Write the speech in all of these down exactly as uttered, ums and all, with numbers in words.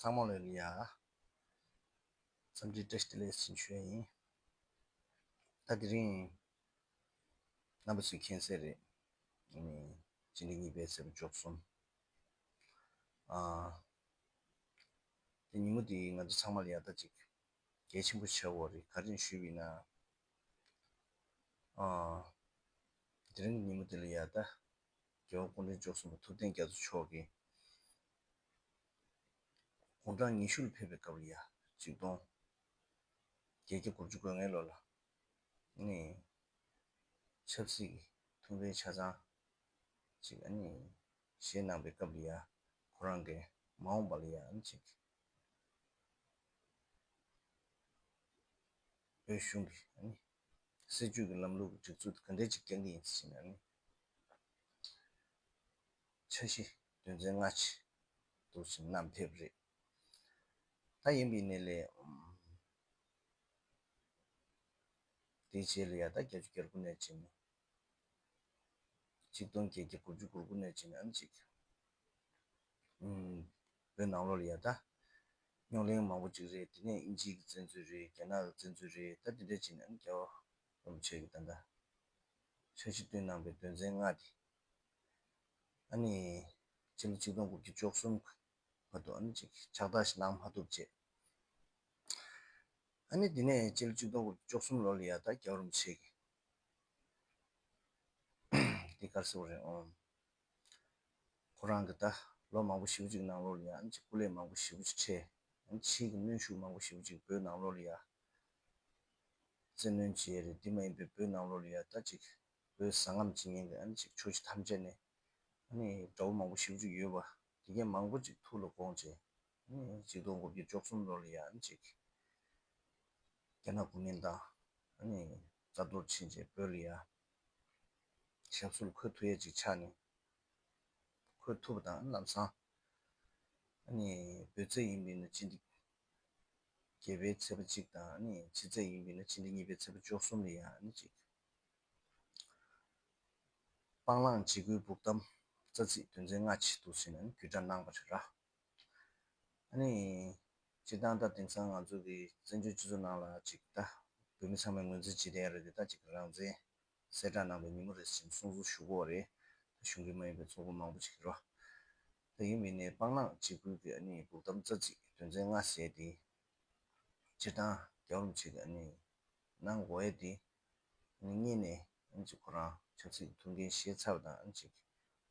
ཚང་མ་ལ་ཡ། འཚམས་འདྲི་བཀྲ་ཤིས་བདེ་ལེགས་ཞུ་ཡ་ཡིན། ད་དེ་རིང་རྣམ་པ་ཚོས་མཁྱེན་གསལ་རེད། ཨ་ནི་སྤྱི་ཟླ་གཉིས་པའི་ཚེས་པ་བཅུ་གསུམ། ཨ། དེ་ཉིན་མོ་དེ་ང་ཚོ་ཚང་མ་ལ་ཡ་ད་ཅིག་གལ་ཆེན་པོ་ཆགས་ཡོད་རེད། ག་རེ་ཞུས་པ་ཡིན་ན། ཨ། དེ་རིང་གི་ཉིན་མོ་དེ་ལ་ཡ་ད། རྒྱལ་བ་སྐུ་ཕྲེང་བཅུ་གསུམ་པ་ཐུབ་བསྟན་རྒྱ་མཚོ་མཆོག་གིས་དགུང་གྲངས་ཉི་ཤུ་ལ་ཕེབས་པའི་སྐབས་ལ་ཡ། ཆིག་སྟོང་བརྒྱད་བརྒྱ་དགུ་བཅུ་གོ་ལྔའི་ལོ་ལ། ནི་ཆབ་སྲིད་ཀྱི་ཐུགས་འགན་ཆ་ཚང་ཅིག་ཨ་ནི་བཞེས་གནང་བའི་སྐབས་ལ་ཡ། ཁོ་རང་གིས་མ་འོངས་པ་ལ་ཡ་ཨ་ནི་ཅིག་བོད་གཞུང་གི་ཨ་ནི་སྲིད་བྱུས་ཀྱི་ལམ་ལུགས་ཀྱི་སྒྲིག་འཛུགས་དེ་ག་འདྲས་ཅིག་བསྐྱང་གི་ཡིན་ཟེར་ན་ཨ་ནི། འཆར་གཞི་དོན་ཚན་ལྔ་ཅིག་འདུག་ཟེར་བསྣམས་ཕེབས་རེད། ད་ཡིན་པའི་ནས་ལས། དེའི་རྗེས་ལ་ཡ་ད་བརྒྱད་ཅུ་གྱ་དགུ་ནས་བྱས་ནས། ཆིག་སྟོང་བརྒྱད་བརྒྱ་དགུ་བཅུ་གོ་དགུ་ནས་བྱས་ནས་ཨ་ནི་ཅིག་ཨུམ། བོད་ནང་ལོགས་ལ་ཡ་ད། རྙོག་གླེང་མང་པོ་ཅིག་རེད། དེ་ནས་དབྱིན་ཇིའི་གི་བཙན་འཛུལ་རེད། རྒྱ་ནག་གི་བཙན་འཛུལ་རེད། ད་དེ་འདྲ་བྱས་ནས་ཨ་ནི་རྒྱལ་བ་རིན་པོ་ཆེ་གིས་ད་ལྟ་འཆར་གཞི་བཏོན་གནང་པའི་དོན་ཚན་ལྔ་དེ། ཨ་ནི་སྤྱི་ལོ་ཆིག་སྟོང་དགུ་བརྒྱ་བཅུ་གསུམ་བར་དུ་ཨ་ནི་ཅིག་ཕྱག་བསྟར་ཞིག་གནང་མ་ཐུབ་བྱས། ཨ་ནི་དེ་ནས་སྤྱི་ལོ་ཆིག་སྟོང་དགུ་བརྒྱ་བཅུ་གསུམ་ལོ་ལ་ཡ་ད་རྒྱལ་བ་རིན་པོ་ཆེ་གིས་དེ་ག་རེ་ཟེར་དགོས་རེད། ཨང་། ཁོ་རང་གིས་ད་ལོ་མང་པོ་ཞེ་པོ་ཅིག་ནང་ལོགས་ལ་ཡ་ཨ་ནི་ཅིག་སྐུ་ལས་མང་པོ་ཞེ་པོ་ཅིག་འཕྲད། ཨ་ནི་ཕྱིའི་གི་གནོན་ཤུགས་མང་པོ་ཞེ་པོ་ཅིག་བོད་ནང་ལོགས་ལ་ཡ་བཙན་གནོན་བྱས་རེད། དེ་མ་ཡིན་པའི་བོད་ནང་ལོགས་ལ་ཡ་ད་ཅིག་བོད་ཟ་རྔམ་བྱེད་མཁན་གྱི་ཨ་ནི་ཅིག་ཕྱོགས་བཞི་ཐམས་ཅད་ནས་ཨ་ནི་དགྲ་བོ་མང་པོ་ཞེ་པོ་ཅིག་ཡོད་པ་དེ་གས་མང་པོ་ཅིག་ཐུགས་ལ་དགོངས་བྱས། ཨ་ནི་ཆིག་སྟོང་དགུ་བརྒྱ་བཅུ་གསུམ་ལོ་ལ་ཡ་ཨ་ནི་ཅིག་རྒྱ་ནག་གོ་མིན་ཏང་ཨ་ནི་རྩ་གཏོར་ཕྱིན་བྱས་བོད་ལ་ཡ་ཞབས་སོར་འཁོད་ཐུབ་ཡས་ཅིག་ཆགས་ནས། འཁོད་ཐུབ་པ་དང་ལམ་སང་ཨ་ནི་བོད་ཚེས་ཡིན་པའི་ན་སྤྱི་ཟླ་བརྒྱད་པའི་ཚེས་པ་གཅིག་དང་ཨ་ནི་ཕྱི་ཚེས་ཡིན་པའི་ན་སྤྱི་ཟླ་གཉིས་པའི་ཚེས་པ་བཅུ་གསུམ་ལ་ཡ་ཨ་ནི་ཅིག་སྤང་བླང་འཇིགས་སྐུལ་འབུག་གཏམ་རྩ་ཚིག་དོན་ཚན་ལྔ་ཅིག་འདུག་ཟེར་ནས་ཨ་ནི་བརྒྱུད་བསྒྲགས་གནང་བ་རེད་ར། ཨ་ནི་སྤྱིར་བཏང་ད་དེང་སང་ང་ཚོ་གི་བཙན་བྱོལ་སྤྱི་ཚོགས་ནང་ལ་ཅིག་ད་བོད་མི་ཚང་མས་ངོས་འཛིན་བྱེད་བསྡད་ཡ་རེད་དེ། ད་ཅིག་རང་བཙན་གསལ་བསྒྲགས་གནང་བའི་ཉིན་མོ་རེད་ཟེར་ནས་གསུང་ཚུལ་ཞུ་གི་ཡོད་རེད། ད་གཞུང་འབྲེལ་མ་ཡིན་པའི་ཚོགས་པ་མང་པོ་ཅིག་རེད། ད་ཡིན་མིན་ནས་སྤང་བླང་འཇིགས་སྐུལ་གྱི་ཨ་ནི་འབུག་གཏམ་རྩ་ཚིག་དོན་ཚན་ལྔ་ཟེར་དེ། སྤྱིར་བཏང་རྒྱལ་བ་རིན་པོ་ཆེ་གིས་ཨ་ནི་གནང་དགོས་ཡས་དེ། ཨ་ནི་གཉིས་ནས་ཨ་ནི་ཅིག་ཁོ་རང་ཆབ་སྲིད་ཀྱི་ཐུགས་འགན་བཞེས་ཚར་བ་དང་ཨ་ནི་ཅིག་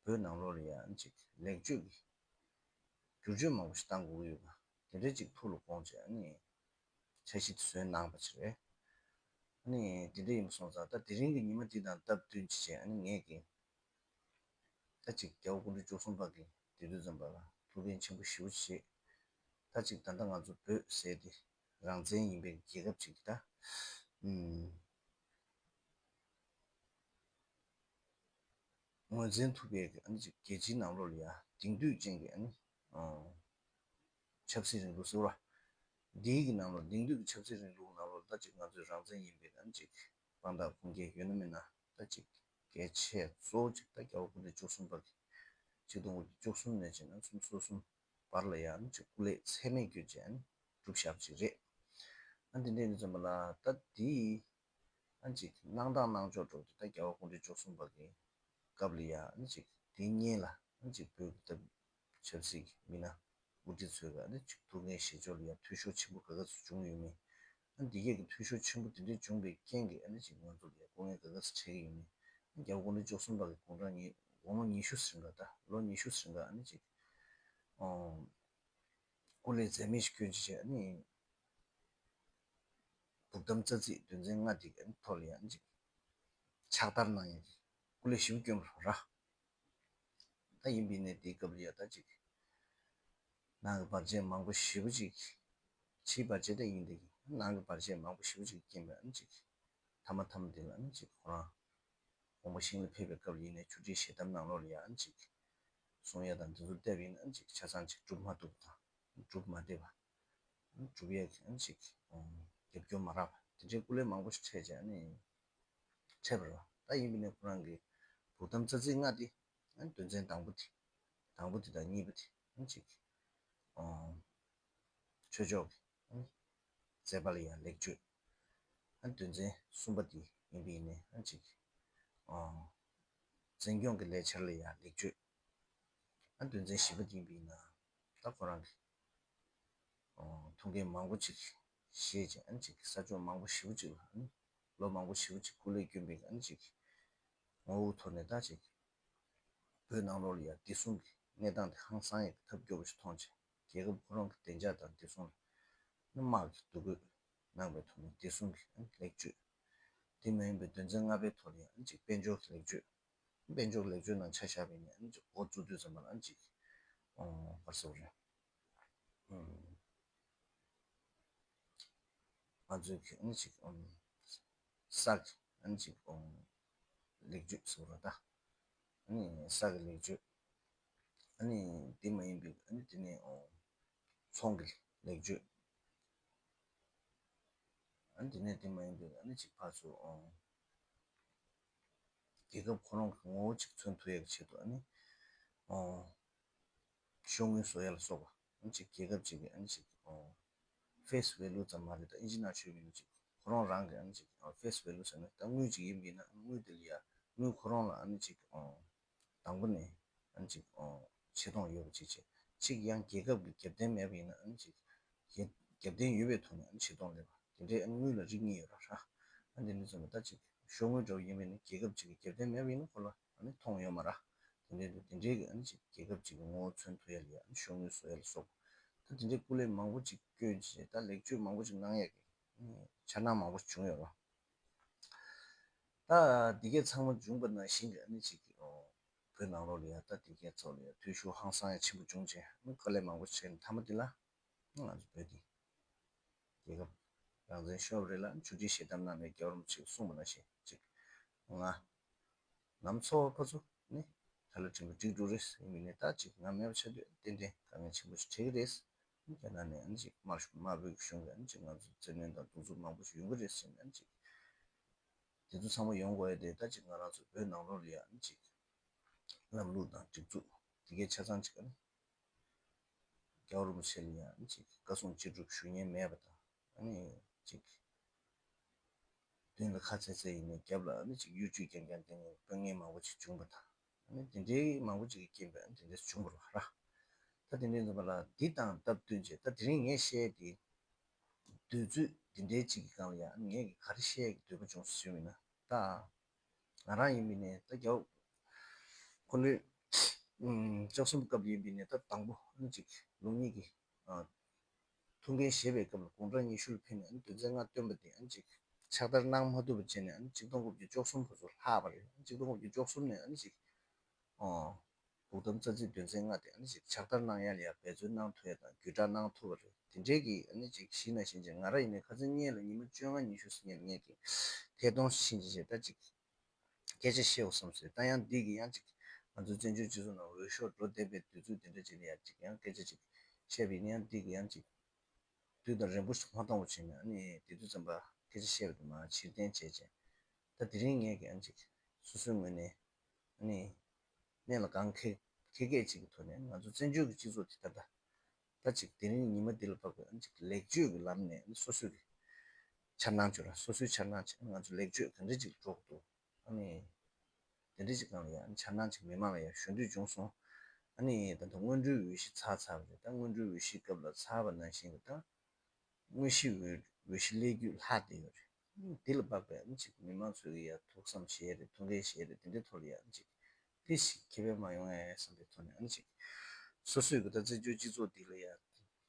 བོད་ནང་ལོགས་ལ་ཡ་ཨ་ནི་ཅིག་ལེགས་བཅོས་ཀྱི་བསྒྱུར་བཅོས་མང་པོ་ཞིག་གཏང་དགོས་ཀྱི་ཡོད་པ་དེ་འདྲའི་ཅིག་ཐུགས་ལ་དགོངས་བྱས་ཨ་ནི་འཆར་གཞི་དེ་བཟོས་གནང་བ་ཅིག་རེད། ཨ་ནི་དེ་འདྲ་ཡིན་པ་སོང་ཙང་ད་དེ་རིང་གི་ཉི་མ་འདི་དང་སྟབས་བསྟུན་བྱས་བྱས་ཨ་ནི་ངས་ཀྱིས། ད་ཅིག་རྒྱལ་བ་སྐུ་ཕྲེང་བཅུ་གསུམ་པ་གིས་དེ་དུས་ཙམ་པ་ལ་ཐུགས་འགན་ཆེན་པོ་ཞེ་པོ་བཞེས། ད་ཅིག་ད་ལྟ་ང་ཚོ་བོད་ཟེར་དེ་རང་བཙན་ཡིན་པའི་རྒྱལ་ཁབ་ཅིག་གི་ད་ཨུམ་ངོས་འཛིན་ཐུབ་པའི་ཨ་ནི་ཅིག་རྒྱལ་སྤྱིའི་ནང་ལོགས་ལ་ཡ་དེང་དུས་ཅན་གྱི་ཨ་ནི་ཨ་ཆབ་སྲིད་རིང་ལུགས་ཟེར་བ། འདིའི་གི་ནང་ལོགས་དེང་དུས་ཀྱི་ཆབ་སྲིད་རིང་ལུགས་ནང་ལོགས་ད་ཅིག་ང་ཚོས་རང་བཙན་ཡིན་པའི་ཨ་ནི་ཅིག་དཔང་རྟགས་ཁུངས་སྐྱེལ་ཡོད་ན་མེད་ན། ད་ཅིག་གལ་ཆེ་གཙོ་བོ་ཅིག་ད་རྒྱལ་བ་སྐུ་ཕྲེང་བཅུ་གསུམ་པ་གིས་ཆིག་སྟོང་དགུ་བརྒྱ་བཅུ་གསུམ་ནས་བྱས་ན་སུམ་ཅུ་སོ་གསུམ་བར་ལ་ཡང་ཅིག་སྐུ་ལས་ཚད་མེད་བསྐྱོན་བྱས་ནས་བསྒྲུབས་བཞག་པ་ཅིག་རེད། ཨ་འདི་འདྲ་ཡིན་ཙམ་པ་ལ་ད་འདི་ཨ་ཅིག་གནང་སྟངས་གནང་ཕྱོགས་འགྲོ་དུས་ད་རྒྱལ་བ་སྐུ་ཕྲེང་བཅུ་གསུམ་པ་གི་སྐབས་ལ་ཡང་ཨ་ཅིག་དེའི་སྔོན་ལ་ཨ་ཅིག་བོད་ཀྱི་ད་ཆབ་སྲིད་ཀྱི་མི་སྣ་དབུ་ཁྲིད་ཚོས་ཀྱི་ཨ་ནི་ཅིག་ཐུགས་འགན་བཞེས་ཕྱོགས་ལ་ཡང་འཐུས་ཤོར་ཆེན་པོ་ག་ག་ཚོད་བྱུང་ཡོད་མེད། ཨ་འདི་གས་ཀྱི་འཐུས་ཤོར་ཆེན་པོ་དེ་འདྲའི་བྱུང་བའི་རྐྱེན་གྱིས་ཨ་ནི་ཅིག་ང་ཚོ་ལ་ཡང་སྐུ་ངལ་ག་ག་ཚོད་འཕྲད་ཀྱི་ཡོད་མེད། ཨ་རྒྱལ་བ་སྐུ་ཕྲེང་བཅུ་གསུམ་པ་གི་དགུང་གྲངས་ཉི་དགུང་ལོ་ཉི་ཤུ་ཟིན་ག་ད་ལོ་ཉི་ཤུ་ཟིན་ག་ཨ་ནི་ཅིག་ཨོ་སྐུ་ལས་ཚད་མེད་ཞིག་བསྐྱོན་བྱས་ཨ་ནི་འབུག་གཏམ་རྩ་ཚིག་དོན་ཚན་ལྔ་འདི་གི་ཨ་ནི་ཐོག་ལ་ཡང་ཨ་ནི་ཅིག་ཕྱག་བསྟར་གནང་ཡ་གི་སྐུ་ལས་ཞིབ་བསྐྱོན་པ་ར། ད་ཡིན་པའི་ནས་དེའི་སྐབས་ལ་ཡ་ད་ཅིག་ནང་གི་བར་ཆད་མང་པོ་ཞེ་པོ་ཅིག་ཕྱིའི་བར་ཆད་ད་ཡིན་དེ་གི་ནང་གི་བར་ཆད་མང་པོ་ཞེ་པོ་ཅིག་རྐྱེན་པས་ཨ་ནི་ཅིག་མཐའ་མ་མཐའ་མ་དེ་ལ་ཨ་ནི་ཅིག་ཁོ་རང་དགོངས་པ་ཤིང་ལ་ཕེབས་པའི་སྐབས་ལ་ཡིན་ནའི་ཆོས་ཁྲིའི་ཞལ་གདམས་ནང་ལོགས་ལ་ཡ་ཨ་ནི་ཅིག་གསུང་ཡ་དང་དེ་ཚོ་བལྟས་པ་ཡིན་ན་ཨ་ནི་ཅིག་ཆ་ཚང་ཅིག་སྒྲུབ་མ་ཐུབ་པ་དང་སྒྲུབ་མ་བདེ་བ། སྒྲུབ་ཡས་ཀྱི་ཨ་ནི་ཅིག་རྒྱབ་སྐྱོར་མ་རག་པ་དེ་འདྲའི་སྐུ་ལས་མང་པོ་ཞིག་འཕྲད་བྱས་ཨ་ནི་འཕྲད་པ་རེད་བ། ད་ཡིན་པ་ནས་ཁོ་རང་གི་འབུག་གཏམ་རྩ་ཚིག་ལྔ་དེ་ཨ་ནི་དོན་ཚན་དང་པོ་དེ་དང་པོ་དེ་དང་གཉིས་པ་དེ་ཨ་ནི་ཅིག་ ཆོས་ཕྱོགས་ཀྱི་ཨ་ནི་མཛད་པ་ལ་ཡང་ལེགས་བཅོས། ཨ་ནི་དོན་ཚན་གསུམ་པ་དེ་ཡིན་པ་ཡིན་ནའི་ཨ་ནི་ཅིག་ཨོ། འཛིན་སྐྱོང་གི་ལས་འཆར་ལ་ཡང་ལེགས་བཅོས། ཨ་ནི་དོན་ཚན་བཞི་པ་དེ་ཡིན་པ་ཡིན་ན་ད་ཁོ་རང་གི་ཨོ། ཐུགས་འགན་མང་པོ་ཅིག་བཞེས་བྱས་ཨ་ནི་ཅིག་ས་ཕྱོགས་མང་པོ་ཞེ་པོ་ཅིག་ལ་ཨ་ནི་ལོ་མང་པོ་ཞེ་པོ་ཅིག་སྐུ་ལས་བསྐྱོན་པའི་ཨ་ནི་ཅིག་ངོ་བོ་ཐོག་ནས་ད་ཅིག་བོད་ནང་ལོགས་ལ་ཡང་བདེ་སྲུང་གི་གནས་སྟངས་དེ་ཧང་སང་ཡག་གི་ཐབས་སྐྱོ་པོ་ཞིག་མཐོང་བྱས། རྒྱལ་ཁབ་ཁོ་རང་གི་བདེ་འཇགས་དང་བདེ་སྲུང་ལ་དམག་གི་འདུ་འགོད་གནང་བའི་ཐོག་ནས་བདེ་སྲུང་གི་ལེགས་བཅོས། དེ་མ་ཡིན་པའི་དོན་ཚན་ལྔ་པའི་ཐོག་ནས་ཨ་ནི་ཅིག་དཔལ་འབྱོར་གྱི་ལེགས་བཅོས། དཔལ་འབྱོར་ལེགས་བཅོས་ནང་ཆ་བཞག་པ་ཡིན་ན་ཨ་ནི་ཅིག་འགོ་བཙུགས་དུས་ཙམ་པ་ལ་ཨ་ནི་ཅིག་ཨོ་ག་རེ་ཟེར་དགོས་རེད། ཨུམ། ང་ཚོའི་གི་ཨ་ནི་ཅིག་ཨུམ། ས་གི་ཨ་ནི་ཅིག་ཨུམ། ལེགས་བཅོས་ཟེར་བ་ད། ཨ་ནི་ས་གི་ལེགས་བཅོས། ཨ་ནི་དེ་མ་ཡིན་པའི་ཨ་ནི་དེ་ནས་ཨུམ། ཚོང་གི་ལེགས་བཅོས། ཨ་ནི་དེ་ནས་དེ་མ་ཡིན་པའི་ཨ་ནི་ཅིག་ཕར་ཚུར་ཨུམ། རྒྱལ་ཁབ་ཁོ་རང་གི་ངོ་བོ་ཅིག་མཚོན་ཐུབ་ཡག་གི་ཆེད་དུ་ཨ་ནི་ཨོ། ཤོག་དངུལ་བཟོ་ཡ་ལ་སོགས་པ་ཨ་ནི་ཅིག་རྒྱལ་ཁབ་ཅིག་གི་ཨ་ནི་ཅིག་ཨོ། ཕེ་སི་ཝེ་ལུ་ཙམ་མ་རེད་ད་ཨིན་ཇི་ནང་ཆོས་མིན་ཅིག་ཁོ་རང་རང་གི་ཨ་ནི་ཅིག་ཨོ། ཕེ་སི་ཝེ་ལུ་ཟེར་ན་ད་དངུལ་ཅིག་ཡིན་པ་ཡིན་ན་དངུལ་དེ་ལ་ཡ་དངུལ་ཁོ་རང་ལ་ཨ་ནི་ཅིག་ཨོ། དང་པོ་ནས་ཨ་ནི་ཅིག་ཨོ། ཆེ་མཐོང་ཡོད་པ་ཅིག་བྱས་ཅིག་ཡང་རྒྱལ་ཁབ་ཀྱི་རྒྱབ་རྟེན་མེད་པ་ཡིན་ན་ཨ་ནི་ཅིག་རྒྱབ་རྒྱབ་རྟེན་ཡོད་པའི་ཐོག་ནས་ཨ་ནི་ཆེ་མཐོང་སླེབས་པ། དེ་འདྲའི་ཨ་ནི་དངུལ་ལ་རིགས་གཉིས་ཡོད་ར་ར། ཨ་འདི་འདྲ་ཚོ་ནི་ད་ཅིག་ཤོག་དངུལ་འདྲ་བོ་ཡིན་པས་ནི་རྒྱལ་ཁབ་ཅིག་གི་རྒྱབ་རྟེན་མེད་པ་ཡིན་ན་ཁོ་ལ་ཨ་ནི་མཐོང་ཡོད་མ་ར། དེ་འདྲའི་དེ་འདྲའི་གི་ཨ་ནི་ཅིག་རྒྱལ་ཁབ་ཅིག་གི་ངོ་བོ་མཚོན་ཐུབ་ཡ་ལ་ཡ་ཨ་ནི་ཤོག་དངུལ་བཟོ་ཡ་ལ་སོགས་ད་དེ་འདྲའི་སྐུ་ལས་མང་པོ་ཅིག་བསྐྱོན་བྱས་ད་ལེགས་བཅོས་མང་པོ་ཅིག་གནང་ཡ་གི་འཆར་སྣང་མང་པོ་ཞིག་བྱུང་ཡོད་ར། ད་འདི་གས་ཚང་མ་བྱུང་པ་ནང་བཞིན་གི་ཨ་ནི་ཅིག་གི་ཨོ། བོད་ནང་ལོགས་ལ་ཡ་ད་འདི་གས་ཚོགས་ལ་ཡ་འཐུས་ཤོར་ཧང་སང་ཡ་ཆེན་པོ་བྱུང་བྱས་ཨ་ནི་དཀའ་ལས་མང་པོ་བྱས་ནས་མཐའ་མ་འདི་ལ། ང་ཚོ་བོད་འདི་རྒྱལ་ཁབ་རང་བཙན་ཤོར་བ་རེད་ལ་ཆུ་ཁྲིའི་ཞལ་གདམས་གནང་ནས་རྒྱལ་བ་རིན་པོ་ཆེས་གསུངས་པ་ནང་བཞིན་ཅིག་ང་ནམ་འཚོ་བ་ཕར་ཚུར་ནི་ད་ལ་དྲན་པ་འགྲིག་འགྲོ་རེད་ཡིན་མིན་ནི་ད་ཅིག་ང་མེད་པ་ཆགས་དུས་ཏན་ཏན་དཀའ་ངལ་ཆེན་པོ་ཞིག་འཕྲད་ཀྱི་རེད། རྒྱ་ནག་ནས་ཨ་ནི་ཅིག་དམར་དམར་པོའི་གཞུང་གིས་ཨ་ནི་ཅིག་ང་ཚོ་བཙན་གནོན་དང་གདུག་རྩུབ་མང་པོ་ཞིག་ཡོང་གི་རེད་ཟེར་ནས་ཨ་ནི་ཅིག་དེ་ཚོ་ཚང་མ་ཡོང་དགོས་ཡ་དེ་ད་ཅིག་ང་རང་ཚོ་བོད་ནང་ལོགས་ལ་ཡ་ཨ་ནི་ཅིག་ལམ་ལུགས་དང་སྒྲིག་འཛུགས་དེ་གའི་ཆ་ཚང་ཅིག་ཨ་ནི། རྒྱལ་བ་རིན་པོ་ཆེ་ལ་ཡང་ཅིག་བཀའ་གསུང་ཅི་སྒྲུབ་ཞུ་མཁན་མེད་པ་དང་ཨ་ནི་ཅིག་མདུན་ལ་ཁ་ཚེ་ཚེ་ཡིན་ནའི་རྒྱབ་ལ་ཨ་ནི་ཅིག་གཡོ་ཇུས་རྐྱང་རྐྱང་བསྟན་ནས་དཔོན་ངན་མང་པོ་ཅིག་བྱུང་པ་དང་ཨ་ནི་དེ་འདྲའི་མང་པོ་ཅིག་གི་རྐྱེན་པས་ཨ་ནི་དེ་འདྲས་བྱུང་བ་རེད་ར། ད་དེ་འདྲས་ཡིན་པ་ལ་འདི་དང་སྟབས་བསྟུན་བྱས་ད་དེ་རིང་ངས་བཤད་དེ་དུས་ཚོད་འདི་འདྲའི་ཅིག་གི་སྒང་ལ་ཡང་ཨ་ནི་ངས་ཀྱི་ག་རེ་བཤད་ཀྱི་འདོད་པ་བྱུང་ཞུས་པ་ཡིན་ན་ད། ང་རང་ཡིན་པ་ནས་ད་རྒྱ་ཁོ་ནི་ཨུམ་བཅུ་གསུམ་སྐབས་ཡིན་པ་ནས་ད་དང་པོ་ཨ་ནི་ཅིག་ལུགས་གཉིས་ཀྱི་ཨ་ཐུགས་འགན་བཞེས་པའི་སྐབས་ལ་དགུང་གྲངས་ཉི་ཤུ་ལ་ཕེབས་ནས་ཨ་ནི་དོན་ཚན་ལྔ་བཏོན་པ་དེ་ཨ་ནི་ཅིག་ཕྱག་བསྟར་གནང་མ་ཐུབ་པ་བྱས་ནས་ཨ་ནི་ཆིག་སྟོང་དགུ་བརྒྱ་བཅུ་གསུམ་བར་དུ་ལྷག་པ་རེད། ཨ་ནི་ཆིག་སྟོང་དགུ་བརྒྱ་བཅུ་གསུམ་ནས་ཨ་ནི་ཅིག་ཨོ། དགུ་གཏམ་རྩ་ཚིག་དོན་ཚན་ལྔ་དེ་ཨ་ནི་ཅིག་ཕྱག་བསྟར་གནང་ཡ་ལ་ཡ་འབད་བརྩོན་གནང་ཐུབ་ཡ་དང་བརྒྱུད་བསྒྲགས་གནང་ཐུབ་པ་རེད། དེ་འདྲའི་གི་ཨ་ནི་ཅིག་གཞི་ནང་བཞིན་ཅིག་ང་རང་ཡིན་ནའི་ཁ་སང་སྔོན་ལ་ཉི་མ་བཅོ་ལྔ་ཉི་ཤུ་ཟིན་ཡ་ལ་ངས་ཀྱི་ཐད་གཏོང་ཕྱིན་ཅི་བྱས་ད་ཅིག་སྐད་ཆ་བཤད་འོ་བསམ་སོང་། ད་ཡང་འདི་གི་ཡང་ཅིག་ང་ཚོའི་བཙན་བྱོལ་སྤྱི་ཚོགས་ནང་འོས་ཤོག་འགྲོ་བསྡད་པའི་དུས་ཚོད་དེ་འདྲ་ཅིག་ལ་ཡང་ཅིག་ཡང་སྐད་ཆ་ཅིག་བཤད་པ་ཡིན་ན་ཡང་འདི་གི་ཡང་ཅིག་དུས་དང་རན་པོ་ཞིག་མ་གཏོང་བ་བྱས་ནས་ཨ་ནི་དེ་དུས་ཙམ་པ་སྐད་ཆ་བཤད་པ་དེ་མར་ཕྱིར་འཐེན་བྱས་བྱས་ད་དེ་རིང་ངས་ཀྱི་ཨ་ནི་ཅིག་སོ་སོའི་ངོས་ནས་ཨ་ནི་གནད་ལ་འགངས་ཁེལ་ཁེལ་སྐད་ཅིག་གི་ཐོག་ནས་ང་ཚོ་བཙན་བྱོལ་གྱི་སྤྱི་ཚོགས་དེ་ད་ལྟ་ད་ཅིག་དེ་རིང་ཉི་མ་འདི་ལ་བབ་པའི་ཨ་ནི་ཅིག་ལེགས་བཅོས་ཀྱི་ལམ་ནས་ཨ་ནི་སོ་སོའི་གི་འཆར་སྣང་བཅོས་ར་སོ་སོའི་འཆར་སྣང་བྱས་ང་ཚོ་ལེགས་བཅོས་ག་འདྲ་ཅིག་འགྲོ་གི་འདུག་ཨ་ནི། དེ་འདྲ་ཅིག་སྒང་ལ་ཡང་འཆར་སྣང་ཅིག་མི་མང་ལ་ཡང་ཞུ་འདོད་བྱུང་སོང་། ཨ་ནི་ད་ལྟ་སྔོན་འགྲོའི་འོས་གཞི་ཚར་ཚར་བ་རེད། ད་སྔོན་འགྲོའི་འོས་གཞིའི་སྐབས་ལ་ཚར་བ་ནང་བཞིན་གྱི་ད་དངོས་གཞི་འོས་འོས་གཞི་སླེབས་རྒྱུ་ལྷག་བསྡད་ཡོད་རེད། འདི་ལ་དཔག་པའི་ཨ་ནི་ཅིག་མི་མང་ཚོས་ཀྱི་ཡང་ཐུགས་བསམ་བཞེས་རེད་ཐུགས་འགན་བཞེས་རེད་དེ་འདྲའི་ཐོག་ལ་ཡང་ཅིག་དེ་ཞིག་ཁེ་ཕན་མ་ཡོང་ངས་བསམ་པའི་ཐོག་ནས་ཨ་ནི་ཅིག་སོ་སོས་ཀྱི་ད་བཙན་བྱོལ་སྤྱི་ཚོགས་འདི་ལ་ཡང་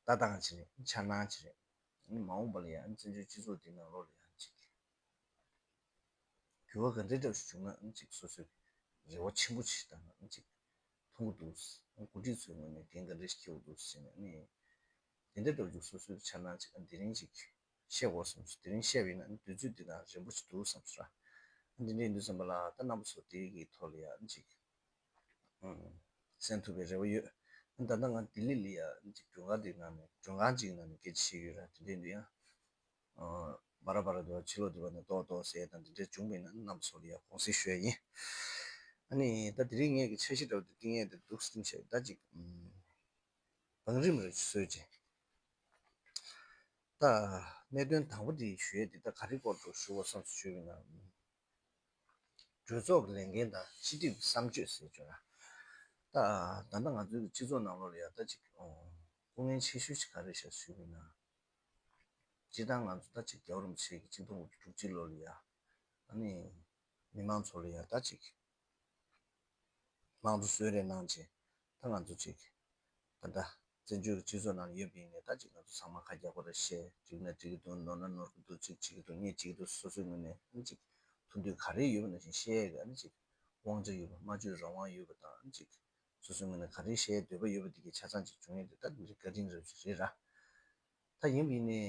ལྟ་སྟངས་ཅིག་རེད་འཆར་སྣང་ཅིག་རེད། ཨ་ནི་མ་འོངས་པ་ལ་ཡང་ཨ་ནི་བཙན་བྱོལ་སྤྱི་ཚོགས་འདི་ནང་ལོགས་ལ་ཡང་ཅིག་འགྱུར་བ་ག་འདྲའི་འདྲ་ཞིག་བྱུང་ན་ཨ་ནི་ཅིག་སོ་སོའི་རེ་བ་ཆེན་པོ་ཞིག་དང་ཨ་ནི་ཅིག་མཐོང་གི་འདུག་འགོ་ཁྲིད་ཚོའི་ངོས་ནས་འགན་ག་འདྲ་ཞིག་འཁྱེར་གྱི་འདུག་ཟེར་ནས་ཨ་ནི་དེ་འདྲ་འདྲ་ཞིག་སོ་སོའི་འཆར་སྣང་ཅིག་ཨ་ནི་དེ་རིང་ཅིག་བཤད་དགོས་བསམ་སོང་། དེ་རིང་བཤད་པ་ཡིན་ན་ཨ་ནི་དུས་ཚོད་འདི་དང་རན་པོ་ཞིག་འདུག་བསམ་སོང་ར། ཨ་ནི་འདི་འདྲ་ཡིན་དུས་ཙམ་པ་ལ་ད་རྣམ་པ་ཚོ་དེ་གི་ཐོག་ལ་ཡ་ཨ་ནི་ཅིག་གསན་ཐུབ་པའི་རེ་བ་ཡོད། ཨ་ནི་ད་ལྟ་ང་ལྡི་ལི་ལ་ཡ་ཨ་ནི་ཅིག་མགྲོན་ཁང་འདི་ནང་ནས་མགྲོན་ཁང་ཅིག་ནང་ནས་སྐད་ཆ་བཤད་ཀྱི་ཡོད་ར་དེ་འདྲ་ཡིན་དུས་ཡང་། ཨ་བར་བར་དུ་ཕྱི་ལོགས་འདི་བ་ནས་ཏོག་ཏོག་ཟེར་དང་འདི་འདྲ་བྱུང་བས་ན་རྣམ་པ་ཚོ་ལ་ཡང་དགོངས་སེལ་ཞུ་ཡ་ཡིན། ཨ་ནི་ད་དེ་རིང་ངས་ཀྱི་འཆར་གཞི་འདྲ་བོ་འདི་བཏིང་ཡས་དེ་འདུག་སེ་བཏིང་བྱས་ད་ཅིག་བང་རིམ་རེ་བཟོས་བྱས། ད་གནད་དོན་དང་པོ་དེ་ཞུ་ཡས་དེ་ད་ག་རེ་སྐོར་དུ་ཞུ་བ་བསམ་སོང་ཞུས་པ་ཡིན་ན། གྲོས་ཚོགས་ཀྱི་ལས་འགན་དང་སྤྱི་འཐུས་ཀྱི་བསམ་སྤྱོད་ཟེར་བྱུང་ན། ད་ད་ལྟ་ང་ཚོའི་སྤྱི་ཚོགས་ནང་ལོགས་ལ་ཡ་ད་ཅིག་སྐུ་ངལ་ཆེ་ཤོས་ཤིག་ག་རེ་ཤག་ཞུས་པ་ཡིན་ན། སྤྱིར་བཏང་ང་ཚོ་ད་ཅིག་རྒྱལ་བ་རིན་པོ་ཆེ་གི་ཆིག་སྟོང་དགུ་བརྒྱ་དྲུག་ཅུ་ལོ་ལ་ཡ། ཨ་ནི་མི་མང་ཚོ་ལ་ཡ་ད་ཅིག་དམངས་གཙོ་གསོལ་རས་གནང་བྱས། ད་ང་ཚོ་ཅིག་ད་ལྟ་བཙན་བྱོལ་གྱི་སྤྱི་ཚོགས་ནང་ཡོད་པ་ཡིན་ནའི་ད་ཅིག་ང་ཚོ་ཚང་མ་ཁ་རྒྱག་པ་རེད་བཤད། འགྲིག་ན་འགྲིག་གི་འདུག་ནོར་ན་ནོར་གི་འདུག་གཅིག་བྱེད་ཀྱི་འདུག་གཉིས་བྱེད་ཀྱི་འདུག་སོ་སོའི་ངོས་ནས་ཨ་ནི་ཅིག་ཐུགས་འདོད་ག་རེ་ཡོད་པ་ནང་བཞིན་བཤད་ཡས་ཀྱི་ཨ་ནི་ཅིག་དབང་ཆ་ཡོད་པ། སྨྲ་བརྗོད་རང་དབང་ཡོད་པ་དང་ཨ་ནི་ཅིག་སོ་སོའི་ངོས་ནས་ག་རེ་བཤད་འདོད་པ་ཡོད་པ་འདི་གའི་ཆ་ཚང་ཅིག་བྱུང་ཡས་འདི་ད་འདི་བཀའ་དྲིན་རེད་རེད་ར། ད་ཡིན་པ་ཡིན་ནའི་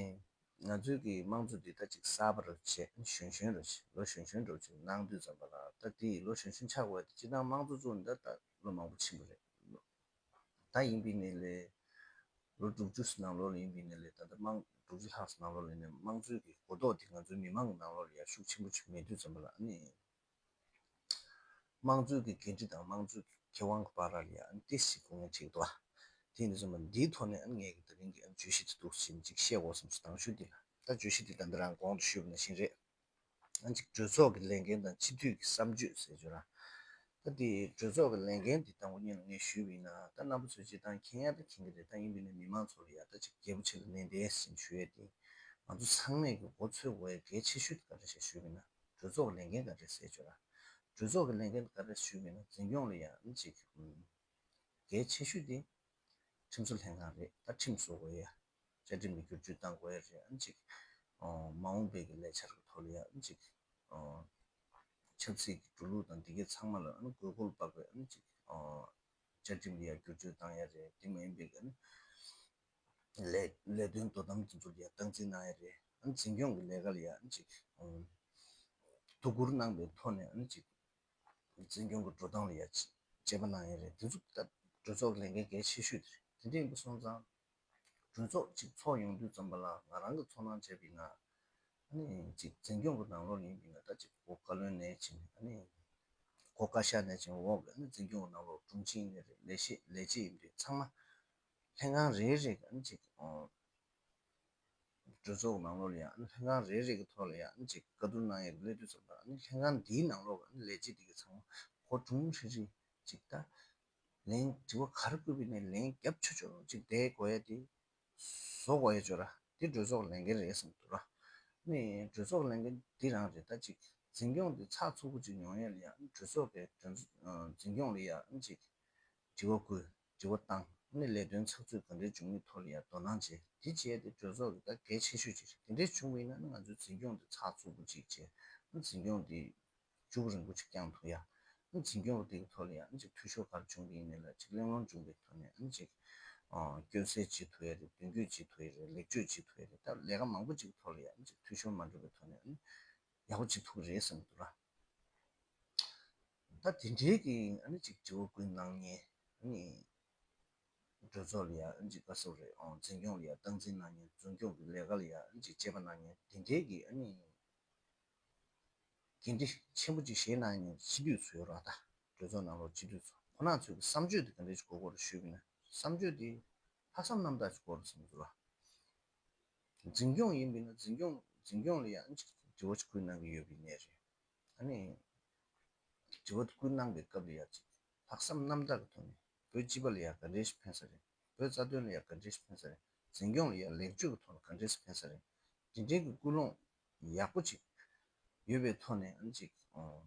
ང་ཚོའི་གི་དམངས་གཙོ་འདི་ད་ཅིག་གསར་པ་རུ་བྱས་གཞོན་གཞོན་རུ་བྱས་ལོ་གཞོན་གཞོན་རུ་བྱས་གནང་དུས་ཙམ་པ་ལ། ད་དེ་ལོ་གཞོན་གཞོན་ཆགས་དགོས་དེ་སྤྱིར་བཏང་དམངས་གཙོ་བཙུགས་ནས་ད་ད་ལོ་མང་པོ་ཕྱིན་པ་རེད། ད་ཡིན་པ་ཡིན་ནའི་ལས་ལོ་དྲུག་ཅུ་ནང་ལོགས་ལ་ཡིན་པ་ཡིན་ནའི་ལས་ད་ལྟ་དམངས་དྲུག་ཅུ་ལྷག་ཙམ་ནང་ལོགས་ལ་ཡིན་ནའི་དམངས་གཙོའི་གི་གོ་རྟོགས་དེ་ང་ཚོའི་མི་མང་གི་ནང་ལོགས་ལ་ཡ་ཤུགས་ཆེན་པོ་ཅིག་མེད་དུས་ཙམ་པ་ལ་ཨ་ནི། དམངས་གཙོའི་གི་འགན་འཁྲི་དང་དམངས་གཙོའི་གི་ཁེ་དབང་གི་བར་ལ་ཡང་ཏོག་ཙམ་སྐུ་ངལ་འཕྲད་ཀྱི་འདུག་བ། དེ་ཡིན་དུས་ཙམ་པ་འདིའི་ཐོག་ནས་ཨ་ནི་ངས་ཀྱི་ད་རིང་གི་ཨ་ནི་བརྗོད་གཞི་དེ་འདུག་ཟིན་ཅིག་བཤད་དགོས་བསམ་སོང་། དང་ཤོས་འདི་ལ་ད་བརྗོད་གཞི་འདི་ད་འདི་རང་གོང་དུ་ཞུས་པ་ནང་བཞིན་རེད། ཨ་ནི་ཅིག་གྲོས་ཚོགས་ཀྱི་ལས་འགན་དང་སྤྱི་འཐུས་ཀྱི་བསམ་སྤྱོད་ཟེར་བརྗོད་ར། ད་དེ་གྲོས་ཚོགས་ཀྱི་ལས་འགན་འདི་དང་པོ་ཉིད་ལ་ངས་ཞུས་པ་ཡིན་ན་ད་རྣམ་པ་ཚོས་སྤྱིར་བཏང་མཁྱེན་ཡ་ད་མཁྱེན་གྱི་རེད། ད་ཡིན་པ་ཡིན་ན་མི་མང་ཚོ་ལ་ཡ་ད་ཅིག་རྒྱས་པོ་ཆེ་ལ་ནན་ཏན་ཟིན་ཞུ་ཡས་དེ་ང་ཚོ་ཚང་མས་ཀྱི་མགོ་ཚོས་དགོས་ཡ་གལ་ཆེ་ཤོས་དེ་ག་རེ་ཞིག་ཞུས་པ་ཡིན་ན། གྲོས་ཚོགས་ལས་འགན་ག་རེ་ཟེར་ཆོག་ལ། གྲོས་ཚོགས་ཀྱི་ལས་འགན་ག་རེ་ཞུས་པ་ཡིན་ན་འཛིན་སྐྱོང་ལ་ཡང་ཨ་ནི་ཅིག་ཨུམ། གལ་ཆེ་ཤོས་དེ་ཁྲིམས་བཟོ་ལྷན་ཁང་རེད། ད་ཁྲིམས་བཟོ་དགོས་ཡ། བཅའ་ཁྲིམས་ལ་བསྒྱུར་བཅོས་གཏང་དགོས་ཡ་རེད། ཨ་ནི་ཅིག་ཨོ། མ་འོངས་པའི་གི་ལས་འཆར་གྱི་ཐོག་ལ་ཡ་ཨ་ནི་ཅིག་ཨོ། ཆབ་སྲིད་ཀྱི་འགྲོ་ལུགས་དང་འདི་གའི་ཚང་མ་ལ་ཨ་ནི་དགོས་མཁོ་ལ་དཔག་པའི་ཨ་ནི་ཅིག་ཨོ། བཅའ་ཁྲིམས་ལ་ཡ་བསྒྱུར་བཅོས་གཏང་ཡ་རེད། དེ་མ་ཡིན་པའི་གི་ཨ་ནི། ལས་ལས་དོན་དོ་དམ་དེ་ཚོ་ལ་ཡ་སྟངས་འཛིན་གནང་ཡ་རེད། ཨ་ནི་འཛིན་སྐྱོང་གི་ལས་ཀ་ལ་ཡ་ཨ་ནི་ཅིག་ཨུམ། ཐུགས་ཁུར་གནང་པའི་ཐོག་ནས་ཨ་ནི་ཅིག་འཛིན་སྐྱོང་གི་འགྲོ་སྟངས་ལ་ཡ་ཅིག་དཔྱད་པ་གནང་ཡ་རེད། དེ་ཚོ་ད་གྲོས་ཚོགས་ཀྱི་ལས་འགན་གལ་ཆེ་ཤོས་དེ་རེད། དེ་འདྲ་ཡིན་པ་སོང་ཙང་གྲོས་ཚོགས་ཅིག་ཚོགས་ཡོང་དུས་ཙམ་པ་ལ་ང་རང་གི་ཚོར་སྣང་བྱས་པ་ཡིན་ན། ཨ་ནི་ཅིག་འཛིན་སྐྱོང་གི་ནང་ལོགས་ཡིན་པ་ཡིན་ན་ད་ཅིག་གོ་བཀའ་བློན་ནས་ཕྱིན་ཨ་ནི་གོ་བཀའ་ཤག་ནས་ཕྱིན་འོག་གི་ཨ་ནི་འཛིན་སྐྱོང་གི་ནང་ལོགས་དྲུང་ཆེ་ཡིན་ནའི་རེད། ལས་བྱེད་ལས་བྱེད་ཡིན་པ་ཚང་མ། ལྷན་ཁང་རེ་རེ་གི་ཨ་ནི་ཅིག་ཨོ། གྲོས་ཚོགས་ནང་ལོགས་ལ་ཡང་ཨ་ནི་ལྷན་ཁང་རེ་རེ་གི་ཐོག་ལ་ཡང་ཨ་ནི་ཅིག་བཀའ་བསྡུར་གནང་ཡས་སླེབས་དུས་ཙམ་པ་ཨ་ནི་ལྷན་ཁང་འདིའི་ནང་ལོགས་ཨ་ནི་ལས་བྱེད་འདི་གི་ཚང་མ་གོ་དྲུང་རེ་རེ་ཅིག་ད་ལན་དྲི་བ་ག་རེ་བཀོད་པ་ཡིན་ནའི་ལན་རྒྱབ་ཆོག་ཆོག་ཅིག་བསྡད་དགོས་ཡ་དེ་བཟོ་དགོས་ཡ་ཅོ་ར། དེ་གྲོས་ཚོགས་ལས་འགན་རེད་བསམ་འདུག་ར། ཨ་ནི་གྲོས་ཚོགས་ལས་འགན་འདི་རང་རེད། ད་ཅིག་འཛིན་སྐྱོང་འདི་ཚགས་ཚུད་པོ་ཅིག་ཡོང་ཡ་ལ་ཡ་ཨ་ནི་གྲོས་ཚོགས་པའི་འཛིན་སྐྱོང་ལ་ཡ་ཨ་ནི་ཅིག་དྲི་བ་བཀོད། དྲི་བ་བཏང་། ཨ་ནི་ལས་དོན་ཚགས་ཚུད་ག་འདྲའི་བྱུང་མིན་ཐོག་ལ་ཡང་དོ་སྣང་བྱས། དེ་བྱས་ཏེ་གྲོས་ཚོགས་ཀྱི་ད་གལ་ཆེ་ཤོས་ཅིག་རེད། དེ་འདྲའི་བྱུང་བ་ཡིན་ན་ཨ་ནི་ང་ཚོའི་འཛིན་སྐྱོང་དེ་ཚགས་ཚུད་པོ་ཅིག་བྱས། ཨ་ནི་འཛིན་སྐྱོང་དེ་མཇུག་རིང་པོ་ཅིག་བསྐྱངས་ཐུབ་ཡ། ཨ་ནི་འཛིན་སྐྱོང་དེ་གི་ཐོག་ལ་ཡང་ཨ་ནི་ཅིག་འཐུས་ཤོར་ག་རེ་བྱུང་གི་ཡིན་ནའི་ལ་ཅིག་གླེང་སློང་བྱུང་བའི་ཐོག་ནས་ཨ་ནི་ཅིག་ཨ། སྐྱོན་སེལ་བྱེད་ཐུབ་ཡ་རེད། མདུན་སྐྱོད་བྱེད་ཐུབ་ཡ་རེད། ལེགས་བཅོས་བྱེད་ཐུབ་ཡ་རེད། ད་ལས་ཀ་མང་པོ་ཅིག་གི་ཐོག་ལ་ཡང་ཨ་ནི་ཅིག་འཐུས་ཤོར་མ་འགྲོ་བའི་ཐོག་ནས་ཨ་ནི་ཡག་པོ་བྱེད་ཐུབ་ཀྱི་རེད་བསམ་གྱི་འདུག་ར། ད་དེ་འདྲའི་གི་ཨ་ནི་ཅིག་དྲི་བ་བཀོད་གནང་མཁན་ཨ་ནི་གྲོས་ཚོགས་ལ་ཡ་ཨ་ནི་ཅིག་ག་ཟེར་རེད། ཨོ། འཛིན་སྐྱོང་ལ་ཡ་སྟངས་འཛིན་གནང་མཁན། འཛིན་སྐྱོང་གི་ལས་ཀ་ལ་ཡ་ཨ་ནི་ཅིག་དཔྱད་པ་གནང་མཁན་དེ་འདྲའི་གི་ཨ་ནི་འགན་འཁྲི་ཆེན་པོ་ཅིག་བཞེས་གནང་མཁན་སྤྱི་འཐུས་ཚོ་ཡོད་ར། ད་གྲོས་ཚོགས་ནང་ལོགས་སྤྱི་འཐུས་ཚོ་ཁོ་རང་ཚོའི་གི་བསམ་སྤྱོད་དེ་ག་འདྲ་ཅིག་དགོས་སྐོར་ཞུས་པ་ཡིན་ན་བསམ་སྤྱོད་དེ་ལྷག་བསམ་རྣམ་དག་ཅིག་དགོས་རེད་བསམ་གྱི་འདུག་ར། འཛིན་སྐྱོང་ཡིན་པ་ཡིན་ན་འཛིན་སྐྱོང་འཛིན་སྐྱོང་ལ་ཡ་ཨ་ནི་ཅིག་དྲི་བ་ཅིག་བཀོད་གནང་གི་ཡོད་པ་ཡིན་ནའི་རེད། ཨ་ནི། དྲི་བ་བཀོད་གནང་བའི་སྐབས་ལ་ཡ་ཅིག་ལྷག་བསམ་རྣམ་དག་གི་ཐོག་ནས་བོད་སྤྱི་པ་ལ་ཡ་ག་འདྲས་ཤིག་ཕན་ས་རེད། བོད་རྩ་དོན་ལ་ཡ་ག་འདྲས་ཤིག་ཕན་ས་རེད། འཛིན་སྐྱོང་ལ་ཡ་ལེགས་བཅོས་ཀྱི་ཐོག་ལ་ག་འདྲས་ཤིག་ཕན་ས་རེད། དེ་འདྲའི་གི་ཀུན་སློང་ཡག་པོ་ཅིག་ཡོད་པའི་ཐོག་ནས་ཨ་ནི་ཅིག་ཨོ།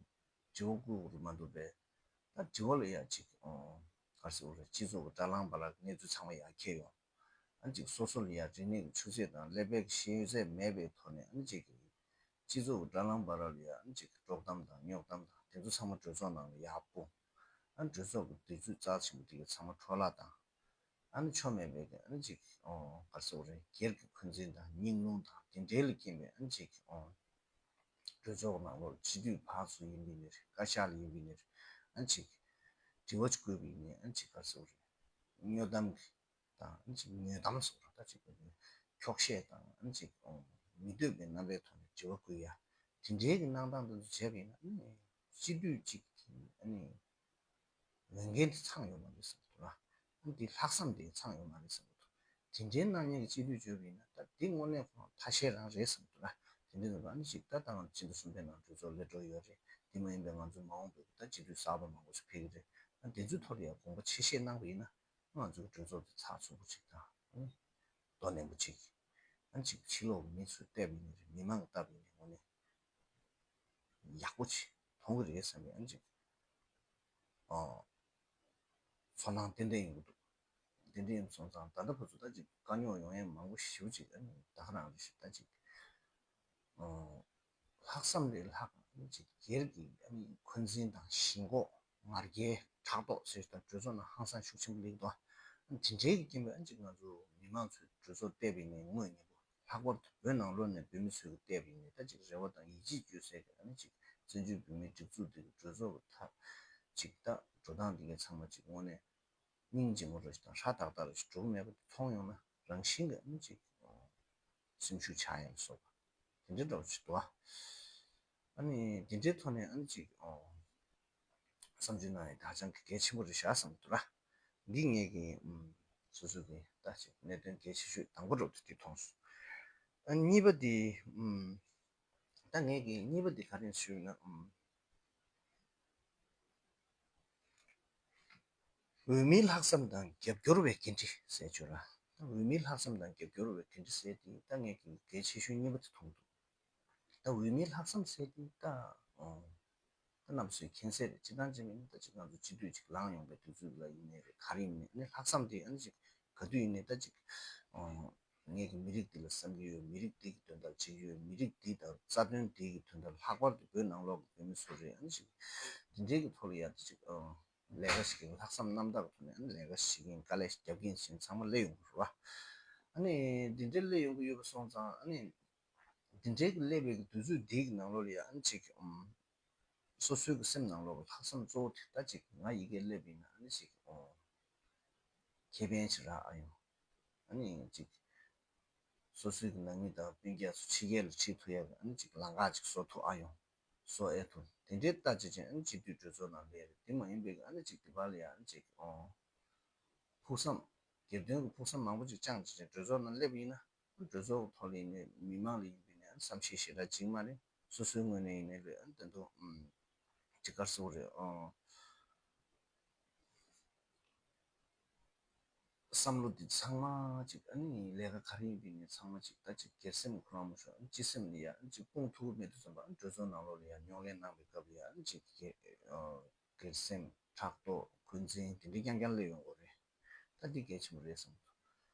དྲི་བ་བཀོད་དགོས་རེད་མ་འདུག་པས། ད་དྲི་བ་ལ་ཡ་ཅིག་ཨོ། ག་རེ་ཟེར་དགོས་རེད། སྤྱི་ཚོགས་ཀྱི་དྲ་ལམ་བར་ལ་གནས་ཚུལ་ཚང་མ་ཡར་འཁྱེར་ཡོང་། ཨ་ནི་ཅིག་སོ་སོ་ལ་ཡ་རིག་གནས་ཀྱི་ཆུ་ཚད་དང་ཀླད་པའི་ཤེས་ཚད་མེད་པའི་ཐོག་ནས་ཨ་ནི་ཅིག་སྤྱི་ཚོགས་ཀྱི་དྲ་ལམ་བར་ལ་ཡ་ཨ་ནི་ཅིག་དཀྲོག་གཏམ་དང་རྙོག་གཏམ་དང་དེ་ཚོ་ཚང་མ་གྲོས་ཚོགས་ནང་ལ་ཡར་སྤུངས། ཨ་ནི་གྲོས་ཚོགས་ཀྱི་དུས་ཚོད་རྩ་ཆེན་པོ་དེ་ག་ཚང་མ་འཕྲོ་བརླག་བཏང་། ཨ་ནི་ཆོ་མེད་པའི་གི་ཨ་ནི་ཅིག་ཨོ་ག་རེ་ཟེར་དགོས་རེད། སྒེར་གྱི་འཁོན་འཛིན་དང་སྙིང་རླུང་དང་དེ་འདྲའི་ལ་རྐྱེན་པས་ཨ་ནི་ཅིག་ཨོ་གྲོས་ཚོགས་ཀྱི་ནང་ལོགས་སྤྱི་འཐུས་ཕར་ཚུར་ཡིན་པ་ཡིན་ནའི་རེད། བཀའ་ཤག་ལ་ཡིན་པ་ཡིན་ནའི་རེད། ཨ་ནི་ཅིག་དྲི་བ་ཅིག་བཀོད་པ་ཡིན་ནའི་ཨ་ནི་ཅིག་ག་རེ་ཟེར་དགོས་རེད། སྨྱོ་གཏམ་གྱི་དང་ཨ་ནི་ཅིག་ཉོས་གཏམ་སོགས་ལ་ད་ཅིག་འཁྱོག་བཤད་དང་ཨ་ནི་ཅིག་མི་འདོད་པའི་རྣམ་པའི་ཐོག་ནས་དྲི་བ་བཀོད་ཡ། དེ་འདྲའི་གི་གནང་སྟངས་དེ་ཚོ་བྱས་པ་ཡིན་ན་ཨ་ནི་སྤྱི་འཐུས་གཅིག་གི་ཨ་ནི་འོས་འགན་དེ་ཚང་ཡོད་མ་རེད་བསམ་གྱི་འདུག་ལ། ཨ་ནི་དེ་ལྷག་བསམ་དེ་ཚང་ཡོད་མ་རེད་བསམ་གྱི་འདུག་དེ་འདྲའི་སྣང་བརྙན་གྱི་སྤྱི་འཐུས་བརྗོད་པ་ཡིན་ན་ད་འདི་དངོས་གནས་ཁོ་རང་ཐ་ཤལ་རང་རེད་བསམ་འདུག་ལ། དེ་འདྲའི་ནང་ལ་ཨ་ནི་ཅིག་ད་ད་ང་ཚོ་ཕྱི་ཟླ་གསུམ་པའི་ནང་གྲོས་ཚོགས་སླེབས་འགྲོ་ཡོད་རེད། དེ་མ་ཡིན་པའི་ང་ཚོ་མ་འོངས་པའི་ད་སྤྱི་འཐུས་གསར་པ་མང་པོ་ཞིག་ཕེབས་ཀྱི་རེད། ཨ་དེ་ཚོའི་ཐོག་ལ་ཡང་དགོངས་པ་ཆེ་བཞེས་གནང་བ་ཡིན་ན་ང་ཚོའི་གྲོས་ཚོགས་དེ་ཚགས་ཚུད་པོ་ཅིག་དང་ཨ་ནི་མདོག་ནན་པོ་ཅིག་ཨ་ནི་ཅིག་ཕྱི་ལོགས་ཀྱི་མི་ཚོས་བལྟས་པ་ཡིན་ན་རེད། མི་མང་གིས་བལྟས་པ་ཡིན་ན་དངོས་གནས་ཡག་པོ་ཅིག་མཐོང་གི་རེད་བསམ་པའི་ཨ་ནི་ཅིག་ཨོ། ཚོར་སྣང་ཏན་ཏན་ཡོང་གི་འདུག་དེ་འདྲ་ཡིན་སོང་ཙང་ད་ལྟ་བར་དུ་ད་ཅིག་དཀའ་རྙོག་ཡོང་ཡས་མང་པོ་ཞེ་པོ་ཅིག་ཨ་ནི་ད་ག་རང་རེད་ཤག་ད་ཅིག་ཨོ། ལྷག་བསམ་ལས་ལྷག་ཨ་ནི་ཅིག་སྒེར་གྱི་ཨ་ནི་འཁོན་འཛིན་དང་ཞེན་ཁོག་ང་རྒྱལ་ཕྲག་དོག་ཟེར་ཞིག་ད་གྲོས་ཚོགས་ནང་ཧང་སང་ཤུགས་ཆེན་པོ་སླེབས་འདུག་ཨ་ནི་དེ་འདྲའི་གི་རྐྱེན་པས་ཨ་ནི་ཅིག་ང་ཚོ་མི་མང་ཚོས་གྲོས་ཚོགས་བལྟས་པ་ཡིན་ནའི་དངོས་ཉིད་པོ། ལྷག་པར་དུ་བོད་ནང་ལོགས་ནས་བོད་མི་ཚོས་ཀྱི་བལྟས་པ་ཡིན་ནའི་ད་ཅིག་རེ་བ་དང་ཡིད་ཆེས་བཅོལ་སའི་གི་ཨ་ནི་ཅིག་བཙན་བྱོལ་བོད་མིའི་སྒྲིག་འཛུགས་འདི་གི་གྲོས་ཚོགས་ཀྱི་ཐག་ཅིག་ད་འགྲོ་སྟངས་འདི་གའི་ཚང་མ་ཅིག་དངོས་གནས་སྙིང་རྗེ་མོ་རེ་ཞིག་དང་ཧྲ་ཏག་ཏག་རེ་ཞིག་འགྲོ་གི་མེད་པ་དེ་མཐོང་ཡོང་ན་རང་བཞིན་གྱི་ཨ་ནི་ཅིག་སེམས་ཤུགས་ཆག་ཡ་ལ་སོགས་པ་དེ་འདྲའི་འདྲ་བོ་ཞིག་འདུག་ཨ་ནི་དེ་འདྲའི་ཐོག་ནས་ཨ་ནི་ཅིག་བསམ་ཚུལ་གནང་ཡ་དེ་ཧ་ཅང་གི་གལ་ཆེན་པོ་རེད་ཤག་བསམ་གྱི་འདུག་ར། འདི་ངས་ཀྱི་ཨུམ་སོ་སོ་གི་ལྟ་ཞིབ་གནད་དོན་གལ་ཆེ་ཤོས་དང་པོ་རབ་ཏུ་དེ་མཐོང་སོང་། ཨ་གཉིས་པ་དེ་ཨུམ་ད་ངས་ཀྱི་གཉིས་པ་དེ་ག་རེ་ཞུས་ན་ཨུམ་འོས་མིའི་ལྷག་བསམ་དང་རྒྱབ་སྐྱོར་བའི་འགན་འཁྲི་ཟེར་ཆོག་ར། ད་འོས་མིའི་ལྷག་བསམ་དང་རྒྱབ་སྐྱོར་བའི་འགན་འཁྲི་ཟེར་དེ་ད་ངས་ཀྱི་གལ་ཆེ་ཤོས་གཉིས་པ་དེ་མཐོང་འདུག་ད་འོས་མིའི་ལྷག་བསམ་ཟེར་དེ་ད། ཨོ། ད་རྣམ་པ་ཚོས་མཁྱེན་གསལ་རེད། སྤྱིར་བཏང་བྱས་པ་ཡིན་ན་ད་ཅིག་ང་ཚོ་སྤྱི་འཐུས་ཅིག་ལངས་ཡོང་པའི་དུས་ཚོད་ལ་ཡིན་ནའི་རེད། ག་རེ་ཡིན་ནའི་ཨ་ནི་ལྷག་བསམ་དེ་ཨ་ནི་ཅིག་ག་དུས་ཡིན་ནའི་ད་ཅིག་ཨོ། ངས་ཀྱི་མི་རིགས་འདི་ལ་བསམ་གྱི་ཡོད། མི་རིགས་འདི་གི་དོན་དག་བྱེད་ཀྱི་ཡོད། མི་རིགས་འདི་དང་རྩ་དོན་འདི་གི་དོན་དག་ལྷག་པར་དུ་བོད་ནང་ལོགས་ཀྱི་བོད་མི་ཚོ་རེད། ཨ་ནི་ཅིག་འདི་འདྲའི་གི་ཐོག་ལ་ཡ་ད་ཅིག་ཨོ། ལས་ཀ་བྱེད་ཀྱི་ཡོད། ལྷག་བསམ་རྣམ་དག་གི་ཐོག་ནས་ཨ་ནི་ལས་ཀ་བྱེད་ཀྱི་ཡིན། དཀའ་ལས་བརྒྱབ་ཀྱི་ཡིན་ཟེར་ཚང་མ་སླེབས་ཡོང་གི་རེད་བ། ཨ་ནི་འདི་འདྲའི་སླེབས་ཡོང་གི་ཡོད་པ་སོང་ཙང་ཨ་ནི། འདི་འདྲའི་གི་སླེབས་པའི་གི་དུས་ཚོད་འདིའི་གི་ནང་ལོགས་ལ་ཡ་ཨ་ནི་ཅིག་ཨམ། སོ་སོའི་གི་སེམས་ནང་ལོགས་ལ་ལྷག་བསམ་གཙོ་བོ་དེ་ད་ཅིག་ང་ཡི་གེ་སླེབས་པ་ཡིན་ན་ཨ་ནི་ཅིག་ཨོ། ཁེ་ཕན་ཅིག་རག་ཨ་ཡོང་། ཨ་ནི་ཅིག་སོ་སོའི་གི་ནང་མི་དང་སྤུན་ཀྱག་ཚོ་ཕྱི་རྒྱལ་ལ་ཁྲིད་ཐུབ་ཡ་གི་ཨ་ནི་ཅིག་ལམ་ཁ་ཅིག་བཟོ་ཐུབ་ཨ་ཡོང་། བཟོ་ཨེ་ཐུབ། དེ་འདྲའི་ལྟ་ཅི་ཅི་ཨ་ནི་སྤྱི་འཐུས་གྲོས་ཚོགས་ནང་སླེབས་རེད། དེ་མ་ཡིན་པའི་གི་ཨ་ནི་ཅིག་དེ་བར་ལ་ཡ་ཨ་ནི་ཅིག་ཨོ། ཕུགས་བསམ། སྒེར་དོན་གྱི་ཕུགས་བསམ་མང་པོ་ཅིག་བཅངས་བྱས་གྲོས་ཚོགས་ནང་སླེབས་པ་ཡིན་ན། གྲོས་ཚོགས་ཀྱི་ཐོག་ལ་ཡིན་ནའི་མི་མང་ལ་ཡིན་པ་ཡིན་ནའི་བསམ་ཤེས་ཞེ་དྲག་ཅིག་མ་རེད། སོ་སོའི་ངོས་ནས་ཡིན་ནའི་རེད། ཨ་ནི་ད་དུང་ཅིག་ག་རེ་ཟེར་དགོས་རེད། ཨོ། བསམ་བློ་འདི་ཚང་མ་ཅིག་ཨ་ནི་ལས་ཀ་ག་རེ་ཡིན་པ་ཡིན་ནའི་ཚང་མ་ཅིག་ད་ཅིག་སྒེར་སེམས་ཁོ་རང་མ་ཤོར། ཨ་ནི་སྤྱི་སེམས་ལ་ཡ་ཨ་ནི་ཅིག་སྤུངས་ཐུབ་ཀྱི་མེད་དུས་ཙམ་པ་ཨ་ནི་གྲོས་ཚོགས་ནང་ལོགས་ལ་ཡ་ཉོག་གླེང་གནང་བའི་སྐབས་ལ་ཡ་ཨ་ནི་ཅིག་སྒེར་ཨོ། སྒེར་སེམས་ཕྲག་དོག་འཁོན་འཛིན་དེ་འདྲ་རྐྱང་རྐྱང་སླེབས་ཡོང་གི་རེད། ད་འདི་གལ་ཆེན་པོ་རེད་བསམ་གྱི་འདུག་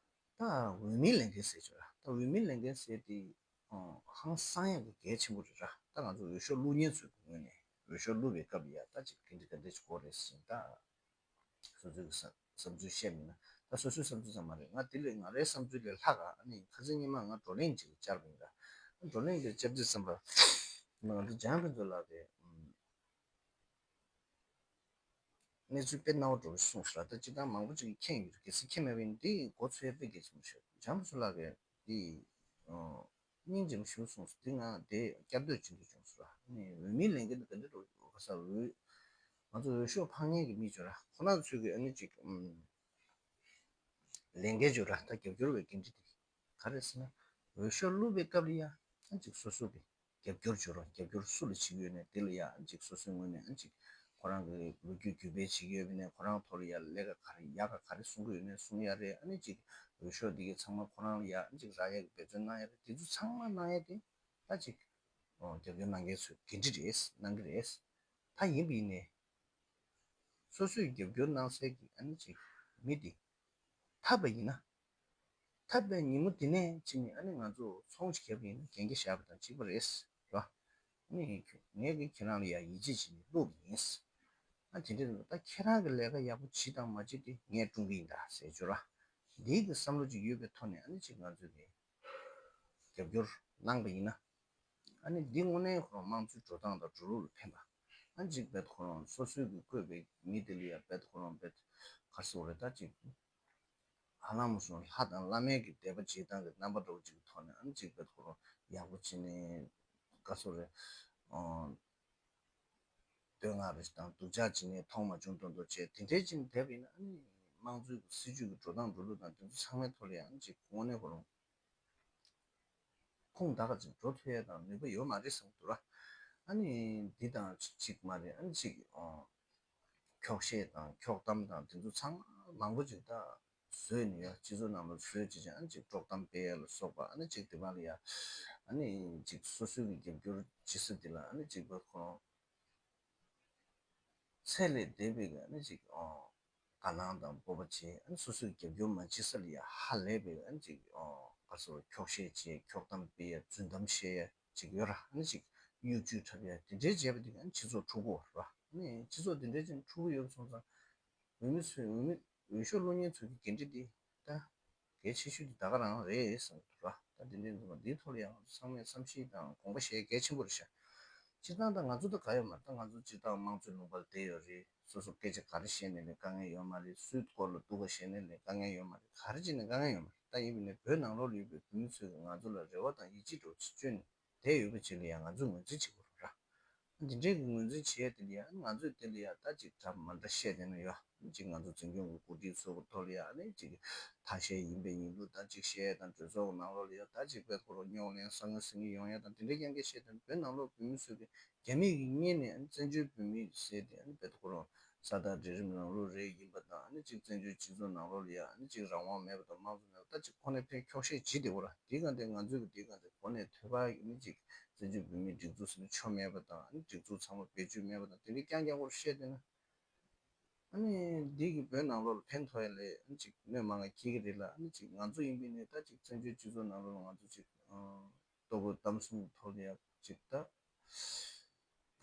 ད་འོས་མིའི་ལས་འགན་ཟེར་ཆོག་ར། ད་འོས་མིའི་ལས་འགན་ཟེར་དེ་ཨང་ཧང་སང་ཡག་གི་གལ་ཆེན་པོ་རེད་ར། ད་ང་ཚོ་འོས་ཤོག་བླུག་མཁན་ཚོའི་ངོས་ནས་འོས་ཤོག་བླུག་པའི་སྐབས་ལ་ཡ་ད་ཅིག་ག་འདྲ་ག་འདྲ་ཞིག་དགོས་རེད་ཟེར་ད། སོ་སོའི་བསམ་བསམ་ཚུལ་བཤད་མིན་ན་ད་སོ་སོའི་བསམ་ཚུལ་ཙམ་མ་རེད། ང་དེ་ལས་ང་རའི་བསམ་ཚུལ་ལས་ལྷག་ག་ཨ་ནི་ཁ་སང་ཉི་མ་ང་བགྲོ་གླེང་ཅིག་བཅར་བ་ཡིན་ར། བགྲོ་གླེང་དེ་བཅར་དུས་ཙམ་པ་ང་ཚོ་འཇམ་དཔལ་མཚོ་ལགས་ཀྱིས་གནས་ཚུལ་དཔེ་རྣ་བ་འགྲོ་བ་ཞིག་གསུངས་སོང་ར། ད་སྤྱིར་བཏང་མང་པོ་ཅིག་གིས་མཁྱེན་ཡོད་རེད། གལ་སྲིད་མཁྱེན་མེད་པ་ཡིན་ན་འདི་མགོ་ཚོས་ཡ་དཔེ་གལ་ཆེན་པོ་ཞིག་འཇམ་དཔལ་མཚོ་ལགས་ཀྱིས་འདི་སྙིང་རྗེ་མོ་ཞིག་གསུངས་སོང་། འདི་ང་དེ་བསྐྱར་ཟློས་བྱེད་འདོད་བྱུང་སོང་ར། ཨ་ནི་འོས་མིའི་ལས་འགན་དེ་ག་འདྲ་འགྲོ་ག་ས་འོས་ང་ཚོ་འོས་ཤོག་འཕང་མཁན་གྱི་མི་ཅིག་ཡོད་ར། ཁོ་རང་ཚོས་ཀྱི་ཨ་ནི་ཅིག་ལས་འགན་ཅིག་ཡོད་ར། ད་རྒྱབ་སྐྱོར་བའི་འགན་འཁྲི་དེ་ག་རེ་ཟེར་ན་འོས་ཤོག་བླུག་པའི་སྐབས་ལ་ཡ་ཨ་ཅིག་སོ་སོ་གི་རྒྱབ་སྐྱོར་བྱེད་རོགས། རྒྱབ་སྐྱོར་སུ་ལ་བྱེད་ཀྱི་ཡོད་ནས་དེ་ལ་ཡ་ཨ་ཅིག་སོ་སོའི་ངོས་ནས་ཨ་ཅིག་ཁོ་རང་གི་ལོ་རྒྱུས་བརྒྱུད་སྤེལ་བྱེད་ཀྱི་ཡོད་པ་ནས་ཁོ་རང་ཐོག་ལ་ཡ་ལས་ཀ་ག་རེ་ཡག་ག་ག་རེ་གསུང་གི་ཡོད་ནས་གསུང་ཡ་རེད། ཨ་ནི་ཅིག་འོས་ཤོག་འདི་གའི་ཚང་མ་ཁོ་རང་ལ་ཡ་ཨ་ཅིག་རག་ཡ་གི་འབད་བརྩོན་གནང་ཡ་རེད། དེ་ཚོ་ཚང་མ་གནང་ཡ་དེ་ད་ཅིག་རྒྱབ་སྐྱོར་གནང་མཁན་ཚོས་འགན་འཁྲི་རེད། གནང་གི་རེད། ད་ཡིན་པ་ཡིན་ནས་སོ་སོས་རྒྱབ་སྐྱོར་གནང་སའི་གི་ཨ་ནི་ཅིག་མི་དེ་ཐར་པ་ཡིན་ན། ཐར་པའི་ཉིན་མོ་དེ་ནས་ཕྱིན་ནས་ཨ་ནི་ང་ཚོ་ཚོང་ཅིག་བརྒྱབ་པ་ཡིན་ན་གན་རྒྱ་བཞག་པ་དང་གཅིག་པ་རེད་ར། ཨ་ནི་ངས་ཀྱིས་ཁྱེད་རང་ལ་ཡ་ཡིད་ཆེས་བྱས་ནས་བླུགས་པ་ཡིན། ཨ་དེ་འདྲ་ད་ཁྱེད་རང་གི་ལས་ཀ་ཡག་པོ་བྱེད་དང་མ་བྱེད་དེ་ངས་སྲུང་གི་ཡིན་ད་ཟེར་ཆོག་ར། འདིའི་གི་བསམ་བློ་ཅིག་ཡོད་པའི་ཐོག་ནས་ཨ་ནི་ཅིག་ང་ཚོས་ཀྱི་རྒྱབ་སྐྱོར་གནང་པ་ཡིན་ན། ཨ་ནི་འདི་དངོས་གནས་ཁོ་རང་དམངས་གཙོའི་འགྲོ་སྟངས་དང་འགྲོ་ལུགས་ལ་ཕན་པ། ཨ་ནི་ཅིག་བེད་ཁོ་རང་སོ་སོའི་གི་བསྐོས་པའི་མི་དེ་ལ་ཡ་བེད་ཁོ་རང་བེད་ག་རེ་ཟེར་དགོས་རེད། ད་ཅིག་ཧ་ལམ་སོང་ལྷ་དང་བླ་མའི་གི་དད་པ་བྱེད་སྟངས་ཀྱི་རྣམ་པ་འདྲ་བོ་ཅིག་གི་ཐོག་ནས་ཨ་ནི་ཅིག་བེད་ཁོ་རང་ཡག་པོ་བྱས་ནས་ག་རེ་ཟེར་དགོས་རེད། ཨོ། བསྟོད་བསྔགས་རེ་དང་སྡུག་ཅག་བྱས་ནས་མཐོང་མ་བྱུང་མདོག་མདོག་བྱས་དེ་འདྲའི་ཅིག་བསྡད་པ་ཡིན་ན་ཨ་ནི་ དམངས་གཙོའི་སྲིད་ཇུས་ཀྱི་འགྲོ་སྟངས་འགྲོ་ལུགས་དང་དེ་ཚོ་ཚང་མའི་ཐོག་ལ་ཡང་ཅིག་དངོས་གནས་ཁོ་རང་ཁུངས་དག་ག་ཅིག་འགྲོ་ཐུབ་ཡ་དང་ནུས་པ་ཡོད་མ་རེད་བསམ་གྱི་འདུག་ར། ཨ་ནི་འདི་དང་ཅིག་མ་རེད། ཨ་ནི་ཅིག་འཁྱོག་བཤད་དང་འཁྱོག་གཏམ་དང་དེ་ཚོ་ཚང་མ་མང་པོ་ཅིག་ད་བཟོས་ནས་ཡ་སྤྱི་ཚོགས་ནང་ལ་བཟོས་བྱས་ཅིག་ཨ་ནི་ཅིག་དཀྲོག་གཏམ་སྤེལ་ཡ་ལ་སོགས་པ། ཨ་ནི་ཅིག་དེ་བ་ལ་ཡ་ཨ་ནི་ཅིག་སོ་སོའི་གི་རྒྱབ་སྐྱོར་བྱེད་ས་དེ་ལ་ཨ་ནི་ཅིག་བ་ཁོ་རང་ཚད་ལས་འདས་པའི་གི་ཨ་ནི་ཅིག་ཨོ་དགའ་སྣང་དང་སྤོབས་པ་བྱེད། ཨ་ནི་སོ་སོའི་རྒྱབ་སྐྱོར་མ་བྱེད་ས་ལ་ཡ་ཧ་ལས་པའི་ཨ་ནི་ཅིག་ཨོ་ག་ཚོད་འཁྱོག་བཤད་བྱེད། འཁྱོག་གཏམ་སྤེལ་ཡ། རྫུན་གཏམ་བཤད་ཡ་ཅིག་ཡོད་ར། ཨ་ནི་ཅིག་གཡོ་ཇུས་འཁྲབ་ཡ་དེ་འདྲའི་བྱས་པ་དེ་ག་ཨ་ནི་སྤྱི་ཚོགས་འཁྲུག་གོ་ར། ཨ་ནི་སྤྱི་ཚོགས་དེ་འདྲའི་ཅིག་འཁྲུག་གི་ཡོད་སོང་ཙང་། འོས་མི་ཚོས་འོས་མི་འོས་ཤོག་སློག་མཁན་ཚོ་གི་འགན་འཁྲི་དེ་ད་གལ་ཆེ་ཤོས་དེ་ད་ག་རང་རེད་བསམ་གྱི་འདུག་ར། ད་དེ་འདྲའི་འདུག་པ་འདིའི་ཐོག་ལ་ཡང་ཚང་མས་བསམ་ཤེས་དང་དགོངས་པ་བཞེས་གལ་ཆེན་པོ་རེད་ཤག་སྤྱིར་བཏང་ད་ང་ཚོ་ད་ག་ཡོད་མ་རེད། ད་ང་ཚོ་སྤྱིར་བཏང་དམངས་གཙོའི་ལུང་པ་ལ་བསྡད་ཡོད་རེད། སོ་སོ་སྐད་ཆ་ག་རེ་བཤད་ནས་ལས་དཀའ་ངལ་ཡོད་མ་རེད། སུའི་སྐོར་ལ་སྡུག་ག་བཤད་ནས་ལས་དཀའ་ངལ་ཡོད་མ་རེད། ག་རེ་བྱས་ནས་དཀའ་ངལ་ཡོད་མ་རེད། ད་ཡིན་པ་ཡིན་ནའི་བོད་ནང་ལོགས་ལ་ཡོད་པའི་བོད་མི་ཚོས་ང་ཚོ་ལ་རེ་བ་དང་ཡིད་ཆེས་འདྲ་བོ་ཅིག་བཅོལ་ནས་བསྡད་ཡོད་པ་ཅིག་ལ་ཡང་ང་ཚོས་ངོས་འཛིན་བྱེད་དགོས་རེད་ར། འདི་འདྲའི་གི་ངོས་འཛིན་བྱེད་ཡ་དེ་ལ་ཡང་ང་ཚོས་དེ་ལ་ཡང་ད་ཅིག་གྲབས་མ་འདྲ་བཤད་བསྡད་ན་ཡོད། ཅིག་ང་ཚོ་འཛིན་སྐྱོང་གི་འགོ་ཁྲིད་ཚོ་གི་ཐོག་ལ་ཡང་ནི་ཅིག་ཐ་ཤལ་ཡིན་པའི་ཡིན་ལུགས་ད་ཅིག་བཤད་ཡ་དང་། གྲོས་ཚོགས་ནང་ལོགས་ལ་ཡང་ད་ཅིག་བོད་ཁོ་རང་རྙོག་གླེང་ས་ངན་ཟིང་ངེ་ཡོང་ཡ་དང་དེ་འདྲའི་རྐྱང་རྐྱང་བཤད་བསྡད་ན། བོད་ནང་ལོགས་བོད་མི་ཚོས་གི་རྒྱ་མི་གི་སྔོན་ནས་ཨ་ནི་བཙན་བྱོལ་བོད་མི་ཟེར་ཏེ་ཨ་ནི་བོད་ཁོ་རང་ས་ཐག་འབྲིང་རིམ་ནང་ལོགས་རེད་ཡིན་པ་དང་། ཨ་ནི་ཅིག་བཙན་བྱོལ་སྤྱི་ཚོགས་ནང་ལོགས་ལ་ཡང་ཨ་ནི་ཅིག་རང་དབང་མེད་པ་དང་དམངས་གཙོ་མེད་པ། ད་ཅིག་ཁོ་ནས་ཕན་འཁྱོག་བཤད་བྱེད་བསྡད་ཡོད་ར། དེའི་སྒང་དེ་ང་ཚོས་གི་དེའི་སྒང་དེ་གོ་ནས་ཐོས་པ་ཡིན་ནི་ཅིག་བཙན་བྱོལ་བོད་མིའི་སྒྲིག་འཛུགས་ཟེར་ནི་ཆོ་མེད་པ་དང་། ཨ་ནི་སྒྲིག་འཛུགས་ཚང་མ་བེད་སྤྱོད་མེད་པ་དང་དེ་འདྲའི་རྐྱང་རྐྱང་པོ་བཤད་བསྡད་ན། ཨ་ནི་འདི་གི་བོད་ནང་ལོགས་ལ་ཕན་ཐོགས་ཡ་ལས་ཨ་ནི་ཅིག་གནོད་མང་ང་འཁེལ་གི་རེད་ལ། ཨ་ནི་ཅིག་ང་ཚོ་ཡིན་པ་ཡིན་ནའི་ད་ཅིག་བཙན་བྱོལ་སྤྱི་ཚོགས་ནང་ལོགས་ལ་ང་ཚོ་ཅིག་ཨ་ལྟོ་གོས་གཏམ་གསུམ་གི་ཐོག་ལ་ཡ་ཅིག་ད་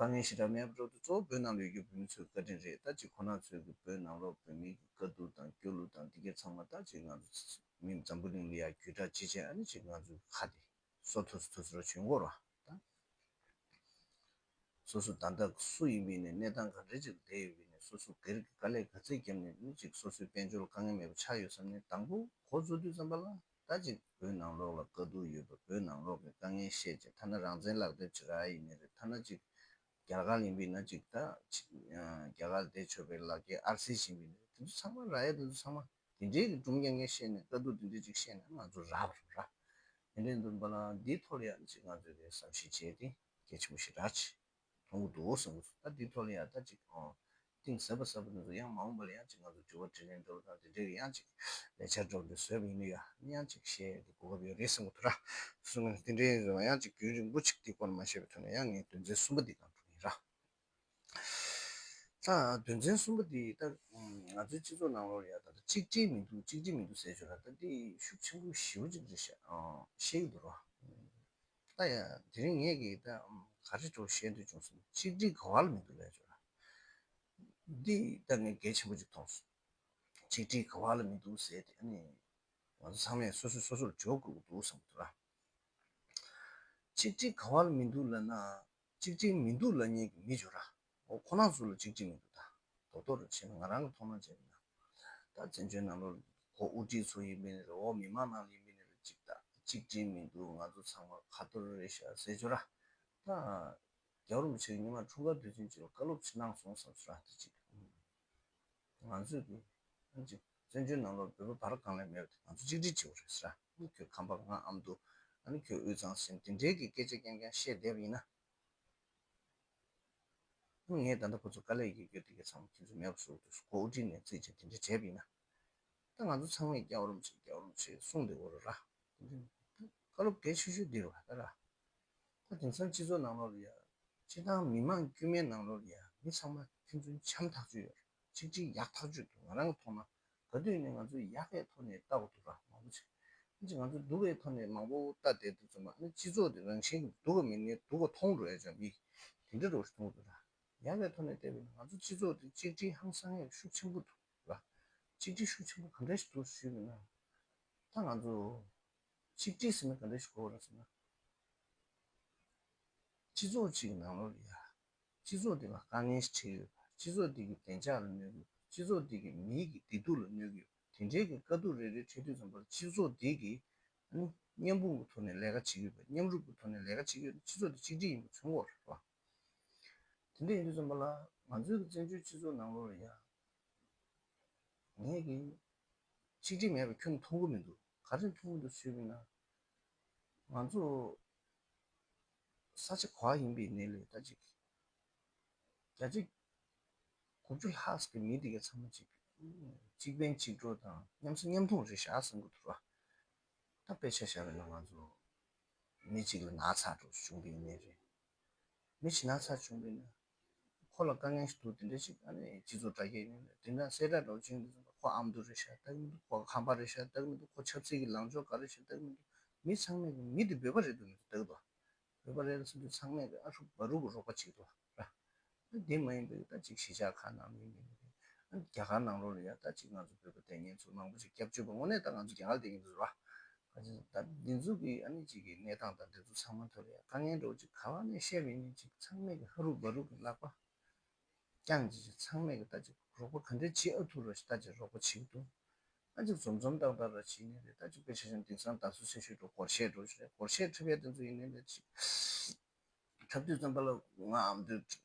དཀའ་ངལ་ཞེ་དྲག་མེད་པ་འགྲོ་དུས་གཙོ་བོ་བོད་ནང་ལ་ཡོད་རྒྱུ་བོད་མི་ཚོའི་བཀའ་དྲིན་རེད། ད་ཅིག་ཁོ་རང་ཚོས་གི་བོད་ནང་ལོགས་བོད་མིའི་གི་དཀའ་སྡུག་དང་སྐྱོ་གླུ་དང་དེ་གའི་ཚང་མ་ད་ཅིག་ང་ཚོ་མི་འཛམ་བུ་གླིང་ལ་ཡ་བརྒྱུད་བསྒྲགས་བྱེད་བྱས། ཨ་ནི་ཅིག་ང་ཚོའི་ཁ་དེ་སོ་ཐོས་སུ་ཐོས་སུ་ར་བྱོན་གོ་ར། ད་སོ་སོ་ད་ལྟ་སུ་ཡིན་པ་ཡིན་ནའི་གནས་སྟངས་ག་འདྲ་ཅིག་ལ་བསྡད་ཡོད་པ་ཡིན་ནའི་སོ་སོ་སྒེར་གྱི་དཀའ་ལས་ག་ཚད་བརྒྱབ་ནས་ནི་ཅིག་སོ་སོའི་དཔལ་འབྱོར་ལ་དཀའ་ངལ་མེད་པ་ཆགས་ཡོད་བསམ་ནས་དང་པོ་འགོ་བཙུགས་དུས་ཙམ་པ་ལ་ད་ཅིག་བོད་ནང་ལོགས་ལ་དཀའ་སྡུག་ཡོད་པ། བོད་ནང་ལོགས་ཀྱི་དཀའ་ངལ་བཤད་བྱས། ཐ་ན་རང་བཙན་ལག་དེབ་ཅིག་རག་ཡ་ཡིན་ནའི་རེད། ཐ་ན་ཅིག་རྒྱ་གར་ཡིན་པ་ཡིན་ན་ཅིག་ད་ཅིག་རྒྱ་གར་བསྡད་ཆོག་པའི་ལག་འཁྱེར་ཨར་སི་ཡིན་པ་ཡིན་ནའི་རེད། དེ་ཚོ་ཚང་མ་རག་ཡ། དེ་ཚོ་ཚང་མ་དེ་འདྲའི་གི་སྒྲུང་རྐྱང་རྐྱང་བཤད་ནས་དཀའ་སྡུག་དེ་འདྲའི་ཅིག་བཤད་ནས་ང་ཚོ་རག་པ་རེད་ར། དེ་འདྲའི་འདུག་པ་ལ་འདིའི་ཐོག་ལ་ཡང་ཅིག་ང་ཚོས་དེ་བསམ་ཤེས་བྱས་ཏེ་གལ་ཆེན་པོ་ཞིག་རག་ཅིག་མཐོང་གི་འདུག་བསམ་གྱི་འདུག་ད་འདིའི་ཐོག་ལ་ཡང་ད་ཅིག་ཨོ་གཏིང་ཟབ་པ་ཟབ་པ་འདུག་ཡང་མ་འོངས་པ་ལ་ཡང་ཅིག་ང་ཚོ་དྲི་བ་དྲིས་ལན་འདྲ་བོ་དང་དེ་འདྲའི་ཡང་ཅིག་ལས་འཆར་འདྲ་བོ་འདི་བཟོས་པ་ཡིན་ན་ཡང་ཡང་ཅིག་བཤད་ཡ་གི་གོ་སྐབས་ཡོད་རེད་བསམ་གྱི་འདུག་ར། སོང་ཙང་དེ་འདྲའི་ཡང་ཅིག་རྒྱུན་རིང་པོ་ཅིག་དེའི་སྐོར་མ་བཤད་པའི་ཐོག་ནས་ཡང་ངས་དོན་ཚན་གསུམ་པ་འདི་དང་འགྲོ་གི་ཡིན་ར། ད་དོན་ཚན་གསུམ་པ་འདི་ད་ང་ཚོའི་སྤྱི་ཚོགས་ནང་ལོགས་ལ་ཡ་ད་ལྟ་གཅིག་སྒྲིལ་མི་འདུག་གཅིག་སྒྲིལ་མི་འདུག་ཟེར་ཆོག་ར། ད་འདི་ཤུགས་ཆེན་པོ་ཞེ་པོ་ཅིག་རེད་ཤག་ཨ་བཤད་ཀྱི་འདུག་ར། ད་ཡ་དེ་རིང་ངས་ཀྱིས་ད་ག་རེ་འདྲ་བོ་བཤད་འདོད་བྱུང་ཟེར་ན། གཅིག་སྒྲིལ་ག་བ་ལ་མི་འདུག་ལབ་ཆོག་ར། འདི་ད་ངས་གལ་ཆེན་པོ་ཅིག་མཐོང་སོང་། གཅིག་སྒྲིལ་ག་བ་ལ་མི་འདུག་ཟེར་དེ་ཨ་ནི་ང་ཚོ་ཚང་མས་སོ་སོས་སོ་སོར་འཇོག་དགོས་ཀྱི་འདུག་བསམ་གྱི་འདུག་ར། གཅིག་སྒྲིལ་ག་བ་ལ་མི་འདུག་ལབ་ན། གཅིག་སྒྲིལ་མི་འདུག་ལབ་མཁན་གྱི་མི་ཅིག་ཡོད་ར། འོ་ཁོ་རང་ཚོ་ལ་གཅིག་སྒྲིལ་མི་འདུག་ད་རྡོག་རྡོག་རེ་བྱས་ན་ང་རང་གི་མཐོང་སྣང་བྱས་པ་ཡིན་ན། ད་བཙན་བྱོལ་ནང་ལོགས་ཁོ་དབུ་ཁྲིད་ཚོ་ཡིན་པ་ཡིན་ནའི་རེད། འོ་མི་མང་ནང་ལ་ཡིན་པ་ཡིན་ནའི་རེད། གཅིག་ད་གཅིག་སྒྲིལ་མི་འདུག་ང་ཚོ་ཚང་མ་ཁ་ཐོར་རེད་ཤག་ཟེར་ཆོག་ར། ད་རྒྱལ་བ་རིན་པོ་ཆེ་གི་ཉི་མ་འཁྲུངས་སྐར་དུས་ཆེན་ཅིག་ལ་བཀའ་སློབ་ཅིག་གནང་སོང་བསམ་སོང་ར། ད་ཅིག་ང་ཚོས་ཀྱི་ཨ་ནི་ཅིག་བཙན་བྱོལ་ནང་ལོགས་བོད་པ་བར་གང་ལས་མེད་པ་དེ་ང་ཚོ་གཅིག་སྒྲིལ་བྱེད་དགོས་རེད་ཟེར་ར། ཨ་ནི་ཁྱོད་ཁམས་པ་ང་ཨ་མདོ། ཨ་ནི་ཁྱོད་དབུས་གཙང་ཟེར་དེ་འདྲའི་གི་སྐད་ཆ་རྐྱང་རྐྱང་བཤད་བསྡད་པ་ཡིན་ན། ཨ་ནི་ངས་ད་ལྟ་ཁོ་ཚོ་དཀའ་ལས་ཡོད་རྒྱུ་དེ་ག་ཚང་མ་ཁྱེད་ཚོས་མེད་པ་བཟོ་དུས་གོ་དབུ་ཁྲིད་ནས་རྩིས་བྱས་དེ་འདྲ་བྱས་པ་ཡིན་ན། ད་ང་ཚོ་ཚང་མས་རྒྱལ་བ་རིན་པོ་ཆེ་རྒྱལ་བ་རིན་པོ་ཆེ་གསུངས་བསྡད་ཡོད་རེད་ར། བཀའ་སློབ་གལ་ཆེ་ཤོས་འདི་རེད་བ་ད་ར། ད་དེང་སང་སྤྱི་ཚོགས་ནང་ལོགས་ལ་ཡ། སྤྱིར་བཏང་མི་མང་དཀྱུས་མའི་ནང་ལོགས་ལ་ཡ་མི་ཚང་མ་ཕན་ཚུན་འཆམ་ཐག་ཆོད་ཡོད་རེད། གཅིག་གཅིག་ཡག་ཐག་ཆོད་འདུག་ང་རང་གི་མཐོང་སྣང་ག་དུས་ནས་ང་ཚོས་ཡག་གི་ཐོག་ནས་ལྟ་དགོས་འདུག་ར་མང་པོ་ཅིག་ཨ་ཅིག་ང་ཚོས་སྡུག་གི་ཐོག་ནས་མང་པོ་ལྟ་བསྡད་དུས་ཙམ་པ་ཨ་ནི་སྤྱི་ཚོགས་དེ་རང་བཞིན་གྱིས་སྡུག་ག་མིན་ནའི་སྡུག་ག་མཐོང་འགྲོ་ཡ་ཅིག་མི་དེ་འདྲ་འདྲ་བོ་ཞིག་མཐོང་གི་འདུག་ར། ཡག་གི་ཐོག་ནས་བལྟས་པ་ཡིན་ན་ང་ཚོ་སྤྱི་ཚོགས་དེ་གཅིག་སྒྲིལ་ཧང་སང་ཡ་ཤུགས་ཆེན་པོ་འདུག་ར། གཅིག་སྒྲིལ་ཤུགས་ཆེན་པོ་ག་འདྲ་ཞིག་འདུག་ཞུས་པ་ཡིན་ན། ད་ང་ཚོ་གཅིག་སྒྲིལ་ཟེར་ན་ག་འདྲ་ཞིག་གོ་བ་རེད་ཟེར་ན། སྤྱི་ཚོགས་གཅིག་ནང་ལོགས་ལ་ཡ། སྤྱི་ཚོགས་འདི་ལ་དཀའ་ངལ་ཞིག་འཕྲད་ཡོད་པ། སྤྱི་ཚོགས་འདི་གི་བདེ་འཇགས་ལ་གནོད་ཀྱི་ཡོད་པ། སྤྱི་ཚོགས་འདི་གི་མིའི་གི་བདེ་སྡུག་ལ་གནོད་ཀྱི་ཡོད་པ། དེ་འདྲའི་གི་དཀའ་སྡུག་རེ་རེ་འཕྲད་དུས་ཙམ་པར་སྤྱི་ཚོགས་འདི་གི་ཨ་ནི་མཉམ་སྤུངས་ཀྱི་ཐོག་ནས་ལས་ཀ་བྱེད་ཀྱི་ཡོད་པ། མཉམ་རུབ་ཀྱི་ཐོག་ནས་ལས་ཀ་བྱེད་ཀྱི་ཡོད་ན་སྤྱི་ཚོགས་འདི་གཅིག་སྒྲིལ་ཡིན་པ་མཚོན་གྱི་ཡོད་རེད་བ། དེ་འདྲ་ཡིན་དུས་ཙམ་པ་ལ་ང་ཚོའི་གི་བཙན་བྱོལ་སྤྱི་ཚོགས་ནང་ལོགས་ལ་ཡ། ངས་ཀྱི་གཅིག་སྒྲིལ་མེད་པ་ཁྱོན་མཐོང་གི་མི་འདུག་ག་རེ་མཐོང་གི་འདུག་ཞུས་པ་ཡིན་ན། ང་ཚོ་ས་ཆ་ག་པར་ཡིན་པའི་གནས་ལས་ད་ཅིག་བརྒྱ་ཆ་དགུ་བཅུ་ལྷག་ཙམ་གྱི་མི་དེ་ག་ཚང་མ་ཅིག་གཅིག་ཕན་གཅིག་གྲོགས་དང་མཉམ་བཟོ་མཉམ་མཐུན་རེད་ཤག་བསམ་གྱི་འདུག་ར། ད་དཔེ་ཆ་བཞག་པ་ཡིན་ན་ང་ཚོ་མི་གཅིག་ལ་ན་ཚ་འདྲ་བྱུང་བའི་གནས་རེད། མི་གཅིག་ན་ཚ་བྱུང་བ་ཡིན་ན། ཁོ་ལ་དཀའ་ངལ་ཞིག་འདུག་དེ་འདྲ་ཞིག་ཨ་ནི་སྤྱི་ཚོགས་དྲ་རྒྱའི་ངོས་ནས་དེ་འདྲ་གསལ་བསྒྲགས་འདྲ་བོ་བྱས་ཡོང་དུས་ཙམ་པ་ཁོ་ཨ་མདོ་རེད་ཤག་ལྟ་གི་མི་འདུག་ཁོ་ཁམས་པ་རེད་ཤག་ལྟ་གི་མི་འདུག་ཁོ་ཆབ་སྲིད་ཀྱི་ལངས་ཕྱོགས་ག་རེ་ཤག་ལྟ་གི་མི་འདུག་མི་ཚང་མས་ཀྱི་མི་དེ་བོད་པ་རེད་འདུག་མི་འདུག་ལྟ་གི་འདུག་བོད་པ་རེད་ཟེར་དུས་ཚང་མས་ཀྱི་ཨ་ཧྲུག་བ་རུག་གི་རོགས་པ་བྱེད་ཀྱི་འདུག་ར། ཨ་དེ་མ་ཡིན་པའི་ད་ཅིག་གཞིས་ཆགས་ཁག་ནང་ཡིན་མིན་ཨ་རྒྱ་གར་ནང་ལོགས་ལ་ཡ་ད་ཅིག་ང་ཚོ་བོད་པ་དེ་ངན་ཚོ་མང་པོ་ཞིག་སྐྱབས་བཅོལ་བ་དངོས་གནས་ད་ང་ཚོ་རྒྱ་གར་བསྡད་ཀྱི་འདུག་ར། ག་ཅི་ད་འདི་ཚོ་གི་ཨ་ནི་ཅིག་གི་གནས་སྟངས་དང་འདི་ཚོ་ཚང་མ་ཐོག་ལ་ཡ་དཀའ་ངལ་འདྲ་བོ་ཅིག་ག་བ་ནས་བཤད་མིན་ནི་ཅིག་ཚང་མས་ཀྱི་ཧ་རུ་བ་རུ་གི་ལག་པ་བརྐྱངས་ཅིག་ཅིག་ཚང་མས་ཀྱི་ད་ཅིག་རོགས་པ་ག་འདྲ་བྱེད་ཨ་ཐུ་རོ་ཞིག་ད་ཅིག་རོགས་པ་བྱེད་ཀྱི་འདུག་ཨ་ཅིག་འཛོམས་འཛོམས་ཏག་ཏག་ར་བྱེད་ནི་རེད། ད་ཅིག་དཔེ་ཆ་བཞག་དེང་སང་ད་སུ་ཆེ་ཤོས་འགྲོ་སྒོར་གཞས་འགྲོ་ཞིག་རེད། སྒོར་གཞས་འཁྲབ་ཡ་དེ་ཚོ་ཡིན་ནི་རེད་ཅིག་འཁྲབ་དུས་ཙམ་པ་ལ་ང་ཨ་མདོའི་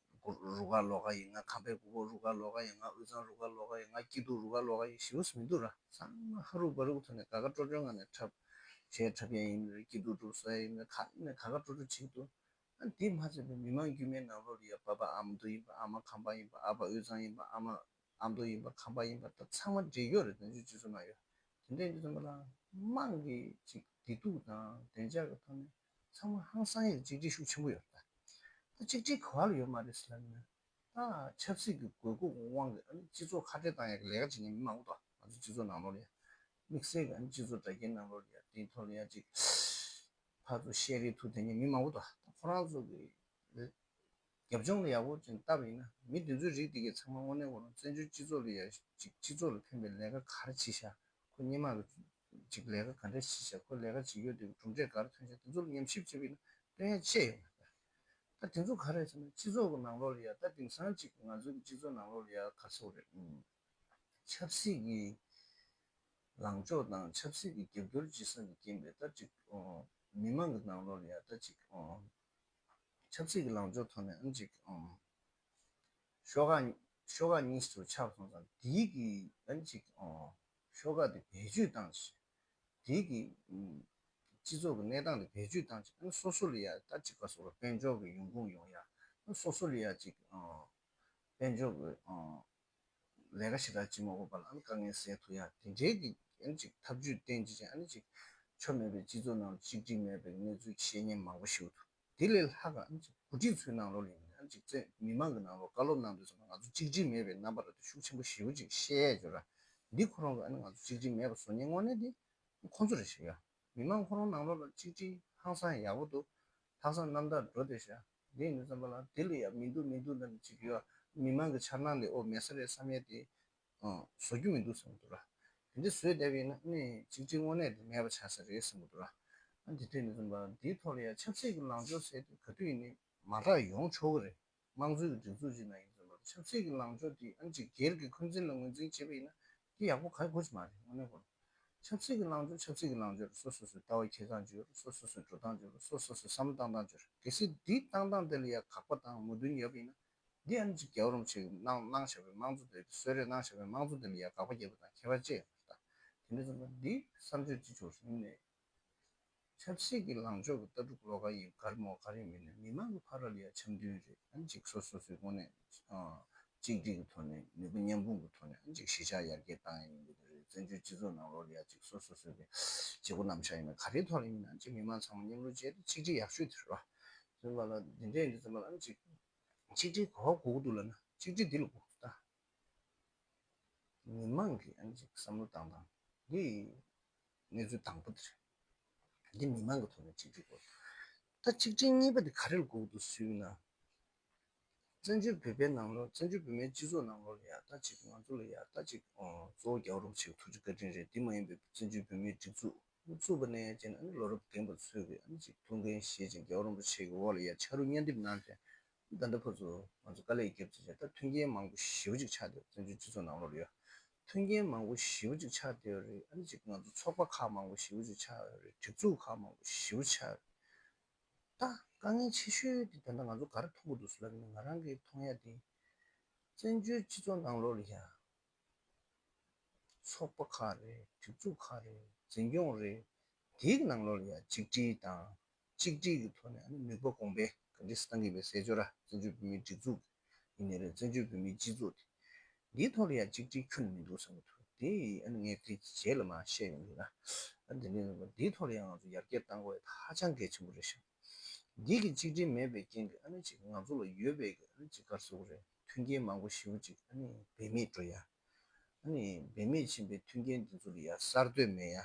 རུ་ཁག་ལོགས་ཀ་ཡིན། ང་ཁམས་པའི་གུ་གོ་རུ་ཁག་ལོགས་ཀ་ཡིན། ང་དབུས་གཙང་རུ་ཁག་ལོགས་ཀ་ཡིན། ང་སྐྱིད་སྡུག་རུ་ཁག་ལོགས་ཀ་ཡིན་ཞེ་པོ་ཞིག་མི་འདུག་ར། ཚང་མ་ཧ་རུ་བ་རུ་གི་ཐོག་ནས་དགའ་དགའ་སྤྲོ་སྤྲོའི་ངང་ནས་འཁྲབ། གཞས་འཁྲབ་ཡ་ཡིན་རེད། སྐྱིད་སྡུག་སྒྲུབ་ས་ཡིན་རེད། ག་ནས་ག་ག་སྤྲོ་སྤྲོ་བྱེད་ཀྱི་འདུག་ཨ་འདི་མ་ཚད་པའི་མི་མང་དཀྱུས་མའི་ནང་ལོགས་ལ་ཡ་པ་ཕ་ཨ་མདོ་ཡིན་པ་ཨ་མ་ཁམས་པ་ཡིན་པ་ཨ་ཕ་དབུས་གཙང་ཡིན་པ་ཨ་མ་ཨ་མདོ་ཡིན་པ་ཁམས་པ་ཡིན་པ་ད་ཚང་མ་འདྲེས་ཡོད་རེད། བཙན་བྱོལ་སྤྱི་ཚོགས་ནང་ཡོད། དེ་འདྲ་ཡིན་དུས་ཙམ་པ་ལ་དམངས་ཀྱི་ཅིག་བདེ་སྡུག་དང་བདེ་འཇགས་ཀྱི་ཐོག་ནས་ཚང་མ་ཧང་སང་ཡས་གཅིག་སྒྲིལ་ཤུགས་ཆེན་པོ་ཡོད་རེད། ད་གཅིག་སྒྲིལ་ག་བ་ལ་ཡོད་མ་རེད་ཟེར་ལབ་ན། ད་ཆབ་སྲིད་ཀྱི་དགོས་མཁོ་དབང་གིས་ཨ་ནི་སྤྱི་ཚོགས་ཁ་བྲལ་བཏང་ཡག་གི་ལས་ཀ་བྱེད་མཁན་མི་མང་པོ་འདུག་ང་ཚོ་སྤྱི་ཚོགས་ནང་ལོགས་ལ་ཡ། དམིགས་བསལ་གྱི་ཨ་ནི་སྤྱི་ཚོགས་དྲ་རྒྱའི་ནང་ལོགས་ལ་ཡ་དེའི་ཐོག་ལ་ཡ་ཅིག་ཕར་ཚུར་བཤད་རེས་ཐུག་བསྡད་མཁན་མི་མང་པོ་འདུག་ད་ཁོ་རང་ཚོ་གི་རྒྱབ་ལྗོངས་ལ་ཡག་པོ་ཅིག་བལྟས་པ་ཡིན་ན་མི་དེ་ཚོའི་རིགས་དེ་གས་ཚང་མ་དངོས་གནས་ཁོ་རང་བཙན་བྱོལ་སྤྱི་ཚོགས་ལ་ཡ་ཅིག་སྤྱི་ཚོགས་ལ་ཕན་པའི་ལས་ཀ་ག་རེ་བྱེད་ཤག་ཁོ་སྔོན་མ་གི་ཅིག་ལས་ཀ་ག་འདྲ་བྱེད་ཤག་ཁོ་ལས་ཀ་བྱེད་ཡུལ་དེ་གི་གྲུབ་འབྲས་ག་རེ་ཐོན་ཤག་དེ་ཚོ་ལ་ཉམས་ཞིབ་བྱས་པ་ཡིན་ན་སྟོན་ཡ་ཅི་ཡོད་མ་རེད། ད་དེ་ཚོ་ག་རེ་ཟེར་ན་སྤྱི་ཚོགས་ཀྱི་ནང་ལོགས་ལ་ཡ་ད་དེང་སང་ཅིག་ང་ཚོ་གི་སྤྱི་ཚོགས་ནང་ལོགས་ལ་ཡ་ག་རེ་ཟེར་དགོས་རེད། ཨུམ། ཆབ་སྲིད་ཀྱི་ལངས་ཕྱོགས་དང་ཆབ་སྲིད་ཀྱི་རྒྱབ་སྐྱོར་བྱེད་ས་ཀྱི་རྐྱེན་པས་ད་ཅིག་ཨོ། མི་མང་གི་ནང་ལོགས་ལ་ཡ་ད་ཅིག་ཨོ། ཆབ་སྲིད་ཀྱི་ལངས་ཕྱོགས་ཐོག་ནས་ཨ་ཅིག་ཨོ། ཤོག་ཁག་ཤོག་ཁག་གཉིས་སུ་ཆགས་སོང་ཙང་དེའི་གི་ཨ་ཅིག་ཨོ། ཤོག་ཁག་དེ་བེད་སྤྱོད་བཏང་ཞིང་དེའི་གི་ཨུམ། སྤྱི་ཚོགས་ཀྱི་གནས་སྟངས་དེ་བེད་སྤྱོད་བཏང་ཅིག་ཨ་སོ་སོ་ལ་ཡ་ད་ཅིག་ག་སོགས་ལ་དཔལ་འབྱོར་གྱི་ཡོང་ཁུངས་ཡོང་ཡ་ཨ་སོ་སོ་ལ་ཡ་ཅིག་ཨོ། དཔལ་འབྱོར་གྱི་ཨོ། ལས་ཀ་ཞེ་དྲག་བྱེད་མ་དགོས་པ་ལ་ཨ་ནི་དཀའ་ངལ་སེལ་ཐུབ་ཡ་དེ་འདྲའི་གི་ཨ་ནི་ཅིག་ཐབས་ཇུས་བསྟེན་ཅི་ཅིག་ཨ་ནི་ཅིག་ཆོ་མེད་པའི་སྤྱི་ཚོགས་ནང་ལ་གཅིག་སྒྲིལ་མེད་པའི་གནས་ཚུལ་བཤད་མཁན་མང་པོ་ཞིག་འདུག་དེ་ལས་ལྷག་ག་ཨ་ནི་ཅིག་འགོ་ཁྲིད་ཚོའི་ནང་ལོགས་ལ་ཡིན་ན་ཨ་ནི་ཅིག་བཙན་མི་མང་གི་ནང་ལོགས་བཀའ་སློབ་གནང་དུས་ཙམ་པ་ང་ཚོ་གཅིག་སྒྲིལ་མེད་པའི་རྣམ་པ་ར་དེ་ཤུགས་ཆེན་པོ་ཞེ་པོ་ཅིག་བཤད་ཡ་ཡོད་ར། འདི་ཁོ་རང་གི་ཨ་ནི་ང་ཚོ་གཅིག་སྒྲིལ་མེད་པ་བཟོ་མཁན་དངོས་གནས་དེ། ཁོང་ཚོ་རེད་ཤག་ཡ། མི་མང་ཁོ་རང་ནང་ལོགས་ལ་གཅིག་སྒྲིལ་ཧང་སང་ཡག་པོ་འདུག་ལྷག་བསམ་རྣམ་དག་འགྲོ་བསྡད་ཤག་དེ་ཡིན་དུས་ཙམ་པ་ལ་དེ་ལ་ཡ་མི་འདུག་མི་འདུག་ལབ་ནས་ཅིག་ཡོད། མི་མང་གི་འཆར་སྣང་ལས་ཨོ་མེད་ས་རེད་བསམ་ཡས་དེ་ཨ་བཟོ་རྒྱུ་མི་འདུག་བསམ་གྱི་འདུག་ར། དེ་འདྲ་བཟོས་བསྡད་པ་ཡིན་ན་ནི་གཅིག་སྒྲིལ་དངོས་གནས་དེ་མེད་པ་ཆགས་ས་རེད་བསམ་གྱི་འདུག་ར། ཨ་འདི་དེ་ཡིན་དུས་ཙམ་པ་འདིའི་ཐོག་ལ་ཡ་ཆབ་སྲིད་ཀྱི་ལངས་ཕྱོགས་ཟེར་དེ་ག་དུས་ཡིན་ནའི་མ་དག་ཡོང་ཆོག་གི་རེད། དམངས་གཙོའི་སྒྲིག་འཛུགས་ཅིག་ནང་ཡིན་ཙམ་པ་ཆབ་སྲིད་ཀྱི་ལངས་ཕྱོགས་དེ་ཨ་ནི་ཅིག་སྒེར་གྱི་འཁོན་འཛིན་ལ་ངོས་འཛིན་བྱས་པ་ཡིན་ན་དེ་ཡག་པོ་ག་གོ་ཆ་མ་རེད་དངོས་གནས་གོ། ཆབ་སྲིད་ཀྱི་ལངས་ཕྱོགས་ཆབ་སྲིད་ཀྱི་ལངས་ཕྱོགས་རེད། སོ་སོ་སོའི་ལྟ་བ་འཁྱེར་སྟངས་ཅིག་ཡོད་རེད། སོ་སོ་སོའི་འགྲོ་སྟངས་ཅིག་ཡོད་རེད། སོ་སོ་སོའི་བསམ་བློ་བཏང་སྟངས་ཅིག་ཡོད་རེད། གལ་སྲིད་འདི་བཏང་སྟངས་དེ་ལ་ཡ་དགག་པ་དང་མོས་མཐུན་ཡོད་པ་ཡིན་ན་འདི་ཨ་ནི་ཅིག་རྒྱལ་བ་རིན་པོ་ཆེ་གིས་གནང་གནང་བཞག་པའི་དམངས་གཙོ་དེ་གསོལ་རས་གནང་བཞག་པའི་དམངས་གཙོ་དེ་ལ་ཡ་དགག་པ་བརྒྱབ་པ་དང་ཁྱད་པར་ཅི་ཡོད་རེད་ད། དེ་འདྲ་སོང་ཙང་འདི་བསམ་ཚུལ་ཅིག་བྱུང་སོང་ནས། ཆབ་སྲིད་ཀྱི་ལངས་ཕྱོགས་ཀྱི་ལྟ་གྲུབ་ལོགས་ཀ་ཡིན་ག་རེ་མོ་ག་རེ་མིན་ནས་མི་མང་གི་ཕ་རོལ་ལ་ཡ་འཆམ་མཐུན་རེད། ཨ་ནི་ཅིག་སོ་སོ་སོའི་ངོས་ནས་ཨ་གཅིག་སྒྲིལ་གྱི་ཐོག་ནས་ནུས་པ་མཉམ་སྤུངས་ཀྱི་ཐོག་ནས་ཨ་ནི་ཅིག་གཞིས་ཆགས་ཡར་རྒྱས་བཏང་ཡ་ཡིན་གྱི་རེད། བཙན་བྱོལ་སྤྱི་ཚོགས་ནང་ལོགས་ལ་ཡ་ཅིག་སོ་སོ་སོའི་གི་བྱེད་སྒོ་རྣམ་གཞག་ཡིན་ན་ག་རེའི་ཐོག་ལ་ཡིན་ན་ཨ་ནི་ཅིག་མི་མང་ཚང་མ་མཉམ་རུབ་བྱས་ཏེ་གཅིག་སྒྲིལ་ཡག་ཤོས་དེ་རེད་བ། དེ་ལ་འདི་འདྲ་ཡིན་དུས་ཙམ་པ་ལ་ཨ་ནི་ཅིག་གཅིག་སྒྲིལ་ག་པར་དགོས་ཀྱི་འདུག་ལབ་ན་གཅིག་སྒྲིལ་འདི་ལ་དགོས་ཀྱི་འདུག་ད། མི་མང་གིས་ཨ་ནི་ཅིག་བསམ་བློ་བཏང་སྟངས་འདི་གནས་ཚུལ་དང་པོ་དེ་རེད། འདི་མི་མང་གི་ཐོག་ནས་གཅིག་སྒྲིལ་དགོས། ད་གཅིག་སྒྲིལ་གཉིས་པ་དེ་ག་རེ་ལ་དགོས་ཀྱི་འདུག་ཞུས་ན། བཙན་བྱོལ་བོད་པའི་ནང་ལོགས་བཙན་བྱོལ་བོད་མིའི་སྤྱི་ཚོགས་ནང་ལོགས་ལ་ཡ་ད་ཅིག་ང་ཚོ་ལ་ཡ་ད་ཅིག་གཙོ་བོ་རྒྱལ་བ་རིན་པོ་ཆེ་གི་ཐུགས་རྗེ་བཀའ་དྲིན་རེད། འདི་མ་ཡིན་པའི་བཙན་བྱོལ་བོད་མིའི་སྒྲིག་འཛུགས་བཙུགས་པ་ནས་བྱས་ནས་ཨ་ནི་ལོ་རབས་རྒན་པ་ཚོས་ཀྱི་ཨ་ནི་ཅིག་ཐུགས་འགན་བཞེས་ཅིང་རྒྱལ་བ་རིན་པོ་ཆེ་གི་འོག་ལ་ཡ་ཕྱག་རོགས་མཉམ་འདེགས་གནང་བྱས། ད་ལྟ་ཕར་ཚུར་ང་ཚོ་དཀའ་ལས་བརྒྱབ་ཚེ་བྱས་ད་མཐུན་རྐྱེན་མང་པོ་ཞེ་པོ་ཅིག་ཆགས་བསྡད་ཡོད། བཙན་བྱོལ་སྤྱི་ཚོགས་ནང་ལོགས་ལ་ཡོད། མཐུན་རྐྱེན་མང་པོ་ཞེ་པོ་ཅིག་ཆགས་བསྡད་ཡོད་རེད། ཨ་ནི་ཅིག་ང་ཚོ་ཚོགས་པ་ཁག་མང་པོ་ཞེ་པོ་ཅིག་ཆགས་ཡོད་རེད། སྒྲིག་འཛུགས་ཁག་མང་པོ་ཞེ་པོ་ཆགས་ཡོད་རེད། ད་དཀའ་ངལ་ཆེ་ཤོས་དེ་ད་ལྟ་ང་ཚོ་ག་རེ་མཐོང་གི་འདུག་ཟེར་ལབ་ན་ང་རང་གིས་མཐོང་ཡ་དེ་བཙན་བྱོལ་སྤྱི་ཚོགས་ནང་ལོགས་ལ་ཡ། ཚོགས་པ་ཁག་རེད། སྒྲིག་འཛུགས་ཁག་རེད། འཛིན་སྐྱོང་རེད། དེའི་ནང་ལོགས་ལ་ཡང་གཅིག་སྒྲིལ་དང་། གཅིག་སྒྲིལ་གྱི་ཐོག་ནས་ཨ་ནི་ནུས་པ་གོང་འཕེལ་ག་འདྲས་སེ་གཏང་གི་ཡིན་པའི་ཟེར་ཆོག་ར། བཙན་བྱོལ་བོད་མིའི་སྒྲིག་འཛུགས་ཡིན་ནའི་རེད། བཙན་བྱོལ་བོད་མིའི་སྤྱི་ཚོགས་དེ། འདིའི་ཐོག་ལ་ཡང་གཅིག་སྒྲིལ་ཁྱོན་ནས་མི་འདུག་བསམ་གྱི་འདུག་དེ་ཨ་ནི་ངས་དེ་རྗེས་ལ་མར་བཤད་ཡོང་གི་ཡིན་ན། ཨ་ནི་དེ་འདྲས་ཡིན་པ་འདིའི་ཐོག་ལ་ཡང་ང་ཚོ་ཡར་རྒྱས་གཏང་དགོས་ཡ་ཧ་ཅང་གལ་ཆེན་པོ་རེད་ཤག་འདི་གི་གཅིག་སྒྲིལ་མེད་པའི་རྐྱེན་གྱིས་ཨ་ནི་ཅིག་ང་ཚོ་ལ་ཡོད་པའི་གི་ཨ་ནི་ཅིག་ག་རེ་ཟེར་དགོས་རེད། མཐུན་རྐྱེན་མང་པོ་ཞེ་པོ་ཅིག་ཨ་ནི་འབད་མེད་འགྲོ་ཡ། ཨ་ནི་འབད་མེད་ཕྱིན་པའི་མཐུན་རྐྱེན་དེ་ཚོ་ལ་ཡ་གསར་གཏོད་མེད་ཡ།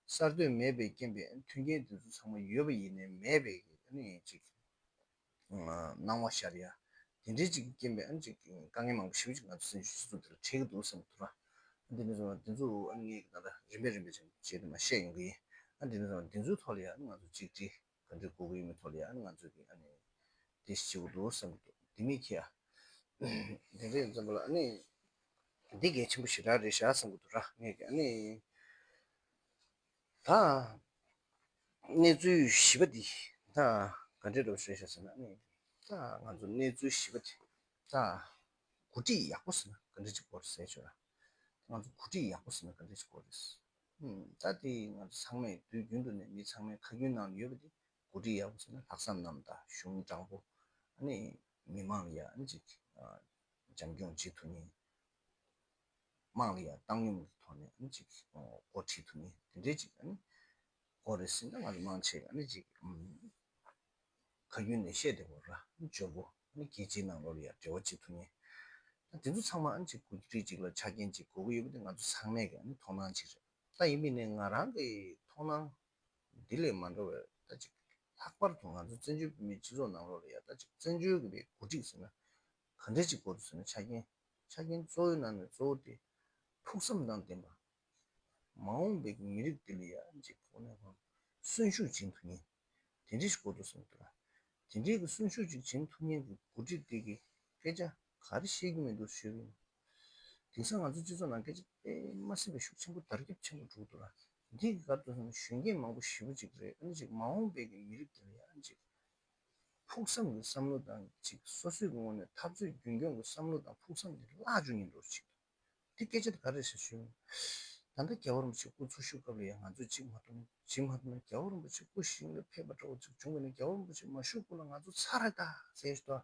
གསར་གཏོད་མེད་པའི་རྐྱེན་པས་མཐུན་རྐྱེན་དེ་ཚོ་ཚང་མ་ཡོད་པ་ཡིན་ནའི་མེད་པའི་ཨ་ནི་ཅིག་སྣང་བ་ཤར་ཡ། དེ་འདྲའི་ཅིག་རྐྱེན་པས་ཨ་ནི་ཅིག་དཀའ་ངལ་མང་པོ་ཞེ་པོ་ཅིག་ང་ཚོ་བཙན་བྱོལ་སྤྱི་ཚོགས་འདི་ལ་འཕྲད་ཀྱི་འདུག་བསམ་གྱི་འདུག་ར། ཨ་འདི་ནས་བཟུང་བ་འདི་ཚོ་ཨ་ནི་ངས་ད་ལྟ་རིམ་པས་རིམ་པས་ཅིག་བྱས་ཏེ་མར་བཤད་ཡོང་གི་ཡིན། ཨ་འདི་ནས་བཟུང་བ་འདི་ཚོའི་ཐོག་ལ་ཡ་ཨ་ནི་ང་ཚོ་གཅིག་སྒྲིལ་ག་འདྲའི་དགོས་ཀྱི་ཡོད་མེད་ཐོག་ལ་ཡང་ང་ཚོས་ཀྱི་ཨ་ནི་དེ་ཞིག་བྱེད་དགོས་འདུག་བསམ་གྱི་འདུག་དེ་མིན་ཁྱེད་ཨ་དེ་འདྲ་ཡིན་ཙམ་པ་ལ་ཨ་ནི་འདི་གལ་ཆེན་པོ་ཞེ་དྲག་རེད་ཤག་བསམ་གྱི་འདུག་ར། ངས་ཀྱི་ཨ་ནི་ད་གནས་ཚུལ་བཞི་པ་འདི་ད་ག་འདྲས་འགྲོ་ཞེས་བཤད་ཟེར་ན་ཨ་ནི་ད་ང་ཚོ་གནས་ཚུལ་བཞི་པ་འདི་ད་གོ་སྒྲིག་ཡག་པོ་ཟེར་ན་ག་འདྲས་ཅིག་དགོས་རེད་ཟེར་ཆོག་ར། ང་ཚོ་གོ་སྒྲིག་ཡག་པོ་ཟེར་ན་ག་འདྲས་ཅིག་དགོས་རེད། ད་དེ་ང་ཚོ་ཚང་མས་དུས་རྒྱུན་དུ་ནས་མི་ཚང་མའི་ཁ་རྒྱུན་ནང་ཡོད་པ་དེ་གོ་སྒྲིག་ཡག་པོ་བྱས་ན་ལྷག་བསམ་རྣམ་དག་གཞུང་དྲང་པོ་ཨ་ནི་མི་མང་ལ་ཡ་ཨ་ནི་ཅིག་བྱམས་སྐྱོང་བྱེད་ཐུབ་མཁན། དམངས་ལ་ཡ་བཏང་སྙོམས་ཀྱི་ཐོག་ནས་ཨ་ནི་ཅིག་འགོ་ཁྲིད་ཐུབ་མཁན་དེ་འདྲའི་ཅིག་ཨ་ནི་དགོས་རེད་ཟེར་ན་ང་ཚོ་མང་ཆེ་ག་ཨ་ནི་ཅིག་ཁ་རྒྱུན་ནས་བཤད་བསྡད་དགོས་ར། འཇོན་པོ་ཨ་ནི་རྒྱལ་སྤྱིའི་ནང་ལོགས་ལ་ཡ་འབྲེལ་བ་བྱེད་ཐུབ་མཁན། ད་དེ་ཚོ་ཚང་མ་ཨ་ནི་ཅིག་གོ་སྒྲིག་ཅིག་ལ་ཆ་རྐྱེན་ཅིག་དགོས་ཀྱི་ཡོད་པ་དེ་ང་ཚོ་ཚང་མས་ཀྱི་ཨ་ནི་མཐོང་སྣང་ཅིག་རེད། ད་ཡིན་པས་ནས་ང་རང་གི་མཐོང་སྣང་འདི་ལས་མ་འགྲོ་བའི་ད་ཅིག་ལྷག་པར་དུ་ང་ཚོ་བཙན་བྱོལ་བོད་མིའི་སྤྱི་ཚོགས་ནང་ལོགས་ལ་ཡ་ད་ཅིག་བཙན་བྱོལ་གྱི་བའི་གོ་སྒྲིག་ཟེར་ན་ག་འདྲས་ཅིག་དགོས་འདུག་ཟེར་ན་ཆ་རྐྱེན་ཆ་རྐྱེན་གཙོ་བོའི་ནང་ནས་གཙོ་བོ་དེ་ཕུགས་བསམ་དང་ལྡན་པ། མ་འོངས་པའི་མི་རིགས་འདི་ལ་ཡང་ཅིག་ཁོ་ནས་ཁོ་གསོན་ཤུགས་སྦྱིན་ཐུབ་མཁན་དེ་འདྲ་ཞིག་དགོས་འདུག་བསམ་གྱི་འདུག་ལ། དེ་འདྲའི་གི་གསོན་ཤུགས་ཅིག་སྦྱིན་ཐུབ་མཁན་གྱི་འགོ་ཁྲིད་དེ་གི་སྐད་ཆ་ག་རེ་བཤད་ཀྱི་མི་འདུག་ཞུས་པ་ཡིན། དེང་སང་ང་ཚོ་སྤྱི་ཚོགས་ནང་སྐད་ཆ་དཔེ་མ་སྲིད་པའི་ཤུགས་ཆེན་པོ་དར་ཁྱབ་ཆེན་པོ་འགྲོ་གི་འདུག་ལ། འདི་གི་སྐབས་དུ་སོང་ན་གཞོན་སྐྱེས་མང་པོ་ཞེ་པོ་ཅིག་རེད། ཨ་ནི་ཅིག་མ་འོངས་པའི་གི་མི་རིགས་དེ་ལ་ཡང་ཅིག་ཕུགས་བསམ་གྱི་བསམ་བློ་དང་ཅིག་སོ་སོའི་གི་ངོས་ནས་འཐབ་རྩོད་རྒྱུན་འཁྱོངས་ཀྱི་བསམ་བློ་དང་ཕུགས་བསམ་དེ་བརླག་འཇུག་ཉེན་འགྲོ་ཞིག་འདུག་དེ་སྐད་ཆ་དེ་ག་རེ་ཟེར་ཞུས་ན། ད་ལྟ་རྒྱལ་བ་རིན་པོ་ཆེ་སྐུ་འཚོ་བཞུགས་སྐབས་ལ་ཡང་ང་ཚོས་བྱེད་མ་ཐུབ་ན་བྱེད་མ་ཐུབ་ན་རྒྱལ་བ་རིན་པོ་ཆེ་སྐུ་ཞིང་ལ་ཕེབས་པ་འདྲ་བོ་ཅིག་བྱུང་བ་ན་རྒྱལ་བ་རིན་པོ་ཆེ་མ་བཞུགས་སྐུ་ལ་ང་ཚོ་ཚར་རེད་ད་ཟེར་ཞུ་དོ།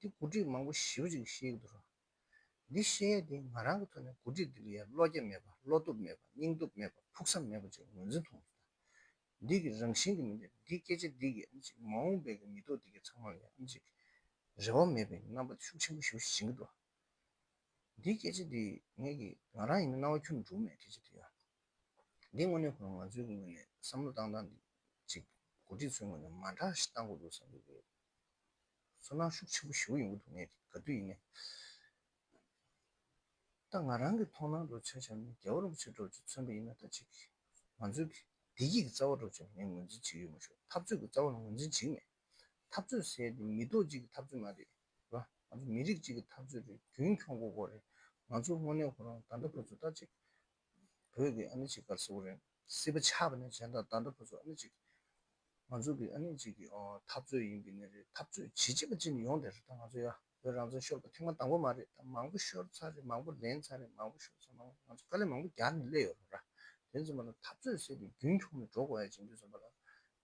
དེ་གོ་སྒྲིག་མང་པོ་ཞེ་པོ་ཅིག་བཤད་ཀྱི་འདུག་ར། འདི་བཤད་ཡས་དེ་ང་རང་གི་ཐོག་ནས་གོ་སྒྲིག་འདི་ལ་ཡང་བློ་རྒྱ་མེད་པ་བློ་སྟོབས་མེད་པ་སྙིང་སྟོབས་མེད་པ་ཕུགས་བསམ་མེད་པ་ཅིག་ངོས་འཛིན་མཐོང་སོང་། འདི་གི་རང་བཞིན་གྱི་མི་འདུག་འདི་སྐད་ཆ་འདི་གི་ཨ་ནི་ཅིག་མ་འོངས་པའི་གི་མི་ཐོག་འདི་གི་ཚང་མ་ལ་ཡང་ཨ་ནི་ཅིག་རེ་བ་མེད་པའི་རྣམ་པ་ཤུགས་ཆེན་པོ་ཞེ་པོ་ཞིག་བྱིན་གྱི་འདུག་འདི་སྐད་ཆ་འདི་ངས་ཀྱི་ང་རང་ཡིན་ན་རྣ་བ་ཁྱོན་འགྲོ་མེད་སྐད་ཆ་འདི་ཡང་། འདི་དངོས་གནས་ཁོ་རང་ང་ཚོའི་ངོས་ནས་བསམ་བློ་བཏང་སྟངས་འདི་ཅིག་གོ་སྒྲིག་ཚོའི་ངོས་ནས་མ་འདྲ་ཞིག་བཏང་དགོས་འདུག་བསམ་གྱི་འདུག་ཚོར་སྣང་ཤུགས་ཆེན་པོ་ཞེ་པོ་ཡོང་གི་འདུག་ངས་ག་དུས་ཡིན་ནའི། ད་ང་རང་གི་མཐོང་སྣང་འདྲ་ཆ་བཞག་ན་རྒྱལ་བ་རིན་པོ་ཆེ་འདྲ་ཅིག་མཚོན་པ་ཡིན་ན་ད་ཅིག་ང་ཚོའི་བདེ་སྐྱིད་ཀྱི་རྩ་བ་འདྲ་ཅིག་ངས་ངོས་འཛིན་བྱེད་ཀྱི་ཡོད་མ་ཞུ། འཐབ་རྩོད་ཀྱི་རྩ་བ་ལ་ངོས་འཛིན་བྱེད་ཀྱི་མེད། འཐབ་རྩོད་ཟེར་དེ་མི་ཐོག་གཅིག་གི་འཐབ་རྩོད་མ་རེད། རེད་བ། ང་ཚོ་མི་རིགས་གཅིག་གི་འཐབ་རྩོད་རེད། རྒྱུན་འཁྱོངས་དགོས་དགོས་རེད། ང་ཚོ་དངོས་གནས་ཁོ་རང་ད་ལྟ་བར་དུ་ད་ཅིག་བོད་ཀྱི་ཨ་ནི་ཅིག་ག་རེ་ཟེར་དགོས་རེད། སྲིད་པ་ཆགས་པ་ནས་བྱས་ད་ད་ལྟ་བར་དུ་ཨ་ནི་ཅིག་ང་ཚོ་གི་ཨ་ནི་ཅིག་གི་ཨོ་འཐབ་རྩོད་ཡིན་པའི་ནི་རེད། འཐབ་རྩོད་བྱེད་བྱེད་པ་ཅིག་ནི་ཡོང་བསྡད་རེད། ད་ང་ཚོ་ཡ་བོད་རང་བཙན་ཤོར་བ་ཐེངས་མ་དང་པོ་མ་རེད། ད་མང་པོ་ཤོར་ཚར་རེད། མང་པོ་ལེན་ཚར་རེད། མང་པོ་ཤོར་ཚར། མང་པོ་ང་ཚོ་དཀའ་ལས་མང་པོ་རྒྱག་ནས་སླེབས་ཡོད་རེད་ར། དེ་ཚོ་མ་ལ་འཐབ་རྩོད་ཟེར་དུས་རྒྱུན་འཁྱོངས་ནས་འགྲོ་དགོས་ཡ་བྱེད་དུས་ཙམ་པ་ལ་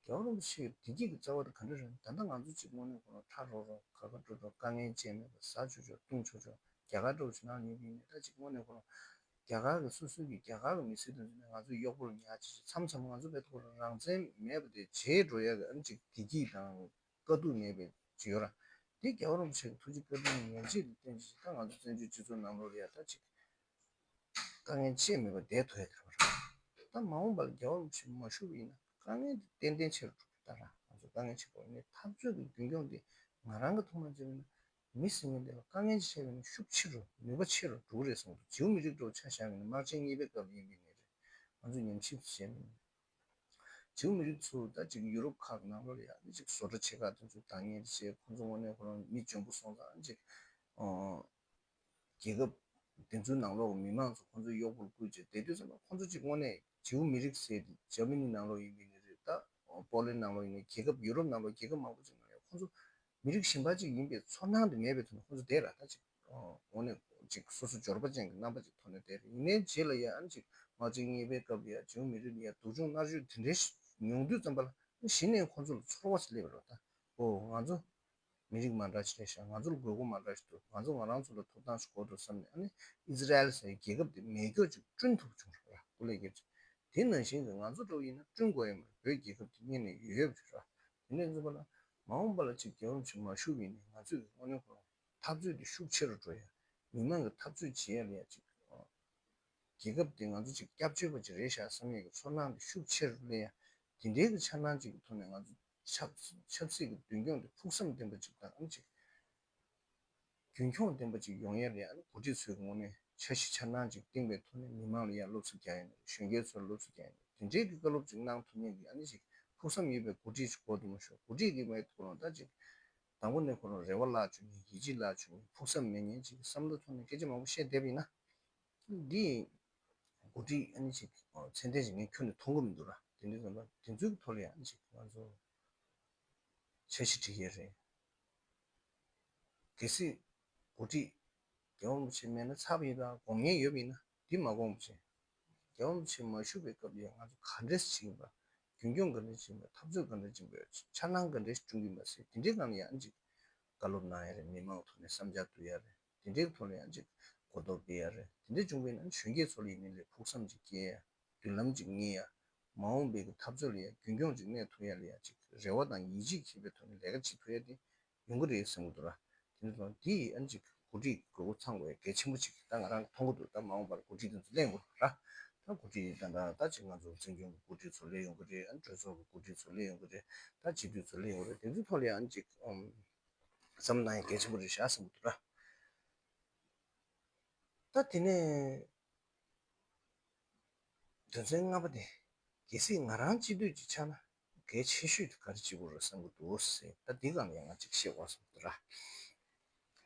རྒྱལ་བ་རིན་པོ་ཆེ་གི་བདེ་སྐྱིད་ཀྱི་རྩ་བ་དེ་ག་འདྲ་རེད། ད་ལྟ་ང་ཚོ་གཅིག་དངོས་གནས་ཁོ་རང་ཁྲ་རོག་རོག་ག་ག་འགྲོ་འགྲོ་དཀའ་ངལ་ཅན་མེད་པ་ཟ་ཆོག་ཆོག་བཏུང་ཆོག་ཆོག་རྒྱ་གར་འགྲོ་བ་ཞིག་ནང་ཡོད་པ་ཡིན་ནའི་ད་གཅིག་དངོས་གནས་ཁོ་རང་རྒྱ་གར་གི་སོ་སོའི་གི་རྒྱ་གར་གི་མི་སེར་དེ་ཚོ་ནས་ང་ཚོའི་གཡོག་པོ་ལ་ཉར་ཅིག་ཅིག་མཚམས་མཚམས་ང་ཚོ་བས་ཁོ་རང་རང་བཙན་མེད་པ་དེ་བརྗེད་འགྲོ་ཡ་གི་ཨ་ནི་གཅིག་བདེ་སྐྱིད་དང་དཀའ་སྡུག་མེད་པའི་ཅིག་ཡོད་ར། དེ་རྒྱལ་བ་རིན་པོ་ཆེ་གི་ཐུགས་རྗེ་བཀའ་དྲིན་ཉག་གཅིག་ལ་བརྟེན་ཅིག་ད་ང་ཚོ་བཙན་བྱོལ་སྤྱི་ཚོགས་ནང་ལོགས་ལ་ཡ་ད་ཅིག་དཀའ་ངལ་ཅི་མེད་པར་བསྡད་ཐུབ་ཡ་དེ་རེད་བ། ད་མ་འོངས་པ་ལ་རྒྱལ་བ་རིན་པོ་ཆེ་མ་བཞུགས་པ་ཡིན་ན་དཀའ་ངལ་དེ་ཏན་ཏན་ཆེ་རུ་འགྲོ་གི། ད་ར་ང་ཚོ་དཀའ་ངལ་ཆེ་པོ་ཡིན་ནའི་འཐབ་རྩོད་ཀྱི་རྒྱུན་སྐྱོང་དེ་ང་རང་གི་མཐོང་སྣང་བྱས་པ་ཡིན་ན་མི་ཟེར་མཁན་དེ་ལ་དཀའ་ངལ་ཆེ་བ་ཡིན་ན་ཤུགས་ཆེ་རུ་ནུས་པ་ཆེ་རུ་འགྲོ་གི་རེད་བསམ་གྱི་འདུག་བྱིའུ་མི་རིགས་འདྲ་བོ་ཆ་བཞག་པ་ཡིན་ན་དམག་ཆེན་གཉིས་པའི་སྐབས་ལ་ཡིན་པ་ཡིན་ནའི་རེད། ང་ཚོ་ཉམས་ཞིབ་བྱས་པ་ཡིན་ན། བྱིའུ་མི་རིགས་ཚོ་ད་ཅིག་ཡུ་རོབ་ཁག་ནང་ལོགས་ལ་ཡ་ཅིག་བཟོ་གྲྭ་ཆེ་ཁག་དེ་ཚོ་བདག་གཉེར་བྱས། ཁོང་ཚོ་དངོས་གནས་ཁོ་རང་མི་འཇོན་པོ་སོང་ཙང་ཅིག་ཨོ། རྒྱལ་ཁབ་དེ་ཚོའི་ནང་ལོགས་ཀྱི་མི་མང་ཚོ་ཁོང་ཚོའི་གཡོག་པོར་བསྐུལ་བྱས་བསྡད་དུས་ཙམ་པ་ཁོང་ཚོ་ཅིག་དངོས་གནས་བྱིའུ་མི་རིགས་ཟེར་དེ་འཇར་མ་ནི་ནང་ལོགས་ཡིན་པ་ཡིན་ནའི་རེད། ད་པོ་ལན་ནང་ལོགས་ཡིན་ནའི་རྒྱལ་ཁབ་ཡུ་རོབ་ནང་ལོགས་རྒྱལ་ཁབ་མང་པོ་ཅིག་ནང་ཡང་ཁོང་ཚོ་མི་རིགས་གཞན་པ་ཅིག་ཡིན་པའི་ཚོར་སྣང་དེ་མེད་པའི་ཐོག་ནས་ཁོང་ཚོ་བསྡད་ར། ད་ཅིག་ཨོ་དངོས་གནས་ ཅིག་སོ་སོ་འབྱོར་པ་ཅན་གྱི་རྣམ་པ་ཅིག་ཐོག་ནས་བསྡད་རེད། ཡིན་ནའི་རྗེས་ལ་ཡ་ཨ་ནི་ཅིག་མའོ་ཙེ་གཉིས་པའི་སྐབས་ལ་ཡ་ཇིའུ་མི་རིགས་ལ་ཡ་སྡུག་སྦྱོང་མནར་གཅོད་དེ་འདྲའི་མྱོང་དུས་ཙམ་པ་ལ་གཞི་ནས་ཁོ་ཚོ་ལ་ཚོར་བ་ཞིག་སླེབས་པ་རེད། ད་ཨོ་ང་ཚོ་མི་རིགས་མ་འདྲ་ཞིག་རེད་ཤག་ང་ཚོ་ལ་དགོས་མཁོ་མ་འདྲ་ཞིག་འདུག་ང་ཚོ་ང་རང་ཚོ་ལ་ཐོབ་ཐང་ཞིག་དགོས་འདུག་བསམ་ནས་ཨ་ནི་ཨི་ཛི་རལ་ཟེར་བའི་རྒྱལ་ཁབ་དེ་མེད་སྐྱོ་ཅིག་བསྐྲུན་ཐུབ་བྱུང་རེད། སྐུ་ལས་བརྒྱབ་ཅིག་དེ་ནང་བཞིན་དུ་ང་ཚོ་འདྲ་བོ་ཡིན་ན་བསྐྲུན་དགོས་ཡོད་མ་རེད། བོད་རྒྱལ་ཁབ་དེ་སྔོན་ནས་ཡོད་ཡོད་པ་རེད། དེ་འདྲ་ཡིན་ཙང་པ་ལ་མ་འོངས་པ་ལ་ཅིག་རྒྱལ་བ་རིན་པོ་ཆེ་མ་བཞུགས་པ་ཡིན་ན་ང་ཚོས་དངོས་གནས་ཁོ་རང་འཐབ་རྩོད་དེ་ཤུགས་ཆེ་རུ་འགྲོ་ཡ། མི་མང་གི་འཐབ་རྩོད་བྱེད་ཡ་ལ་ཡ་ཅིག་རྒྱལ་ཁབ་དེ་ང་ཚོ་ཅིག་སྐྱབས་བཅོལ་བ་ཅིག་རེད་ཤག་བསམ་ཡས་ཀྱི་ཚོར་སྣང་དེ་ཤུགས་ཆེ་རུ་སླེབས་ཡ། དེ་འདྲའི་གི་འཆར་སྣང་ཅིག་གི་ཐོག་ནས་ང་ཚོ་ཆབ་ཆབ་སྲིད་ཀྱི་མདུན་སྐྱོད་དེ་ཕུགས་བསམ་ལྡན་པ་ཅིག་དང་ཨ་ནི་ཅིག་རྒྱུན་འཁྱོངས་ལྡན་པ་ཅིག་ཡོང་ཡ་ལ་ཡ་ཨ་ནི་འགོ་ཁྲིད་ཚོའི་གི་ངོས་ནས་འཆར་གཞི་འཆར་སྣང་ཅིག་བཏིང་པའི་ཐོག་ནས་མི་མང་ལ་ཡ་སློབ་གསོ་རྒྱག་ཡ་ནས་གཞོན་སྐྱེས་ཚོར་སློབ་གསོ་རྒྱག་ཡ་ནས་དེ་འདྲའི་གི་བཀའ་སློབ་ཅིག་གནང་ཐུབ་མཁན་གི་ཨ་ནི་ཅིག་ཕུགས་བསམ་ཡོད་པའི་འགོ་ཁྲིད་ཅིག་དགོས་འདུག་མ་ཤོག་འགོ་ཁྲིད་ཀྱི་མེད་ཁོ་རང་ད་ཅིག་དང་པོ་ནས་ཁོ་རང་རེ་བ་བརླག་བཅུག་མཁན་ཡིད་ཆེས་བརླག་བཅུག་མཁན་ཕུགས་བསམ་མེད་མཁན་ཅིག་གི་བསམ་བློ་ཐོག་ནས་སྐད་ཆ་མང་པོ་བཤད་བསྡད་པ་ཡིན་ན། འདི་འགོ་ཁྲིད་ཨ་ནི་ཅིག་ཚད་ལྡན་ཞིག་ངས་ཁྱོན་ནས་མཐོང་གི་མི་འདུག་ར། དེ་འདྲའི་ཙམ་པ་དེ་ཚོའི་ཐོག་ལ་ཡང་ཨ་ནི་ཅིག་ང་ཚོ་འཆར་གཞི་སྒྲིག་ཡས་རེད། གལ་སྲིད་འགོ་ཁྲིད་རྒྱལ་བ་རིན་པོ་ཆེ་མེད་ན་ཚར་བ་ཡིན་ན་དགོངས་མཁན་ཡོད་པ་ཡིན་ན་འདི་མ་དགོངས་པ་བྱས། རྒྱལ་བ་རིན་པོ་ཆེ་མ་བཞུགས་པའི་སྐབས་ལ་ཡང་ང་ཚོ་ག་འདྲས་བྱེད་ཀྱིན་པ། རྒྱུན་སྐྱོང་ག་འདྲས་བྱེད་ཀྱིན་པ། འཐབ་རྩོད་ག་འདྲས་བྱེད་ཀྱིན་པ། འཆར་སྣང་ག་འདྲས་བསྐྲུན་གྱིན་པ་ཟེར་དེ་འདྲའི་སྒང་ལ་ཡང་ཨ་ནི་ཅིག་བཀའ་སློབ་གནང་ཡས་རེད། མི་མང་ཐོག་ནས་བསམ་འཆར་བསྡུ་ཡས་རེད། དེ་འདྲའི་ཐོག་ལ་ཡང་ཅིག་གོ་རྟོགས་སྤེལ་ཡ་རེད། དེ་འདྲ་བྱུང་བ་ཡིན་ན་གཞོན་སྐྱེས་ཚོ་ལ་ཡིན་ནའི་ལས་ཕུགས་བསམ་ཅིག་སྐྱེ་ཡ། མདུན་ལམ་ཅིག་རྙེད་ཡ། མ་འོངས་པའི་གི་འཐབ་རྩོད་ལ་ཡ་རྒྱུན་འཁྱོངས་ཅིག་གནས་ཐུབ་ཡ་ལ་ཡ་ཅིག་རེ་བ་དང་ཡིད་ཆེས་བྱེད་པའི་ཐོག་ནས་ལས་ཀ་བྱེད་ཐུབ་ཡ་དེ་ཡོང་གི་རེད་བསམ་གི་འདུག་ར། དེ་འདྲ་སོང་དེ་ཡིས་ཨ་ནི་ཅིག་འགོ་ཁྲིད་དགོས་མཁོ་ཚང་དགོས་ཡ་གལ་ཆེན་པོ་ཅིག་ད་ང་རང་གི་མཐོང་གི་འདུག་ད་མ་འོངས་པར་འགོ་ཁྲིད་དེ་ཚོ་ལེན་དགོས་ར། ད་འགོ་ཁྲིད་ད་ད་ད་ཅིག་ང་ཚོ་བཙན་སྐྱོང་གི་འགོ་ཁྲིད་ཚོ་སླེབས་ཡོང་གི་རེད། ཨ་ནི་གྲོས་ཚོགས་ཀྱི་འགོ་ཁྲིད་ཚོ་སླེབས་ཡོང་གི་རེད། ད་སྤྱི་འཐུས་ཚོ་སླེབས་ཡོང་གི་རེད། དེ་ཚོའི་ཐོག་ལ་ཡ་ཨ་ནི་ཅིག་བསམ་གནང་ཡ་གལ་ཆེན་པོ་རེད་ཤག་བསམ་གི་འདུག་ར། ད་དེ་ནས་དོན་ཚན་ལྔ་པ་དེ། གལ་སྲིད་ང་རང་སྤྱི་འཐུས་ཅིག་ཆགས་ན་གལ་ཆེ་ཤོས་དེ་ག་རེ་བྱེད་དགོས་རེད་བསམ་གི་འདུག་ཟེར། ད་འདི་སྒང་ལ་ཡང་ང་ཅིག་བཤད་དགོས་བསམ་གི་འདུག་ར།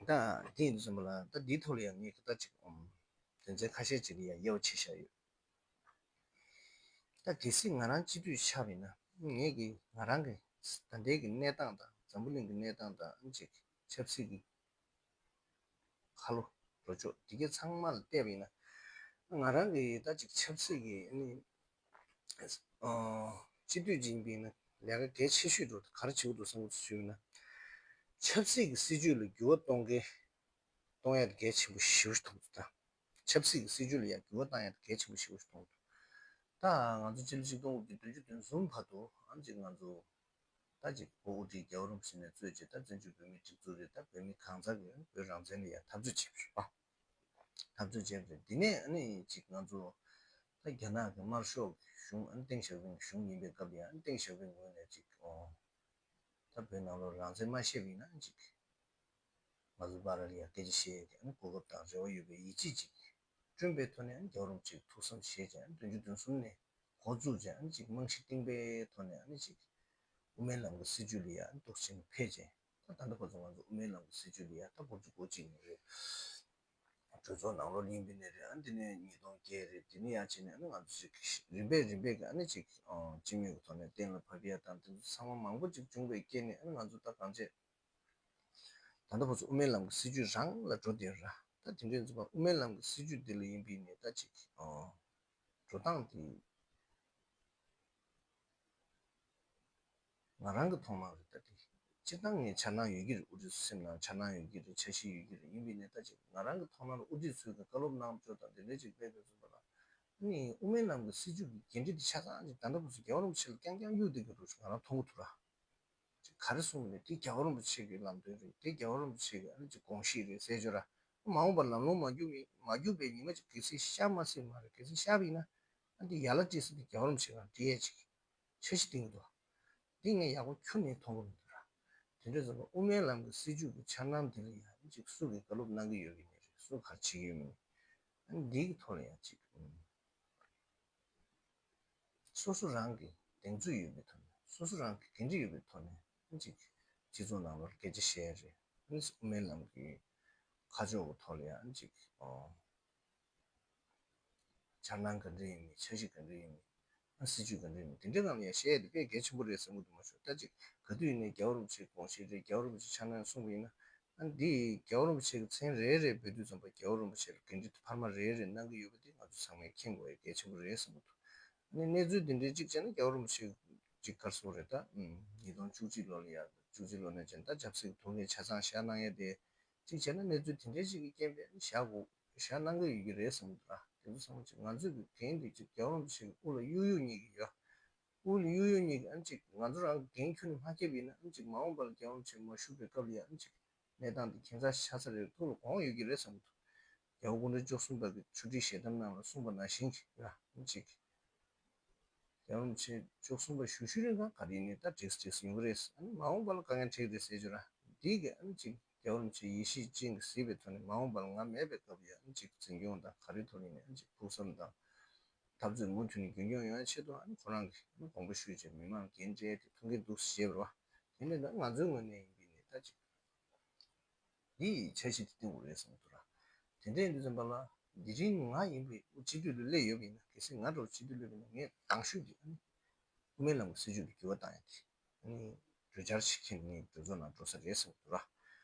ད་དེ་ཡིན་དུས་ཙམ་པ་ལ་ད་འདིའི་ཐོག་ལ་ཡང་ངས་ད་ཅིག་ཨམ། དོན་ཚན་ཁ་ཤས་ཅིག་ལ་ཡང་དབྱེ་བ་ཕྱེ་བཞག་ཡོད། ད་གལ་སྲིད་ང་རང་སྤྱི་འཐུས་ཆགས་པ་ཡིན་ན་ངས་ཀྱི་ང་རང་གི་ད་ལྟའི་གི་གནས་སྟངས་དང་འཛམ་བུ་གླིང་གི་གནས་སྟངས་དང་ཨ་ནི་ཅིག་ཆབ་སྲིད་ཀྱི་ཁ་ལོ་རོ་ཅོག་དེ་གའི་ཚང་མ་ལ་བལྟས་པ་ཡིན་ན། ང་རང་གི་ད་ཅིག་ཆབ་སྲིད་ཀྱི་ཨ་ནི་ཨ་སྤྱི་འཐུས་ཅིག་ཡིན་པ་ཡིན་ན་ལས་ཀ་གལ་ཆེ་ཤོས་འགྲོ་ག་རེ་བྱེད་དགོས་འདུག་བསམ་གི་འདུག་ཞུས་ན། ཆབ་སྲིད་ཀྱི་སྲིད་ཇུས་ལ་འགྱུར་བ་གཏོང་གི་གཏོང་ཡ་དེ་གལ་ཆེན་པོ་ཞེ་པོ་ཞིག་མཐོང་གི་འདུག་ད། ཆབ་སྲིད་ཀྱི་སྲིད་ཇུས་ལ་ཡང་འགྱུར་བ་གཏོང་ཡ་དེ་གལ་ཆེན་པོ་ཞེ་པོ་ཞིག་མཐོང་གི་འདུག་ད་ང་ཚོ་སྤྱི་ལོ་ཆིག་སྟོང་དགུ་བརྒྱ་བདུན་ཅུ་དོན་གསུམ་བར་དུ་ཨ་ནི་ཅིག་ང་ཚོ་ད་ཅིག་གོ་དབུ་ཁྲིད་རྒྱལ་བ་རིན་པོ་ཆེ་ནས་གཙོས་བྱས་ད་བཙན་བྱོལ་བོད་མིའི་སྒྲིག་འཛུགས་རེད། ད་བོད་མི་གང་ཟག་གིས་བོད་རང་བཙན་ལ་ཡང་འཐབ་རྩོད་བྱེད་པ། འཐབ་རྩོད་བྱས་པ་རེད། དེ་ནས་ཨ་ནི་ཅིག་ང་ཚོ་ད་རྒྱ་ནག་གི་དམར་ཤོག་གི་གཞུང་ཨ་ནི་ཏེང་ཞའོ་ཕིང་གི་གཞུང་ཡིན་པའི་སྐབས་ལ་ཡང་ཨ་ནི་ཏེང་ཞའོ་ཕིང་ངོས་ནས་ཅིག་ཨོ། ད་བོད་ནང་ལོགས་རང་བཙན་མ་བཤད་པ་ཡིན་ན་ཅིག་ང་ཚོ་བར་ལ་ཡང་སྐད་ཆ་བཤད་ཡས་ཀྱི་ཨ་ནི་གོ་སྐབས་དང་རེ་བ་ཡོད་པའི་ཡིད་ཆེས་ཅིག་བསྐྲུན་པའི་ཐོག་ནས་ཨ་ནི་རྒྱལ་བ་རིན་པོ་ཆེ་ཐུགས་བསམ་བཞེས་བྱས་ཨ་ནི་བདུན་ཅུ་དོན་གསུམ་ནས་འགོ་བཙུགས་བྱས་ཨ་ནི་ཅིག་རྨང་གཞི་བཏིང་པའི་ཐོག་ནས་ཨ་ནི་ཅིག་དབུ་མའི་ལམ་གྱི་སྲིད་བྱུས་ལ་ཡང་ཨ་ནི་འདུག་སེ་ཕེབས་བྱས། ད་ད་ལྟ་བར་དུ་ང་ཚོ་དབུ་མའི་ལམ་གྱི་སྲིད་བྱུས་ལ་ཡང་ད་འགོ་འཛུགས་འགོ་བྱེད་ཀྱི་ཡོད་རེད། གྲོས་ཚོགས་ནང་ལོགས་ལ་ཡིན་པ་ནས་རེད། ཨ་ནི་དེ་ནས་ཉིས་སྟོང་བརྒྱད་རེད། དེ་ནས་ཡར་བྱས་ནས་ཨ་ནི་ང་ཚོ་ཅིག་རིམ་པས་རིམ་པས་ཀྱི་ཨ་ནི་ཅིག་སྤྱི་མོས་ཀྱི་ཐོག་ནས་གཏན་ལ་ཕབ་ཡ་དང་དེ་ཚོ་ཚང་མ་མང་པོ་ཅིག་བྱུང་བའི་རྐྱེན་ནས་ཨ་ནི་ང་ཚོ་ད་གང་བྱས། ད་ལྟ་བར་དུ་དབུ་མའི་ལམ་གྱི་སྲིད་བྱུས་རང་ལ་འགྲོ་བསྡད་ཡོད་ར། ད་དེ་འདྲའི་ཚོ་དབུ་མའི་ལམ་གྱི་སྲིད་བྱུས་འདི་ལ་ཡིན་པ་ནས་ད་ཅིག་འགྲོ་སྟངས་དེ། ང་རང་གི་མཐོང་སྣང་རེད། ད་དེ་སྤྱིར་བཏང་ངས་འཆར་སྣང་ཡོད་ཀྱི་རེད། དབུ་ཁྲིད་ཚོ་སེམས་ནང་འཆར་སྣང་ཡོད་ཀྱི་རེད། འཆར་གཞི་ཡོད་ཀྱི་རེད། ཡིན་པ་ནས་ད་ཅིག་ང་རང་གི་མཐོང་སྣང་ལ་དབུ་ཁྲིད་ཚོས་ཀྱི་བཀའ་སློབ་གནང་ཕྱོགས་དང་དེ་འདྲའི་ཅིག་སླེབས་པའི་ཚུལ་ལ། ཨ་ནི་དབུ་མའི་ལམ་གྱི་སྲིད་བྱུས་ཀྱི་འགན་འཁྲི་དེ་ཆ་ཚང་ཅིག་ད་ལྟ་བར་དུ་རྒྱལ་བ་རིན་པོ་ཆེ་ལ་རྐྱང་རྐྱང་གཡུག་བསྡད་ཀྱི་རེད་ཟེར་ང་རང་མཐོང་གི་འདུག་ར། ཅིག་ག་རེ་གསུངས་ནས་དེ་རྒྱལ་བ་རིན་པོ་ཆེ་གི་ལམ་སྟོན་རེད། དེ་རྒྱལ་བ་རིན་པོ་ཆེ་གི་ཨ་ནི་ཅིག་དགོངས་གཞི་རེད་ཟེར་བརྗོད་ར། མ་འོངས་པར་ལམ་ལྷོང་མ་རྒྱུག་མི་མ་རྒྱུག་པའི་ཉི་མ་ཅིག་གལ་སྲིད་ཤར་མ་སྲིད་མ་རེད། གལ་སྲིད་ཤར་བ་ཡིན་ན་ཨ་འདི་ཡ་ལ་བྲིས་ས་དེ་རྒྱལ་བ་རིན་པོ་ཆེ་གང་བྲིས་ཡས་ཅིག་འཆར་གཞི་བཏིང་གི་འདུག་འདི་ངས་ཡག་པོ་ཁྱོན་ནས་མཐོང་གི་མི་འདུག་ར། དེ་འདྲ་ཟེར་བ་དབུ་མའི་ལམ་གྱི་སྲིད་བྱུས་ཀྱི་འཆར་སྣང་དེ་ལ་ཡང་ཅིག་སུ་གིས་བཀའ་སློབ་གནང་གི་ཡོད་ཀྱི་མེད་རེད། སུ་ག་རེ་བྱེད་ཀྱི་ཡོད་མེད་ཨ་འདིའི་ཐོག་ལ་ཡང་ཅིག་སོ་སོ་རང་གི་གདེང་ཚོད་ཡོད་པའི་ཐོག་ནས་སོ་སོ་རང་གི་འགན་འཁྲི་ཡོད་པའི་ཐོག་ནས་ཅིག་སྤྱི་ཚོགས་ནང་ལོགས་སྐད་ཆ་བཤད་རེད། ཨ་ནི་དབུ་མའི་ལམ་གྱི་ཁ་ཕྱོགས་ཀྱི་ཐོག་ལ་ཡང་ཅིག་འཆར་སྣང་ག་འདྲ་ཡིན་མིན་འཆར་གཞི་ག་འདྲ་ཡིན་མིན་ཨ་སྲིད་ཇུས་ག་འདྲ་ཡིན་མིན་དེ་འདྲའི་སྒང་ལ་ཡང་བཤད་ཡ་དེ་དཔེ་གལ་ཆེན་པོ་རེད་བསམ་གྱི་འདུག་མ་གཞི་ད་ཅིག་ག་དུས་ཡིན་ནའི་རྒྱལ་བ་རིན་པོ་ཆེའི་དགོངས་གཞི་རེད། རྒྱལ་བ་རིན་པོ་ཆེ་འཆར་སྣང་གསུངས་པ་ཡིན་ན་ ཨ་ནི་འདི་རྒྱལ་བ་རིན་པོ་ཆེ་གི་མཚན་རེ་རེ་འབོད་དུས་ཙམ་པ་རྒྱལ་བ་རིན་པོ་ཆེ་ལ་འགན་འཁྲི་འཕར་མ་རེ་རེ་གནང་གི་ཡོད་པ་འདི་ང་ཚོ་ཚང་མས་མཁྱེན་དགོས་ཡ་གལ་ཆེན་པོ་རེད་བསམ་གྱི་འདུག་ཨ་ནི་གནས་ཚུལ་འདི་འདྲའི་གཅིག་བྱས་ན་རྒྱལ་བ་རིན་པོ་ཆེ་གཅིག་ག་རེ་ཟེར་དགོས་རེད་ད། ཨུམ། ཉིས་སྟོང་བཅུ་གཅིག་ལོ་ལ་ཡ་བཅུ་གཅིག་ལོ་ནས་བྱས་ན་ད་ཆབ་སྲིད་ཀྱི་ཐུགས་འགན་ཆ་ཚང་བཞག་གནང་ཡ་དེ་གཅིག་བྱས་ན་གནས་ཚུལ་དེ་འདྲའི་ཞིག་གི་རྐྱེན་པས་ཨ་ནི་བཞག་དགོས་བཞག་གནང་གི་ཡོད་ཀྱི་རེད་བསམ་གྱི་འདུག་ཨ་དེ་ཚོ་ཚང་མ་གཅིག་ང་ཚོས་ཀྱི་འགན་དེ་གཅིག་རྒྱལ་བ་རིན་པོ་ཆེ་གི་དབུ་ལ་གཡུག་གཡུག་གཉིས་ཀྱི་ཡོད། དབུ་ལ་གཡུག་གཡུག་གཉིས་ཀྱི་ཨ་ནི་གཅིག་ང་ཚོ་རང་གི་འགན་ཁྱོན་ནས་མ་འཁྱེར་བ་ཡིན་ན་ཨ་ནི་གཅིག་མ་འོངས་པ་ལ་རྒྱལ་བ་རིན་པོ་ཆེ་མ་བཞུགས་པའི་སྐབས་ལ་ཡ་ཨ་ནི་གཅིག་གནས་སྟངས་དེ་ཁྱད་མཚར་ཆགས་ས་རེད། ཐུགས་ལ་དགོངས་ཡོད་ཀྱི་རེད་བསམ་གྱི་འདུག་རྒྱལ་བ་སྐུ་ཕྲེང་བཅུ་གསུམ་པ་གི་ཆུ་ཁྲིའི་ཞལ་གདམས་ནང་ལ་གསུངས་པ་ནང་བཞིན་གྱི་ཡ་ཨ་ནི་གཅིག་རྒྱལ་བ་རིན་པོ་ཆེ་བཅུ་གསུམ་པ་བཞུགས་ཤུལ་རིང་གང་ག་རེ་ཡིན་ནའི་ད་འགྲིགས་འགྲིགས་ཡོང་གི་རེད། ཨ་ནི་མ་འོངས་པ་ལ་དཀའ་ངལ་འཕྲད་ཀྱི་རེད་ཟེར་རྒྱུ་ར། འདི་གི་ཨ་ནི་གཅིག་རྒྱལ་བ་རིན་པོ་ཆེ་ཡེ་ཤེས་སྤྱན་གྱིས་གཟིགས་པའི་ཐོག་ནས་མ་འོངས་པ་ལ་ང་མེད་པའི་སྐབས་ཡ་ཨ་ནི་གཅིག་འཛིན་སྐྱོང་དང་ག་རེ་ཐོག་ནས་ཨ་ནི་གཅིག་ཕུགས་བསམ་དང་འཐབ་རྩོད་མུ་མཐུད་ནས་རྒྱུན་འཁྱོངས་ཡོང་ཡ་ཆེད་དུ་ཨ་ནི་ཁོ་རང་གིས་ཨ་ནི་དགོངས་པ་ཞུས་བྱས་མི་མང་འགན་སྤྲད་དེ་ཐུགས་འགན་འདུག་ཟེར་བ་རེད་བ། དེ་ནས་ད་ང་ཚོའི་ངོས་ནས་ཡིན་པ་ཡིན་ནའི་ད་གཅིག་འདི་ཡི་འཆར་གཞི་དེ་བཏིང་དགོས་རེད་བསམ་གྱི་འདུག་ར། དེ་འདྲ་ཡིན་དུས་ཙམ་པ་ལ་དེ་རིང་ང་ཡིན་པའི་སྤྱི་འཐུས་ལ་སླེབས་ཡོད་པ་ཡིན་ན་གལ་སྲིད་ང་འདྲ་བོ་སྤྱི་འཐུས་སླེབས་པ་ཡིན་ན་ངས་དང་ཤོས་དེ་ཨ་ནི་དབུ་མའི་ལམ་གྱི་སྲིད་བྱུས་དེ་འགྱུར་བ་བཏང་ཡ་དེ་ཨ་ནི་གྲོས་འཆར་ཞིག་འཁྱེར་ནས་གྲོས་ཚོགས་ནང་འགྲོ་ས་རེད་བསམ་གྱི་འདུག་ར།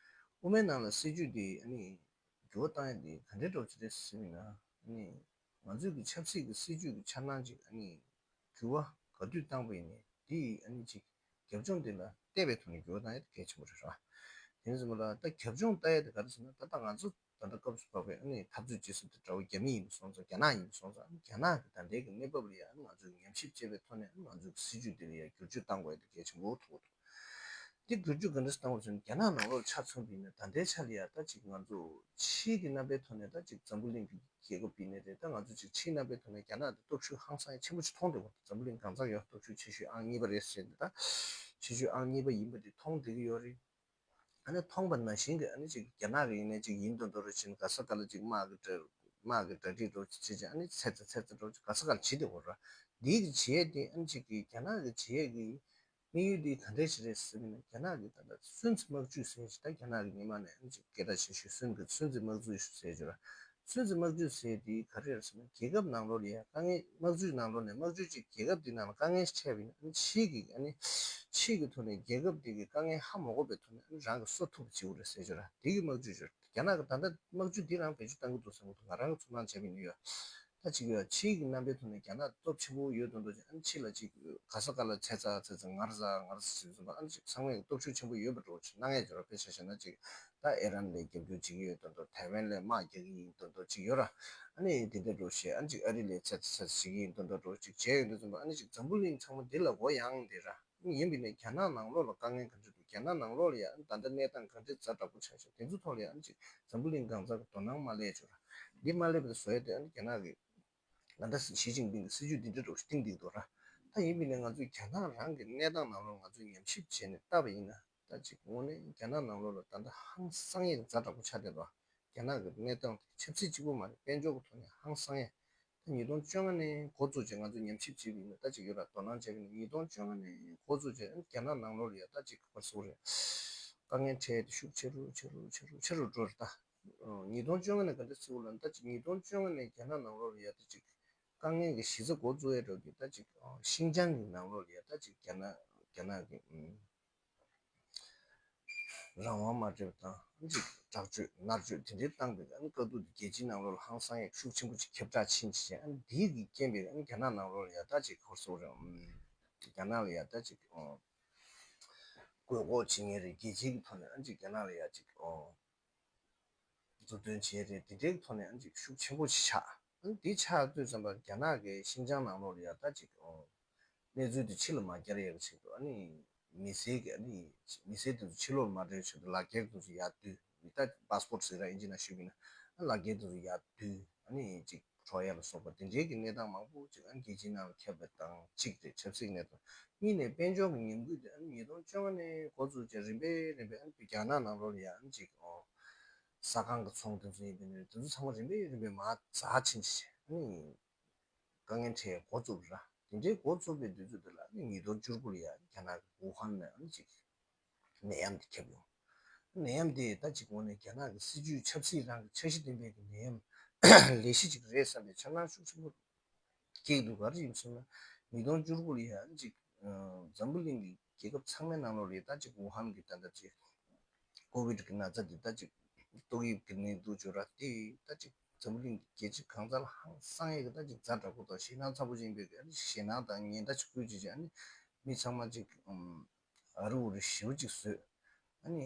དབུ་མའི་ནང་ལ་སྲིད་བྱུས་དེ་ཨ་ནི་འགྱུར་བ་བཏང་ཡ་དེ་ག་འདྲའི་འདྲ་བོ་ཅིག་རེད་ཟེར་བ་ཡིན་ན་ཨ་ནི་ང་ཚོའི་གི་ཆབ་སྲིད་ཀྱི་སྲིད་བྱུས་ཀྱི་འཆར་སྣང་ཅིག་ཨ་ནི་འགྱུར་བ་ག་དུས་བཏང་པ་ཡིན་ནའི་དེ་ཡི་ཨ་ནི་ཅིག་རྒྱབ་ལྗོངས་དེ་ལ་བལྟས་པའི་ཐོག་ནས་འགྱུར་བ་བཏང་ཡ་དེ་གལ་ཆེན་པོ་རེད་ར། དེ་ནས་བཟུང་བ་ལ་ད་རྒྱབ་ལྗོངས་ལྟ་ཡ་དེ་ག་རེ་ཟེར་ན་ད་ལྟ་ང་ཚོ་ད་ལྟ་སྐབས་སུ་བབས་པའི་ཨ་ནི་འཐབ་རྩོད་བྱེད་ས་དེ་དགྲ་བོ་རྒྱ་མི་ཡིན་པ་སོང་ཙང་རྒྱ་ནག་ཡིན་པ་སོང་ཙང་ཨ་ནི་རྒྱ་ནག་གི་ད་ལྟའི་གི་གནས་བབ་ལ་ཡ་ཨ་ནི་ང་ཚོས་ཉམས་ཞིབ་བྱས་པའི་ཐོག་ནས་ཨ་ནི་ང་ཚོའི་སྲིད་བྱུས་དེ་ལ་ཡ་བསྒྱུར་བཅོས་བཏང་དགོས་ཡ་དེ་གལ་ཆེན་པོ་མཐོང་གི་འདུག་དེ་བསྒྱུར་བཅོས་ག་འདྲ་ཞིག་བཏང་དགོས་ཟེར་ན་རྒྱ་ནག་ནང་ལོགས་ཆ་མཚོན་པ་ཡིན་ན་ད་ལྟའི་ཆ་ལ་ཡ་ད་ཅིག་ང་ཚོ་ཕྱིའི་གི་རྣམ་པའི་ཐོག་ནས་ད་ཅིག་འཛམ་བུ་གླིང་གི་རྒྱལ་ཁབ་ཡིན་ནའི་རེད། ད་ང་ཚོ་ཅིག་ཕྱིའི་རྣམ་པའི་ཐོག་ནས་རྒྱ་ནག་དེ་སྟོབས་ཤུགས་ཧང་སང་ཡ་ཆེན་པོ་ཅིག་མཐོང་བསྡད་ཡོད། འཛམ་བུ་གླིང་གང་ས་ཡོད་སྟོབས་ཤུགས་ཆེ་ཤོས་ཨང་གཉིས་པ་རེད་ཟེར་ནས་ད་ཆེ་ཤོས་ཨང་གཉིས་པ་ཡིན་པ་དེ་མཐོང་བསྡད་ཀྱི་ཡོད་རེད། ཨ་ནི་མཐོང་བ་ནང་བཞིན་གྱི་ཨ་ནི་ཅིག་རྒྱ་ནག་གི་ཡིན་ནའི་ཅིག་ཡིན་མདོག་མདོག་རེ་བྱས་ནས་ག་ས་ག་ལ་ཅིག་དམག་གི་གྲ་དམག་གི་གྲ་སྒྲིག་འདྲ་བོ་ཅིག་བྱེད་ཅིག་ཨ་ནི་ཚེ་ཚེ་ཚེ་ཚེ་འདྲ་བོ་ཅིག་ག་ས་ག་ལ་བྱེད་བསྡད་ཡོད་རེད། འདི་གི་བྱེད་ཡས་དེ་ཨ་ནི་ཅིག་གི་རྒྱ་ནག་གི་བྱེད་ཡས་ཀྱི་དམིགས་ཡུལ་འདི་ག་འདྲས་ཞིག་རེད་ཟེར་བ་ཡིན་ན་རྒྱ་ནག་གི་ད་ལྟ་སུན་ཙི་དམག་ཇུས་ཟེར་ཞིག་ད་རྒྱ་ནག་གི་ཉི་མ་ནས་ཨ་ནི་ཅིག་སྐད་གྲགས་ཆེ་ཤོས་སུན་གི་སུན་ཙི་དམག་ཇུས་ཟེར་ཞིག་ཡོད་ར། སུན་ཙི་དམག་ཇུས་ཟེར་དེ་ག་རེ་རེད་ཟེར་ན་རྒྱལ་ཁབ་ནང་ལོགས་ལ་ཡ་དཀའ་ངལ་དམག་ཇུས་ནང་ལོགས་ནས་དམག་ཇུས་ཅིག་རྒྱལ་ཁབ་འདི་ནང་ལ་དཀའ་ངལ་ཞིག་འཕྲད་པ་ཡིན་ན་ཨ་ནི་ཕྱིའི་གི་ཨ་ནི་ཕྱིའི་གི་ཐོག་ནས་རྒྱལ་ཁབ་འདི་གི་དཀའ་ངལ་ཧ་མ་གོ་བའི་ཐོག་ནས་ཨ་ནི་རང་གི་སོ་ཐུབ་པ་བྱེད་དགོས་རེད་ཟེར་ཞིག་ར། དེ་གི་དམག་ཇུས་ཞིག་རེད། རྒྱ་ནག་གི་ད་ལྟ་དམག་ཇུས་འདི་རང་བེད་སྤྱོད་གཏང་གི་འདུག་བསམ་གི་འདུག་ང་རང་གི་ཚོར་སྣང་བྱས་པ་ཡིན་ན་ཡོད། ད་ཅིག་ཡོད་ཕྱིའི་གི་རྣམ་པའི་ཐོག་ནས་རྒྱ་ནག་སྟོབས་ཆེན་པོ་ཡོད་མདོག་མདོག་ཅིག་ཨ་ནི་ཕྱི་ལ་ཅིག་ག་ས་ག་ལ་ཚེ་ཚ་ཚེ་ཚ་ངར་ཚ་ངར་ཚ་ཟེར་ཙམ་པ་ཨ་ནི་ཅིག་ཚང་མས་སྟོབས་ཤུགས་ཆེན་པོ་ཡོད་པ་འདྲ་བོ་ཅིག་སྣང་ཡས་ཅིག་ར། དཔེ་ཆ་བཞག་ན་ཅིག་ད་ཨི་རན་ལ་རྒྱབ་སྐྱོར་བྱེད་ཀྱི་ཡོད་མདོག་མདོག་ཐའེ་ཝན་ལ་དམག་རྒྱག་གི་ཡིན་མདོག་མདོག་ཅིག་ཡོད་ར། ཨ་ནི་དེ་འདྲ་འདྲ་བོ་བྱས་ཨ་ནི་ཅིག་ཨ་རི་ལ་ཚེ་ཚ་ཚེ་ཚ་བྱེད་ཀྱི་ཡིན་མདོག་མདོག་འདྲ་བོ་ཅིག་བྱས་ཡོད་དུས་ཙམ་པ་ཨ་ནི་ཅིག་འཛམ་བུ་གླིང་ཚང་མ་འདི་ལ་མགོ་ཡངས་བསྡད་ར། ཡིན་པ་ཡིན་ནའི་རྒྱ་ནག་ནང་ལོགས་ལ་དཀའ་ངལ་ག་འདྲ་འདུག་རྒྱ་ནག་ནང་ལོགས་ལ་ཡང་ད་ལྟ་གནས་སྟངས་ག་འདྲ་ཛ་དྲག་པོ་ཆགས་ཤག་དེ་ཚོ་ཐོག་ལ་ཡང་ཅིག་འཛམ་བུ་གླིང་གང་ཟག་གི་དོ་སྣང་མ་སླེབས་བྱུང་ར། འདི་མ་སླེབས་པ་བཟོ་ཡ་དེ་ཨ་ནི་རྒྱ་ནག་གི་ད་ལྟ་ཞི་ཅིན་ཕིང་གི་སྲིད་ཇུས་འདི་འདྲ་འདྲ་བོ་ཞིག་བཏིང་བསྡད་འདུག་ར། ད་ཡིན་པ་ཡིན་ནའི་ང་ཚོས་རྒྱ་ནག་རང་གི་གནས་སྟངས་ནང་ལོགས་ང་ཚོས་ཉམས་ཞིབ་བྱས་ནས་བལྟས་པ་ཡིན་ན་ད་ཅིག་དངོས་གནས་རྒྱ་ནག་ནང་ལོགས་ལ་ད་ལྟ་ཧང་སང་ཡ་ཛ་དྲག་པོ་ཆགས་བསྡད་འདུག་རྒྱ་ནག་གི་གནས་སྟངས་དེ་ཆབ་སྲིད་གཅིག་པུ་མ་རེད། དཔལ་འབྱོར་གྱི་ཐོག་ནས་ཧང་སང་ཡ། ད་ཉིས་སྟོང་བཅོ་ལྔ་ནས་འགོ་བཙུགས་བྱས་ང་ཚོ་ཉམས་ཞིབ་བྱས་པ་ཡིན་ན་ད་ཅིག་ཡོད་ར། དོ་སྣང་བྱས་པ་ཡིན་ན་ཉིས་སྟོང་བཅོ་ལྔ་ནས་འགོ་བཙུགས་བྱས་རྒྱ་ནག་ནང་ལོགས་ལ་ཡ་ད་ཅིག་ག་རེ་ཟེར་དགོས་རེད། དཀའ་ངལ་འཕྲད་དེ་ཤུགས་ཆེ་རུ་ཆེ་རུ་ཆེ་རུ་ཆེ་རུ་འགྲོ་རེད་ད། ཉིས་སྟོང་བཅོ་ལྔ་ནས་ག་འདྲ་ཟེར་དགོས་ལབ་ན་ད་ཅིག་ཉིས་སྟོང་བཅོ་ལྔ་ནས་རྒྱ་ནག་ནང་ལོགས་ལ་ཡ་ད་ཅིག་དཀའ་ངལ་གྱི་གཞི་རྩ་འགོ་བཙུགས་ཡ་འདྲ་བོ་དེ་ད་ཅིག་ཤིན་ཅང་གི་ནང་ལོགས་ལ་ཡ་ད་ཅིག་རྒྱ་ནག་རྒྱ་ནག་གི་ཨུམ། རང་དབང་མ་སྤྲད་པ་དང་ཅིག་དྲག་སྤྱོད་མནར་གཅོད་དེ་འདྲའི་བཏང་པའི་ཨ་ནི་དཀའ་སྡུག་དེ་རྒྱལ་སྤྱིའི་ནང་ལོགས་ལ་ཧང་སང་ཡག་ཤུགས་ཆེན་པོ་ཅིག་ཁྱབ་བསྒྲགས་ཕྱིན་ཅིག་བྱས། ཨ་ནི་འདིའི་གི་རྐྱེན་པས་ཨ་ནི་རྒྱ་ནག་ནང་ལོགས་ལ་ཡ་ད་ཅིག་ཧོར་སོག་རེད། རྒྱ་ནག་ལ་ཡ་ད་ཅིག་དགོས་མཁོ་བྱེད་མཁན་རེད། རྒྱལ་སྤྱིའི་གི་ཐོག་ནས་ཨ་ནི་ཅིག་རྒྱ་ནག་ལ་ཡ་ཅིག་མཛུབ་སྟོན་བྱས་རེད། དེ་འདྲའི་ཐོག་ནས་ཨ་ནི་ཅིག་ཤུགས་ཆེན་པོ་ཞིག་ཆགས། ཨ་ནི་དེ་ཆགས་དུས་ཙམ་པ་རྒྱ་ནག་གི་ཤིན་ཅང་ནང་ལོགས་ལ་ཡ་ད་ཅིག་ཨོ་གནས་ཚུལ་དེ་ཕྱི་ལ་མ་གྱར་ཡག་གི་ཆེད་དུ་ཨ་ནི་མི་སེར་གྱི་ཨ་ནི་མི་སེར་དེ་ཚོ་ཕྱི་ལོགས་ལ་མ་འགྲོ་ཡག་ཆེད་དུ་ལག་འཁྱེར་དེ་ཚོ་ཡར་བསྡུས། མི་ད་པཱ་སི་པོར་ཊི་ཟེར་ར་ཨིན་ཇི་ནང་ཞུས་པ་ཡིན་ན། ཨ་ལག་འཁྱེར་དེ་ཚོ་ཡར་བསྡུས། ཨ་ནི་ཅིག་འགྲོ་ཡ་ལ་སོགས་པ་དེ་འདྲའི་གི་གནས་སྟངས་མང་པོ་ཅིག་ཨ་ནི་རྒྱལ་སྤྱིའི་ནང་ལ་ཁྱབ་པ་དང་གཅིག་རེད། ཆབ་སྲིད་གནས་སྟངས། གཉིས་ནས་དཔལ་འབྱོར་གྱི་ཉམས་རྒུད་དེ་ཨ་ནི་ཉིས་སྟོང་བཅོ་ལྔ་ནས་འགོ་བཙུགས་བྱས་རིམ་པས་རིམ་པས་ཨ་ནི་རྒྱ་ནག་ནང་ལོགས་ལ་ཡ་ཨ་ནི་ཅིག་ཨོ་ས་ཁང་གི་ཚོང་དེ་ཚོ་ཡིན་པ་ཡིན་ན་དེ་ཚོ་ཚང་མ་རིམ་པས་རིམ་པས་མར་འཛེགས་ཕྱིན་བྱས་ཨ་ནི་དཀའ་ངལ་འཕྲད་འགོ་བཙུགས་ར། དེ་འདྲའི་འགོ་བཙུགས་པའི་དུས་ཚོད་དེ་ལ་ཨ་ནི་ཉིས་སྟོང་བཅུ་དགུ་ལ་ཡ་རྒྱ་ནག་གི་ཝུ་ཧན་ནས་ཨ་ནི་ཅིག་ནད་ཡམས་དེ་ཁྱབ་ཡོང་། ནད་ཡམས་དེ་ད་ཅིག་འོང་ནས་རྒྱ་ནག་གི་སྲིད་ཇུས་ཆབ་སྲིད་རང་གི་འཆར་གཞི་ལྡན་པའི་གི་ནད་ཡམས་ལས་གཞི་ཅིག་རེད་བསམ་པའི་འཆར་སྣང་ཤུགས་ཆེན་པོ་སྐྱེས་འདུག་ག་རེ་ཡིན་ཟེར་ན་ཉིས་སྟོང་བཅུ་དགུ་ལ་ཡ་ཅིག་འཛམ་བུ་གླིང་གི་རྒྱལ་ཁབ་ཚང་མའི་ནང་ལོགས་ལ་ཡ་ད་ཅིག་ཝུ་ཧན་གི་ད་ལྟ་ཅིག་ ཀོ་བིད་ཀྱི་ན་ཚ་འདི་ད་ཅིག་ཏོག་དབྱིབས་ཀྱི་ནད་དུག་ཅིག་ར། དེ་ད་ཅིག་འཛམ་བུ་གླིང་རྒྱལ་སྤྱི་གང་ས་ལ་ཧང་སང་ཡས་ཀྱི་ད་ཅིག་ཛ་དྲག་པོ་དང་ཞེད་སྣང་ཚ་པོ་ཅིག་ཡིན་པས། ཨ་ནི་ཞེད་སྣང་དང་ངན་ད་ཅིག་ཁུལ་ཅིག་ཅིག་ཨ་ནི་མི་ཚང་མ་ཅིག་ཨ་རི་འུ་རི་ཞེ་པོ་ཅིག་བཟོས། ཨ་ནི་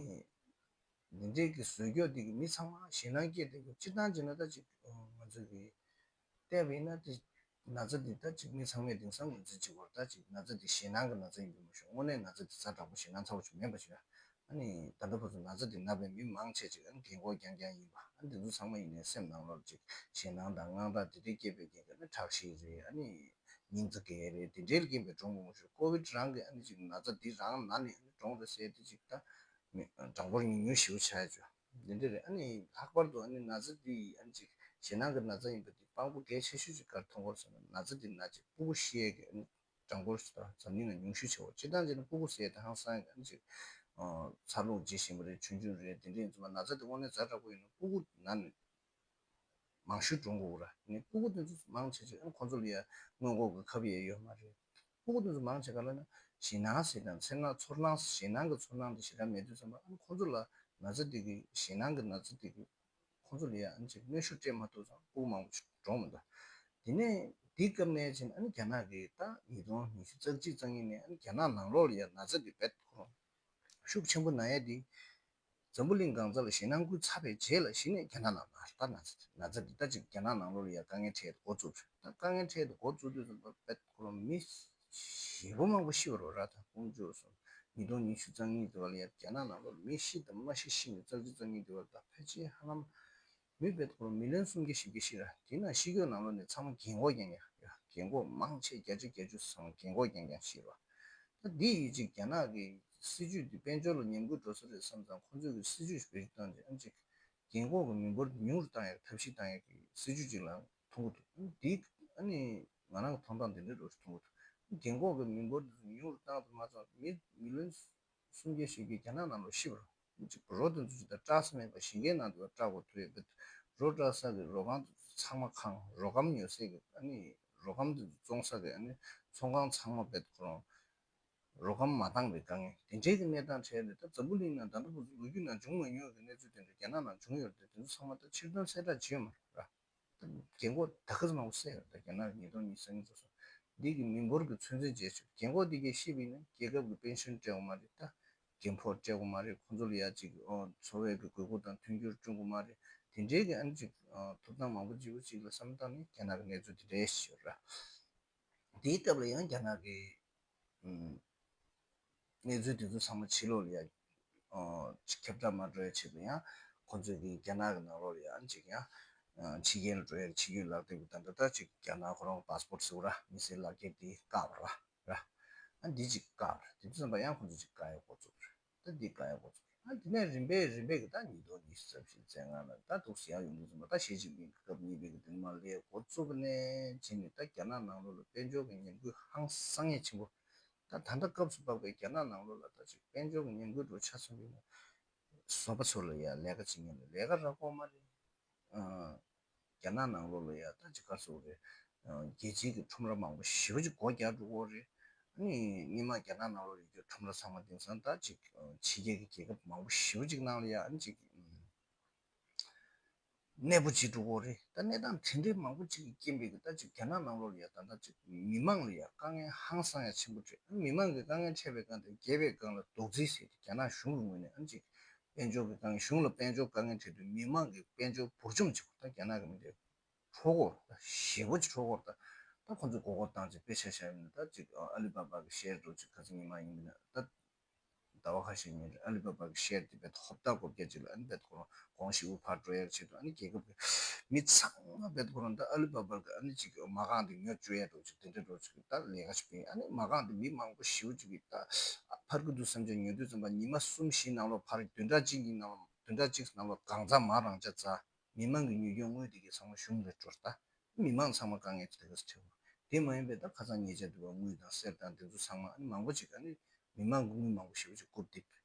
འདི་འདྲའི་གི་བཟོས་སྐྱོ་དེ་གི་མི་ཚང་མ་ཞེད་སྣང་སྐྱེས་དེ་གི་སྤྱིར་བཏང་བྱས་ན་ད་ཅིག་ང་ཚོ་གི་བལྟས་པ་ཡིན་ན་དེ་ན་ཚ་འདི་ད་ཅིག་མི་ཚང་མས་དེང་སང་ངོས་འཛིན་བྱེད་དགོས། ད་ཅིག་ན་ཚ་འདི་ཞེད་སྣང་གི་ན་ཚ་ཡིན་པ་མ་ཤོད། དངོས་གནས་ན་ཚ་འདི་ཛ་དྲག་པོ་ཞེད་སྣང་ཚ་པོ་ཅིག་མིན་པ་ཞིག་ར། ཨ་ནི་ད་ལྟ་བར་དུ་ན་ཚ་འདི་ན་པའི་མི་མང་ཆེ་ཅིག་ཨ་ནི་རྒན་གོག་རྐྱང་རྐྱང་ཡིན་པ། ཨ་ནི་འདི་ཚོ་ཚང་མ་ཡིན་ནའི་སེམས་ནང་ལོགས་ཅིག་ཞེད་སྣང་དང་དངངས་སྐྲག་འདི་འདྲའི་སྐྱེས་པའི་རྐྱེན་གྱིས་ཨ་ནི་ཁྲག་ཤེད་རེད། ཨ་ནི་སྙིང་རྩ་འགས་རེད། འདི་འདྲའི་རྐྱེན་པས་གྲོངས་དགོས་མ་ཤོད། ཀོ་བིད་རང་གི་ཨ་ནི་ཅིག་ན་ཚ་འདི་རང་ན་ནས་ཨ་ནི་གྲོངས་རེད་ཟེར་དེ་ཅིག་ད་མི་གྲངས་འབོར་ཉུང་ཉུང་ཞེ་པོ་ཆགས་ཡ་ཅིག་འདི་འདྲ་རེད། ཨ་ནི་ལྷག་པར་དུ་ཨ་ནི་ན་ཚ་འདི་ཨ་ནི་ཅིག་ཞེད་སྣང་གི་ན་ཚ་ཡིན་པ་འདི་དཔང་པོ་གལ་ཆེ་ཤོས་ཅིག་ག་རེ་མཐོང་གི་ཡོད་ཟེར་ན། ན་ཚ་འདི་ན་ཅིག་སྤུ་གུ་ཤི་ཡས་ཀྱི་ཨ་ནི་གྲངས་འབོར་ཞིག་དང་འཛམ་གླིང་ན་ཉུང་ཤོས་ཆེ་བ། སྤྱིར་བཏང་བྱས་ན་སྤུ་གུ་ཟེར་ཡས་དེ་ཧང་སང་ཡས་ཨ་ནི་ཅིག་ཚ་ལུག་ཇི་བཞིན་པ་རེད། ཆུང་ཆུང་རེད། དེ་འདྲ་ཡིན་ཙང་མ་ན་ཚ་དེ་དངོས་གནས་ཛ་དྲག་པོ་ཡིན་ན་སྤུ་གུ་ན་ནས་མང་ཤོས་འགྲོ་འགྲོ་གི་ར། ནས་སྤུ་གུ་དེ་ཚོ་མང་ཆེ་ཆེ་ཁོང་ཚོ་ལ་ཡ་སྔོན་འགོག་གི་ཁབ་ཡས་ཡོད་མ་རེད། སྤུ་གུ་དེ་ཚོ་མང་ཆེ་ག་ལ་ན་ཞེད་སྣང་ཟེར་དང་ཚེར་སྣང་ཚོར་སྣང་ཞེད་སྣང་གི་ཚོར་སྣང་དེ་ཞེ་དྲག་མེད་དུས་ཙམ་པ་ཨ་ནི་ཁོང་ཚོ་ལ་ན་ཚ་དེ་གི་ཞེད་སྣང་གི་ན་ཚ་དེ་གི་ཁོང་ཚོ་ལ་ཡ་ཨ་ནི་ཅིག་གནོན་ཤུགས་སྤྲད་མ་ཐུབ་ཙང་སྤུ་གུ་མང་པོ་ཞིག་གྲོངས་མི་འདུག་དེ་ནས་དེའི་སྐབས་ནས་ཕྱིན་ཨ་ནི་རྒྱ་ནག་གི་ད་ཉིས་སྟོང་ཉི་ཤུ་རྩ་གཅིག་རྩ་གཉིས་ནས་ཨ་ནི་རྒྱ་ནག་ནང་ལོགས་ལ་ཡ་ན་ཚ་དེ་རྦད་ཁོ་རང་ཤུགས་ཆེན་པོ་ན་ཡ་དེ། འཛམ་བུ་གླིང་གང་ས་ལ་ཞེད་སྣང་སྐུལ་ཚར་བའི་རྗེས་ལ་གཞི་ནས་རྒྱ་ནག་ནང་ལ་ད་ན་ཚ་ན་ཚ་འདི་ད་ཅིག་རྒྱ་ནག་ནང་ལོགས་ལ་ཡ་དཀའ་ངལ་འཕྲད་འགོ་བཙུགས། ད་དཀའ་ངལ་འཕྲད་འགོ་བཙུགས་དུས་ཙམ་པ་དཔེ་ཁོ་རང་མི་ཞེ་པོ་མང་པོ་ཤི་བ་རེད་ར། ད་དཀོན་མཆོག་གསུམ། ཉིས་སྟོང་ཉི་ཤུ་རྩ་གཉིས་དེ་བ་ལ་ཡ་རྒྱ་ནག་ནང་ལོགས་མི་ཤི་དང་མ་ཤི་ཤི་ནས་རྩ་བཞི་རྩ་གཉིས་དེ་བ་ད་ཕལ་ཆེར་ཧ་ལམ་མི་དཔེ་ཁོ་རང་མི་ལི་ཡོན་སུམ་བརྒྱ་བཞི་བརྒྱ་ཤི་ར། དེ་ན་ཤི་རྒྱུ་ནང་ལོགས་ནས་ཚང་མ་རྒན་གོག་རྐྱང་རྐྱང་ཡ། རྒན་གོག་མང་ཆེ་བརྒྱ་ཆ་བརྒྱད་ཅུ་ཚང་མ་རྒན་གོག་རྐྱང་རྐྱང་ཤི་ར། ད་འདི་ཡིན་ཅིག་རྒྱ་ནག་གི་སྲིད་ཇུས་འདི་དཔལ་འབྱོར་ལ་ཉམས་རྒུད་འགྲོ་ས་རེད་བསམ་ཙང་ཁོང་ཚོས་ཀྱི་སྲིད་ཇུས་ཤིག་བེད་སྤྱོད་བཏང་རྗེས་ཨ་ནི་ཅིག་རྒན་གོག་གི་མི་འབོར་ཉུང་རུ་བཏང་ཡག་ཐབས་ཤེས་བཏང་ཡག་གི་སྲིད་ཇུས་ཅིག་ལ་མཐོང་གི་འདུག་འདི་ཨ་ནི་ང་རང་གི་མཐོང་སྟངས་འདི་འདྲའི་འགྲོ་ཞིག་མཐོང་གི་འདུག་རྒན་གོག་གི་མི་འབོར་འདི་ཉུང་རུ་བཏང་དུ་མ་སོང་མི་མི་ལོན་སུམ་བརྒྱ་ཞིག་གིས་རྒྱ་ནག་ནང་ལ་ཤི་བ་རེད། ཅིག་རོ་དེ་ཚོ་ཅིག་ད་བཀྲ་ས་མེད་པ་ཞིང་ཁའི་ནང་དུ་བཀྲ་དགོས་ཐུག་ཡོད་པས། རོ་བཀྲ་ས་གི་རོ་ཁང་དེ་ཚོ་ཚང་མ་ཁེངས། རོ་སྒམ་ཉོ་སའི་གི་ཨ་ནི་རོ་སྒམ་དེ་ཚོ་བཙོང་ས་གི་ཨ་ནི་ཚོང་ཁང་ཚང་མ་དཔེ་ཁོ་རང་རོ་སྒམ་མ་འདང་བའི་དཀའ་ངལ་དེ་འདྲའི་གི་གནས་སྟངས་འཕྲད་ནས། ད་འཛམ་བུ་གླིང་ནང་ད་ལྟ་བར་དུ་ལོ་རྒྱུས་ནང་བྱུང་མ་མྱོང་གི་གནས་ཚུལ་དེ་འདྲ་རྒྱ་ནག་ནང་བྱུང་ཡོད་རེད། དེ་ཚོ་ཚང་མ་ད་ཕྱིར་འདོན་གསལ་བསྒྲགས་བྱས་ཡོད་མ་རེད་ར། རྒན་གོག་ད་ག་ཚོད་མང་པོ་བསད་ཡོད་རེད། རྒྱ་ནག་ཉིས་སྟོང་ཉི་ཤུ་རྩ་གཉིས་ཚོ་སོང་། འདི་གི་མི་འབོར་གྱི་ཚོད་འཛིན་བྱས་ཆོག་རྒན་གོག་འདི་གས་ཤི་བ་ཡིན་ན་རྒྱལ་ཁབ་ཀྱི་པེན་ཤོན་སྤྲད་དགོས་མ་རེད། ད་རྒན་ཕོར་སྤྲད་དགོས་མ་རེད། ཁོང་ཚོ་ལ་ཡ་ཅིག་འཚོ་བའི་གི་དགོས་མཁོ་དང་མཐུན་འགྱུར་སྐྲུན་དགོས་མ་རེད། དེ་འདྲའི་གི་ཨ་ནི་ཅིག་ཐོབ་ཐང་མང་པོ་ཅིག་པོ་ཅིག་ལ་བསམ་བཏང་ནས་རྒྱ་ནག་གི་གནས་ཚུལ་དེ་འདྲ་ཞིག་ཡོད་ར། དེའི་སྐབས་ལ་ཡང་རྒྱ་ནག་གི་ཨུམ། གནས་ཚུལ་དེ་ཚོ་ཚང་མ་ཕྱི་ལོགས་ལ་ཡ། ཨ། ཁྱབ་བསྒྲགས་མ་འགྲོ་ཡ་ཆེད་དུ་ཡང་ཁོང་ཚོས་ཀྱི་རྒྱ་ནག་གི་ནང་ལོགས་ལ་ཡ་ཅིག་ཡང་། ཨ། ཕྱི་རྒྱལ་ལ་འགྲོ་ཡ་ཕྱི་རྒྱལ་ལག་དེབ་ཀྱི་ད་ལྟ་ད་ཅིག་རྒྱ་ནག་ཁོ་རང་པཱ་སི་པོར་ཟེར་བ་ར་མི་སེར་ལག་འཁྱེར་དེ་བཀག་པ་ར་ར། ཨ་འདི་ཅིག་བཀག་པ་ར་དེ་ཚོ་ཚང་མ་ཡང་ཁོང་ཚོས་ཅིག་བཀག་ཡ་འགོ་བཙུགས་པ་ར། ད་འདི་བཀག་ཡ་འགོ་བཙུགས་པ་ར། ཨ་འདི་ནས་རིམ་པས་རིམ་པས་ཀྱི་ད་ཉིས་སྟོང་ཉི་ཤུ་རྩ་བཞི་རྩ་ལྔ་ལ་ད་འདུག་སེ་ཡང་ཡོང་དུས་ཙམ་པ་ད་ཞེ་གཅིག་པའི་སྐབས་གཉིས་པའི་གི་དེ་མ་ལས་འགོ་བཙུགས་པ་ནས་བྱས་ནས་ད་རྒྱ་ནག་ནང་ལོགས་ལ་དཔལ་འབྱོར་གྱི་ཉམས་རྒུད་ཧང་སང་ཡ་ཆེན་པོ། ད་ད་ལྟ་སྐབས་སུ་བབས་པའི་རྒྱ་ནག་ནང་ལོགས་ལ་ད་ཅིག་དཔལ་འབྱོར་གྱི་ཉམས་རྒུད་འགྲོ་ཆ་ཚང་བ་ཡིན་ན་བཟོ་པ་ཚོ་ལ་ཡ་ལས་ཀ་བྱེད་མཁན་ལ་ལས་ཀ་རག་གི་མ་རེད། ཨ། རྒྱ་ནག་ནང་ལོགས་ལ་ཡ་ད་ཅིག་ག་རེ་ཟེར་དགོས་རེད། ཨ། རྒྱལ་སྤྱིའི་གི་ཁྲོམ་ར་མང་པོ་ཞེ་པོ་ཅིག་སྒོ་རྒྱག་འགྲོ་གི་ཡོད་རེད། ཨ་ནི་སྔོན་མ་རྒྱ་ནག་ནང་ལོགས་ཡོད་རྒྱུ་ཁྲོམ་ར་ཚང་མ་དེང་སང་ད་ཅིག་ཕྱི་རྒྱལ་གྱི་རྒྱལ་ཁབ་མང་པོ་ཞེ་པོ་ཅིག་ནང་ལ་ཡ་ཨ་ནི་ཅིག་གནས་སྤོ་བྱེད་འགྲོ་གི་ཡོད་རེད། ད་གནས་སྟངས་དེ་འདྲའི་མང་པོ་ཅིག་གི་རྐྱེན་པས་ཀྱི་ད་ཅིག་རྒྱ་ནག་ནང་ལོགས་ལ་ཡ་ད་ལྟ་ཅིག་མི་མང་ལ་ཡ་དཀའ་ངལ་ཧང་སང་ཡ་ཆེན་པོ་འཕྲད། མི་མང་གི་དཀའ་ངལ་འཕྲད་པའི་སྒང་དེ་རྒྱལ་བའི་སྒང་ལ་རྡོག་རྫིས་ཟེར་ཏེ་རྒྱ་ནག་གཞུང་གི་ངོས་ནས་ཨ་ནི་ཅིག་དཔལ་འབྱོར་གྱི་དཀའ་ངལ་གཞུང་ལ་དཔལ་འབྱོར་དཀའ་ངལ་འཕྲད་དུས་མི་མང་གི་དཔལ་འབྱོར་འབུར་འཇོམས་བྱེད་དགོས། ད་རྒྱ་ནག་གི་མི་དེ་ཁྲོ་གོར་ད་ཞེ་པོ་ཅིག་ཁྲོ་གོར་ད་ད་ཁོང་ཚོས་མགོ་སྐོར་བཏང་ཅིག་དཔེ་ཆ་བཞག་ཡོད་ན་ད་ཅིག་ཨ་ལི་བ་བ་གི་ཤེར་འགྲོ་ཅིག་ག་ཚོད་ཉི་མ་ཡིན་མིན་ད། ཟླ་བ་ཁ་ཤས་ཉིན་རེ་ཨ་ལི་བ་བ་གི་ཤེར་དེ་བེད་ཧོབ་ཏ་སྒོར་བརྒྱ་ཅིག་ལ་ཨ་ནི་བེད་ཁོ་རང་གོང་ཞིག་འུ་ཕར་འགྲོ་ཡག་ཆེད་དུ་ཨ་ནི་རྒྱལ་ཁབ་ཀྱི་མི་ཚང་མ་བེད་ཁོ་རང་ད་ཨ་ལི་བ་བ་གི་ཨ་ནི་ཅིག་མ་རྐང་དེ་ཉོ་བཅུག་ཡག་འགྲོ་ཅིག་དེ་འདྲ་འགྲོ་ཅིག་ད་ལས་ཀ་ཞིག་བྱེད། ཨ་ནི་མ་རྐང་དེ་མི་མང་པོ་ཞེ་པོ་ཅིག་གིས་ད་ཕར་གི་འདུག་བསམ་བྱས་ཉོ་དུས་ཙམ་པ་ཉི་མ་གསུམ་བཞིའི་ནང་ལོགས་ཕར་བདུན་ཕྲག་གཅིག་གི་ནང་ལོགས་བདུན་ཕྲག་གཅིག་ནང་ལོགས་གང་ཚ་མ་རང་ཆ་ཚ། མི་མང་གི་ཉོ་རྒྱུ་དངུལ་དེ་གའི་ཚང་མ་གཞུང་ལ་འགྲོ་ད། མི་མང་ཚང་མ་དཀའ་ངལ་དེ་ག་ཚོད་ཐེབས། དེ་མ་ཡིན་པའི་ད་ཁ་སང་ཉེ་ཆར་དུ་བ་དངུལ་དང་གསེར་དང་དེ་ཚོ་ཚང་མ་ཨ་ནི་མང་པོ་ཅིག་ཨ་ནི་མི་མང་གི་དངུལ་མང་པོ་ཞེ་པོ་ཅིག་བཀུར་འདེབས།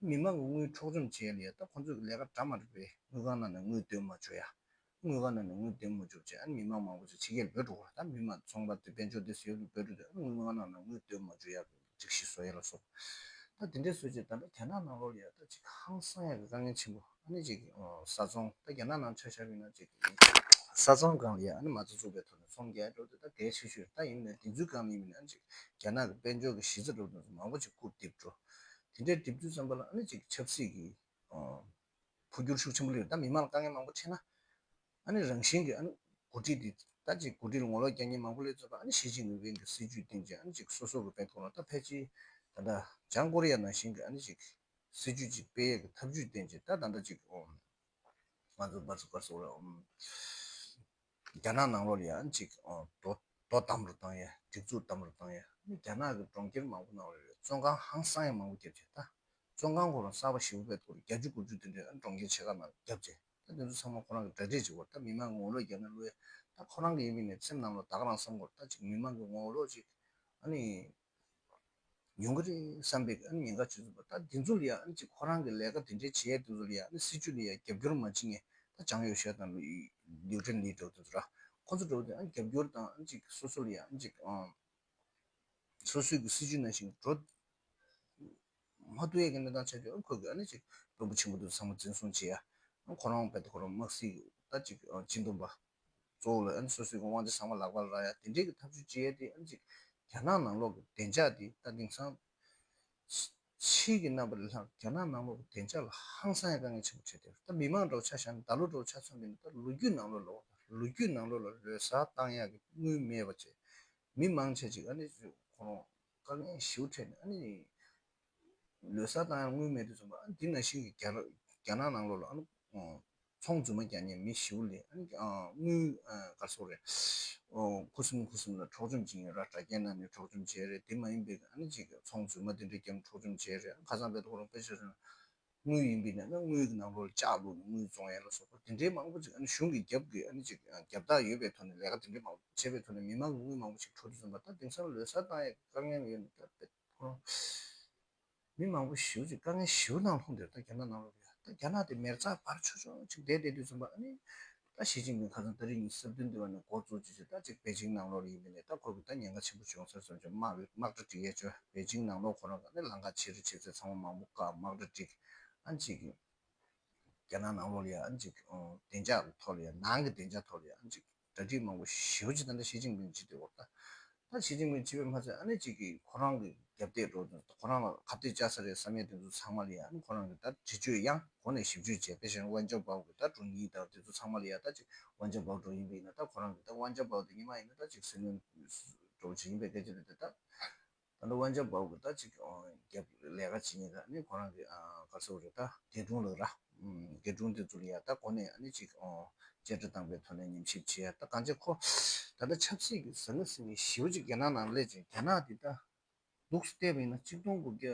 མི་མང་གི་དངུལ་འཕྲོག་བཅོམ་བྱས་ལ་ཡ་ད་ཁོང་ཚོས་ལས་ཀ་འདྲ་མ་འདྲ་བའི་དངུལ་ཁང་ནང་ནས་དངུལ་འདོན་མ་བཅུག་ཡ། དངུལ་ཁང་ནང་ནས་དངུལ་འདོན་མ་བཅུག་བྱས་ཨ་ནི་མི་མང་མང་པོ་ཅིག་ཕྱི་རྒྱལ་འབོད་འགྲོ་གི་རེད། ད་མི་མང་ཚོང་པ་དེ་དཔལ་འབྱོར་དེ་ཟེར་ཡོད་འབོད་འགྲོ་དུས་ཨ་ནི་དངུལ་ཁང་ནང་ནས་དངུལ་འདོན་མ་བཅུག་ཡ། སྒྲིག་གཞི་བཟོ་ཡ་ལ་སོགས། ད་ ད་དེ་འདྲའི་བཟོས་བྱས་ད་ལྟ་རྒྱ་ནག་ནང་ལོགས་ལ་ཡ་ད་ཅིག་ཧང་སང་ཡག་གི་དཀའ་ངལ་ཆེན་པོ། ཨ་ནི་ཅིག་ཨ་ས་ཚོང་། ད་རྒྱ་ནག་ནང་ཆ་བཞག་པ་ཡིན་ན་ཅིག་ས་ཚོང་སྒང་ལ་ཡ་ཨ་ནི་མ་རྩ་བཙུགས་པའི་ཐོག་ནས་ཚོང་རྒྱག་འགྲོ་དུས་ད་གལ་ཆེ་ཤོས། ད་ཡིན་ནའི་དེ་ཚོའི་སྒང་ལ་ཡིན་ནའི་ཨ་ནི་ཅིག་རྒྱ་ནག་གི་དཔལ་འབྱོར་གྱི་གཞི་རྩ་འགྲོ་དུས་མང་པོ་ཅིག་རྐུབ་རྡིབ་འགྲོ། དེ་འདྲའི་རྡིབ་དུས་ཙམ་པ་ལ་ཨ་ནི་ཅིག་ཆབ་སྲིད་ཀྱི་ཨ་འཕོ་འགྱུར་ཤུགས་ཆེན་པོ་སླེབས། ད་མི་མང་ལ་དཀའ་ངལ་མང་པོ་འཕྲད་ན། ཨ་ནི་རང་བཞིན་གྱིས་ཨ་ནི་འགོ་ཁྲིད་དེ་ད་ཅིག་འགོ་ཁྲིད་ལ་ངོ་ལོག་རྒྱག་མཁན་མང་པོ་སླེབས་ཚར་བ། ཨ་ནི་ཞི་ཅིན་ཕིང་གི་སྲིད་ཇུས་སྟེང་ཅིག་ཨ་ནི་ཅིག་སོ་སོ་གི་བེད་ཁོ་ན། ད་ཕལ་ཆེར་ད་ལྟ་བྱང་ཀོ་རི་ཡ་ནང་བཞིན་གྱི་ཨ་ནི་ཅིག་སྲིད་ཇུས་ཅིག་སྤེལ་ཡས་ཀྱི་ཐབས་ཇུས་སྟེང་ཅིག་ད་ད་ལྟ་ཅིག་ཨོ་ང་ཚོ་བར་སུ་བར་སུ་རེད། ཨོ་རྒྱ་ནག་ནང་ལོགས་ལ་ཡ་ཨ་ནི་ཅིག་ཨོ་རྡོ་རྡོ་དམ་རུ་བཏང་ཡས། སྒྲིག་འཛུགས་དམ་རུ་བཏང་ཡས། ཨ་ནི་རྒྱ་ནག་གི་གྲོང་ཁྱེར་མང་པོ་ནང་ལ་རེད། བཙོན་ཁང་ཧང་སང་ཡས་མང་པོ་བརྒྱབ་བྱས། ད་བཙོན་ཁང་ཁོ་རང་གསར་པ་ཞེ་པོ་བེད་ཁོ་རང་བརྒྱད་ཅུ་དགུ་བཅུ་དེ་འདྲའི་ཨ་ནི་གྲོང་ཁྱེར་ཆེ་ཁག་ནང་བརྒྱབ་བྱས། ད་དེ་ཚོ་ཚང་མ་ཁོ་རང་གི་གྲ་སྒྲིག་བྱེད་དགོས། ད་མི་མང་གི་ངོ་ལོག་རྒྱབ་ན་བློ་ཡ། ད་ཁོ་རང་གི་ཡིན་པ་ཡིན་ནའི་སེམས་ནང་ལོགས་ད་ག་རང་བསམ་དགོས། ད་ཅིག་མི་མང་གི་ངོ་ལོག་ཅིག་ཨ་ནི་ཉུང་གི་རེད་བསམ་པའི་ཨ་ནི་ཉེན་ཁ་ཆེ་ཚུལ་པ། ད་དེ་ཚོ་ལ་ཡ་ཨ་ནི་ཅིག་ཁོ་རང་གི་ལས་ཀ་དེ་འདྲའི་བྱེད་ཡས་དེ་ཚོ་ལ་ཡ་ཨ་ནི་སྲིད་ཇུས་ལ་ཡ་རྒྱབ་སྐྱོར་མ་བྱེད་མཁན། ད་ཅང་ཡོ་ཤ་དང་ལིའུ་ཀྲིན་ལི་ཀྲོའུ་དེ་ཚོ་ར། ཁོ་ཚོ་འགྲོ་དེ་ཨ་ནི་རྒྱབ་སྐྱོར་དང་ཨ་ནི་ཅིག་སོ་སོ་ལ་ཡ་ཨ་ནི་ཅིག་ཨ། སོ་སོའི་གི་སྲིད་ཇུས་ནང་བཞིན་འགྲོ་མ་ཐུབ་ཡས་ཀྱི་གནས་སྟངས་ཆགས་དུས། ཨ་ཁོས་གི་ཨ་ནི་ཅིག་དཔོན་པོ་ཆེན་པོ་དེ་ཚོ་ཚང་མ་འཛིན་བཟུང་བྱེད་ཡ། ཨ་ཁོ་རང་རྦད་དེ་ཁོ་རང་དམག་སྲིད་ད་ཅིག་ཨ་སྤྱི་འདོམས་པ་གཙོ་བོ་ལ་ཨ་ནི་སོ་སོའི་གི་དབང་ཆ་ཚང་མ་ལག་པ་ལ་རག་ཡ་དེ་འདྲའི་གི་ཐབས་ཇུས་བྱེད་ཡ་དེ། ཨ་ནི་ཅིག་རྒྱ་ནག་ནང་ལོགས་གི་བདེ་འཇགས་དེ་ད་དེང་སང་ཕྱིའི་གི་རྣམ་པ་ལས་ལྷག་རྒྱ་ནག་ནང་ལོགས་གི་བདེ་འཇགས་ལ་ཧང་སང་ཡ་དཀའ་ངལ་ཆེན་པོ་འཕྲད་དེ། ད་མི་མང་འདྲ་བོ་ཆ་བཞག་ན། ད་ལོ་འདྲ་བོ་ཆ་མཚོན་པ་ཡིན་ན། ད་ལོ་རྒྱུས་ནང་ལོགས་ལ། ལོ་རྒྱུས་ནང་ལོགས་ལ་ལོ་གསར་བཏང་ཡག་གི་དངུལ་མེད་པ་བྱས། མི་མང་ཆེ་ཅིག་ཨ་ནི་ཁོ་རང་དཀའ་ངལ་ཞེ་པོ་འཕྲད་ནས། ཨ་ནི་ལོ་གསར་བཏང་ཡག་དངུལ་མེད་དུས་ཙམ་པ། ཨ་ནི་དེ་ནང་བཞིན་གྱི་རྒྱ་རྒྱ་ནག་ནང་ལོགས་ལ་ཨ་ནི་ཚོང་རྫུན་མ་རྒྱག་མཁན་མི་ཞེ་པོ་སླེབས། ཨ་ནི་ཨ་དངུལ་ཨ་ག་རེ་ཟེར་དགོས་རེད། ཨོ་ཁུ་སིམ་ཁུ་སིམ་ལ་འཕྲོག་བཅོམ་བྱེད་ཀྱི་ཡོད་ར། དྲ་རྒྱའི་ནང་ནས་འཕྲོག་བཅོམ་བྱས་རེད། དེ་མ་ཡིན་པའི་ཨ་ནི་ཅིག་ཚོང་རྫུན་མ་དེ་འདྲ་བརྒྱབ་ནས་འཕྲོག་བཅོམ་བྱས་རེད། ཁ་སང་དཔེ་ཁོ་རང་དཔེ་ཆ་བཞག་ན། དངུལ་ཡིན་པས་ན་ཨ་ནི་དངུལ་གྱི་ནང་ལོགས་ལ་ལྕགས་བླུགས་ནས་དངུལ་བཙོང་ཡ་ལ་སོགས་པ་དེ་འདྲའི་མང་པོ་ཅིག་ཨ་ནི་གཞུང་གི་རྒྱབ་ཀྱི་ཨ་ནི་ཅིག་རྒྱབ་རྟགས་ཡོད་པའི་ཐོག་ནས་ལས་ཀ་དེ་འདྲའི་མང་པོ་བྱས་པའི་ཐོག་ནས། མི་མང་གི་དངུལ་མང་པོ་ཞིག་འཕྲོག་དུས་ཙམ་པ། ད་དེང་སང་ལོ་གསར་བཏང་ཡག་དཀའ་ངལ་ཡོད་ནས། ད་དཔེ་ཁོ་རང་མི་མང་པོ་ཞེ་པོ་ཅིག་དཀའ་ངལ་ཞེ་པོ་ནང་ལྷུང་བསྡད། ད་རྒྱ་ནག་ནང་ལོགས་ལ་ཡ། ད་རྒྱ་ནག་དེ་མེར་བཙག་འབར་ཆོག་ཆོག་ཅིག་བསྡད་བསྡད་དུས་ཙམ་པ། ཨ་ནི་ད་ཞི་ཅིན་ཕིང་ཁ་སང་ཏ་རིག་ཉི་ཤུ་རྩ་བདུན་དེ་བ་ནས་འགོ་བཙུགས་བྱས་བྱས། ད་ཅིག་པེ་ཅིང་ནང་ལོགས་ལ་ཡིན་པ་ཡིན་ནའི་ད་ཁོ་གི་ད་ཉེན་ཁ་ཆེན་པོ་བྱུང་ས་བསམ་བྱས་དམག་དམག་གྲ་སྒྲིག་ཡས་བྱས། པེ་ཅིང་ནང་ལོགས་ཁོ་རང་ག་ནས་ལམ་ཁ་ཆེ་རུ་ཆེ་ཚད་ཚང་མ་མང་པོ་བཀག་དམག་གྲ་སྒྲིག་ཨ་ནི་ཅིག་རྒྱ་ནག་ནང་ལོགས་ལ་ཡ་ཨ་ནི་ཅིག་ཨ་བདེ་འཇགས་ཐོག་ལ་ཡ། ནང་གི་བདེ་འཇགས་ཐོག་ལ་ཡ་ཨ་ནི་ཅིག་གྲ་སྒྲིག་མང་པོ་ཞེ་པོ་ཅིག་ད་ལྟ་ཞི་ཅིན་ཕིང་བྱེད་འདོད་པ། ད་ད་ཞི་ཅིན་ཕིང་བྱེད་པས་མ་ཚད། ཨ་ནི་ཅིག་གིས་ཁོ་རང་གི་རྒྱབ་གཏད་འགྲོ་དུས། ཁོ་རང་ལ་ཁ་གཏད་བཅག་ས་རེད་བསམ་ཡས་དེ་ཚོ་ཚང་མ་ལ་ཡ་ཨ་ནི་ཁོ་རང་གིས་ད་འདྲི་གཅོད་ཡང་འགོ་ནས་ཞིབ་འཇུག་བྱས། དཔེ་བཞག་ན་ཝན་ཅོ་པའོ་གི་ད་དྲུང་ཡིག་དང་དེ་ཚོ་ཚང་མ་ལ་ཡ། ད་ཅིག་ཝན་ཅོ་པའོ་འགྲོ་ཡིན་པ་ཡིན་ན། ད་ཁོ་རང་གིས་ད་ཝན་ཅོ་པའོ་དེ་ཉི་མ་ཡིན་ན་ད་ཅིག་སྲིད་བློན་འགྲོ་བྱེད་ཡིན་པའི་སྐད་ཆ་རེད་དེ། ད་ད་ལྟ་ཝན་ཅོ་པའོ་གི་ད་ཅིག་ཨ་རྒྱབ་ལས་ཀ་བྱེད་མཁན་ད་ནི་ཁོ་རང་གི་ཨ་ག་རེ་ཟེར་དགོས་རེད། ད་རྒྱལ་དྲུང་ལགས་ར། ཨམ་རྒྱལ་དྲུང་དེ་ཚོ་ལ་ཡ་ད་གོ་ནས་ཨ་ནི་ཅིག་ཨ་བཅད་ཁྲ་བཏང་པའི་ཐོག་ནས་ཉམས་ཞིབ་བྱས། ད་གང་ཅི་ཁོ་ད་ལྟ་ཆབ་སྲིད་ཀྱི་ཟང་ངེ་ཟིང་ངེ་ཞེ་པོ་ཅིག་རྒྱ་ནག་ནང་སླེབས་ཅིང་། རྒྱ་ནག་འདི་ད་འདུག་སེ་བལྟས་པ་ཡིན་ན་ཆིག་སྟོང་དགུ་བརྒྱ་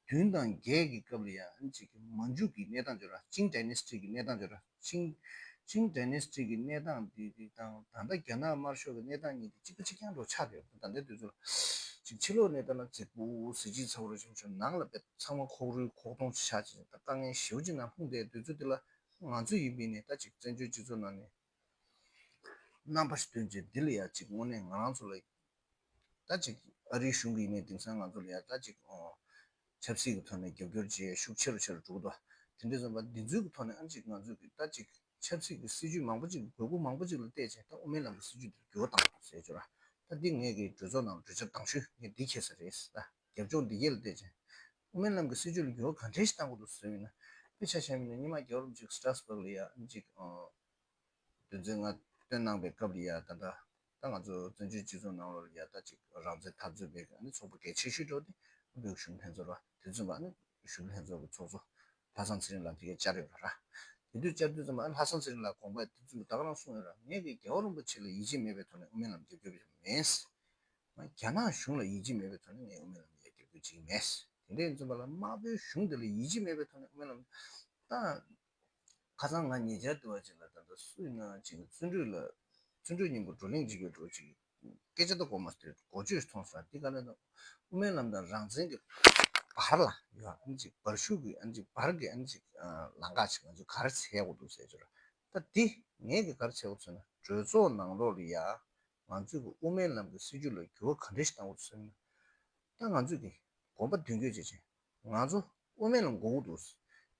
བདུན་དང་བརྒྱད་ཀྱི་སྐབས་ལ་ཡ་ཨ་ནི་ཅིག་མན་ཇུ་གི་གནས་སྟངས་བརྗོད་ར། ཅིང་ཌའི་ནེ་སི་ཊི་གི་གནས་སྟངས་བརྗོད་ར། ཅིང་ཅིང་ཌའི་ནེ་སི་ཊི་གི་གནས་སྟངས་འདི་དང་ད་ལྟ་རྒྱ་ནག་དམར་ཤོག་གི་གནས་སྟངས་གཉིས་དེ་གཅིག་པ་གཅིག་རྐྱང་འདྲ་ཆགས་བསྡད་ཡོད། ད་ལྟའི་དུས་ཚོད་ལ་ཅིག་ཕྱི་ལོགས་ནས་ལྟ་ན་མཛེས་པོ་གཟི་བརྗིད་ཚ་པོ་རེ་བྱུང་བྱུང་། ནང་ལ་དཔེ་ཚང་མ་ཁོག་རུལ་ཁོག་སྟོང་ཆགས་ཅིག་ད་དཀའ་ངལ་ཞེ་པོ་ཅིག་ནང་ལྷུང་བསྡད་དུས་ཚོད་འདི་ལ། ང་ཚོ་ཡིན་པ་ཡིན་ནའི་ད་ཅིག་བཙན་བྱོལ་སྤྱི་ཚོགས་ནང་ནས་རྣམ་པ་ཞིག་སྟོན་བྱས། འདི་ལ་ཡ་ཅིག་དངོས་གནས་ང་རང་ཚོ་ལ་ད་ཅིག་ཨ་རིའི་གཞུང་གིས་ཡིན་ནའི་དེང་སང་ང་ཚོ་ལ་ཡ་ད་ཅིག་ཨོ་ཆབ་སྲིད་ཀྱི་ཐོག་ནས་རྒྱབ་སྐྱོར་བྱེད་ཤུགས་ཆེ་རུ་ཆེ་རུ་འགྲོ་གི་འདུག་དེ་འདྲ་སོང་ཙང་འདི་ཚོའི་གི་ཐོག་ནས་ཨ་ཅིག་ང་ཚོས་གི་ད་ཅིག་ཆབ་སྲིད་ཀྱི་སྲིད་ཇུས་མང་པོ་ཅིག་དགོས་མཁོ་མང་པོ་ཅིག་ལ་བལྟས་བྱས། ད་དབུ་མའི་ལམ་གྱི་སྲིད་ཇུས་འདིར་འགྱུར་བ་བཏང་དགོས་ཟེར་ཅོ་ར། ད་འདི་ངས་གི་གྲོས་ཚོགས་ནང་གྲོས་འཆར་དང་ཤོས་ངས་འདི་འཁྱེར་ས་རེད། ད་རྒྱབ་ལྗོངས་འདི་གས་ལ་བལྟས་བྱས་དབུ་མའི་ལམ་གྱི་སྲིད་ཇུས་ལ་འགྱུར་བ་ག་འདྲ་ཞིག་བཏང་དགོས་འདུག་ཟེར་བ་ཡིན་ན། དཔེ་ཆ་བཞག་པ་ཡིན་ན་ཉི་མ་རྒྱལ་བ་རིན་པོ་ཆེ་སི་ཊར་སི་བྷག་ལ་ཡ་ཨ་ཅིག་དོན་ཚན་ལྔ་བཏོན་གནང་པའི་སྐབས་ལ་ཡ། ད་ལྟ་ད་ང་ཚོ་བཙན་བྱོལ་སྤྱི་ཚོགས་ནང་ལོགས་ལ་ཡ་ད་ཅིག་རང་བཙན་འཐབ་རྩོད་པའི་ཨ་ནི་ཚོགས་པ་གལ་ཆེ་ཤོས་འདྲ་བོ་དེ་བོད་གཞུང་ལྷན་ཚོགས་ར། དེ་ཚོ་ཨ་ནི་གཞུང་ལྷན་ཚོགས་ཀྱི་ཚོགས་གཙོ་ལྷ་བསམ་ཚེ་རིང་ལགས་དེ་གས་བཅར་ཡོད་ར། དེ་དུས་བཅར་དུས་ཙམ་པ་ཨ་ནི་ལྷ་བསམ་ཚེ་རིང་ལགས་དགོངས་པ་དེ་ཚོ་ད་ག་རང་གསུངས་ཡོད་ར། ངས་ཀྱི་རྒྱལ་བ་རིན་པོ་ཆེ་ལ་ཡིད་ཆེས་མེད་པའི་ཐོག་ནས་དབུ་མའི་ལམ་རྒྱབ་རྒྱབ་ཡོད་མེད། ང་རྒྱ་ནག་གཞུང་ལ་ཡིད་ཆེས་མེད་པའི་ཐོག་ནས་ངས་དབུ་མའི་ལམ་ཡ་རྒྱབ་རྒྱུ་ཅིག་མེད། དེ་འདྲ་ཡིན་ཙམ་པ་ལ་དམར་པོའི་གཞུང་འདི་ལ་ཡིད་ཆེས་མེད་པའི་ཐོག་ནས་དབུ་མའི་ལམ། ད་ཁ་སང་ང་ཉེ་ཆར་དུ་བ་ཅིག་ལ་ད་ལྟ་སུ་ཡིན་ན་ཅིག་བརྩོན་འགྲུས་ལ་བརྩོན་འགྲུས་སྙིང་པོ་བགྲོ་གླེང་བྱེད་རྒྱུ་འགྲོ་ཅིག་སྐད་ཆ་ད་གོ་མ་ཐོས། གོ་ཆོད་མཐོང་སོང་། དེ་ག་ལ་ན་དབུ་མའི་ལམ་དང་རང་བཙན་གྱི་བར་ལ་ཡོད་ཨ་ནི་ཅིག་བར་ཤུག་གི་ཨ་ནི་ཅིག་བར་གྱི་ཨ་ནི་ཅིག་ལམ་ཁ་ཅིག་ང་ཚོས་ག་རེ་འཚོལ་དགོས་འདུག་ཟེར་ཅོ་ར། ད་འདི་ངས་ཀྱི་ག་རེ་འཚོལ་དགོས་ཟེར་ན། གྲོས་ཚོགས་ནང་ལོགས་ལ་ཡ་ང་ཚོས་ཀྱི་དབུ་མའི་ལམ་གྱི་སྲིད་ཇུས་ལ་འགྱུར་བ་ག་འདྲ་ཞིག་བཏང་དགོས་ཟེར་ན། ད་ང་ཚོས་ཀྱི་དགོངས་པ་མདུན་སྐྱོད་བྱེད་ཅིང་ ང་ཚོ་དབུ་མའི་ལམ་དགོས་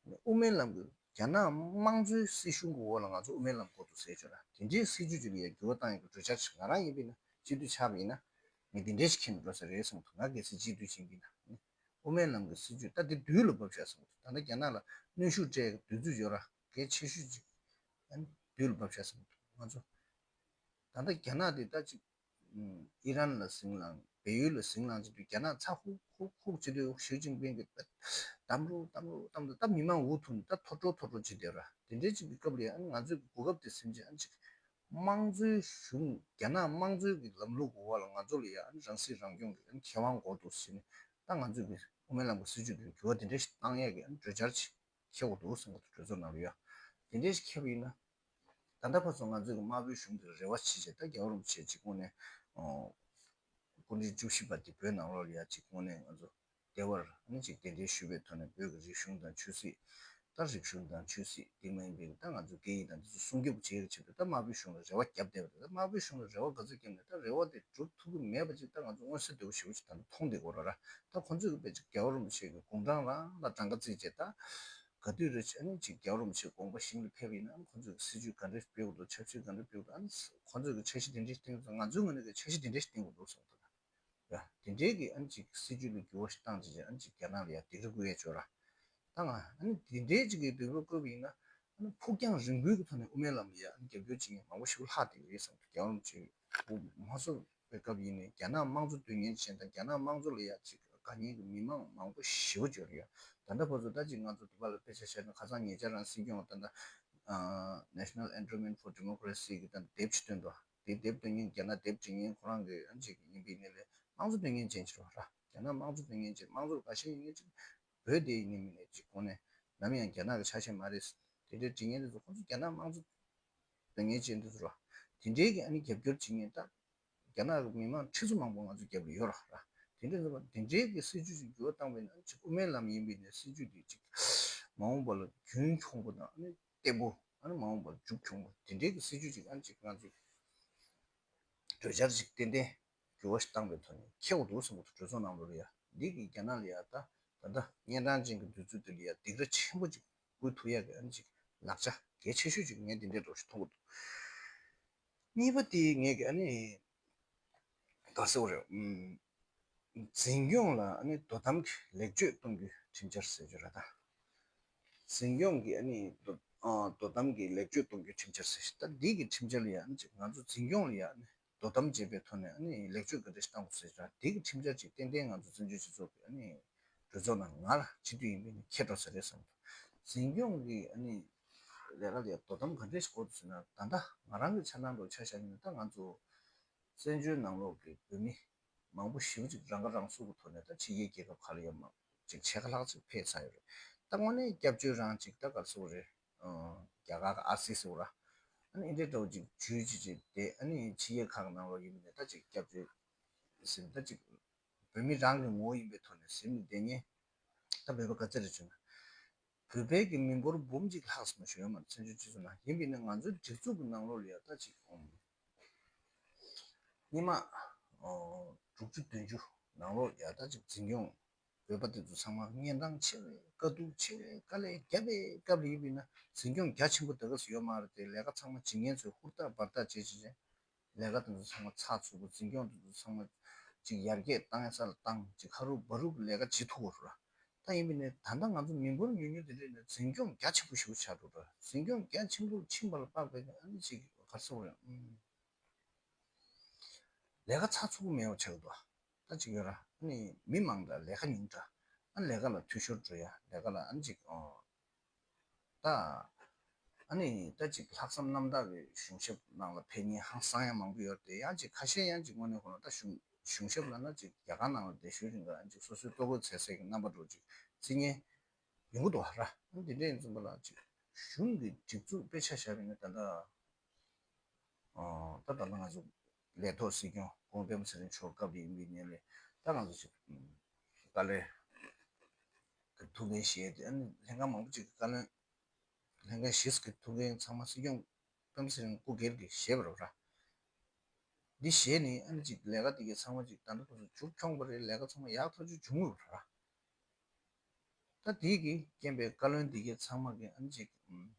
ཀྱི་འདུག་དབུ་མའི་ལམ་གྱི་རྒྱ་ནག་དམངས་གཙོའི་སྲིད་གཞུང་གི་འོག་ལ་ང་ཚོ་དབུ་མའི་ལམ་དགོས་འདུག་ཟེར་བྱས་ན། དེ་འདྲའི་སྲིད་ཇུས་ཅིག་ལ་ཡང་འགྱུར་བ་བཏང་ཡག་གི་གྲོས་འཆར་ཞིག་ང་རང་ཡིན་པས་ན་སྤྱི་འཐུས་ཆགས་པ་ཡིན་ན། ངས་དེ་འདྲའི་ཞིག་འཁྱེར་ནས་འགྲོ་ས་རེད་བསམ་གྱི་འདུག་ང་གལ་སྲིད་སྤྱི་འཐུས་ཡིན་པས་ན། དབུ་མའི་ལམ་གྱི་སྲིད་ཇུས་ད་དེ་དུས་ལ་བབས་ཤག་བསམ་གྱི་འདུག་ད་ལྟ་རྒྱ་ནག་ལ་གནོན་ཤུགས་སྤྲད་ཡག་གི་དུས་ཚོད་ཡོད་ར། གལ་ཆེ་ཤོས་ཅིག་ཨ་ནི་དུས་ལ་བབས་ཤག་བསམ་གྱི་འདུག་ང་ཚོ་ད་ལྟ་རྒྱ་ནག་དེ་ད་ཅིག་ཨུམ། ཨི་རན་ལ་ཟིང་ལངས། བལ་ཡུལ་ལ་ཟིང་ལངས་བྱེད་དུས་རྒྱ་ནག་ཚ་ཧུག་ཧུག་ཧུག་བྱེད་དུས་ཞི་ཅིན་ཕིང་གིས་བསྡམ་རོགས་བསྡམ་རོགས་བསྡམ་དུས་ད་མི་མང་འུ་ཐུག་ནས་ད་ཐོར་འགྲོ་ཐོར་འགྲོ་བྱེད་བསྡད་ར། དེ་འདྲའི་ཅིག་གི་སྐབས་ལ་ཡང་ང་ཚོའི་གོ་སྐབས་དེ་ཟིན་བྱས་ཨ་ནི་ཅིག་དམངས་གཙོའི་གཞུང་རྒྱ་ནག་དམངས་གཙོའི་གི་ལམ་ལུགས་འོག་ལ་ང་ཚོ་ལ་ཡང་ཨ་ནི་རང་སྲིད་རང་སྐྱོང་གི་ཨ་ནི་ཁེ་དབང་དགོས་འདུག་ཟེར་ནས། ད་ང་ཚོའི་གི་དབུ་མའི་ལམ་གི་སྲིད་ཇུས་དེར་འགྱུར་བ་དེ་འདྲ་ཞིག་བཏང་ཡས་ཀྱི་ཨ་ནི་གྲོས་འཆར་ཅིག་འཁྱེར་དགོས་འདུག་བསམ་གི་འདུག་གྲོས་ཚོགས་ནང་ལ་ཡ། དེ་འདྲ་ཞིག་འཁྱེར་བ་ཡིན་ན། ད་ལྟ་བར་དུ་ང་ཚོས་ཀྱི་དམར་པོའི་གཞུང་དེར་རེ་བ་བྱེད་བྱས། ད་རྒྱལ་བ་རིན་པོ་ཆེ་གཅིག་དངོས་གནས་སྐུ་ཕྲེང་བཅུ་བཞི་པ་དེ་བོད་ནང་ལོགས་ལ་ཡ་གཅིག་དངོས་གནས་ང་ཚོ་བདེ་བར་ཨ་ནི་གཅིག་གདན་འདྲེན་ཞུས་པའི་ཐོག་ནས་བོད་ཀྱི་རིག་གཞུང་དང་ཆོས་སྲིད། ད་རིག་གཞུང་དང་ཆོས་སྲིད་དེ་མ་ཡིན་པའི་ད་ང་ཚོའི་སྐད་ཡིག་དང་དེ་ཚོ་སྲུང་སྐྱོབ་བྱེད་ཀྱི་ཆེད་དུ་ད་དམར་པོའི་གཞུང་ལ་རེ་བ་བརྒྱབ་བསྡད་པ་རེད། ད་དམར་པོའི་གཞུང་ལ་རེ་བ་ག་ཚོད་བརྒྱབ་ནས་ད་རེ་བ་དེ་འགྲུབ་ཐུབ་ཀྱི་མེད་པ་ཅིག་ད་ང་ཚོ་མངོན་གསལ་དོད་པོ་ཞེ་པོ་ཅིག་ད་ལྟ་མཐོང་བསྡད་ཀྱི་ཡོད་རེད། ད་ཁོང་ཚོས་ཀྱི་དཔེ་ཅིག་རྒྱལ་བ་རིན་པོ་ཆེ་གི་དགུང་གྲངས་རང་ལ་གྲངས་ཀ་བརྩིས་བྱས། ད་ག་དུས་རེད་ཨ་ནི་ཅིག་རྒྱལ་བ་རིན་པོ་ཆེ་དགོངས་པ་ཞིང་ལ་ཕེབས་པ་ཡིན་ན་ཨ་ནི་ཁོང་ཚོས་ཀྱི་སྲིད་ཇུས་ག་འདྲ་སྤེལ་དགོས་འདུག་ཆབ་སྲིད་ག་འདྲ་སྤེལ་དགོས་འདུག་ཨ་ནི་ཁོང་ཚོས་ཀྱི་འཆར་གཞི་དེ་འདྲ་ཞིག་བཏིང་དགོས། ང་ཚོའི་ངོས་ནས་ཀྱི་འཆར་གཞི་དེ་འདྲ་ཞིག་བཏིང་དགོས་འདུག་བསམ་གྱི་འདུག་ཡ། དེ་འདྲའི་གི་ཨ་ནི་ཅིག་སྲིད་ཇུས་ལ་འགྱུར་བ་ཞིག་བཏང་བྱས་ཨ་ནི་ཅིག་རྒྱ་ནག་ལ་ཡ་སྡིགས་ར་བསྐུལ་ཡས་བྱོས་ར། ད་ང་ཨ་ནི་དེ་འདྲའི་ཅིག་གི་སྡིགས་ར་བསྐུལ་བ་ཡིན་ན་ཨ་ནི་ཕུགས་རྒྱང་རིང་པོའི་གི་ཐོག་ནས་དབུ་མའི་ལམ་ལ་ཡ་ཨ་ནི་རྒྱབ་སྐྱོར་བྱེད་མཁན་མང་པོ་ཞིག་ལྷག་བསྡད་ཡོད་རེད་བསམ་གྱི་འདུག་རྒྱལ་བ་རིན་པོ་ཆེ་དབུ་མ་སོར་བའི་སྐབས་ཡིན་ནའི་རྒྱ་ནག་དམངས་གཙོ་འདོད་མཁན་ཅན་དང་རྒྱ་ནག་དམངས་གཙོ་ལ་ཡ་ཅིག་དགའ་མཁན་གྱི་མི་མང་མང་པོ་ཞེ་པོ་ཅིག་ཡོད་རེད་ཡ། ད་ལྟ་བར་དུ་ད་ཅིག་ང་ཚོ་འདི་པ་ལ་དཔེ་ཆ་བཞག་ན་ཁ་སང་ཉེ་ཆར་རང་སྲིད་སྐྱོང་ད་ལྟ་National Endowment for Democracy གི་ད་དེབ་ཅིག་བཏོན་འདུག་དེ་དེབ་སྟོན་མཁན་རྒྱ་ནག་དེབ་འབྲི་མཁན་ཁོ་རང་གི་ཨ་ཅིག་ཡིན་པའི་ནི་ལས་དམངས་གཙོ་འདོད་མཁན་ཅན་ཅིག་རེད་བ། རྒྱ་ནག་དམངས་གཙོ་འདོད་མཁན་ཅན་དམངས་གཙོ་ལ་དགའ་ཞེན་ཡོད་མཁན་ཅིག་བོད་དེ་ཡིན་ནི་མིན་ནི་ཅིག་ཁོང་ནས་ནམ་ཡང་རྒྱ་ནག་གི་ཆ་ཤས་མ་རེད། དེ་འདྲའི་འབྲི་མཁན་དེ་ཚོ་ཁོང་ཚོ་རྒྱ་ནག་དམངས་གཙོ་འདོད་མཁན་ཅན་དེ་ཚོ་རེད་བ། དེ་འདྲའི་གི་ཨ་ནི་རྒྱབ་སྐྱོར་བྱེད་མཁན་ད་རྒྱ་ནག་གི་མི་མང་ཁྲི་ཚོ་མང་པོ་ང་ཚོ་རྒྱབ་ལ་ཡོད་རེད་བ། དེ་འདྲའི་ཚོ་དེ་འདྲའི་གི་སྲིད་ཇུས་ཅིག་འགྱུར་བ་བཏང་བ་ཡིན་ན་ཅིག་དབུ་མའི་ལམ་ཡིན་པའི་ནི་སྲིད་ཇུས་དེ་ཅིག་མ་འོངས་པ་ལ་རྒྱུན་འཁྱོངས་པོ་དང་ཨ་ནི་བརྟན་པོ་ཨ་ནི་མ་འོངས་པར་མཇུག་འཁྱོངས་པོ་དེ་འདྲའི་གི་སྲིད་ཇུས་ཅིག་ཨ་ནི་ཅིག་ང་ཚོས་གྲོས་འཆར་ཅིག་ཏན་ཏན་འགྱུར་བ་ཞིག་བཏང་པའི་ཐོག་ནས་འཁྱེར་དགོས་འདུག་བསམ་གྱི་འདུག་གྲོས་ཚོགས་ནང་ལོགས་ལ་ཡ། འདི་གི་རྒྱ་ནག་ལ་ཡ་ད་ད་ལྟ་གཉན་འཕྲང་ཅན་གྱི་དུས་ཚོད་འདི་ལ་ཡ་སྡིགས་ར་ཆེན་པོ་ཅིག་བསྐུལ་ཐུབ་ཡག་གི་ཨ་ནི་ཅིག་ལག་ཆ་གལ་ཆེ་ཤོས་ཅིག་ངས་འདི་འདྲའི་འདྲ་ཞིག་མཐོང་གི་འདུག་གཉིས་པ་དེ་ངས་གི་ཨ་ནི་ག་ཟེར་བ་རེད། ཨུམ། འཛིན་སྐྱོང་ལ་ཨ་ནི་དོ་དམ་གྱི་ལེགས་བཅོས་གཏོང་རྒྱུའི་ཁྲིམས་འཆར་ཟེར་རྒྱུ་རེད་ད། འཛིན་སྐྱོང་གི་ཨ་ནི་དོ་ཨ་དོ་དམ་གྱི་ལེགས་བཅོས་གཏོང་རྒྱུའི་ཁྲིམས་འཆར་ཟེར། ད་འདི་གི་ཁྲིམས་འཆར་ལ་ཡ་ཨ་ནི་ཅིག་ང་ཚོ་འཛིན་སྐྱོང་ལ་ཡ་ཨ་ནི་དོ་དམ་བྱེད་པའི་ཐོག་ནས་ཨ་ནི་ལེགས་བཅོས་ག་འདྲ་ཞིག་གཏང་དགོས་ཟེར་རྒྱུ་རེད། འདི་གི་ཁྲིམས་འཆར་ཅིག་ཏན་ཏན་ང་ཚོ་བཙན་བྱོལ་སྤྱི་ཚོགས་ཀྱི་ཨ་ནི་གྲོས་ཚོགས་ནང་ང་ལ་སྤྱི་འཐུས་ཡིན་པའི་ནི་ཁྱེད་འགྲོ་ས་རེད་བསམ་འདུག་འཛིན་སྐྱོང་གི་ཨ་ནི་ལས་ཀ་ལ་ཡ་དོ་དམ་ག་འདྲ་ཞིག་དགོས་འདུག་ཟེར་ན། ད་ལྟ་ང་རང་གི་འཆར་སྣང་འདྲ་ཆ་བཞག་ཡིན་ན་ད་ང་ཚོ་བཙན་བྱོལ་ནང་ལོགས་ཀྱི་བོད་མི་མང་པོ་ཞེ་པོ་ཅིག་རང་ཁ་རང་གསོ་གི་ཐོག་ནས་ད་ཕྱི་རྒྱལ་རྒྱལ་ཁབ་ཁག་ལ་ཡ་མང་ཅིག་ཕྱེད་ཀ་ལྷག་ཅིག་ཕེབས་ཚར་ཡོད་རེད། ད་དངོས་གནས་སྐྱབས་བཅོལ་རང་ཅིག་ད་ག་རེ་ཟེར་དགོས་རེད། རྒྱ་གར་གྱི་ཨར་སི་ཟེར་བ་ར། ཨ་ནི་འདི་འདྲ་བོ་ཅིག་འཇུས་ཅིག་ཅིག་དེ་ཨ་ནི་ཕྱི་རྒྱལ་ཁག་གི་ནང་ལོགས་ཡིན་པ་ནས་ད་ཅིག་སྐྱབས་བཅོལ་ཟེར་ནས་ད་ཅིག་བོད་མི་རང་གི་ངོ་བོ་ཡིན་པའི་ཐོག་ནས་ཟིན་ནས་བསྡད་མཁན་ད་བོད་པ་ག་ཚོད་རེད་བྱུང་ན། བོད་པའི་གི་མི་འབོར་འབུམ་གཅིག་ལྷག་ཙམ་ཞིག་ཡོད་མ་རེད། བཙན་བྱོལ་སྤྱི་ཚོགས་ནང་ཡིན་པས་ན་ང་ཚོའི་སྒྲིག་འཛུགས་ཀྱི་ནང་ལོགས་ལ་ཡ་ད་ཅིག་ཨུམ། སྔོན་མ་ཨོ་དྲུག་ཅུ་བདུན་ཅུ་ནང་ལོགས་ཡ་ད་ཅིག་འཛིན་སྐྱོང་བོད་པ་དེ་ཚོ་ཚང་མ་གཉན་འཕྲང་ཆེ་བའི་དཀའ་སྡུག་ཆེ་བའི་དཀའ་ལས་བརྒྱབ་པའི་སྐབས་ལ་ཡིན་པས་ན་འཛིན་སྐྱོང་རྒྱ་ཆེན་པོ་དེ་ག་སུ་ཡོད་མ་རེད་དེ། ལས་ཀ་ཚང་མ་བྱེད་མཁན་ཚོས་ཧུར་ཐག་འབད་ཐག་བྱེད་བྱེད་བྱེད། ལས་ཀ་དེ་ཚོ་ཚང་མ་ཚགས་ཚུད་པོ། འཛིན་སྐྱོང་དེ་ཚོ་ཚང་མ་ཅིག་ཡར་རྒྱས་བཏང་ཡ་ས་ལ་བཏང་། ཅིག་ཧ་རུ་བ་རུ་གི་ལས་ཀ་བྱེད་ཐུབ་པ་རེད། ད་ཡིན་པས་ནས་ད་ལྟ་ང་ཚོ་མི་འབོར་ཉུང་ཉུང་དེ་འདྲས་ནས་འཛིན་སྐྱོང་རྒྱ་ཆེན་པོ་ཞིག་ཆགས་འགྲོ་རེད། འཛིན་སྐྱོང་རྒྱ་ཆེན་པོ་ཕྱིན་པ་ལ་དཔག་པའི་ཨ་ནི་ཅིག་ག་རེ་ཟེར་དགོས་རེད། ཨུམ། ལས་ཀ་ཚགས་ཚུད་པོ་མེད་པ་ཆགས་འདུག་ད་ཅིག་ཡོད་ར། ཨ་ནི་མི་མང་དང་ལས་ཀ་ཉུང་དྲགས། ཨ་ནི་ལས་ཀ་ལ་འཐུས་ཤོར་འགྲོ་ཡ། ལས་ཀ་ལ་ཨ་ནི་ཅིག་ཨོ། ད་ཨ་ནི་ད་ཅིག་ལྷག་བསམ་རྣམ་དག་གི་གཞུང་ཞབས་ནང་ལ་ཕེབས་མཁན་ཧང་སང་ཡ་མང་པོ་ཡོད་རེད་དེ། ཡང་ཅིག་ཁ་ཤས་ཡང་ཅིག་དངོས་གནས་ཁོ་ན་ད་གཞུང་གཞུང་ཞབས་ལབ་ན་ཅིག་རྒྱ་གར་ནང་ལ་བསྡད་ཤུལ་རིང་ལ་ཨ་ནི་ཅིག་སོ་སོའི་ལྟོ་གོས་འཚོལ་སའི་གི་རྣམ་པ་འདྲ་ཅིག་བརྩི་མཁན་ཡོང་གི་འདུག་ར། ཨ་ནི་དེ་འདྲ་ཡིན་ཙམ་པ་ལ་ཅིག་གཞུང་གི་སྒྲིག་འཛུགས་དཔེ་ཆ་བཞག་པ་ཡིན་ན་ད་ལྟ། ཨོ། ད་ད་ལྟ་ང་ཚོ་ལས་ཐོག་སྲིད་སྐྱོང་སྐུ་ངོ་པད་མ་ཚེ་རིང་མཆོག་སྐབས་རེ་ཡིན་པའི་ཉིན་ལས་ད་ང་ཚོ་ཞིག་བཀའ་བློན་གྱི་ཐུགས་འགན་བཞེས་ཏེ། ཨ་ནི་ལྷན་ཁང་མང་པོ་ཅིག་གི་བཀའ་བློན་ལྷན་ཁང་བཞི་གི་ཐུགས་འགན་ཚང་མ་སྲིད་སྐྱོང་པད་མ་ཚེ་རིང་སྐུ་སྒེར་གྱིས་བཞེས་པ་རེད་ར། འདི་བཞེས་ནས་ཨ་ནི་ཅིག་ལས་ཀ་དེ་གའི་ཚང་མ་ཅིག་ད་ལྟ་ཁོ་ཚོ་མཇུག་འཁྱོངས་པ་རེད། ལས་ཀ་ཚང་མ་ཡག་ཐག་ཆོད་བྱུང་ཡོད་ར། ད་དེའི་གི་རྐྱེན་པས་བཀའ་བློན་འདི་གའི་ཚང་མ་གི་ཨ་ནི་ཅིག་ཨུམ།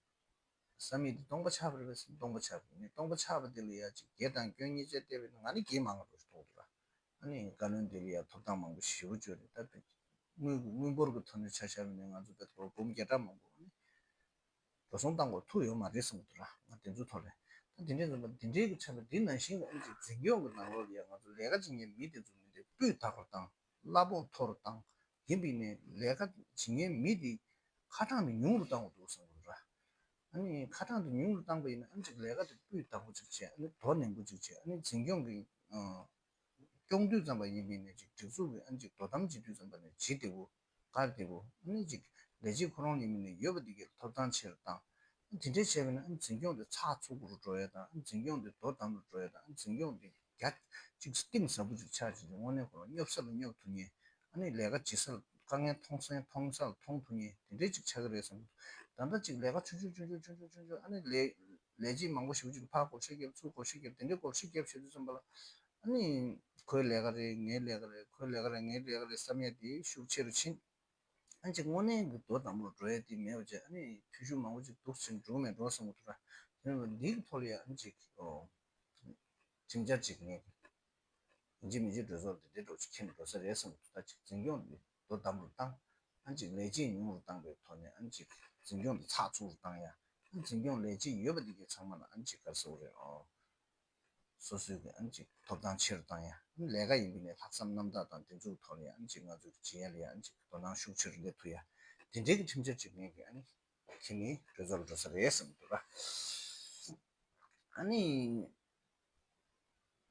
བསམ་ཡས་དེ་སྟོང་པ་ཆགས་པ་རེད་པས། སྟོང་པ་ཆགས་པ་ནི་སྟོང་པ་ཆགས་པ་དེ་ལ་ཡ་ཅིག་དགེ་དང་སྐྱོན་གཉིས་ཆ་བལྟས་པས་ན་ང་ནི་དགེ་མང་བ་འགྲོ་ཞིག་མཐོང་འདུག་ར། ཨ་ནི་བཀའ་བློན་དེ་ལ་ཡ་ཐོབ་ཐང་མང་པོ་ཞེ་པོ་ཅིག་རེད། ད་དེ་དངུལ་དངུལ་འབོར་གྱི་ཐོག་ནས་ཆ་བཞག་པ་ཡིན་ན་ང་ཚོ་བལ་ཐོག་འབུམ་བརྒྱ་ཕྲག་མང་པོ་ཨ་ནི་འགྲོ་སོང་བཏང་དགོས་ཐུག་ཡོད་མ་རེད་བསམ་གྱི་འདུག་ར། ང་དེ་ཚོའི་ཐོག་ལ་ད་དེ་འདྲས་ཙམ་པ་འདི་འདྲས་ཀྱི་ཆ་ལ་འདི་ནང་བཞིན་གྱི་ཨ་ནི་ཅིག་འཛིན་སྐྱོང་གི་ནང་ལོགས་ལ་ཡ་ང་ཚོ་ལས་ཀ་བྱེད་མཁན་མི་དེ་ཚོ་མི་འདི་སྤུས་དག་པར་བཏང་། གླ་ཕོགས་མཐོ་རུ་བཏང་། ཡིན་པས་ནས་ལས་ཀ་བྱེད་མཁན་མི་དེ་ཁ་གྲངས་དེ་ཉུང་རུ་བཏང་དགོས་འདུག་བསམ་གྱི་འདུག་ར། ཨ་ནི་ཁ་གྲངས་དེ་ཉུང་རུ་བཏང་པ་ཡིན་ན་ཨ་ནི་ཅིག་ལས་ཀ་དེ་སྤུས་དག་པོ་ཅིག་བྱས། ཨ་ནི་དོ་ནན་པོ་ཅིག་བྱས། ཨ་ནི་འཛིན་སྐྱོང་གི་ཨ། སྐྱོང་དུས་ཙམ་པ་ཡིན་པས་ནས་ཅིག་སྒྲིག་འཛུགས་ཀྱི་ཨ་ནི་ཅིག་དོ་དམ་བྱེད་དུས་ཙམ་པ་ནས་ཇི་བདེ་པོ་ག་བདེ་པོ། ཨ་ནི་ཅིག་ལས་བྱེད་ཁོ་རང་ཡིན་པས་ནས་ཡོད་པ་འདི་གའི་ཐོབ་ཐང་ཆེ་རུ་བཏང་། ཨ་ནི་དེ་འདྲས་བྱས་པས་ན་ཨ་ནི་འཛིན་སྐྱོང་དེ་ཚགས་ཚུད་པོ་རུ་འགྲོ་ཡ་དང་། ཨ་ནི་འཛིན་སྐྱོང་དེ་དོ་དམ་རུ་འགྲོ་ཡ་དང་། ཨ་ནི་འཛིན་སྐྱོང་དེ་རྒྱ་ཅིག་གཏིང་ཟབ་པོ་ཅིག་ཆགས་བྱས་ཏེ་དངོས་གནས་ཁོ་རང་སྙོབ་ས་ལ་སྙོབ་ཐུབ་མཁན། ཨ་ནི་ལས་ཀ་བྱེད་ས་ལ་དཀའ་ངལ་མཐོང་ས་མཐོང་ས་ལ་མཐོང་ཐུབ་མཁན་དེ་འདྲས་ཅིག་ཆགས་ཀྱི་རེད་བསམ་གྱི་འདུག་ད་ལྟ་ཅིག་ལས་ཀ་ཆུང་ཆུང་ཆུང་ཆུང་ཆུང་ཆུང་ཆུང་ཆུང་ཨ་ནི་ལས་ལས་བྱེད་མང་པོ་ཞེ་པོ་ཅིག་ཕར་བགོ་བཤའ་བརྒྱབ། ཚུར་བགོ་བཤའ་བརྒྱབ། དེ་འདྲའི་བགོ་བཤའ་བརྒྱབ་བྱེད་དུས་ཙམ་པ་ལ་ཨ་ནི་ཁོའི་ལས་ཀ་རེད། ངའི་ལས་ཀ་རེད། ཁོའི་ལས་ཀ་རེད། ངའི་ལས་ཀ་རེད་བསམ་ཡ་དེ་ཤུགས་ཆེ་རུ་ཕྱིན། ཨ་ནི་ཅིག་དངོས་གནས་ཀྱི་དོ་དམ་པོར་འགྲོ་ཡ་དེ་མེད་པ་བྱས། ཨ་ནི་འཐུས་ཤོར་མང་པོ་ཅིག་འདུག་ཟིན་འགྲོ་གི་མེད་འགྲོ་བསམ་གྱི་འདུག་ར། དེ་ནས་འདིའི་ཐོག་ལ་ཡ་ཨ་ནི་ཅིག་ཨོ། ཁྲིམས་འཆར་ཅིག་ངས་ཡིན་གཅིག་མིན་གཅིག་གྲོས་ཚོགས་འདི་འདྲའི་འགྲོ་ཅིག་འཁྱེར་ནས་འགྲོ་ས་རེད་བསམ་གྱི་འདུག་ད་ཅིག་འཛིན་སྐྱོང་འདི་དོ་དམ་པོར་བཏང་། ཨ་ནི་ཅིག་ལས་བྱེད་ཉུང་རུ་བཏང་པའི་ཐོག་ནས་ཨ་ནི་ཅིག་འཛིན་སྐྱོང་འདི་ཚགས་ཚུད་རུ་བཏང་ཡ། ཨ་ནི་འཛིན་སྐྱོང་ལས་བྱེད་ཡོད་པ་འདི་གའི་ཚང་མ་ལ་ཨ་ནི་ཅིག་ག་རེ་ཟེར་དགོས་རེད། ཨོ། སོ་སོའི་གི་ཨ་ནི་ཅིག་ཐོབ་ཐང་ཆེ་རུ་བཏང་ཡ། ཨ་ནི་ལས་ཀ་ཡིན་པའི་ནས་ལྷག་བསམ་རྣམ་དག་དང་དེ་ཚོའི་ཐོག་ལ་ཡ་ཨ་ནི་ཅིག་ང་ཚོའི་གི་བྱེད་ཡ་ལ་ཡ་ཨ་ནི་ཅིག་དོ་སྣང་ཤུགས་ཆེ་རུ་སླེབས་ཐུབ་ཡ། དེ་འདྲའི་གི་ཁྲིམས་འཆར་ཅིག་ངས་གི་ཨ་ནི་ཁྱེད་ནི་གྲོས་ཚོགས་ལ་འགྲོ་ས་རེད་བསམ་གྱི་འདུག་ར། ཨ་ནི།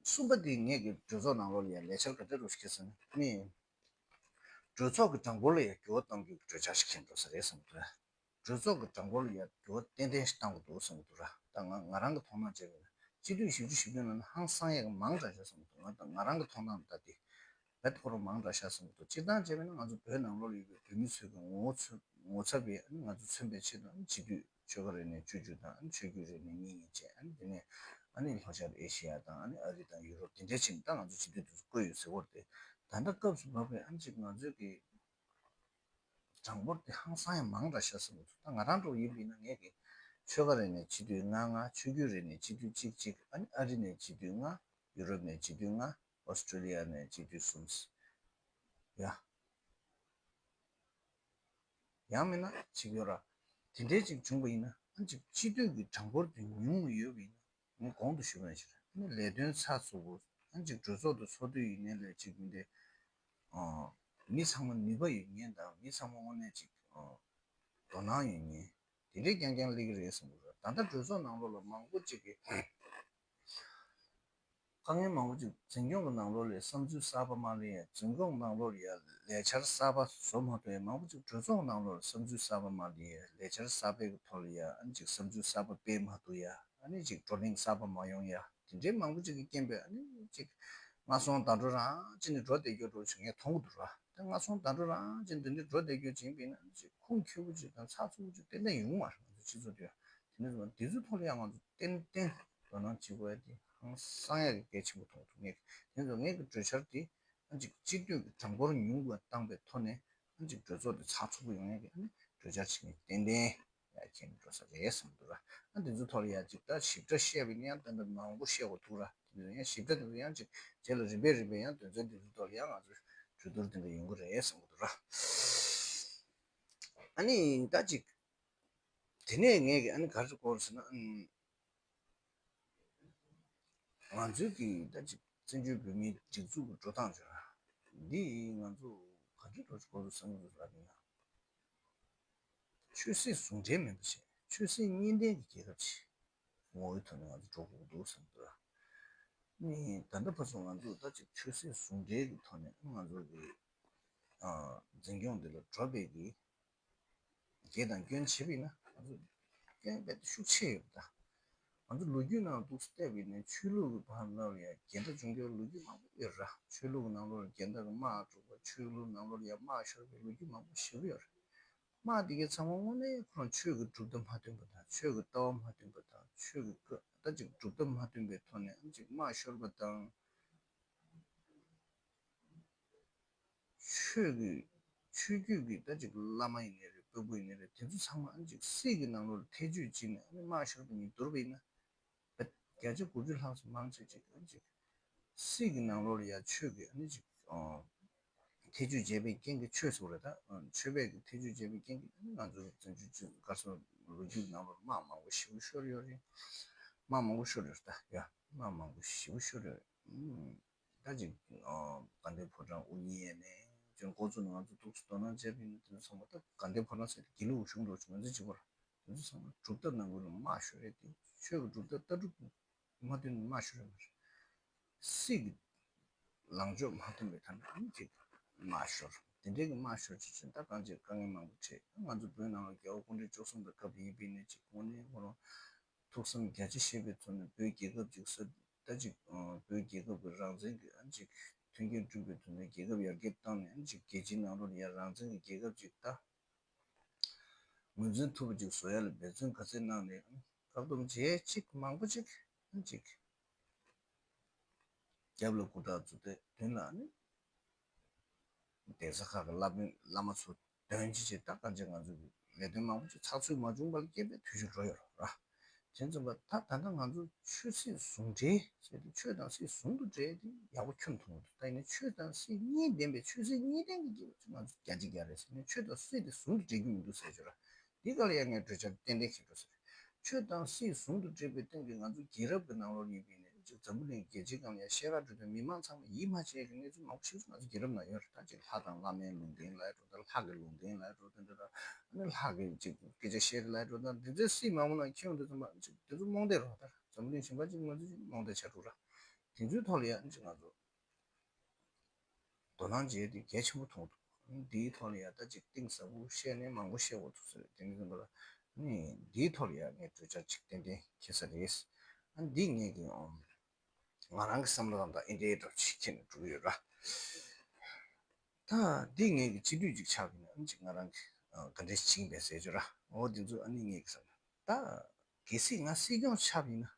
གསུམ་པ་དེ་ངས་ཀྱི་གྲོས་ཚོགས་ནང་ལོགས་ལ་ཡ་ལས་འཆར་ག་འདྲ་རུ་ཞིག་ཟེར་ན་ནི། གྲོས་ཚོགས་ཀྱི་གྲངས་འབོར་ལ་ཡ་འགྱུར་བ་གཏང་རྒྱུའི་གྲོས་འཆར་ཞིག་འཁྱེར་འགྲོ་ས་རེད་བསམ་གྱི་འདུག་ར། གྲོས་ཚོགས་ཀྱི་གྲངས་འབོར་ལ་ཡ་འགྱུར་བ་ཏན་ཏན་ཞིག་གཏང་དགོས་འདུག་བསམ་གྱི་འདུག་ར། ད་ང་ང་རང་གི་མཐོང་སྣང་བྱས་པ་ཡིན་ན་སྤྱི་འཐུས་བཞི་བཅུ་ཞེ་བདུན་ནང་ནས་ཧང་སང་ཡ་གི་མང་དྲགས་ཤག་བསམ་གྱི་འདུག་ང་ད་ང་རང་གི་མཐོང་སྣང་ལ་ད་དེ། རྦད་ཁོ་རང་མང་དྲགས་ཤག་བསམ་གྱི་འདུག་སྤྱིར་བཏང་བྱས་པ་ཡིན་ན་ང་ཚོ་བོད་ནང་ལོགས་ལ་ཡོད་པའི་བོད་མི་ཚོའི་གི་ངོ་བོ་མཚོན་ངོ་ཚབ་པའི་ཨ་ནི་ང་ཚོ་མཚོན་པའི་ཆེད་དུ་ཨ་ནི་སྤྱི་འཐུས་ཆོལ་ཁ་རེ་ནས་བཅུ་བཅུ་དང་ཨ་ནི་ཆོས་བརྒྱུད་རེ་ནས་གཉིས་གཉིས་བྱས། ཨ་ནི་དེ་ནས་ཨ་ནི་ལྷོ་ཤར་ཨེ་ཤི་ཡ་དང་ཨ་ནི་ཨ་རི་དང་ཡུ་རོབ་དེ་འདྲའི་ཕྱིན་ད་ང་ཚོ་སྤྱི་འཐུས་དེ་ཚོ་བསྐོས་ཡོད་ཟེར་བར་དེ། ད་ལྟ་སྐབས་སུ་བབས་པའི་ཨ་ནི་ཅིག་ང་ཚོའི་གི་གྲངས་འབོར་དེ་ཧང་སང་ཡང་མང་དྲགས་ཤག་བསམ་གྱི་འདུག་ད་ང་རང་འདྲ་བོ་ཡིན་པ་ཡིན་ན་ངས་གི་ཆོལ་ཁ་རེ་ནས་སྤྱི་འཐུས་ལྔ་ལྔ། ཆོས་བརྒྱུད་རེ་ནས་སྤྱི་འཐུས་གཅིག་གཅིག་ཨ་ནི་ཨ་རི་ནས་སྤྱི་འཐུས་ལྔ། ཡུ་རོབ་ནས་སྤྱི་འཐུས་ལྔ། ཨོ་སི་ཀྲི་ལི་ཡ་ནས་སྤྱི་འཐུས་གསུམ། ཡ། ཡང་མིན་ན་ཅིག་ཡོད་ར། དེ་འདྲའི་ཅིག་བྱུང་བ་ཡིན་ན་ཨ་ཅིག་སྤྱི་འཐུས་ཀྱི་གྲངས་འབོར་དེ་ཉུང་ཡོད་པ་ཡིན་ན་ངས་གོང་དུ་ཞུས་པ་ནང་བཞིན་ཨ་ནི་ལས་དོན་ཚགས་ཚུད་པོ་ཨ་ཅིག་གྲོས་ཚོགས་དེ་ཚོགས་དུས་ཡིན་ནའི་ལས་ཅིག་མི་འདི། ཨ། མི་ཚང་མ་ནུས་པ་ཡོད་མཁན་དང་མི་ཚང་མ་དངོས་གནས་ཅིག་ཨ། དོ་སྣང་ཡོད་མཁན། དེ་འདྲས་རྐྱང་རྐྱང་སླེབས་ཀྱི་རེད་བསམ་གྱི་འདུག་ད་ལྟ་གྲོས་ཚོགས་ནང་ལོགས་ལ་མང་པོ་ཅིག་གིས་དཀའ་ངལ་མང་པོ་ཅིག་འཛིན་སྐྱོང་གི་ནང་ལོགས་ལ་བསམ་ཚུལ་གསར་པ་མ་སླེབས་ཡ། འཛིན་སྐྱོང་ནང་ལོགས་ལ་ཡ་ལས་འཆར་གསར་པ་བཟོ་མ་ཐུབ་ཡ། མང་པོ་ཅིག་གྲོས་ཚོགས་ནང་ལོགས་ལ་བསམ་ཚུལ་གསར་པ་མ་སླེབས་ཡ། ལས་འཆར་གསར་པའི་གི་ཐོག་ལ་ཡ་ཨ་ནི་ཅིག་བསམ་ཚུལ་གསར་པ་སྤེལ་མ་ཐུབ་ཡ། ཨ་ནི་ཅིག་བགྲོ་གླེང་གསར་པ་མ་ཡོང་ཡ། དེ་འདྲའི་མང་པོ་ཅིག་གི་རྐྱེན་པས་ཨ་ནི་ཅིག་སྔ་སོང་ཟླ་འགྲོ་རང་བྱས་ནས་འགྲོ་བསྡད་རྒྱུ་འདྲ་བོ་ཅིག་ངས་མཐོང་གི་འདུག་ར། དེ་སྔ་སོང་ཟླ་འགྲོ་རང་བྱས་ནས་འདི་འདྲའི་འགྲོ་བསྡད་རྒྱུ་ཅིག་ཡིན་པ་ཡིན་ན་ཅིག་ཁུངས་འཁྱོལ་པོ་ཅིག་དང་ཚགས་ཚུད་པོ་ཅིག་ཏན་ཏན་ཡོང་གི་མ་རེད། ང་ཚོ་སྤྱི་ཚོགས་འདི་ཡང་དེ་ནས་བཟུང་འདི་ཚོའི་ཐོག་ལ་ཡང་ང་ཚོ་ཏན་ཏན་དོ་སྣང་བྱེད་དགོས་ཡ་དེ་ཧང་སང་ཡ་གི་གལ་ཆེན་པོ་མཐོང་འདུག་ངས་དེ་ཚོ་ངས་གི་གྲོས་འཆར་དེ་ཨ་ཅིག་སྤྱི་འཐུས་ཀྱི་གྲངས་འབོར་ཉུང་དུ་བཏང་པའི་ཐོག་ནས་ཨ་ཅིག་གྲོས་ཚོགས་དེ་ཚགས་ཚུད་པོ་ཡོང་ཡ་གི་ཨ་ནི་གྲོས་འཆར་ཞིག་ངས་ཏན་ཏན། ཡ་ཁྱེད་འགྲོ་ས་རེད་བསམ་འདུག་ར། ཨ་འདི་ཚོ་ཐོག་ལ་ཡ་ཅིག་ད་ཞིབ་ཕྲ་བཤད་པ་ཡིན་ན་ཡང་ད་འདི་མང་པོ་བཤད་དགོས་ཐུག་ར། དེ་ཚོ་ཡང་ཞིབ་ཕྲ་དེ་ཚོ་ཡང་ཅིག་རྗེས་ལ་རིམ་པས་རིམ་པས་ཡང་དོན་ཚན་འདི་ཚོ་ཐོག་ལ་ཡང་ང་ཚོ་གྲོས་བསྡུར་དེ་འདྲ་ཡོང་གི་རེད་བསམ་གི་འདུག་ར། ཨ་ནི་ད་ཅིག་དེ་ནས་ངས་ཀྱི་ཨ་ནི་ག་རེ་གོ་རེད་ཟེར་ན་ཨ་ནི། ང་ཚོའི་གི་ད་ཅིག་བཙན་བྱོལ་བོད་མིའི་སྒྲིག་འཛུགས་ཀྱི་འགྲོ་སྟངས་བྱས་ན། འདི་ང་ཚོ་ག་འདྲ་འགྲོ་ཅིག་གོ་རུ་བསམ་གི་འདུག་ལབ་ན། ཆོས་སྲིད་ཟུང་འབྲེལ་མིན་པ་བྱས། ཆོས་སྲིད་གཉིས་ལྡན་གྱི་རྒྱལ་ཁབ་ཅིག་ངོ་བོའི་ཐོག་ནས་ང་ཚོ་འགྲོ་དགོས་ཀྱི་འདུག་བསམ་གི་འདུག་ནི་ད་ལྟ་བར་དུ་ང་ཚོ་ད་ཅིག་ཆོས་སྲིད་ཟུང་འབྲེལ་གྱི་ཐོག་ནས་ང་ཚོ་གི་ཨ་འཛིན་སྐྱོང་འདི་ལ་འགྲོ་བའི་གི་དགེ་དང་སྐྱོན་བྱས་པ་ཡིན་ན་ང་ཚོ་སྐྱོན་རྦད་དེ་ཤུགས་ཆེ་ཡོད་པ་དང་། ང་ཚོ་ལོ་རྒྱུས་ནང་འདུག་སེ་བལྟས་པ་ཡིན་ན་ཆོས་ལུགས་ཀྱི་བར་ལ་ཡང་འགལ་ཟླ་བྱུང་རྒྱུ་ལོ་རྒྱུས་མང་པོ་ཡོད་ར། ཆོས་ལུགས་ཀྱི་ནང་ལོགས་ལ་འགལ་ཟླ་གི་དམག་འཁྲུག་པ། ཆོས་ལུགས་ནང་ལོགས་ལ་ཡང་དམག་ཤོར་བའི་ལོ་རྒྱུས་མང་པོ་ཞེ་པོ་ཡོད་རེད། དམག་དེ་གའི་ཚང་མ་དངོས་གནས་ཁོ་རང་ཆོས་ཀྱི་གྲུབ་མཐའ་མ་མཐུན་པ་དང་ཆོས་ཀྱི་ལྟ་བ་མ་མཐུན་པ་དང་ཆོས་ཀྱི་ཀ་ད་ཅིག་གྲུབ་མཐའ་མ་མཐུན་པའི་ཐོག་ནས་ཅིག་དམག་ཤོར་བ་དང་། ཆོས་ཀྱི་ ཆོས་བརྒྱུད་ཀྱི་ད་ཅིག་བླ་མ་ཡིན་ནའི་རེད། དཔོན་པོ་ཡིན་ནའི་རེད། དེ་ཚོ་ཚང་མ་ཨ་ནི་ཅིག་སྲིད་ཀྱི་ནང་ལོགས་ལ་ཐེ་བྱུས་བྱས་ནས་ཨ་ནི་དམག་ཤོར་བ་ཡིན་བསྡུར་བ་ཡིན་ན། བརྒྱ་ཆ་དགུ་བཅུ་ལྷག་ཙམ་མང་ཆེ་ཅིག་ཨ་ནི་ཅིག་སྲིད་ཀྱི་ནང་ལོགས་ལ་ཡ་ཆོས་ཀྱི་ཨ་ནི་ཅིག་ཨ་ཐེ་བྱུས་བྱས་པའི་རྐྱེན་གྱིས། ཆོས་ཟེར་བ་རེད་ད། ཨ་ཆོས་པའི་གི་ཐེ་བྱུས་བྱས་པའི་རྐྱེན་གྱིས་ཨ་ནི་ང་ཚོ་བཙན་བྱོལ་སྤྱི་ག་རེ་ཟེར། ལོ་རྒྱུས་ཀྱི་ནང་ལོགས་ལ་དམག་མང་པོ་ཞེ་པོ་ཤོར་ཡོད་རེད། དམག་མང་པོ་ཤོར་ཡོད་རེད་ད་ཡ། དམག་མང་པོ་ཞེ་པོ་ཤོར་ཡོད་རེད། ཨ། ད་ཅིག་ཨ་དགའ་ལྡན་ཕོ་བྲང་དབུ་བརྙེས་ནས་ཅིག་འགོ་བཙུགས་ནས་ང་ཚོ་ཐུགས་སུ་དོ་སྣང་བྱས་པ་ཡིན་ན། དེ་ཚོ་ཚང་མ་ད་དགའ་ལྡན་ཕོ་བྲང་ཟེར་དེ་དགེ་ལུགས་གཞུང་འདྲ་བོ་ཅིག་ང་ཚོའི་གཅིག་པ་རེད། དེ་ཚོ་ཚང་མ་སྒྲུབ་ཐབས་ནང་ཁུལ་ལ་དམག་ཤོར་རེད་དེ། ཆོས་ཀྱི་སྒྲུབ་ཐབས་ལྟ་གྲུབ་མ་བཏོན་ནས་དམག་ཤོར་རེད་མ་རེད། སྲིད་ཀྱི་ལངས་ཕྱོགས་མ་མཐུན་པའི་ཐད་ནས་ཅིག་དམག་ཤོར། དེ་འདྲའི་གི་དམག་ཤོར་བྱས་བྱས་ད་གང་ཅིག་དཀའ་ངལ་མང་པོ་འཕྲད། ང་ཚོ་བོད་ནང་ལ་རྒྱལ་བ་སྐུ་ཕྲེང་བཅུ་གསུམ་པའི་སྐབས་ཡིན་པ་ཡིན་ནའི་ཅིག་དངོས་གནས་ཁོ་རང་ཐུགས་བསམ་རྒྱ་ཆེ་བཞེས་པའི་ཐོག་ནས་བོད་རྒྱལ་ཁབ་ཅིག་གསར། ད་ཅིག་ཨ་བོད་རྒྱལ་ཁབ་ཀྱི་རང་བཙན་གྱི་ཨ་ཅིག་མཐུན་རྐྱེན་བསྐྲུན་པའི་ཐོག་ནས་རྒྱལ་ཁབ་ཡར་རྒྱས་བཏང་ནས། ཨ་ཅིག་རྒྱལ་སྤྱིའི་ནང་ལོགས་ལ་ཡ་རང་བཙན་གྱི་རྒྱལ་ཁབ་ཅིག་ད་ངོས་འཛིན་ཐུབ་པ་ཅིག་བཟོ་ཡ་ལ་འབད་བརྩོན་ག་ཚད་གནང་ནས། ཨ་བཀག་སྡོམ་བྱས་ཅིག་མང་པོ་ཅིག་ཨ་ཅིག་རྒྱབ་ལ་གུ་དྲག་བཙུགས་ཏེ་མདུན་ལ་ཨ་ནི་གདན་ས་ཁག་གི་བླ་དཔོན་བླ་མ་ཚོ་འདོན་ཅི་བྱེད། ད་གང་ཅི་ང་ཚོ་གི་ལས་དོན་མང་པོ་ཅིག་ཚགས་ཚུད་མ་བྱུང་བར་སྐྱེལ་བའི་དུས་ཚོད་འགྲོ་ཡོད་རེད། དེ་ཙམ་པ་ད་ད་ལྟ་ང་ཚོ་ཆོས་སྲིད་ཟུང་འབྲེལ་ཟེར་ཏེ་ཆོས་དང་སྲིད་ཟུང་དུ་འབྲེལ་ཏེ་ཡག་པོ་ཁྱོན་མཐོང་གི་འདུག་ད་ཡིན་ནའི་ཆོས་དང་སྲིད་གཉིས་ལྡན་པའི་ཆོས་སྲིད་གཉིས་ལྡན་གྱི་སྐྱེས་བུ་ཚོ་ང་ཚོ་རྒྱ་ཆེ་རྒྱ་རེད་ཟེར་ནས་ཆོས་དང་སྲིད་དེ་ཟུང་དུ་འབྲེལ་གྱི་མི་འདུག་ཟེར་ཆོག་ར། འདི་ག་ལ་ཡང་ངས་གྲོས་འཆར་ཏན་ཏན་བྱེད་འགྲོ་ཟེར། ཆོས་དང་སྲིད་ཟུང་དུ་འབྲེལ་བའི་སྟེང་གི་ང་ཚོ་རྒྱལ་རབས་ཀྱི་ནང་ལོགས་ཡིན་པ་ཡིན་ནའི་ཅིག་འཛམ་བུ་གླིང་རྒྱལ་སྤྱིའི་སྒང་ལ་ཡང་བཤད་གྲྭ་འགྲོ་དུས་མི་མང་ཚང་མ་ཡིད་མ་ཆེས་ཀྱི་གནས་ཚུལ་མང་པོ་ཞིག་ང་ཚོ་རྒྱལ་རབས་ནང་ཡོད་རེད། ད་ཅིག་ལྷ་དང་བླ་མའི་ལུང་བསྟན་ལབ་ཡ་འགྲོ་དང་། ལྷ་གི་ལུང་བསྟན་ལབ་ཡ་འགྲོ་དང་། འདི་ལ་ཨ་ནི་ལྷ་གི་ཅིག་སྐད་ཆ་བཤད་རེད་ལབ་ཡ་འགྲོ་དང་། འདི་ཚོའི་སྲིད་མང་པོ་ནང་འཁྱེར་ཡོང་དུས་ཙམ་པ་ཅིག་དེ་ཚོ་རྨོངས་དད་རེད་པ། ད་འཛམ་བུ་གླིང་གཞན་པ་ཅིག་ང་ཚོ་ཅིག་རྨོངས་དད་ཆགས་འགྲོ་ར། དེ་ཚོའི་ཐོག་ལ་ཡང་ཅིག་ང་ཚོ་དོ་སྣང་བྱས་ཏེ་གལ་ཆེན་པོ་མཐོང་འདུག་འདིའི་ཐོག་ལ་ཡང་ད་ཅིག་གཏིང་ཟབ་པོ་བཤད་ནས་མང་པོ་བཤད་དགོས་ཐུག་ས་རེད། དེ་མིན་ཙམ་པ་ལ་ནི་འདིའི་ཐོག་ལ་ཡང་ངས་གྲོས་འཆར་ཅིག་ཏན་ཏན་འཁྱེར་ས་རེད། ཨ་འདི་ངས་ཀྱི་ཨམ་ང་རང་གི་བསམ་བློ་དང་ད་ཨེ་འདྲའི་འདྲ་ཅིག་ཁྱེར་ནས་འགྲོ་གི་ཡོད་ར། ད་འདི་ངས་ཀྱི་སྤྱི་འཐུས་ཅིག་ཆགས་པ་ཡིན་ན་ཨ་ཅིག་ང་རང་གི་ཨ་ག་འདྲས་ཤིག་བྱེད་ཀྱི་ཡིན་པས་ཟེར་ཆོག་ར། འོ་འདི་ཚོ་ཨ་ནི་ངས་ཀྱི་བསམ་ད་གལ་སྲིད་ང་སྲིད་སྐྱོང་ཆགས་པ་ཡིན་ན།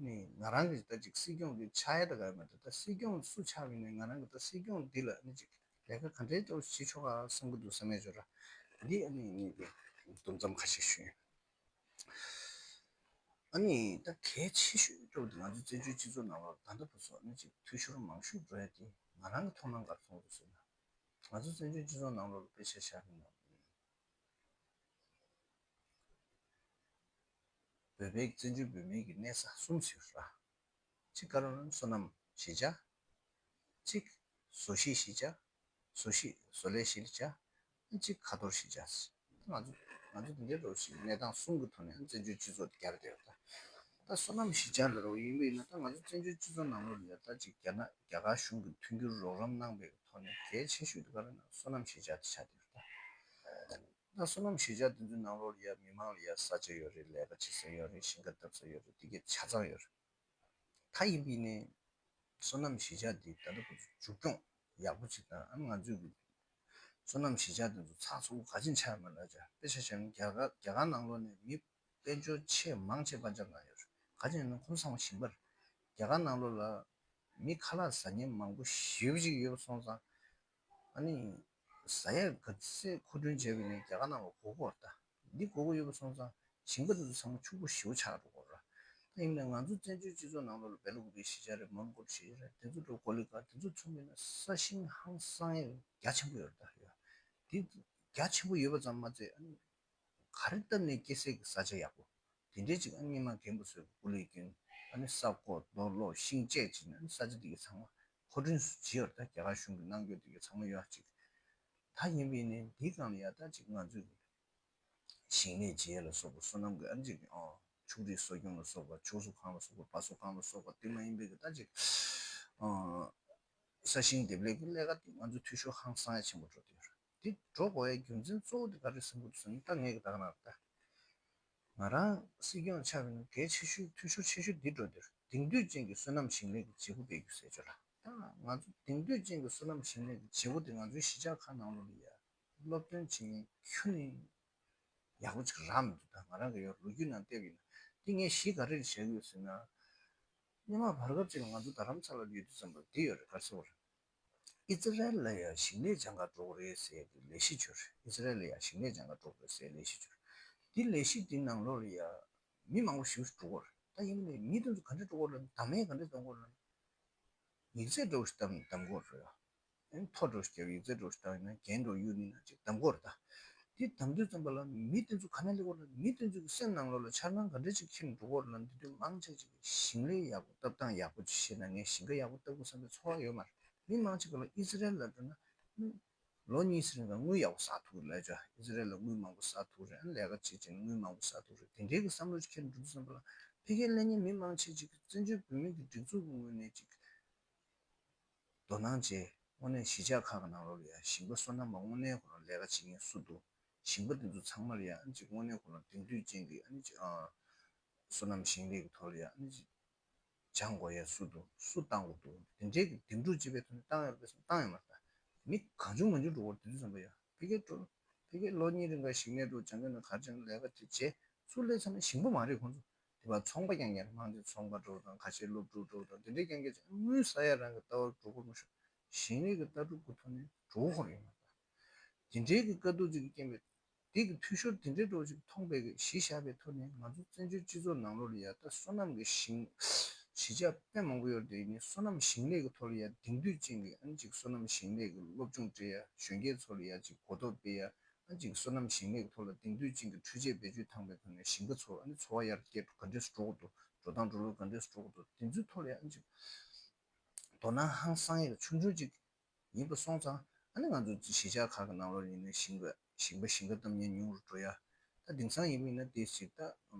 ནི་ང་རང་གི་ད་ཅིག་སྲིད་སྐྱོང་གི་ཆགས་ཡ་ད་ག་ཡ་མ་རེད། ད་སྲིད་སྐྱོང་སུ་ཆགས་པ་ཡིན་ནའི་ང་རང་གི་ད་སྲིད་སྐྱོང་འདི་ལ་ནི་ཅིག་ལས་ཀ་ག་འདྲའི་འདྲ་བོ་བྱེད་ཆོག་ག་བསམ་གི་འདུག་བསམ་ཡ་ཅིག་ཡོད་ར། འདི་ཨ་ནི་ངས་ཀྱི་འདུམ་མཚམས་ཁ་ཤས་ཞུ་ཡིན། ཨ་ནི་ད་གལ་ཆེ་ཤོས་འདྲ་བོ་འདི་ང་ཚོ་བཙན་བྱོལ་སྤྱི་ཚོགས་ནང་ལོགས་ད་ལྟ་བར་སོང་ནི་ཅིག་འཐུས་ཤོར་མང་ཤོས་འགྲོ་ཡ་དེ་ང་རང་གི་མཐོང་སྣང་ག་རེ་མཐོང་འདུག་ཟེར་ན། ང་ཚོ་བཙན་བྱོལ་སྤྱི་ཚོགས་ནང་ལོགས་ལ་དཔེ་ཆ་བཞག་པ་ཡིན་ན། བོད་པའི་བཙན་བྱོལ་བོད་མིའི་གི་གནས་ས་གསུམ་ཟེར་ར། གཅིག་ག་རེ་ལབ་ན་སོ་ནམ་གཞིས་ཆགས། གཅིག་བཟོ་གཞིས་གཞིས་ཆགས། བཟོ་གཞིས་བཟོ་ལས་གཞིས་ཆགས། གཅིག་ཁ་ཐོར་གཞིས་ཆགས། ང་ཚོ་ང་ཚོ་འདི་འདྲ་འདྲ་བོ་ཞིག་གནས་སྟངས་གསུམ་གྱི་ཐོག་ནས་བཙན་བྱོལ་སྤྱི་ཚོགས་དེ་རྒྱ་རེ་བསྡད་ཡོད་ད། ད་སོ་ནམ་གཞིས་ཆགས་ལ་རོགས་ཡིན་པ་ཡིན་ན། ད་ང་ཚོ་བཙན་བྱོལ་སྤྱི་ཚོགས་ནང་ལོགས་ལ་ཡ་ད་ཅིག་རྒྱ་ནག་རྒྱ་གར་གཞུང་གིས་མཐུན་འགྱུར་རོགས་རམ་གནང་པའི་ཐོག་ནས་གལ་ཆེ་ཤོས་དེ་ག་རེ་ན་སོ་ནམ་གཞིས་ཆགས་དེ་ཆགས་བསྡད་ཡོད་ད། ད་སོ་ནམ་གཞིས་ཆགས་དེ་ཚོའི་ནང་ལོགས་ལ་ཡ་མི་མང་ལ་ཡ་ས་ཆ་ཡོད་རེད། ལས་ཀ་བྱེད་ས་ཡོད་རེད། ཞིང་ཁ་བཏབ་ས་ཡོད་རེད། དེ་གས་ཆ་ཚང་ཡོད་རེད། ད་ཡིན་པ་ཡིན་ནའི་སོ་ནམ་གཞིས་ཆགས་འདི་ད་ལྟ་ཁོ་ཚོ་མཇུག་སྐྱོང་ཡག་པོ་བྱེད་དང་། ཨ་ནི་ང་ཚོས་ཀྱི་སོ་ནམ་གཞིས་ཆགས་འདི་ཚོ་ཚགས་ཚུད་པོ་ག་ཅིག་ཆགས་ཡོད་མ་རེད་ལབ་ན། དཔེ་ཆ་བཞག་ན་རྒྱ་གར་རྒྱ་གར་ནང་ལོགས་ནས་མི་དཔལ་འབྱོར་ཆེས་མང་ཆེ་པ་འཇམ་ནང་ཡོད་རེད། ག་ཅིག་ཡིན་ན་ཁོང་ཚང་མ་ཞིང་པ་རེད། རྒྱ་གར་ནང་ལོགས་ལ་མི་ཁ་ལག་ཟ་མཁན་མང་པོ་ཞེ་པོ་ཅིག་ཡོད་པ་སོང་ཙང་། ཨ་ནི་ཟ་ཡས་ག་ཚད་མཁོ་སྤྲོད་བྱས་པ་ཡིན་ནའི་རྒྱ་གར་ནང་ལ་དགོས་ཀྱི་ཡོད་རེད་ད། འདི་དགོས་ཀྱི་ཡོད་པ་སོང་ཙང་ཞིང་པ་དེ་ཚོ་ཚང་མ་ཕྱུག་པོ་ཞེ་པོ་ཆགས་འགྲོ་གི་ཡོད་རེད། ད་ཡིན་ནའི་ང་ཚོ་བཙན་བྱོལ་སྤྱི་ཚོགས་ནང་ལོགས་ལ་སྦེལ་ཀོབ་ཀྱི་གཞིས་ཆགས་རེད། མོན་གྷོ་གཞིས་ཆགས་རེད། དེ་ཚོ་འགྲོ་གོ་ལི་གྷལ་དེ་ཚོ་མཚོན་པ་ཡིན་ན་ས་ཞིང་ཧང་སང་ཡས་རྒྱ་ཆེན་པོ་ཡོད་རེད་ད། ཡོད་དེ་རྒྱ་ཆེན་པོ་ཡོད་པ་ཙམ་མ་ཚད། ཨ་ནི་ག་རེ་བཏབ་ནས་སྐྱེ་སྲིད་ཀྱི་ས་ཆ་ཡག་པོ་དེ་འདྲའི་ཅིག་ཨ་སྔོན་མ་རྒན་པོ་ཚོས་སྐུ་ལས་བསྐྱོན། ཨ་ནི་ས་རྐོ་རྡོ་སློག་ཤིང་བཅད་བྱས་ནས། ཨ་ནི་ས་ཆ་དེ་གའི་ཚང་མ་མཁོ་སྤྲོད་བྱས་ཡོད་རེད་ད། རྒྱ་གར་གཞུང་གིས་གནང་རྒྱུ་དེ་གའི་ཚང་མ་ཡོད་ཅིག་ད་ཡིན་པ་ཡིན་ནའི་འདིའི་སྒང་ལ་ཡ་ད་ཅིག་ང་ཚོས་ཞིང་ལས་བྱེད་ཡས་ལ་སོགས་པ། སོ་ནམ་གྱི་ཨ་ནི་ཅིག་ཨ་ཕྱུགས་རིགས་གསོ་སྐྱོང་ལ་སོགས་པ། ཕྱུགས་གསོ་ཁང་ལ་སོགས་པ། སྦ་གསོ་ཁང་ལ་སོགས་པ། དེ་མ་ཡིན་པའི་གི་ད་ཅིག་ཨ་ས་ཞིང་འདེབས་ལས་ཀྱི་ལས་ཀ་དེ་ང་ཚོ་འཐུས་ཤོར་ཧང་སང་ཡ་ཆེན་པོ་འགྲོ་བསྡད་ཡོད་རེད། དེ་འགྲོ་དགོས་ཡའི་རྒྱུ་མཚན་གཙོ་བོ་དེ་ག་རེ་ཟེར་གྱི་འདུག་ཟེར་ན། ད་ངས་ཀྱི་ད་ག་ནང་ད་ང་རང་སྲིད་སྐྱོང་ཆགས་པ་ཡིན་ན་གལ་ཆེ་ཤོས་འཐུས་ཤོར་ཆེ་ཤོས་འདི་འགྲོ་འདིར་དེང་དུས་ཅན་གྱི་སོ་ནམ་ཞིང་ལས་ཀྱི་བྱེད་སྒོ་སྤེལ་རྒྱུ་ཟེར་ཆོག་ལ། ད་ང་ཚོ་དེང་དུས་ཅན་གྱི་སོ་ནམ་ཞིང་ལས་ཀྱི་བྱེད་སྒོ་དེ་ང་ཚོའི་གཞིས་ཆགས་ཁག་ནང་ལོགས་ལ་ཡ་སློབ་སྟོན་བྱེད་མཁན་ཁྱོན་ནས་ཡག་པོ་ཅིག་རག་མི་འདུག་ད་ང་རང་གི་ཡོད་ལོ་རྒྱུས་ནང་བལྟས་པ་ཡིན་ན། དེ་ངས་གཞི་ག་རེ་ལ་བཞག་ཡོད་ཟེར་ན། སྔོན་མ་བར་སྐབས་ཅིག་ལ་ང་ཚོ་རྡ་རམ་ས་ལ་ལ་ཡོད་དུས་ཙམ་པ་འདི་ཡོད་རེད། ག་རེ་ཟེར་བ་རེད། ཨི་ཛི་རལ་ལ་ཡང་ཞིང་ལས་སྦྱང་ག་འགྲོ་གི་རེད་ཟེར་གི་ལས་གཞི་བྱུང་རེད། ཨི་ཛི་རལ་ལ་ཡང་ཞིང་ལས་སྦྱང་ག་འགྲོ་གི་རེད་ཟེར་ལས་གཞི་བྱུང་རེད། དེ་ལས་གཞི་དེ་ནང་ལོགས་ལ་ཡང་མི་མང་པོ་ཞིག་འགྲོ་གི་རེད། ད་ཡིན་ནའི་མི་དེ་ཚོ་ག་འདྲ་འགྲོ་གི་རེད། གདམ་ཡས་ག་འདྲ་གཏོང་གི་རེད། ཡིག་ཚད་འདྲ་བོ་ཞིག་གདམ་གདམ་གི་རེད། ཨེ་མཐོ་འགྲོ་ཞིག་རྒྱབ། ཡིག་ཚད་འགྲོ་ཞིག་བཏང་ཡིན་ན་རྒན་འགྲོ་གཡུག་ནི་ན་ཅིག་གདམ་གི་རེད་ད། དེ་གདམ་དུས་ཙམ་པ་ལ་མི་དེ་ཚོ་ག་ནས་སླེབས་ཀྱི་རེད། མི་དེ་ཚོ་གི་སེམས་ནང་ལོགས་ལ་འཆར་སྣང་ག་འདྲ་ཅིག་འཁྱེར་འགྲོ་གི་རེད་ལབ་དུས། མང་ཆེ་ཅིག་གིས་ཞིང་ལས་ཡག་པོ་བཏབ་སྟངས་ཡག་པོ་ཅིག་ཤེས་ན་ངས་ཞིང་ཁ་ཡག་པོ་བཏབ་དགོས་བསམ་པའི་ཚོར་བ་ཡོད་མ་རེད། མི་མང་ཆེ་ག་ལ་ཨི་ཛི་རལ་ལ་འགྲོ་ན་ལོ་གཉིས་རིང་ལ་དངུལ་ཡག་པོ་བསགས་ཐུབ་ཀྱི་རེད་ལབ་ཀྱི་འདུག་ཨི་ཛི་རལ་ལ་དངུལ་མང་པོ་བསགས་ཐུབ་ཀྱི་རེད། ཨ་ནི་ལས་ཀ་བྱེད་བྱེད་ནས་དངུལ་མང་པོ་བསགས་ཐུབ་ཀྱི་རེད། དེ་འདྲའི་གི་བསམ་བློ་ཅིག་འཁྱེར་འགྲོ་དུས་ཙམ་པ་ལ་ཕ་གིར་སླེབས་མཁན་མི་མང་ཆེ་ཅིག་གིས་བཙན་བྱོལ་བོད་མི་གི་སྒྲིག་འཛུགས་ཀྱི་ངོས་ནས་ཅིག་དོ་སྣང་བྱས། དངོས་གནས་གཞིས་ཆགས་ཁག་གི་ནང་ལོགས་ལ་ཡང་ཞིང་པ་སོ་ནམ་པ་དངོས་གནས་ཁོ་རང་ལས་ཀ་བྱེད་མཁན་སུ་འདུག་ཞིང་པ་འདི་ཚོ་ཚང་མ་ལ་ཡང་ཨ་ནི་ཅིག་དངོས་གནས་ཁོ་རང་དེང་དུས་ཅན་གྱི་ཨ་ནི་ཅིག་ཨ་སོ་ནམ་ཞིང་ལས་ཀྱི་ཐོག་ལ་ཡང་ཨ་ནི་ཅིག་སྦྱང་དགོས་ཡ་སུ་འདུག་སུ་བཏང་དགོས་འདུག་དེ་འདྲའི་གི་འདེམས་སྒྲུག་བྱེད་པའི་ཐོག་ནས་བཏང་ཡོད་རེད་པས་སམ། བཏང་ཡོད་མ་རེད་ད། མི་གང་བྱུང་མང་བྱུང་འགྲོ་གི་རེད། དེ་དུས་ཙམ་པ་ཡང་ཕ་གིར་འགྲོ། ཕ་གིར་ལོ་གཉིས་རིང་ག་ཞིང་ལས་འགྲོ། སྦྱང་གི་ན་ག་རེ་སྦྱང་གི། ལས་ཀ་དེ་བྱས་ཚུར་སླེབས་ཚར་ན་ཞིང་པ་མ་རེད་ཁོང་ཚོ། དེ་བར་ཚོང་པ་རྐྱང་རྐྱང་རེད། མང་ཆེ་ཚོང་པ་འགྲོ་དང་། ཁ་ཤས་སློབ་ཕྲུག་འགྲོ་དང་། དེ་འདྲའི་རྐྱང་རྐྱང་བྱས། དངུལ་ཟ་ཡ་རང་གི་ལྟ་བར་འགྲོ་དགོས་མ་ཤོག་ཞིང་ལས་ཀྱི་ལྟ་གྲུབ་ཀྱི་ཐོག་ནས་འགྲོ་དགོས་ཡོད་མ་རེད། དེ་འདྲའི་གི་དཀའ་སྡུག་ཅིག་གི་རྐྱེན་པས། དེ་གི་འཐུས་ཤོར་དེ་འདྲའི་འགྲོ་ཅིག་མཐོང་པའི་གི་གཞི་བཞག་པའི་ཐོག་ནས། ང་ཚོ་བཙན་བྱོལ་སྤྱི་ཚོགས་ནང་ལོགས་ལ་ཡ་ད་སོ་ནམ་གི་ཞིང་གཞིས་ཆགས་དཔེ་མང་པོ་ཡོད་རེད། དེ་ནི་སོ་ནམ་ཞིང་ལས་ཀྱི་ཐོག་ལ་ཡ་དེང་དུས་ཅན་གྱི་ཨ་ནི་ཅིག་སོ་ནམ་ཞིང་ལས་ཀྱི་སློབ་སྦྱོང་སྤྲད་ཡ། གཞོན་སྐྱེས་ཚོ་ལ་ཡ་ཅིག་གོ་རྟོགས་སྤེལ་ཡ། ཨ་ནི་ཅིག་སོ་ནམ་ཞིང་ལས་ཀྱི་ཐོག་ལ་དེང་དུས་ཅན་གྱི་འཕྲུལ་ཆས་བེད་སྤྱོད་བཏང་པའི་ཐོག་ནས་ཞིང་པ་ཚོ་ཨ་ནི་འཚོ་བ་ཡར་རྒྱས་ག་འདྲས་སུ་འགྲོ་གི་འདུག་འགྲོ་སྟངས་འགྲོ་ལུགས་ག་འདྲས་སུ་འགྲོ་གི་འདུག་དེ་ཚོའི་ཐོག་ལ་ཡ་ཨ་ནི་ཅིག་དོ་སྣང་ཧང་སང་ཡས་ཆུང་ཆུང་ཅིག་ཡིན་པ་སོང་ཙང་། ཨ་ནི་ང་ཚོ་གཞིས་ཆགས་ཁག་གི་ནང་ལོགས་ཡིན་ན་ཞིང་པ་ཞིང་པ་ཞིང་ཁ་བཏབ་མཁན་ཉུང་རུ་འགྲོ་ཡ། ད་དེང་སང་ཡིན་པ་ཡིན་ན་དེ་ཞིག་ད་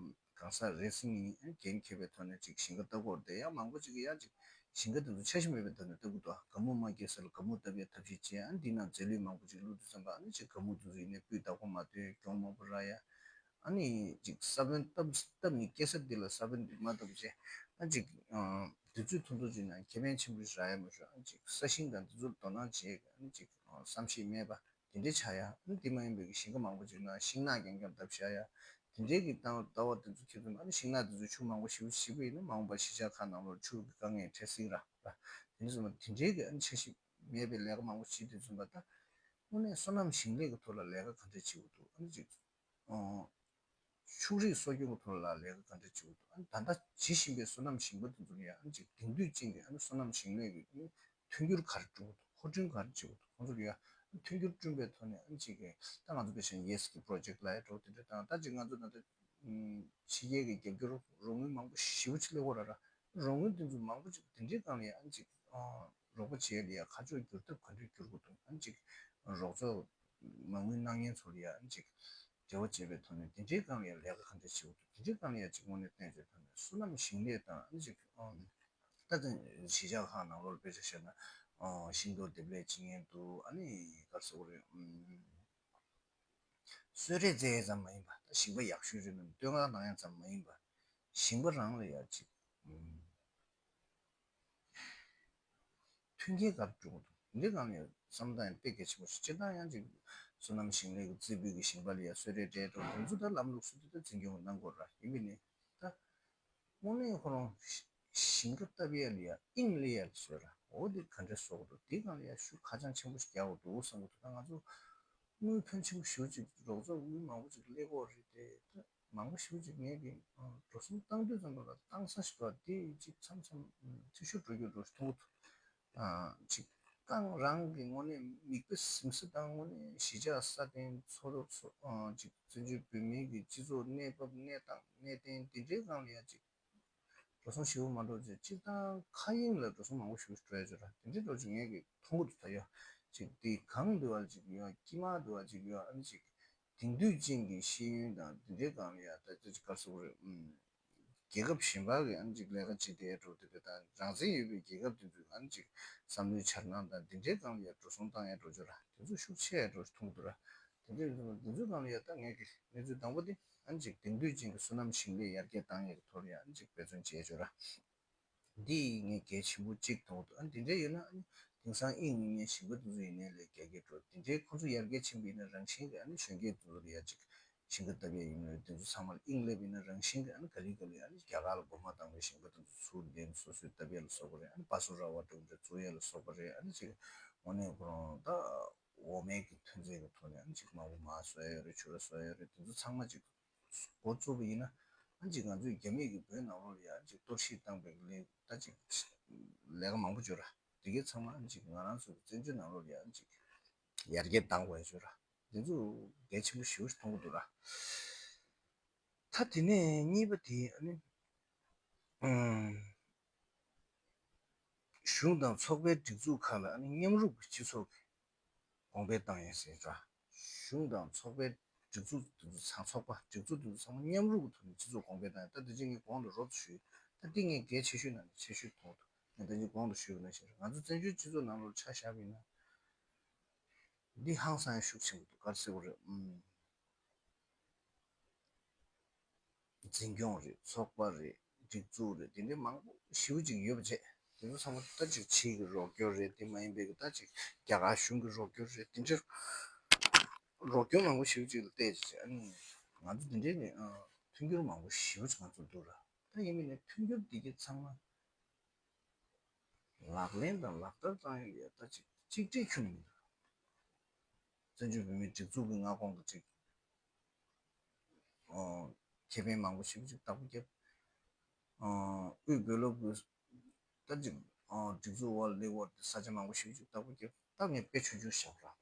གང་ཟག་རེ་ཟུང་ཡིན། ཨ་ནི་འགན་འཁྱེར་བའི་ཐོག་ནས་ཅིག་ཞིང་ཁ་བཏབ་དགོས་རེད་དེ། ཡང་མང་པོ་ཅིག་གིས་ཡང་ཅིག་ཞིང་ཁ་དེ་ཚོ་འཆར་གཞི་མེད་པའི་ཐོག་ནས་བཏབ་ཀྱི་འདུག་སྒ་སྨུག་མ་སྐྱེ་ས་ལ་སྒ་སྨུག་བཏབ་ཡ་ཐབས་ཤེས་བྱས། ཨ་ནི་དེའི་ནང་རྫས་ལུད་མང་པོ་ཅིག་བླུགས་དུས་ཙམ་པ། ཨ་ནི་ཅིག་སྒ་སྨུག་དེ་ཚོ་ཡིན་ནའི་སྤུས་དག་པོ་མ་ཐོན། གྱོང་མང་པོ་རག་ཡ། ཨ་ནི་ཅིག་ས་བོན་བཏབ་བཏབ་ནས་སྐྱེ་ས་འདི་ལ་ས་བོན་འདི་མ་བཏབ་བྱས། ཨ་ཅིག་ཨ་དུས་ཚོད་ཐུང་ཐུང་ཅིག་ནང་ཁེ་ཕན་ཆེན་པོ་ཞིག་རག་ཡ་མ་བྱུང་། ཨ་ཅིག་ས་ཞིང་དང་དེ་ཚོར་དོ་སྣང་བྱེད། ཨ་ཅིག་ཨ་བསམ་ཤེས་མེད་པ་དེ་འདྲ་ཆགས་ཡ། ཨ་དེ་མ་ཡིན་པའི་གི་ཞིང་ཁ་མང་པོ་ཅིག་ནང་ཤིང་ནགས་རྐྱང་རྐྱང་བཏབ་བཞག་ཡ། དེ་འདྲའི་གི་ལྟ་ལྟ་བ་དེ་ཚོ་ཁྱེར་ཙམ། ཨ་ནི་ཤིང་ནགས་དེ་ཚོ་ཆུ་མང་པོ་ཞེ་པོ་ཞིག་ཡིན་ན་མ་འོངས་པར་གཞིས་ཆགས་ཁག་ནང་ལོགས་ཆུ་གི་དཀའ་ངལ་འཕྲད་སྲིད་ར། དེ་འདྲ་སོང་ཙང་དེ་འདྲའི་གི་ཨ་ནི་འཆར་གཞི་མེད་པའི་ལས་ཀ་མང་པོ་བྱེད་དུས་ཙམ་པ། ད་དངོས་གནས་སོ་ནམ་ཞིང་ལས་ཀྱི་ཐོག་ལ་ལས་ཀ་ག་འདྲ་བྱེད་དགོས་འདུག་ཨ་ནི་ཅིག་ཕྱུགས་རིགས་གསོ་སྐྱོང་གི་ཐོག་ལ་ལས་ཀ་ག་འདྲ་བྱེད་དགོས་འདུག་ཨ་ནི་ད་ལྟ་བྱེད་བཞིན་པའི་སོ་ནམ་ཞིང་པ་དེ་ཚོ་ལ་ཡང་ཨ་ནི་ཅིག་དེང་དུས་ཅན་གྱི་ཨ་ནི་སོ་ནམ་ཞིང་ལས་ཀྱི་ཨ་ནི་མཐུན་འགྱུར་ག་རེ་བསྐྲུན་དགོས་འདུག་མཁོ་སྤྲོད་ག་རེ་བྱེད་དགོས་འདུག་ཁོང་ཚོ་ལ་ཡང་མཐུན་འགྱུར་བསྐྲུན་པའི་ཐོག་ནས་ཨ་ནི་ཅིག་གི་ད་ང་ཚོ་དཔེ་བཞག་ན་ཡེ་སི་གི་པོ་རོ་ཇེག་ལབ་ཡ་འདྲ་བོ་དེ་འདྲ་དང་། ད་ཅིག་ང་ཚོ་ད་ལྟ་ཕྱི་རྒྱལ་གྱི་རྒྱབ་སྐྱོར་རོགས་དངུལ་མང་པོ་ཞེ་པོ་ཅིག་སླེབས་ཡོད་རེད་ར། རོགས་དངུལ་དེ་ཚོ་མང་པོ་ཅིག་དེ་འདྲའི་སྒང་ལ་ཡང་ཨ་ནི་ཅིག་རོགས་པ་བྱེད་ཡ་ལ་ཡང་ཁ་ཕྱོགས་བསྒྱུར་ཐབས་ག་འདྲ་བསྒྱུར་དགོས་འདུག་ཨ་ནི་ཅིག་རོགས་ཚོགས་མ་དངུལ་གནང་མཁན་ཚོ་ལ་ཡང་ཨ་ནི་ཅིག་འབྲེལ་བ་བྱེད་པའི་ཐོག་ནས་དེ་འདྲའི་སྒང་ལ་ཡང་ལས་ཀ་ག་འདྲ་བྱེད་དགོས་འདུག་དེ་འདྲའི་སྒང་ལ་ཡང་ཅིག་དངོས་གནས་བསྟན་བྱས་ཐོག་ནས་སོ་ནམ་ཞིང་ལས་དང་ཨ་ནི་ཅིག་ཨ་ད་ལྟ་གཞིས་ཆགས་ཁག་ནང་ལོགས་དཔེ་ཆ་བཞག་ན་ཨ་ཤིང་ཏོག་འདེབས་ལས་བྱེད་མཁན་འདུག་ཨ་ནི་ག་རེ་ཟེར་དགོས་རེད། ཨམ་གསོལ་རས་སྩལ་ཡ་ཙམ་མ་ཡིན་པ། ད་ཞིང་པ་ཡག་ཤོས་རེད་ན་བསྟོད་བསྔགས་གནང་ཡ་ཙམ་མ་ཡིན་པ། ཞིང་པ་རང་ལ་ཡ་ཅིག་ཨམ་མཐུན་རྐྱེན་ག་རེ་སྤྲོད་དགོས་འདུག་འདི་སྒང་ལ་ཡ་བསམ་བློ་བཏང་ཡ་དཔེ་གལ་ཆེན་པོ་ཞིག་སྤྱིར་བཏང་ཡང་ཅིག་སོ་ནམ་ཞིང་ལས་ཀྱི་རྩེ་ཕུད་ཀྱི་ཞིང་པ་ལ་ཡ་གསོལ་རས་སྩལ་འགྲོ་དེ་ཚོ་ད་ལམ་ལུགས་སྲོལ་དེ་ད་འཛིན་སྐྱོང་གནང་དགོས་ར། ཡིན་པས་ནི་ད་དངོས་གནས་ཁོ་རང་ཞིང་ཁ་བཏབ་ཡ་ལ་ཡ་དབྱིངས་སླེབས་ཡ་ལ་བཟོས་ར། འོ་དེ་ག་འདྲས་བཟོ་དགོས་འདུག་དེ་སྒང་ལ་ཡ་ཤུགས་ཧ་ཅང་ཆེན་པོ་ཞིག་རྒྱག་དགོས་འདུག་བསམ་གྱི་འདུག་ད་ང་ཚོ་དངུལ་ཕོན་ཆེན་པོ་ཞེ་པོ་ཅིག་རོགས་ཚོགས་དངུལ་མང་པོ་ཅིག་སླེབས་ཀྱི་ཡོད་རེད་དེ། ད་མང་པོ་ཞེ་པོ་ཅིག་ངས་ཀྱི་འགྲོ་སོང་བཏང་དུས་ཙམ་པ་ལ་བཏང་ས་ཞིག་འདུག་དེ་ཅིག་མཚམས་མཚམས་འཐུས་ཤོར་འགྲོ་རྒྱུ་འདྲ་ཞིག་མཐོང་གི་འདུག་ཅིག་རྐང་རང་གི་དངོས་གནས་མིག་དཔེ་གཟིམ་ས་དང་། དངོས་གནས་གཞིས་ཆགས་སྲ་བརྟན་འཚོ་ཐབས་སོ་ཅིག་བཙན་བྱོལ་བོད་མིའི་གི་སྤྱི་ཚོགས་གནས་བབ་གནས་སྟངས་གནས་བརྟན་དེ་འདྲའི་སྒང་ལ་ཡ་ཅིག་འགྲོ་སོང་ཞེ་པོ་མ་འགྲོ་བྱས། སྤྱིར་བཏང་མཁའ་དབྱིངས་ལ་འགྲོ་སོང་མང་པོ་ཞེ་པོ་འགྲོ་ཡ་ཅིག་ར། དེ་འདྲའི་འགྲོ་ཅིག་ངས་ཀྱི་མཐོང་གི་འདུག་ད་ཡ་ཅིག་དེ་གངས་འདི་བ་ཅིག་ཡོད། སྐྱིད་མ་འདི་བ་ཅིག་ཡོད། ཨ་ནི་ཅིག་དེང་དུས་ཅན་གྱི་ཤེས་ཡོན་དང་དེ་འདྲའི་སྒང་ལ་ཡ་ད་ཅིག་ག་རེ་ཟེར་དགོས་རེད། ཨུམ། རྒྱལ་ཁབ་གཞན་པ་གི་ཨ་ནི་ཅིག་ལས་ཀ་བྱེད་བསྡད་འགྲོ་དེ་འདྲ་དང་། རང་བཙན་ཡོད་པའི་རྒྱལ་ཁབ་དེ་ཚོའི་ཨ་ནི་ཅིག་བསམ་བློའི་འཆར་སྣང་དང་དེ་འདྲའི་སྒང་ལ་ཡ་འགྲོ་སོང་བཏང་ཡ་འགྲོ་ཅིག་ར། དེ་ཚོ་ཤུགས་ཆེ་ཡ་འགྲོ་མཐོང་གི་འདུག་ར། དེ་འདྲའི་དེ་ཚོའི་སྒང་ལ་ཡ་ད་ངས་ཀྱི་གནས་ཚུལ་དང་པོ་དེ་ཨ་ནི་ཅིག་དེང་དུས་ཅན་གྱི་སོ་ནམ་ཞིང་ལས་ཡར་རྒྱས་བཏང་ཡ་གི་ཐོག་ལ་ཡ་ཨ་ནི་ཅིག་འབད་བརྩོན་བྱེད་ཅིག་ར། འདི་ངས་གལ་ཆེན་པོ་གཅིག་མཐོང་གི་འདུག་ཨ་ནི་དེ་འདྲ་ཡོད་ན་ཨ་ནི་དེང་སང་དབྱིངས་ཡིན་ནའི་ཞིང་པ་དེ་ཚོ་ཡིན་ནའི་ལས་རྒྱ་སྐྱེད་འགྲོ། དེ་འདྲའི་ཁོང་ཚོ་ཡར་རྒྱས་ཕྱིན་པ་ཡིན་ན་རང་བཞིན་གྱིས་ཨ་ནི་གཞོན་སྐྱེས་དེ་ཚོ་ལ་ཡ་ཅིག་ཞིང་ཁ་བཏབ་ཡ་ཡིན་ནའི་དེ་ཚོ་ཚང་མ་ལ་དབྱིངས་སླེབས་པ་ཡིན་ན་རང་བཞིན་གྱིས་ཨ་ནི་ག་ལེ་ག་ལེ་ཨ་ནི་རྒྱ་གར་ལ་མགོ་མ་བཏང་བའི་ཞིང་པ་དེ་ཚོ་ཚུར་འདི་ནས་སོ་སོས་བཏབ་ཡ་ལ་སོགས་པ་རེད། ཨ་ནི་པ་སུ་ར་བ་འགྲོ་འདྲ་བཙུགས་ཡ་ལ་སོགས་པ་རེད། ཨ་ནི་ཅིག་ དངོས་གནས་ཁོ་རང་ད་འོ་མའི་གི་ཐོན་རྫས་ཀྱི་ཐོག་ནས་ཨ་ཅིག་མང་པོ་མར་བཟོ་ཡ་ཡོད་རེད། ཕྱུར་ར་བཟོ་ཡ་ཡོད་རེད། དེ་ཚོ་ཚང་མ་ཅིག་འགོ་བཙུགས་པ་ཡིན་ན་ཨ་ཅིག་ང་ཚོའི་རྒྱ་མིའི་གི་བོད་ནང་ལོགས་ལ་ཡ་ཨ་ཅིག་གཏོར་བཤིག་བཏང་པའི་ལས་ད་ཅིག་ལས་ཀ་མང་པོ་བྱོས་ར། དེ་གའི་ཚང་མ་ཨ་ཅིག་ང་རང་ཚོ་གི་བཙན་བྱོལ་ནང་ལོགས་ལ་ཡ་ཨ་ཅིག་ཡར་རྒྱས་བཏང་དགོས་ཡ་བྱོས་ར། དེ་ཚོ་གལ་ཆེན་པོ་ཞེ་པོ་ཞིག་མཐོང་གི་འདུག་ར། ད་དེ་ནས་གཉིས་པ་དེ་ཨ་ནི་ཨུམ། གཞུང་དང་ཚོགས་པའི་སྒྲིག་འཛུགས་ཁག་ལ་ཨ་ནི་མཉམ་རུབ་ཀྱི་སྤྱི་ཚོགས་ཀྱི་གོང་འཕེལ་བཏང་ཡས་ཟེར་འདྲ། གཞུང་དང་ཚོགས་པའི་སྒྲིག་འཛུགས་དེ་ཚོ་ཚང་ཚོགས་པ་སྒྲིག་འཛུགས་དེ་ཚོ་ཚང་མ་མཉམ་རུབ་ཀྱི་ཐོག་ནས་སྤྱི་ཚོགས་གོང་འཕེལ་བཏང་ཡས། ད་དེ་རྗེས་ངས་གོང་དུ་རོབ་ཏུ་ཞུས། ད་འདི་ངས་གལ་ཆེ་ཤོས་ནང་ནས་ཆེ་ཤོས་མཐོང་འདུག་ངས་ད་ཅི་གོང་དུ་ཞུས་པ་ནང་བཞིན་རེད། ང་ཚོ་བཙན་བྱོལ་སྤྱི་ཚོགས་ནང་ལོགས་ཆ་བཞག་པ་ཡིན་ན་འདི་ཧང་སང་ཡ་ཤུགས་ཆེན་པོ་འདུག་ག་རེ་ཟེར་དགོས་རེད། ཨུམ། འཛིན་སྐྱོང་རེད། ཚོགས་པ་རེད། སྒྲིག་འཛུགས་རེད། དེ་འདྲའི་མང་པོ་ཞེ་པོ་ཅིག་ཡོད་པ་བྱས། དེ་ཚོ་ཚང་མ་ད་ཅིག་ཕྱི་གི་རོགས་སྐྱོར་རེད། དེ་མ་ཡིན་པའི་གི་ད་ཅིག་རྒྱ་གར་གཞུང་གི་རོགས་སྐྱོར་རེད། དེ་འདྲའི་རོགས་སྐྱོར་མང་པོ་ཞེ་པོ་ཅིག་ལ་བལྟས་ཅིག་བྱས། ཨ་ནི་ང་ཚོ་དེ་འདྲའི་ནས་ཨ་མཐུན་འགྱུར་མང་པོ་ཞེ་པོ་ཅིག་ང་ཚོ་འདུག་ར། ད་ཡིན་མིན་ནས་མཐུན་འགྱུར་འདི་གའི་ཚང་མ་ལག་ལེན་དང་ལག་བསྟར་བཏང་ཡོད་ཡ་ད་ཅིག་གཅིག་སྒྲིལ་ཁྱོན་ནས་མི་འདུག་བཙན་བྱོལ་བོད་མིའི་སྒྲིག་འཛུགས་ཀྱི་མངའ་ཁོངས་ཀྱི་ཅིག་ཨོ། ཁེ་ཕན་མང་པོ་ཞེ་པོ་ཅིག་བདག་པོ་བརྒྱབ། ཨོ། དབུས་བོད་སློབ་ཀྱི་ད་ཅིག་ཨོ་སྒྲིག་འཛུགས་འོག་ལ་སླེབས་པར་ས་ཆ་མང་པོ་ཞེ་པོ་ཅིག་བདག་པོ་བརྒྱབ། ད་ངས་དཔེ་ཆུང་ཆུང་བཞག་པ་ར།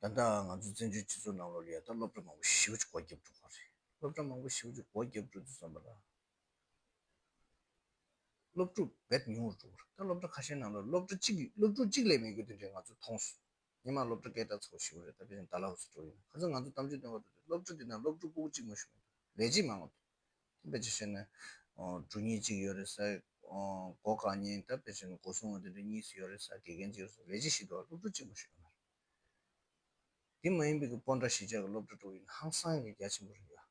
ད་ལྟ་ང་ཚོ་བཙན་བྱོལ་སྤྱི་ཚོགས་ནང་ལོགས་ལ་ཡ་ད་སློབ་གྲྭ་མང་པོ་ཞེ་པོ་ཅིག་སྒོ་བརྒྱབ་འགྲོ་གི་རེད། སློབ་གྲྭ་མང་པོ་ཞེ་པོ་ཅིག་སྒོ་བརྒྱབ་འགྲོ་དུས་ཙམ་པ་ལ། སློབ་ཕྲུག་རྦད་ཉུང་རུ་འགྲོ་གི་རེད། ད་སློབ་གྲྭ་ཁ་ཤས་ནང་ལ་སློབ་ཕྲུག་གཅིག་གི་སློབ་ཕྲུག་གཅིག་ལས་མེད་རྒྱུ་དེ་འདྲ་ང་ཚོ་མཐོང་སོང་། སྔོན་མ་སློབ་གྲྭ་སྐད་གྲགས་ཚ་པོ་ཞེ་པོ་རེད། ད་དཔེ་བཞིན་ཌལ་ཧོ་སི་འགྲོ་ཡིན་ན། ཁ་སང་ང་ཚོ་གཏམ་བརྗོད་གཏོང་བར་འགྲོ་དུས་སློབ་གྲྭ་དེ་ནང་སློབ་ཕྲུག་ཕྲུ་གུ་གཅིག་མ་ཞིག་མི་འདུག་ལས་བྱེད་མང་བ་འདུག་དཔེ་ཆ་བཤད་ན་ཨོ་འབྲུ་གཉེར་གཅིག་ཡོད་རེད་ཟེར། ཨོ་སྒོ་འགག་གཉེར་ད་དཔེ་བཞིན་སྒོ་སྲུང་བ་དེ་འདྲ་གཉིས་ཡོད་རེད་ཟེར། དགེ་རྒན་གཅིག་ཡོད་རེད་ཟེར། ལས་བྱེད་ཞིག་འདུག་སློབ་ཕྲུག་གཅིག་མ་ཞིག་ཡོད་མ་རེད། དེ་མ་ཡིན་པའི་གི་སྤོན་ཊ་གཞིས་ཆགས་ཀྱི་སློབ་གྲྭ་འགྲོ་ཡིན་ན་ཧང་སང་གི་རྒྱ་ཆེན་པོ་རེད་ཡ།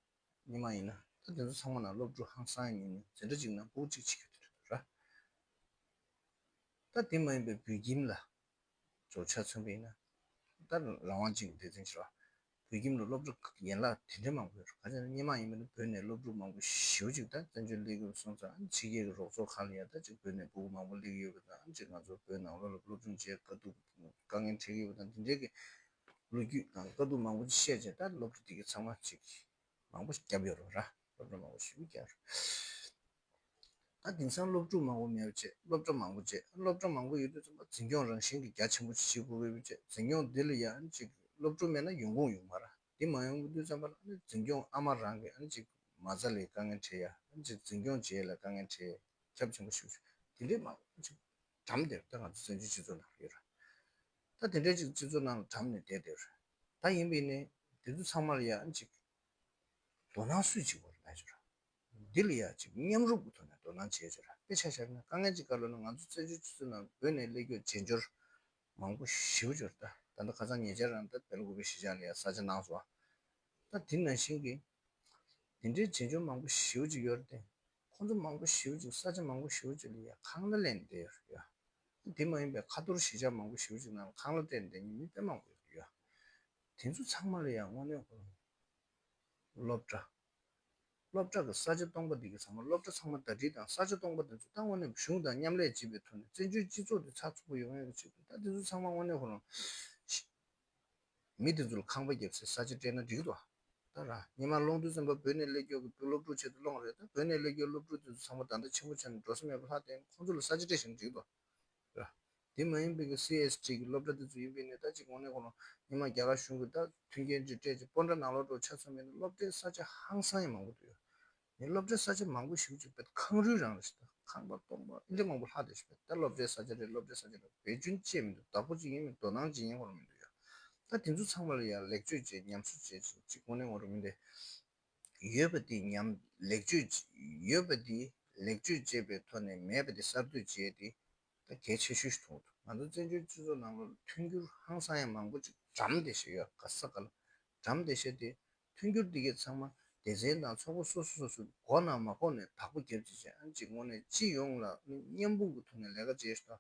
སྔོན་མ་ཡིན་ན་ད་དེ་ཚོ་ཚང་མ་ན་སློབ་ཕྲུག་ཧང་སང་ཡིན་ན་འཛིན་གྲྭ་གཅིག་ན་ཕྲུ་གུ་གཅིག་བྱེད་རྒྱུ་དེ་འདྲ་འདུག་ར། ད་དེ་མ་ཡིན་པའི་བོད་ཁྱིམ་ལ་ཇོ་ཆ་མཚོན་པ་ཡིན་ན་ད་རང་དབང་ཅན་གྱི་སྡེ་ཚན་ཞིག་ར། བོད་ཁྱིམ་ལ་སློབ་གྲྭ་ཡན་ལག་དེ་འདྲ་མང་པོ་ཡོད་རེད། ག་ཅི་ན་སྔོན་མ་ཡིན་པ་ན་བོད་ནས་སློབ་ཕྲུག་མང་པོ་ཞེ་པོ་ཅིག་ད་བཙན་བྱོལ་སླེབས་ཡོད་སོང་ཙང་ཕྱི་རྒྱལ་གྱི་རོགས་ཚོགས་ཁག་ལ་ཡ་ད་ཅིག་བོད་ནས་ཕྲུ་གུ་མང་པོ་སླེབས་ཡོད་པ་དང་ཅིག་ང་ཚོ་བོད་ནང་ལོགས་ལ་སློབ་སྦྱོང་བྱེད་དཀའ་སྡུག་དཀའ་ངལ་འཕྲད་ཀྱི་ཡོད་པ་དང་དེ་འདྲའི་གི་ལོ་རྒྱུས་དང་དཀའ་སྡུག་མང་པོ་ཅིག་བཤད་བྱས། ད་སློབ་གྲྭ་དེ་གའི་ཚང་མ་ཅིག་མང་པོ་ཞིག་བརྒྱབ་ཡོད་རེད་ར། སློབ་གྲྭ་མང་པོ་ཞིག་བརྒྱབ་རེད། ད་དེང་སང་སློབ་ཕྲུག་མང་པོ་མེད་པ་བྱས། སློབ་གྲྭ་མང་པོ་བྱས། སློབ་གྲྭ་མང་པོ་ཡོད་དུས་ཙམ་པ་འཛིན་སྐྱོང་རང་བཞིན་གྱི་རྒྱ་ཆེན་པོ་ཞིག་བྱེད་དགོས་པའི་བྱས། འཛིན་སྐྱོང་འདི་ལ་ཡང་ཅིག་སློབ་ཕྲུག་མེད་ན་ཡོང་ཁུངས་ཡོད་མ་རེད། འདི་མ་ཡོང་དུས་ཙམ་པ་ལ་ཨ་ནི་འཛིན་སྐྱོང་ཨ་མ་རང་གིས་ཨ་ནི་ཅིག་མ་རྩ་ལས་དཀའ་ངལ་འཕྲད་ཡ། ཨ་ནི་ཅིག་འཛིན་སྐྱོང་བྱེད་ཡ་ལ་དཀའ་ངལ་འཕྲད་ཡ་ཁྱབ་ཆེན་པོ་ཞིག་བྱུང་། དེ་འདྲའི་མང་པོ་ཅིག་གྲམ་བསྡད་རེད། ད་ང་ཚོ་བཙན་བྱོལ་སྤྱི་ཚོགས་ནང་ལ་ཡོད་རེད། ད་དེ་འདྲའི་ཅིག་སྤྱི་ཚོགས་ནང་ལ་གྲམ་ནས་བསྡད་བསྡད་རེད། ད་ཡིན་པ་ཡིན་ནའི་དེ་ཚོ་ཚང་མ་ལ་ཡ་ཨ་ནི་ཅིག་དོ་སྣང་སུས་བྱེད་དགོས་རེད་ལབ་ཡ་ཅིག་རེད། འདི་ལ་ཡ་ཅིག་མཉམ་རུབ་ཀྱི་ཐོག་ནས་དོ་སྣང་བྱེད་ཡ་ཅིག་རེད། དཔེ་ཆ་བཞག་ན་དཀའ་ངལ་ཅིག་ག་རེ་ལབ་ན་ང་ཚོ་བཙན་བྱོལ་སྤྱི་ཚོགས་ནང་བོད་ནས་སླེབས་ཡོད་རྗེས་འབྱོར་མང་པོ་ཞེ་པོ་ཅིག་ཡོད་རེད། ད་ད་ལྟ་ཁ་སང་ཉེ་ཆར་རང་ད་སྦེལ་ཀོབ་གཞིས་ཆགས་ལ་ཡ་ས་ཆ་གནང་སོང་། ད་དེ་ནང་བཞིན་གྱི་དེ་འདྲའི་རྗེས་འབྱོར་མང་པོ་ཞེ་པོ་ཅིག་ཡོད་རེད་དེ། ཁོང་ཚོ་མང་པོ་ཞེ་པོ་ཅིག་ས་ཆ་མང་པོ་ཞེ་པོ་ཅིག་ལ་ཡ་ཁང་གླ་ལེན་བསྡད་ཡོད་རེད་ཡ། དེ་མ་ཡིན་པའི་ཁ་ཐོར་གཞིས་ཆགས་མང་པོ་ཞེ་པོ་ཅིག་ནང་ལ་ཁང་གླ་སྤྲད་བསྡད་མཁན་མི་དཔེ་མང་པོ་ཡོད་རེད་ཡ། དེ་ཚོ་ཚང་མ་ལ་ཡ་དངོས་གནས་ཁོ་རང་སློབ་གྲྭ། སློབ་གྲྭ་གི་ས་ཆ་སྟོང་པ་འདི་གའི་ཚང་མ་སློབ་གྲྭ་ཚང་མ་ཟླ་སྒྲིལ་དང་ས་ཆ་སྟོང་པ་འདི་ཚོ་ད་དངོས་གནས་གཞུང་དང་མཉམ་ལས་བྱེད་པའི་ཐོག་ནས་བཙན་བྱོལ་སྤྱི་ཚོགས་འདི་ཚགས་ཚུད་པོ་ཡོང་ཡག་གི་ཆེད་དུ་ད་འདི་ཚོ་ཚང་མ་དངོས་གནས་ཁོ་རང་མི་འདི་ཚོ་ལ་ཁང་པ་བརྒྱབ་སའི་ས་ཆ་སྤྲད་ན་འགྲིག་གི་འདུག་ད་ར་སྔོན་མ་སློང་དུས་ཙམ་པ་བོད་ནས་སླེབས་ཡོད་པའི་བོད་སློབ་ཕྲུག་ཆེད་དུ་སློང་རེད། ད་བོད་ནས་སླེབས་ཡོད་སློབ་ཕྲུག་འདི་ཚོ་ཚང་མ་ད་ལྟ་ཆེན་པོ་ཆགས་ནས་འགྲོ་ས་མེད་པ་ལྷག་བསྡད་ནས་ཁོང་ཚོ་ལ་ས་ཆ་སྤྲད་བཞག་ན་འགྲིག་གི་འདུག་ར། དེ་མ་ཡིན་པའི་གི་སི་ཨེས་ཊི་གི་སློབ་གྲྭ་དེ་ཚོ་ཡིན་པའི་ནི་ད་ཅིག་དངོས་གནས་ཁོ་རང་ཉི་མ་རྒྱ་གར་གཞུང་གི་ད་མཐུན་རྐྱེན་ཅིག་སྤྲད་ཅིག་སྤོན་ཊ་ནང་ལོགས་འགྲོ་ཆ་ཚང་མེད་ན་སློབ་གྲྭའི་ས་ཆ་ཧང་སང་ཡང་མང་པོ་འདུག་ཡོད། ངས་སློབ་གྲྭའི་ས་ཆ་མང་པོ་ཞིག་ཅིག་བེད་ཁང་རུལ་རང་རེད་ཤག་ད་ཁང་པ་སྟོང་པ་ཨིན་དྲ་མང་པོ་ལྷག་བསྡད་ཤག་བེད་ད་སློབ་གྲྭའི་ས་ཆ་རེད། སློབ་གྲྭའི་ས་ཆ་རེད། བེད་སྤྱོད་བྱས་མི་འདུག་བདག་པོ་ཅིག་ཡིན་མིན་དོ་སྣང་ཅིག་ཡིན་ཁོ་རང་མི་འདུག་ཡོད། ད་དེ་ཚོ་ཚང་མ་ལ་ཡང་ལེགས་བཅོས་བྱས་ཅིག་ཅིག་དངོས་གནས་ངོ་རུ་མི་འདུག་ཡོད་པ་དེ་ཉམས་ལེགས་བཅོས་ཡོད་པ་དེ་ལེགས་བཅོས་བྱས་པའི་ཐོག་ནས་མེད་པ་དེ་གསར་གཏོད་བྱས་ཏེ་ད་གལ་ཆེ་ཤོས་ཤིག་མཐོང་འདུག་ང་ཚོ་བཙན་བྱོལ་སྤྱི་ཚོགས་ནང་ལ་མཐུན་འགྱུར་ཧང་སང་ཡང་མང་པོ་ཅིག་གྲམ་བསྡད་བཞག་ཡོད། ག་ས་ག་ལ་གྲམ་བསྡད་བཞག་དེ་མཐུན་འགྱུར་འདི་གའི་ཚང་མ་སྡེ་ཚན་དང་ཚོགས་པ་སོ་སོ་སོ་སོའི་མགོ་ནང་མ་འགོ་ནས་བདག་པོ་རྒྱབ་ཅིག་བྱས་ཨ་ཅིག་དངོས་གནས་སྤྱི་ཡོངས་ལ་མཉམ་སྤུངས་ཀྱི་ཐོག་ནས་ལས་ཀ་བྱས་ཤག་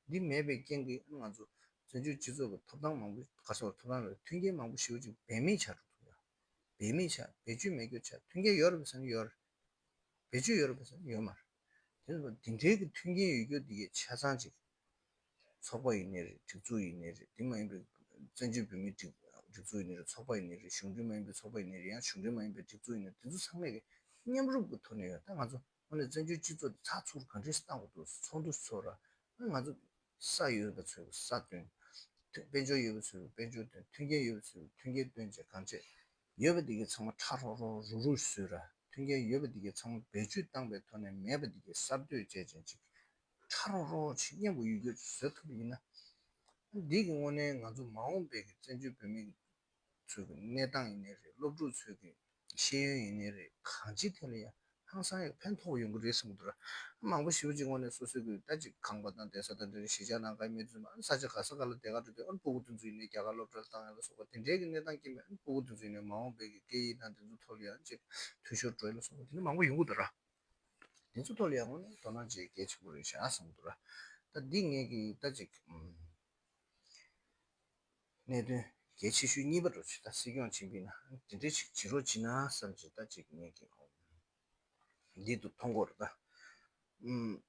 འདི་མེད་པའི་རྐྱེན་གྱིས་ང་ཚོ་བཙན་བྱོལ་སྤྱི་ཚོགས་ཀྱི་ཐོབ་ཐང་མང་པོ་ག་ས་བ་ཐོབ་ཐང་རེད། མཐུན་རྐྱེན་མང་པོ་ཞེ་པོ་ཅིག་འབད་མེད་ཆགས་འགྲོ་ཐུབ་ཡོད། འབད་མེད་ཆགས་བེད་སྤྱོད་མེད་རྒྱུ་ཆགས། མཐུན་རྐྱེན་ཡོད་རེད་པས་ཟེར་ན་ཡོད་རེད། བེད་སྤྱོད་ཡོད་རེད་པས་ཟེར་ན་ཡོད་མ་རེད། དེ་ཚོ་འདི་འདྲའི་གི་མཐུན་རྐྱེན་ཡོད་རྒྱུ་འདི་གའི་ཆ་ཚང་ཅིག་ ཚོགས་པ་ཡིན་ནའི་རེད། སྒྲིག་འཛུགས་ཡིན་ནའི་རེད། དེ་མ་ཡིན་པའི་བཙན་བྱོལ་བོད་མིའི་སྒྲིག་སྒྲིག་འཛུགས་ཡིན་ནའི་རེད། ཚོགས་པ་ཡིན་ནའི་རེད། གཞུང་འབྲེལ་མ་ཡིན་པའི་ཚོགས་པ་ཡིན་ནའི་རེད། ཡང་གཞུང་འབྲེལ་མ་ཡིན་པའི་སྒྲིག་འཛུགས་ཡིན་ནའི་རེད། དེ་ཚོ་ཚང་མས་ཀྱི་མཉམ་རུབ་ཀྱི་ཐོག་ནས་ཡོད། ད་ང་ཚོ་དངོས་གནས་བཙན་བྱོལ་སྤྱི་ཚོགས་དེ་ཚགས་ཚུད་ག་འདྲས་བཏང་དགོས་འདུག་ཚོགས་འདུ་ཚོགས་ར། ང་ཚོ་ས་ཡོད་པ་ཚོས་ས་བཏོན། དཔལ་འབྱོར་ཡོད་པ་ཚོས་དཔལ་འབྱོར་བཏོན། མཐུན་རྐྱེན་ཡོད་པ་ཚོས་མཐུན་རྐྱེན་བཏོན་བྱས་གང་བྱས། ཡོད་པ་འདི་གའི་ཚང་མ་ཁྲ་རོག་རོག་རུག་རུག་བཟོས་ར། མཐུན་རྐྱེན་ཡོད་པ་འདི་གའི་ཚང་མ་བེད་སྤྱོད་བཏང་པའི་ཐོག་ནས་མེད་པ་འདི་གའི་གསར་གཏོད་བྱས་བྱས་ཅིག་ཁྲ་རོག་རོག་ཅིག་མཉམ་པོ་ཡོད་རྒྱུ་ཅིག་བཟོ་ཐུབ་པ་ཡིན་ན། འདི་གི་དངོས་གནས་ང་ཚོ་མ་འོངས་པའི་གི་བཙན་བྱོལ་བོད་མི་ཚོའི་གི་གནས་སྟངས་ཡིན་ནའི་རེད། སློབ་ཕྲུག་ཚོའི་གི་ཤེས་ཡོན་ཡིན་ནའི་རེད། གང་ཅིའི་ཐད་ལ་ཡང་ཧང་སང་ཡང་ཕན་ཐོགས་ཡོང་གི་རེད་བསམ་གྱི་འདུག་ར། མང་པོ་ཞེ་པོ་ཅིག་དངོས་གནས་སོ་སོའི་གི་ད་ཅིག་ཁང་པ་དང་བསྡད་ས་དང་དེ་འདྲ་གཞིས་ཆགས་ནང་ག་མི་ཚོ་མ་ས་ཆ་ག་ས་ག་ལ་བསྡད་ག་འགྲོ་དུས་ཨ་ནི་སྤུ་གུ་དེ་ཚོ་ཡིན་ནའི་རྒྱ་གར་སློབ་གྲྭར་བཏང་ཡ་ལ་སོགས་པ་དེ་འདྲའི་གི་གནས་སྟངས་སྐྱེས་པའི་ཨ་ནི་སྤུ་གུ་དེ་ཚོ་ཡིན་ནའི་མ་འོངས་པའི་གི་སྐད་ཡིག་དང་དེ་ཚོ་ཐོག་ལ་ཡང་ཅིག་འཐུས་ཤོར་འགྲོ་ཡ་ལ་སོགས་པ་དེ་འདྲ་མང་པོ་ཡོང་གི་འདུག་ར། དེ་ཚོ་ཐོག་ལ་ཡང་དངོས་གནས་དོ་སྣང་བྱེད་གལ་ཆེན་པོ་རེད་ཤག་བསམ་གྱི་འདུག་ར། ད་འདི་ངས་གི་ད་ཅིག་ཨམ། གནད་དོན་གལ་ཆེ་ཤོས་གཉིས་པ་འདྲ་ཅིག་ད་སྲིད་སྐྱོང་བྱེད་པ་ཡིན་ན་དེ་འདྲ་ཅིག་བྱེད་རོགས་བྱེད་ན་བསམ་བྱས་ད་ཅིག་ངས་གི་འདི་དུ་མཐོང་གི་རེད་ད། ཨམ།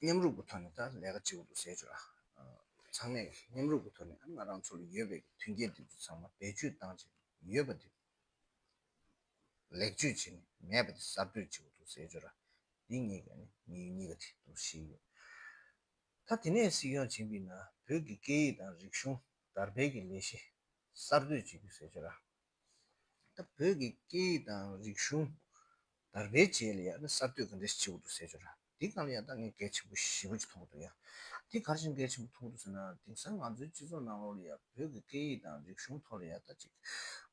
མཉམ་རུབ་ཀྱི་ཐོག་ནས་ད་ལས་ཀ་བྱེད་དགོས་འདུག་ཟེར་གྱི་ར། ཚང་མས་མཉམ་རུབ་ཀྱི་ཐོག་ནས་ང་རང་ཚོ་ལ་ཡོད་པའི་མཐུན་རྐྱེན་དེ་ཚོ་ཚང་མ་བེད་སྤྱོད་བཏང་བྱས་ཡོད་པ་དེ་ལེགས་བཅོས་བྱས་ནས་མེད་པ་དེ་གསར་གཏོད་བྱེད་དགོས་འདུག་ཟེར་གྱི་ར། འདི་ངས་ཀྱང་ནི་ངའི་གཉིས་ཀ་དེ་འདུག་ཤེས་ཡོད། ད་དེ་ནས་སྲིད་སྐྱོང་བྱེད་པ་ཡིན་ན་བོད་ཀྱི་སྐད་ཡིག་དང་རིག་གཞུང་དར་སྤེལ་གྱི་ལས་གཞི་གསར་གཏོད་བྱེད་རྒྱུ་ཟེར་གྱི་ར། ད་བོད་ཀྱི་སྐད་ཡིག་དང་རིག་གཞུང་དར་སྤེལ་བྱེད་ཡ་ལ་ཡང་ནི་གསར་གཏོད་ག་འདྲ་ཞིག་བྱེད་དགོས་འདུག་ཟེར་གྱི་ར། འདི་སྒང་ལ་ཡང་ད་ངས་གལ་ཆེན་པོ་ཞེ་པོ་ཅིག་མཐོང་གི་འདུག་ཡ། འདི་ག་རེ་བྱས་ནས་གལ་ཆེན་པོ་མཐོང་གི་འདུག་ཟེར་ན། དེང་སང་ང་ཚོའི་སྤྱི་ཚོགས་ནང་ལོགས་ལ་ཡ་བོད་ཀྱི་སྐད་ཡིག་དང་རིག་གཞུང་ཐོག་ལ་ཡ་ད་ཅིག་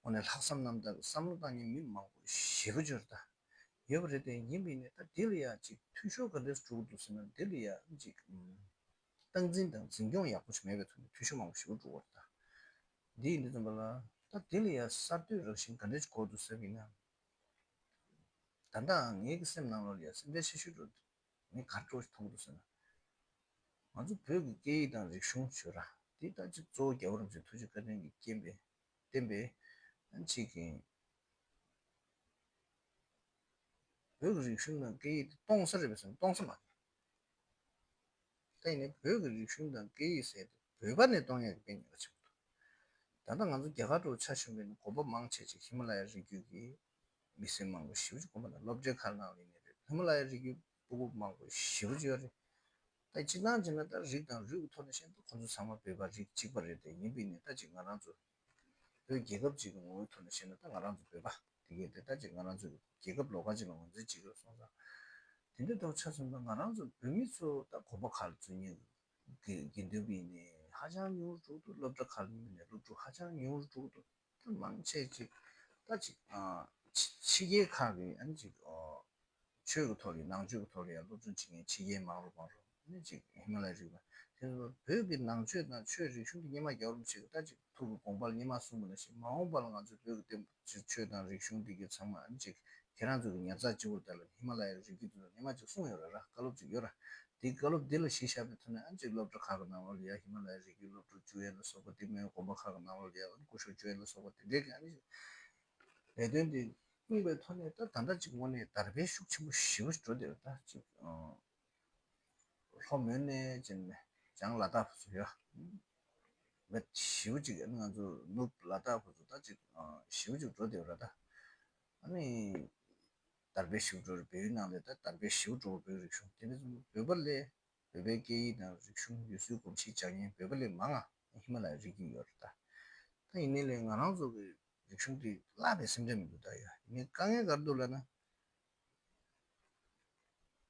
དངོས་གནས་ལྷག་བསམ་རྣམ་དག་གི་བསམ་བློ་བཏང་མཁན་མི་མང་པོ་ཞེ་པོ་ཅིག་ཡོད་རེད་ད། ཡོད་པ་རེད་དེ། ཡིན་པ་ཡིན་ནའི་ད་འདི་ལ་ཡ་ཅིག་འཐུས་ཤོར་ག་འདྲས་འགྲོ་གི་འདུག་ཟེར་ན། འདི་ལ་ཡ་ཅིག་ཨམ། སྟངས་འཛིན་དང་འཛིན་སྐྱོང་ཡག་པོ་ཞིག་མེད་པའི་ཐོག་ནས་འཐུས་ཤོར་མང་པོ་ཞིག་འགྲོ་གི་རེད་ད། འདི་ཡིན་དུས་ཙམ་པ་ལ་ད་འདི་ལ་ཡ་གསར་གཏོད་རང་བཞིན་ག་འདྲས་ཅིག་དགོས་འདུག་ཟེར་བ་ཡིན་ན། ད་ལྟ་ངའི་གི་སེམས་ནང་ལོགས་ལ་ཡ་སེམས་ཁྲལ་ཆེ་ཤོས་འགྲོ་འདུག་ངས་ག་རེ་འདྲ་ཞིག་མཐོང་གི་འདུག་ཟེར་ན། ང་ཚོ་བོད་ཀྱི་སྐད་ཡིག་དང་རིག་གཞུང་ཞུ་ར། འདི་ད་ཅིག་གཙོ་བོ་རྒྱལ་བ་རིན་པོ་ཆེ་ཐུགས་རྗེ་བཀའ་དྲིན་གྱི་རྐྱེན་པས་བརྟེན་པས་ཨ་ཅིག་གི་བོད་ཀྱི་རིག་གཞུང་དང་སྐད་ཡིག་དེ་སྟོང་ས་རེད་པས་ཟེར་ན་སྟོང་ས་མ་རེད། ད་ཡིན་ནའི་བོད་ཀྱི་རིག་གཞུང་དང་སྐད་ཡིག་ཟེར་དེ་བོད་པ་ནས་གཏོང་ཡག་གི་དཔེ་ཉེན་ཁ་ཆེན་པོ་འདུག་ད་ལྟ་ང་ཚོ་རྒྱ་གར་འདྲ་བོ་ཆ་བཞག་པ་ཡིན་ན་དགོན་པ་མང་ཆེ་ཅིག་ཧི་མ་ལ་ཡ་རི་རྒྱུད་ཀྱི་མི་སེར་མང་པོ་ཞེ་པོ་ཅིག་དགོན་པ་དང་སློབ་གྲྭའི་ཁ་ནང་ལ་ཡིན་ནའི་རེད། ཧི་མ་ལ་ཡ་རི་རྒྱུད་སྤུ་གུ་མང་པོ་ཞེ་པོ་ཅིག་ཡོད་རེད། ད་སྤྱིར་བཏང་བྱས་ན་ད་རིགས་དང་རུས་ཀྱི་ཐོག་ནས་བཤད་ན་ཁོ་ཚོ་ཚང་མ་བོད་པ་རིགས་གཅིག་པ་རེད་དེ། ཡིན་པ་ཡིན་ནའི་ད་ཅིག་ང་རང་ཚོ་བོད་རྒྱལ་ཁབ་ཅིག་གི་ངོ་བོའི་ཐོག་ནས་བཤད་ན་ད་ང་རང་ཚོ་བོད་པ་དེ་གས་དེ་ད་ཅིག་ང་རང་ཚོ་གི་རྒྱལ་ཁབ་ལོགས་ཀ་ཅིག་ལ་ངོས་འཛིན་བྱེད་ཀྱི་ཡོད་སོང་ཙང་། དེ་འདྲ་ཐོག་ཆ་མཚོན་ན་ང་རང་ཚོ་བོད་མི་ཚོ་ད་དགོན་པ་ཁག་ལ་འཛུལ་མཁན་གྱི་དགེ་དགེ་འདུན་པ་ཡིན་ནའི་ཧ་ཅང་ཉུང་རུ་འགྲོ་གི་འདུག་སློབ་གྲྭ་ཁག་ལ་ཡིན་ནའི་སློབ་ཕྲུག་ཧ་ཅང་ཉུང་རུ་འགྲོ་གི་འདུག་ད་མང་ཆེ་ཅིག་ད་ཅིག་ཨ་ཕྱི་ཕྱི་རྒྱལ་ཁག་གི་ཨ་ནི་ཅིག་ཨ། ཆོས་ཀྱི་ཐོག་ལ་ནང་ཆོས་ཀྱི་ཐོག་ལ་ཡང་སློབ་སྦྱོང་བྱེད་མཁན་ཕྱི་རྒྱལ་མང་རུ་མང་རུ་ནི་ཅིག་ཧི་མ་ལ་ཡའི་རི་རྒྱུད་དེ་ཚོ་བོད་ཀྱི་ནང་ཆོས་དང་ཆོས་རིག་གཞུང་གི་སྔོན་མ་རྒྱལ་བ་རིན་པོ་ཆེ་གིས་ད་ཅིག་ཐུགས་ཀྱི་དགོངས་པ་ལ་སྔོན་མ་གསུངས་པ་ནང་བཞིན་མ་འོངས་པ་ལ་ང་ཚོའི་བོད་ཀྱི་བསྟན་པ་ཆོས་དང་རིག་གཞུང་འདི་གའི་ཚང་མ་ཨ་ནི་ཅིག་ཁྱེད་རང་ཚོ་གི་ཉར་ཚགས་བྱེད་དགོས་རེད་ལབ་ནས་ཧི་མ་ལ་ཡའི་རི་རྒྱུད་དེ་ཚོ་སྔོན་མ་ཅིག་གསུངས་ཡོད་རེད་ར། བཀའ་སློབ་ཅིག་ཡོད་ར། དེའི་བཀའ་སློབ་འདི་ལ་གཞི་བཞག་པའི་ཐོག་ནས་ཨ་ནི་ཅིག་སློབ་གྲྭ་ཁག་གི་ནང་ལོགས་ལ་ཡ་ཧི་མ་ལ་ཡའི་རི་རྒྱུད་སློབ་ཕྲུག་བཅུག་ཡས་ལ་སོགས་པ། དེ་མིན་དགོན་པ་ཁག་གི་ནང་ལོགས་ལ་ཡ་ཨ་ནི་སྐུ་ཞབས་བཅུག་ཡས་ལ་སོགས་པ་དེ་འདྲའི་གི་ཨ་ནི་ལས་དོན་དེ་གསུངས་པའི་ཐོག་ནས་ད་ད་ལྟ་ཅིག་དངོས་གནས་དར་སྤེལ་ཤུགས་ཆེན་པོ་ཞེ་པོ་ཞིག་འགྲོ་བསྡད་ཡོད། ད་ཅིག་ཨ་ལྷོ་མོན་ནས་བྱས་ནས་བྱང་ལ་དྭགས་བར་དུ་ཡོད་མེད་ཞེ་པོ་ཅིག་ཨ་ནི་ང་ཚོ་ནུབ་ལ་དྭགས་བར་དུ་ད་ཅིག་ཨ་ཞེ་པོ་ཅིག་འགྲོ་བསྡད་ཡོད་རེད་ད། ཨ་ནི་དར་སྤེལ་ཞེ་པོ་འགྲོ་རེད། བལ་ཡུལ་ནང་ལ་ད་དར་སྤེལ་ཞེ་པོ་འགྲོ་བའི་རིག་གཞུང་དེ་འདྲ་ཚོ་བོད་པ་ལས། བོད་པའི་སྐད་ཡིག་དང་རིག་གཞུང་ཡུལ་སྲོལ་གོམས་གཤིས་སྦྱང་མཁན་བོད་པ་ལས་མང་ང་ཧི་མ་ལ་ཡའི་རི་རྒྱུད་ཡོད་རེད་ད། ད་ཡིན་ནའི་ལས་ང་རང་ཚོ་གི་རིག་གཞུང་དེ་བརླག་པའི་སེམས་ཁྲལ་མི་འདུག་ད་ཡ། ཡིན་ནའི་དཀའ་ངལ་ག་རེ་འདུག་ལབ་ན།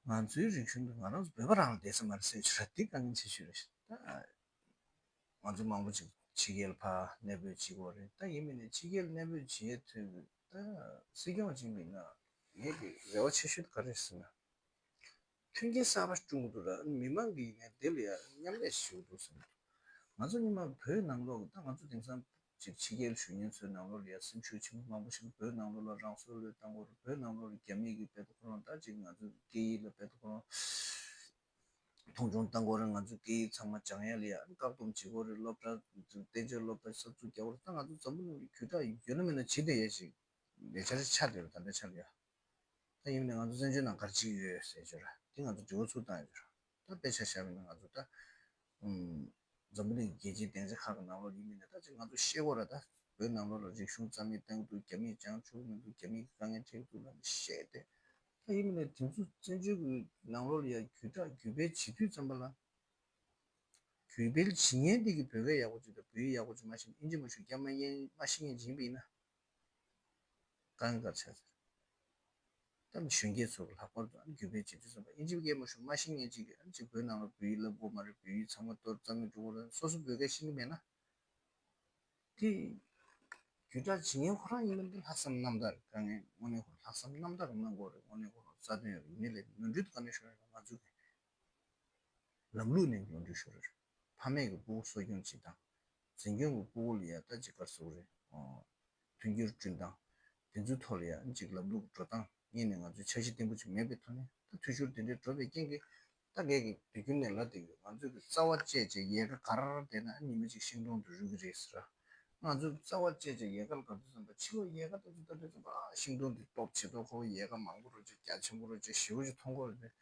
ང་ཚོའི་རིག་གཞུང་དེ་ང་རང་ཚོ་བོད་པ་རང་ལ་བསྡད་ས་མ་རེད་ཟེར་ཆོག་ར། དེ་དཀའ་ངལ་ཆེ་ཤོས་རེད། ད་ང་ཚོ་མང་པོ་ཅིག་ཕྱི་རྒྱལ་ལ་ཕར་གནས་སྤོས་བྱེད་ཀྱི་ཡོད་རེད། ད་ཡིན་ནའི་ཕྱི་རྒྱལ་གནས་སྤོས་བྱེད་ཐུབ་ད་སྲིད་སྐྱོང་བྱེད་མིན་ན་ངེད་ཀྱི་རེ་བ་ཆེ་ཤོས་དེ་ག་རེ་རེད་ཟེར་ན། མཐུན་རྐྱེན་གསར་པ་བསྐྲུན་དགོས་འདུག་ར། མི་མང་གིས་ནས་འདི་ལ་ཡ་མཉམ་ལས་ཞུ་དགོས་འདུག་བསམ་འདུག་ང་ཚོ་སྔོན་མ་བོད་ནང་ལོགས་ཀྱི་ད་ང་ཚོ་དེང་སང་ཅིག་ཕྱི་རྒྱལ་ཞུ་མཁན་ཚོའི་ནང་ལོགས་ལ་ཡ་སེམས་ཤུགས་ཆེན་པོ་མང་པོ་ཞིག་བོད་ནང་ལོགས་ལ་རང་སྲོག་བློས་བཏང་དགོས་རེད། བོད་ནང་ལོགས་ལ་རྒྱ་མི་གིས་དཔེ་ད་ཁོ་རང་ད་ཅིག་ང་ཚོ་སྐད་ཡིག་ལ་དཔེ་ད་ཁོ་རང་མཐོང་ཆུང་བཏང་དགོས་རེད། ང་ཚོ་སྐད་ཡིག་ཚང་མ་སྦྱང་ཡ་ལ་ཡ་བཀག་སྡོམ་བྱེད་དགོས་རེད། སློབ་གྲྭ་བསྟན་བཅོས་སློབ་གྲྭ་གསར་འཛུགས་རྒྱག་དགོས་རེད། ད་ང་ཚོ་འཛམ་བུ་གླིང་གི་རྒྱུད་དག་ཡོད་ན་མེད་ན་བྱེད་བསྡད་ཡ་ཞིག་ལས་འཆར་ཆགས་བསྡད་རེད། ད་ལྟའི་ཆར་ལ་ཡ། ད་ཡིན་ནའི་ང་ཚོ་བཙན་བྱོལ་ནང་ག་རེ་བྱེད་ཀྱི་ཡོད་ཟེར་ཆོག་ར། དེ་ང་ཚོ་དྲི་བ་ཚུར་བཏང་ཡོད་ཆོག་ར། ད་དཔེ་ཆ་བཞག་པ་ཡིན་ན་ང་ཚོ་ད་ འཛམ་བུ་གླིང་གི་རྒྱལ་སྤྱིའི་སྡིངས་ཆ་ཁག་གི་ནང་ལོགས་ཡིན་མིན་ནས་ད་ཅིག་ང་ཚོ་ཤེས་དགོས་ར། ད་བོད་ནང་ལོགས་ལ་རིག་གཞུང་རྩ་མེད་བཏང་གི་འདུག་རྒྱ་མིས་བྱང་ཆུབ་མི་འདུག་རྒྱ་མིས་དཀའ་ངལ་འཕྲད་ཀྱི་འདུག་ལབ་ནས་བཤད་དེ། ད་ཡིན་མིན་ནས་དེ་ཚོ་བཙན་བྱོལ་གྱི་ནང་ལོགས་ལ་ཡ་བརྒྱུད་བསྒྲགས་བརྒྱུད་སྤེལ་བྱེད་དུས་ཙམ་པ་ལ། བརྒྱུད་སྤེལ་བྱེད་མཁན་དེ་གིས་བོད་སྐད་ཡག་པོ་ཅིག་དང་བོད་ཡིག་ཡག་པོ་ཅིག་མ་ཤེས་ན། ཨིན་ཇི་མ་ཤེས། རྒྱ་མ་ཡན་མ་ཤེས་མཁན་ཅིག་ཡིན་པ་ཡིན་ན། དཀའ་ངལ་ཆགས་ཚར། ད་ནི་གཞོན་སྐྱེས་ཚོ་གི་ལྷག་པར་དུ་ཨ་ནི་བརྒྱུད་སྤེལ་བྱེད་དུས་ཙམ་པ་ཨིན་ཇི་སྐད་མ་ཤེས་མ་ཤེས་མཁན་ཅིག་གིས་ཨ་ནི་ཅིག་བོད་ནང་ལ་བོད་ཡིག་བསླབ་དགོས་མ་རེད། བོད་ཡིག་ཚང་མ་གཏོར་རྩ་མེད་འགྲོ་གི་རེད། སོ་སོ་བོད་སྐད་ཤེས་ཀྱི་མེད་ན། དེ་བརྒྱུད་བསྒྲགས་བྱེད་མཁན་ཁོ་རང་ཡིན་ན་འདི་ལྷག་བསམ་རྣམ་དག་རེད། དཀའ་ངལ་དངོས་གནས་ཁོ་ལྷག་བསམ་རྣམ་དག་གནང་དགོས་རེད། དངོས་གནས་ཁོ་རང་རྩ་དོན་ཡོད་རེད། ཡིན་ནའི་ལས་ནོར་འཁྲུལ་ག་ནས་ཤོར་ཡོད་ན་ང་ཚོ་གི་ལམ་ལུགས་ནས་ནོར་འཁྲུལ་ཤོར་རེད། ཕ་མས་ཀྱི་སྤུ་གུ་གསོ་སྐྱོང་བྱེད་སྟངས། འཛིན་སྐྱོང་གི་སྤུ་གུ་ལ་ཡ་ད་ཅིག་ག་རེ་ཟེར་དགོས་རེད། ཨོ། མཐུན་འགྱུར་བསྐྲུན་སྟངས། དེ་ཚོའི་ཐོག་ལ་ཡ་ཅིག་ལམ་ལུགས་འགྲོ་སྟངས་གཉིས་ནས་ང་ཚོའི་འཆར་གཞི་བརྟན་པོ་ཅིག་མེད་པའི་ཐོག་ནས་ད་འཐུས་ཤོར་དེ་འདྲའི་འགྲོ་བའི་རྐྱེན་གྱིས། ད་ངས་ཀྱི་དུས་རྒྱུན་ནས་ལབ་བསྡད་ཡོད། ང་ཚོས་ཀྱི་རྩ་བ་བཅད་བྱས་ཡལ་ག་ག་ར་བསྡད་ན་ཉི་མ་གཅིག་ཤིང་སྡོང་དུ་རུལ་གྱི་རེད་ཟེར། ང་ཚོས་རྩ་བ་བཅད་བྱས་ཡལ་ག་ལ་ག་དུས་ཙམ་པ་ཕྱི་ལོགས་ཡལ་ག་ལྟ་ཚུལ་ལྟ་དུས་ཙམ་པ་ཨ་ཤིང་སྡོང་དེ་སྟོབས་ཆེ་མདོག་ཁ་པོ། ཡལ་ག་མང་པོ་རུལ་བྱས་རྒྱ་ཆེན་པོ་རུལ་བྱས་ཞེ་པོ་ཅིག་མཐོང་གི་རེད་པས།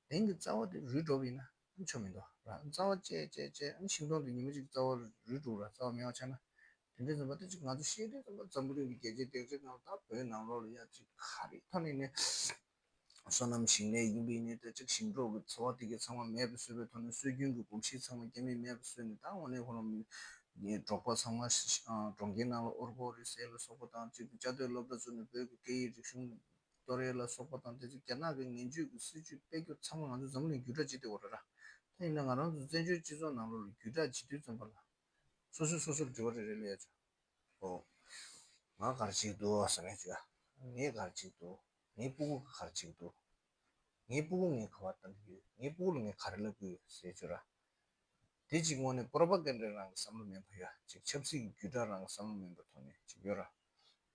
དེང་གི་རྩ་བ་དེ་རུལ་འགྲོ་བ་ཡིན་ན་ཆོ་མི་འདུག་ར། རྩ་བ་བཅད་བཅད་བཅད་ཨ་ནི་ཤིང་སྡོང་དེ་ཉི་མ་གཅིག་རྩ་བ་རུལ་འགྲོ་ར། རྩ་བ་མེད་པ་ཆགས་ན། དེ་འདྲའི་ཙམ་པ་ད་ཅིག་ང་ཚོ་ཤེས་དུས་ཙམ་པ་འཛམ་བུ་གླིང་གི་རྒྱལ་སྤྱིའི་སྡིངས་ཆའི་ནང་ད་བོད་ནང་ལོགས་ལ་ཡ་ཅིག་ག་རེ་ཐོན་ནས་ནས། སོ་ནམ་ཞིང་ལས་ཡིན་པ་ཡིན་ནའི་ད་ཅིག་ཞིང་འབྲོག་གི་འཚོ་བ་དེ་གའི་ཚང་མ་མེད་པ་བཟོས་པའི་ཐོག་ནས་སྲོལ་རྒྱུན་གྱི་གོམས་གཤིས་ཚང་མ་རྒྱ་མིས་མེད་པ་བཟོས་ནས། ད་དངོས་གནས་ཁོ་རང་མི་འབྲོག་པ་ཚང་མ་གྲོང་ཁྱེར་ནང་ལ་ཨོར་གོ་རི་ཟེར་ལ་སོགས་པ་དང་། ཅིག་བཅའ་སྡོད་སློབ་གྲྭ་བཙུགས་ནས་བོད་ཀྱི་སྐད་ཡིག་རིག་གཞུང་གཏོར་ཡས་ལ་སོགས་པ་དང་། དེ་ཚོ་རྒྱ་ནག་གི་ངན་ཇུས་ཀྱི་སྲིད་བྱུས་སྤེལ་རྒྱུ་ཚང་མ་ང་ཚོ་འཛམ་གླིང་བརྒྱུད་བསྒྲགས་བྱེད་བསྡད་ཡོད་རེད་ར། ད་ཡིན་ན་ང་རང་ཚོ་བཙན་བྱོལ་སྤྱི་ཚོགས་ནང་ལོགས་ལ་བརྒྱུད་བསྒྲགས་བྱེད་དུས་ཙམ་པ་ལ། སོ་སོས་སོ་སོར་དྲི་བ་རེ་རེ་ལ་ཡ་ཆོག་ཨོ། ང་ག་རེ་བྱེད་ཀྱི་འདུག་བསམ་ཡ་ཆོག་ཡ། ངས་ག་རེ་བྱེད་ཀྱི་འདུག་ངའི་སྤུ་གུ་ག་རེ་བྱེད་ཀྱི་འདུག་ངའི་སྤུ་གུ་ངས་ག་པར་བཏང་གི་ཡོད། ངའི་སྤུ་གུ་ལ་ངས་ག་རེ་ལབ་ཀྱི་ཡོད་ཟེར་ཆོག་ར། དེ་གཅིག་དངོས་གནས་པོ་རོ་པ་གན་ཌ་རང་གི་བསམ་བློ་མིན་པ་ཡོད། གཅིག་ཆབ་སྲིད་ཀྱི་བརྒྱུད་བསྒྲགས་རང་གི་བསམ་བློ་མིན་པའི་ཐོག་ནས་གཅིག་ཡོད་ར།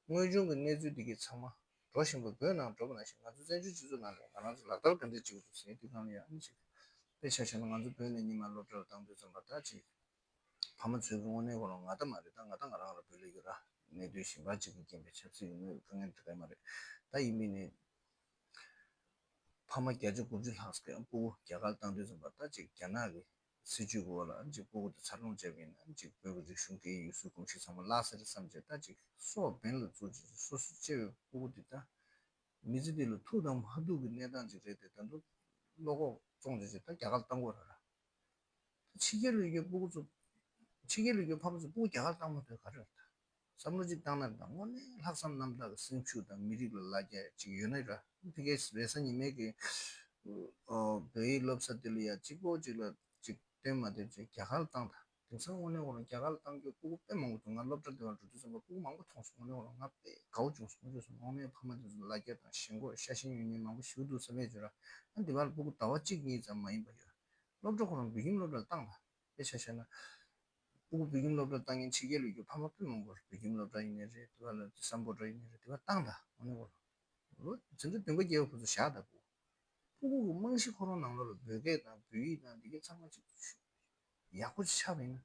དངོས་བྱུང་གི་གནས་ཚུལ་འདི་གའི་ཚང་མ་འགྲོ་བཞིན་པ་བོད་ནང་འགྲོ་བ་ནང་བཞིན་ང་ཚོ་བཙན་བྱོལ་སྤྱི་ཚོགས་ནང་ལ་ང་རང་ཚོ་ལག་བསྟར་ག་འདྲས་བྱེད་དགོས་འདུག་ཟེར་དུས་སྒང་ལ་ཡང་ཨ་ནི་ཅིག་དཔེ་ཆ་བཞག་ན་ང་ཚོ་བོད་ནས་ཉི་མ་སློབ་གྲྭར་བཏང་དུས་ཙམ་པ་ད་ཅིག་ཕ་མ་ཚོའི་གི་དངོས་གནས་ཁོ་རང་ང་ད་མ་རེད། ད་ང་ད་ང་རང་ལ་བོད་ལ་ཡོད་ར། གནས་སྡུག་གཞན་པ་ཅིག་གི་རྐྱེན་པས་ཆབ་སྲིད་ཀྱི་དངོས་དཀའ་ངལ་འདི་ག་མ་རེད། ད་ཡིན་མིན་ནི་ཕ་མ་བརྒྱ་ཆ་དགུ་བཅུ་ལྷག་ཙམ་སྤུ་གུ་རྒྱ་གར་བཏང་དུས་ཙམ་པ་ད་ཅིག་རྒྱ་ནག་གི་སྲིད་བྱུས་ཀྱི་འོག་ལ་ཅིག་སྤུ་གུ་དེ་འཚར་ལོངས་བྱས་པ་ཡིན་ན་ཅིག་བོད་ཀྱི་རིག་གཞུང་སྐད་ཡིག་ཡུལ་སྲོལ་གོམས་གཤིས་ཚང་མ་བརླག་ས་རེད་བསམ་བྱས། ད་ཅིག་སྲོག་འབེན་ལ་བཙུགས་བྱས་སོ་སོ་གཅེས་པའི་སྤུ་གུ་དེ་ད་མི་ཚེ་འདི་ལ་ཐུག་དང་མ་ཐུག་གི་གནས་སྟངས་ཅིག་རེད་དེ། ད་དུང་བློ་ཁོག་བཙོང་བྱས་བྱས་ད་རྒྱ་གར་བཏང་དགོས་རེད་ར། ཕྱི་རྒྱལ་ལ་ཡོད་པའི་སྤུ་གུ་ཚོ། ཕྱི་རྒྱལ་ལ་ཡོད་པའི་ཕ་མ་ཚོ་སྤུ་གུ་རྒྱ་གར་བཏང་མ་ཐུབ་ག་རེ་རེད་ད། བསམ་བློ་གཅིག་བཏང་ན་རེད་ད། དངོས་གནས་ལྷག་བསམ་རྣམ་དག་གི་སེམས་ཤུགས་དང་མི་རིགས་ལ་ལ་རྒྱ་ཅིག་ཡོད་ན་ར། ཕ་གིའི་རེས་གཟའ་ཉི་མའི་གི་ཨོ་བོད་ཡིག་སློབ་ས་དེ་ལ་ཡ་གཅིག་པོ་གཅིག་ལ་གཅིག་བཏོན་མ་ཐུབ་བྱས་རྒྱ་གར་ལ་བཏང་ད། དེང་སང་དངོས་གནས་ཁོ་རང་རྒྱ་གར་ལ་བཏང་རྒྱུ་སྤུ་གུ་དཔེ་མང་པོ་འདུག་ང་སློབ་གྲྭ་དེ་བར་འགྲོ་དུས་ཙམ་པ་སྤུ་གུ་མང་པོ་མཐོང་སོང་། དངོས་གནས་ཁོ་རང་ང་དཔེ་དགའ་པོ་བྱུང་སོང་། དངོས་གནས་སོང་དངོས་གནས་ཕ་མ་དེ་ཚོ་ལ་ལ་རྒྱ་དང་ཞེན་ཁོག་ཤ་ཞེན་ཡོད་མཁན་མང་པོ་ཞིག་འདུག་བསམ་ཡས་བྱུང་ར། ཨ་འདི་བར་སྤུ་གུ་ཟླ་བ་གཅིག་གཉིས་ཙམ་མ་ཡིན་པ་ཡོད། སློབ་གྲྭ་ཁོ་རང་བོད་ཁྱིམ་སློབ་གྲྭ་ལ་བཏང་ད། དཔེ་ཆ་བཞག་ན། སྤུ་གུ་བོད་ཁྱིམ་སློབ་གྲྭ་བཏང་མཁན་ཕྱི་རྒྱལ་ལ་ཡོད་ཕ་མ་དཔེ་མང་པོ་རེད། བོད་ཁྱིམ་སློབ་གྲྭ་ཡིན་ནའི་རེད། དེ་བ་ལ་སམ་བྷོ་ཊ་ཡིན་ནའི་རེད། དེ་བ་བཏང་ད། དངོས་གནས་ཁོ་རང་ལོ་ཆུང་ཆུང་བདུན་པ་བརྒྱད་པ་བར་དུ་བཞག་ད། སྤུ་གུ། སྤུ་གུ་གི་རྨང་གཞི་ཁོ་རང་ནང་ལོགས་ལ་བོད་སྐད་དང་བོད་ཡིག་དང་འདི་གའི་ཚང་མ་ཅིག་ཡག་པོ་ཅིག་ཆགས་པ་ཡིན་ན།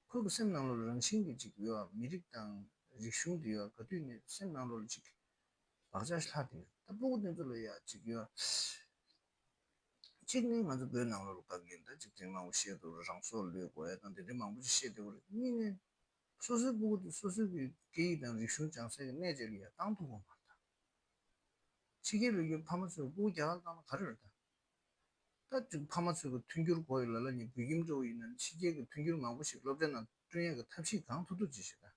ཁོ་གི་སེམས་ནང་ལོགས་ལ་རང་བཞིན་གྱིས་ཅིག་ཡོད་པ། མི་རིགས་དང་རིག་གཞུང་དེ་ཡོད་པ། ག་དུས་ནས་སེམས་ནང་ལོགས་ལ་ཅིག་བག་ཆགས་ལྷག་དེ་ཡོད། ད་སྤུ་གུ་དེ་ཚོ་ལ་ཡ་ཅིག་ཡོད་པ། གཅིག་ནི་ང་ཚོ་བོད་ནང་ལོགས་ལ་བཀག་ཉར་ད་ཅིག་དེ་མང་པོ་བཤད་འདུག་རང་སྲོག་བློས་དགོས་ཡ་དང་དེ་འདྲ་མང་པོ་ཅིག་བཤད་བསྡད་ཡོད་རེད། གཉིས་ནི་སོ་སོའི་སྤུ་གུ་དེ་སོ་སོའི་གི་སྐད་ཡིག་དང་རིག་གཞུང་སྦྱང་སའི་གི་གནས་བཅས་ལ་ཡ་བཏང་ཐུབ་ཀྱི་མ་རེད་ད། ཕྱི་རྒྱལ་ལ་ཡོད་ཕ་མ་ཚོས་སྤུ་གུ་རྒྱ་གར་བཏང་ན་ག་རེ་རེད་ད། ད་ཅིག་ཕ་མ་ཚོས་གི་མཐུན་འགྱུར་དགོས་ཡོད་ལབ་ལབ་ནས་བོད་ཁྱིམ་འདྲ་བོ་ཡིན་ན་ཕྱི་རྒྱལ་གྱི་མཐུན་འགྱུར་མང་པོ་ཞིག་སློབ་གྲྭའི་ནང་བསྐྲུན་ཡས་ཀྱི་ཐབས་ཤེས་གང་ཐུབ་ཐུབ་བྱེད་ཤེས་ད།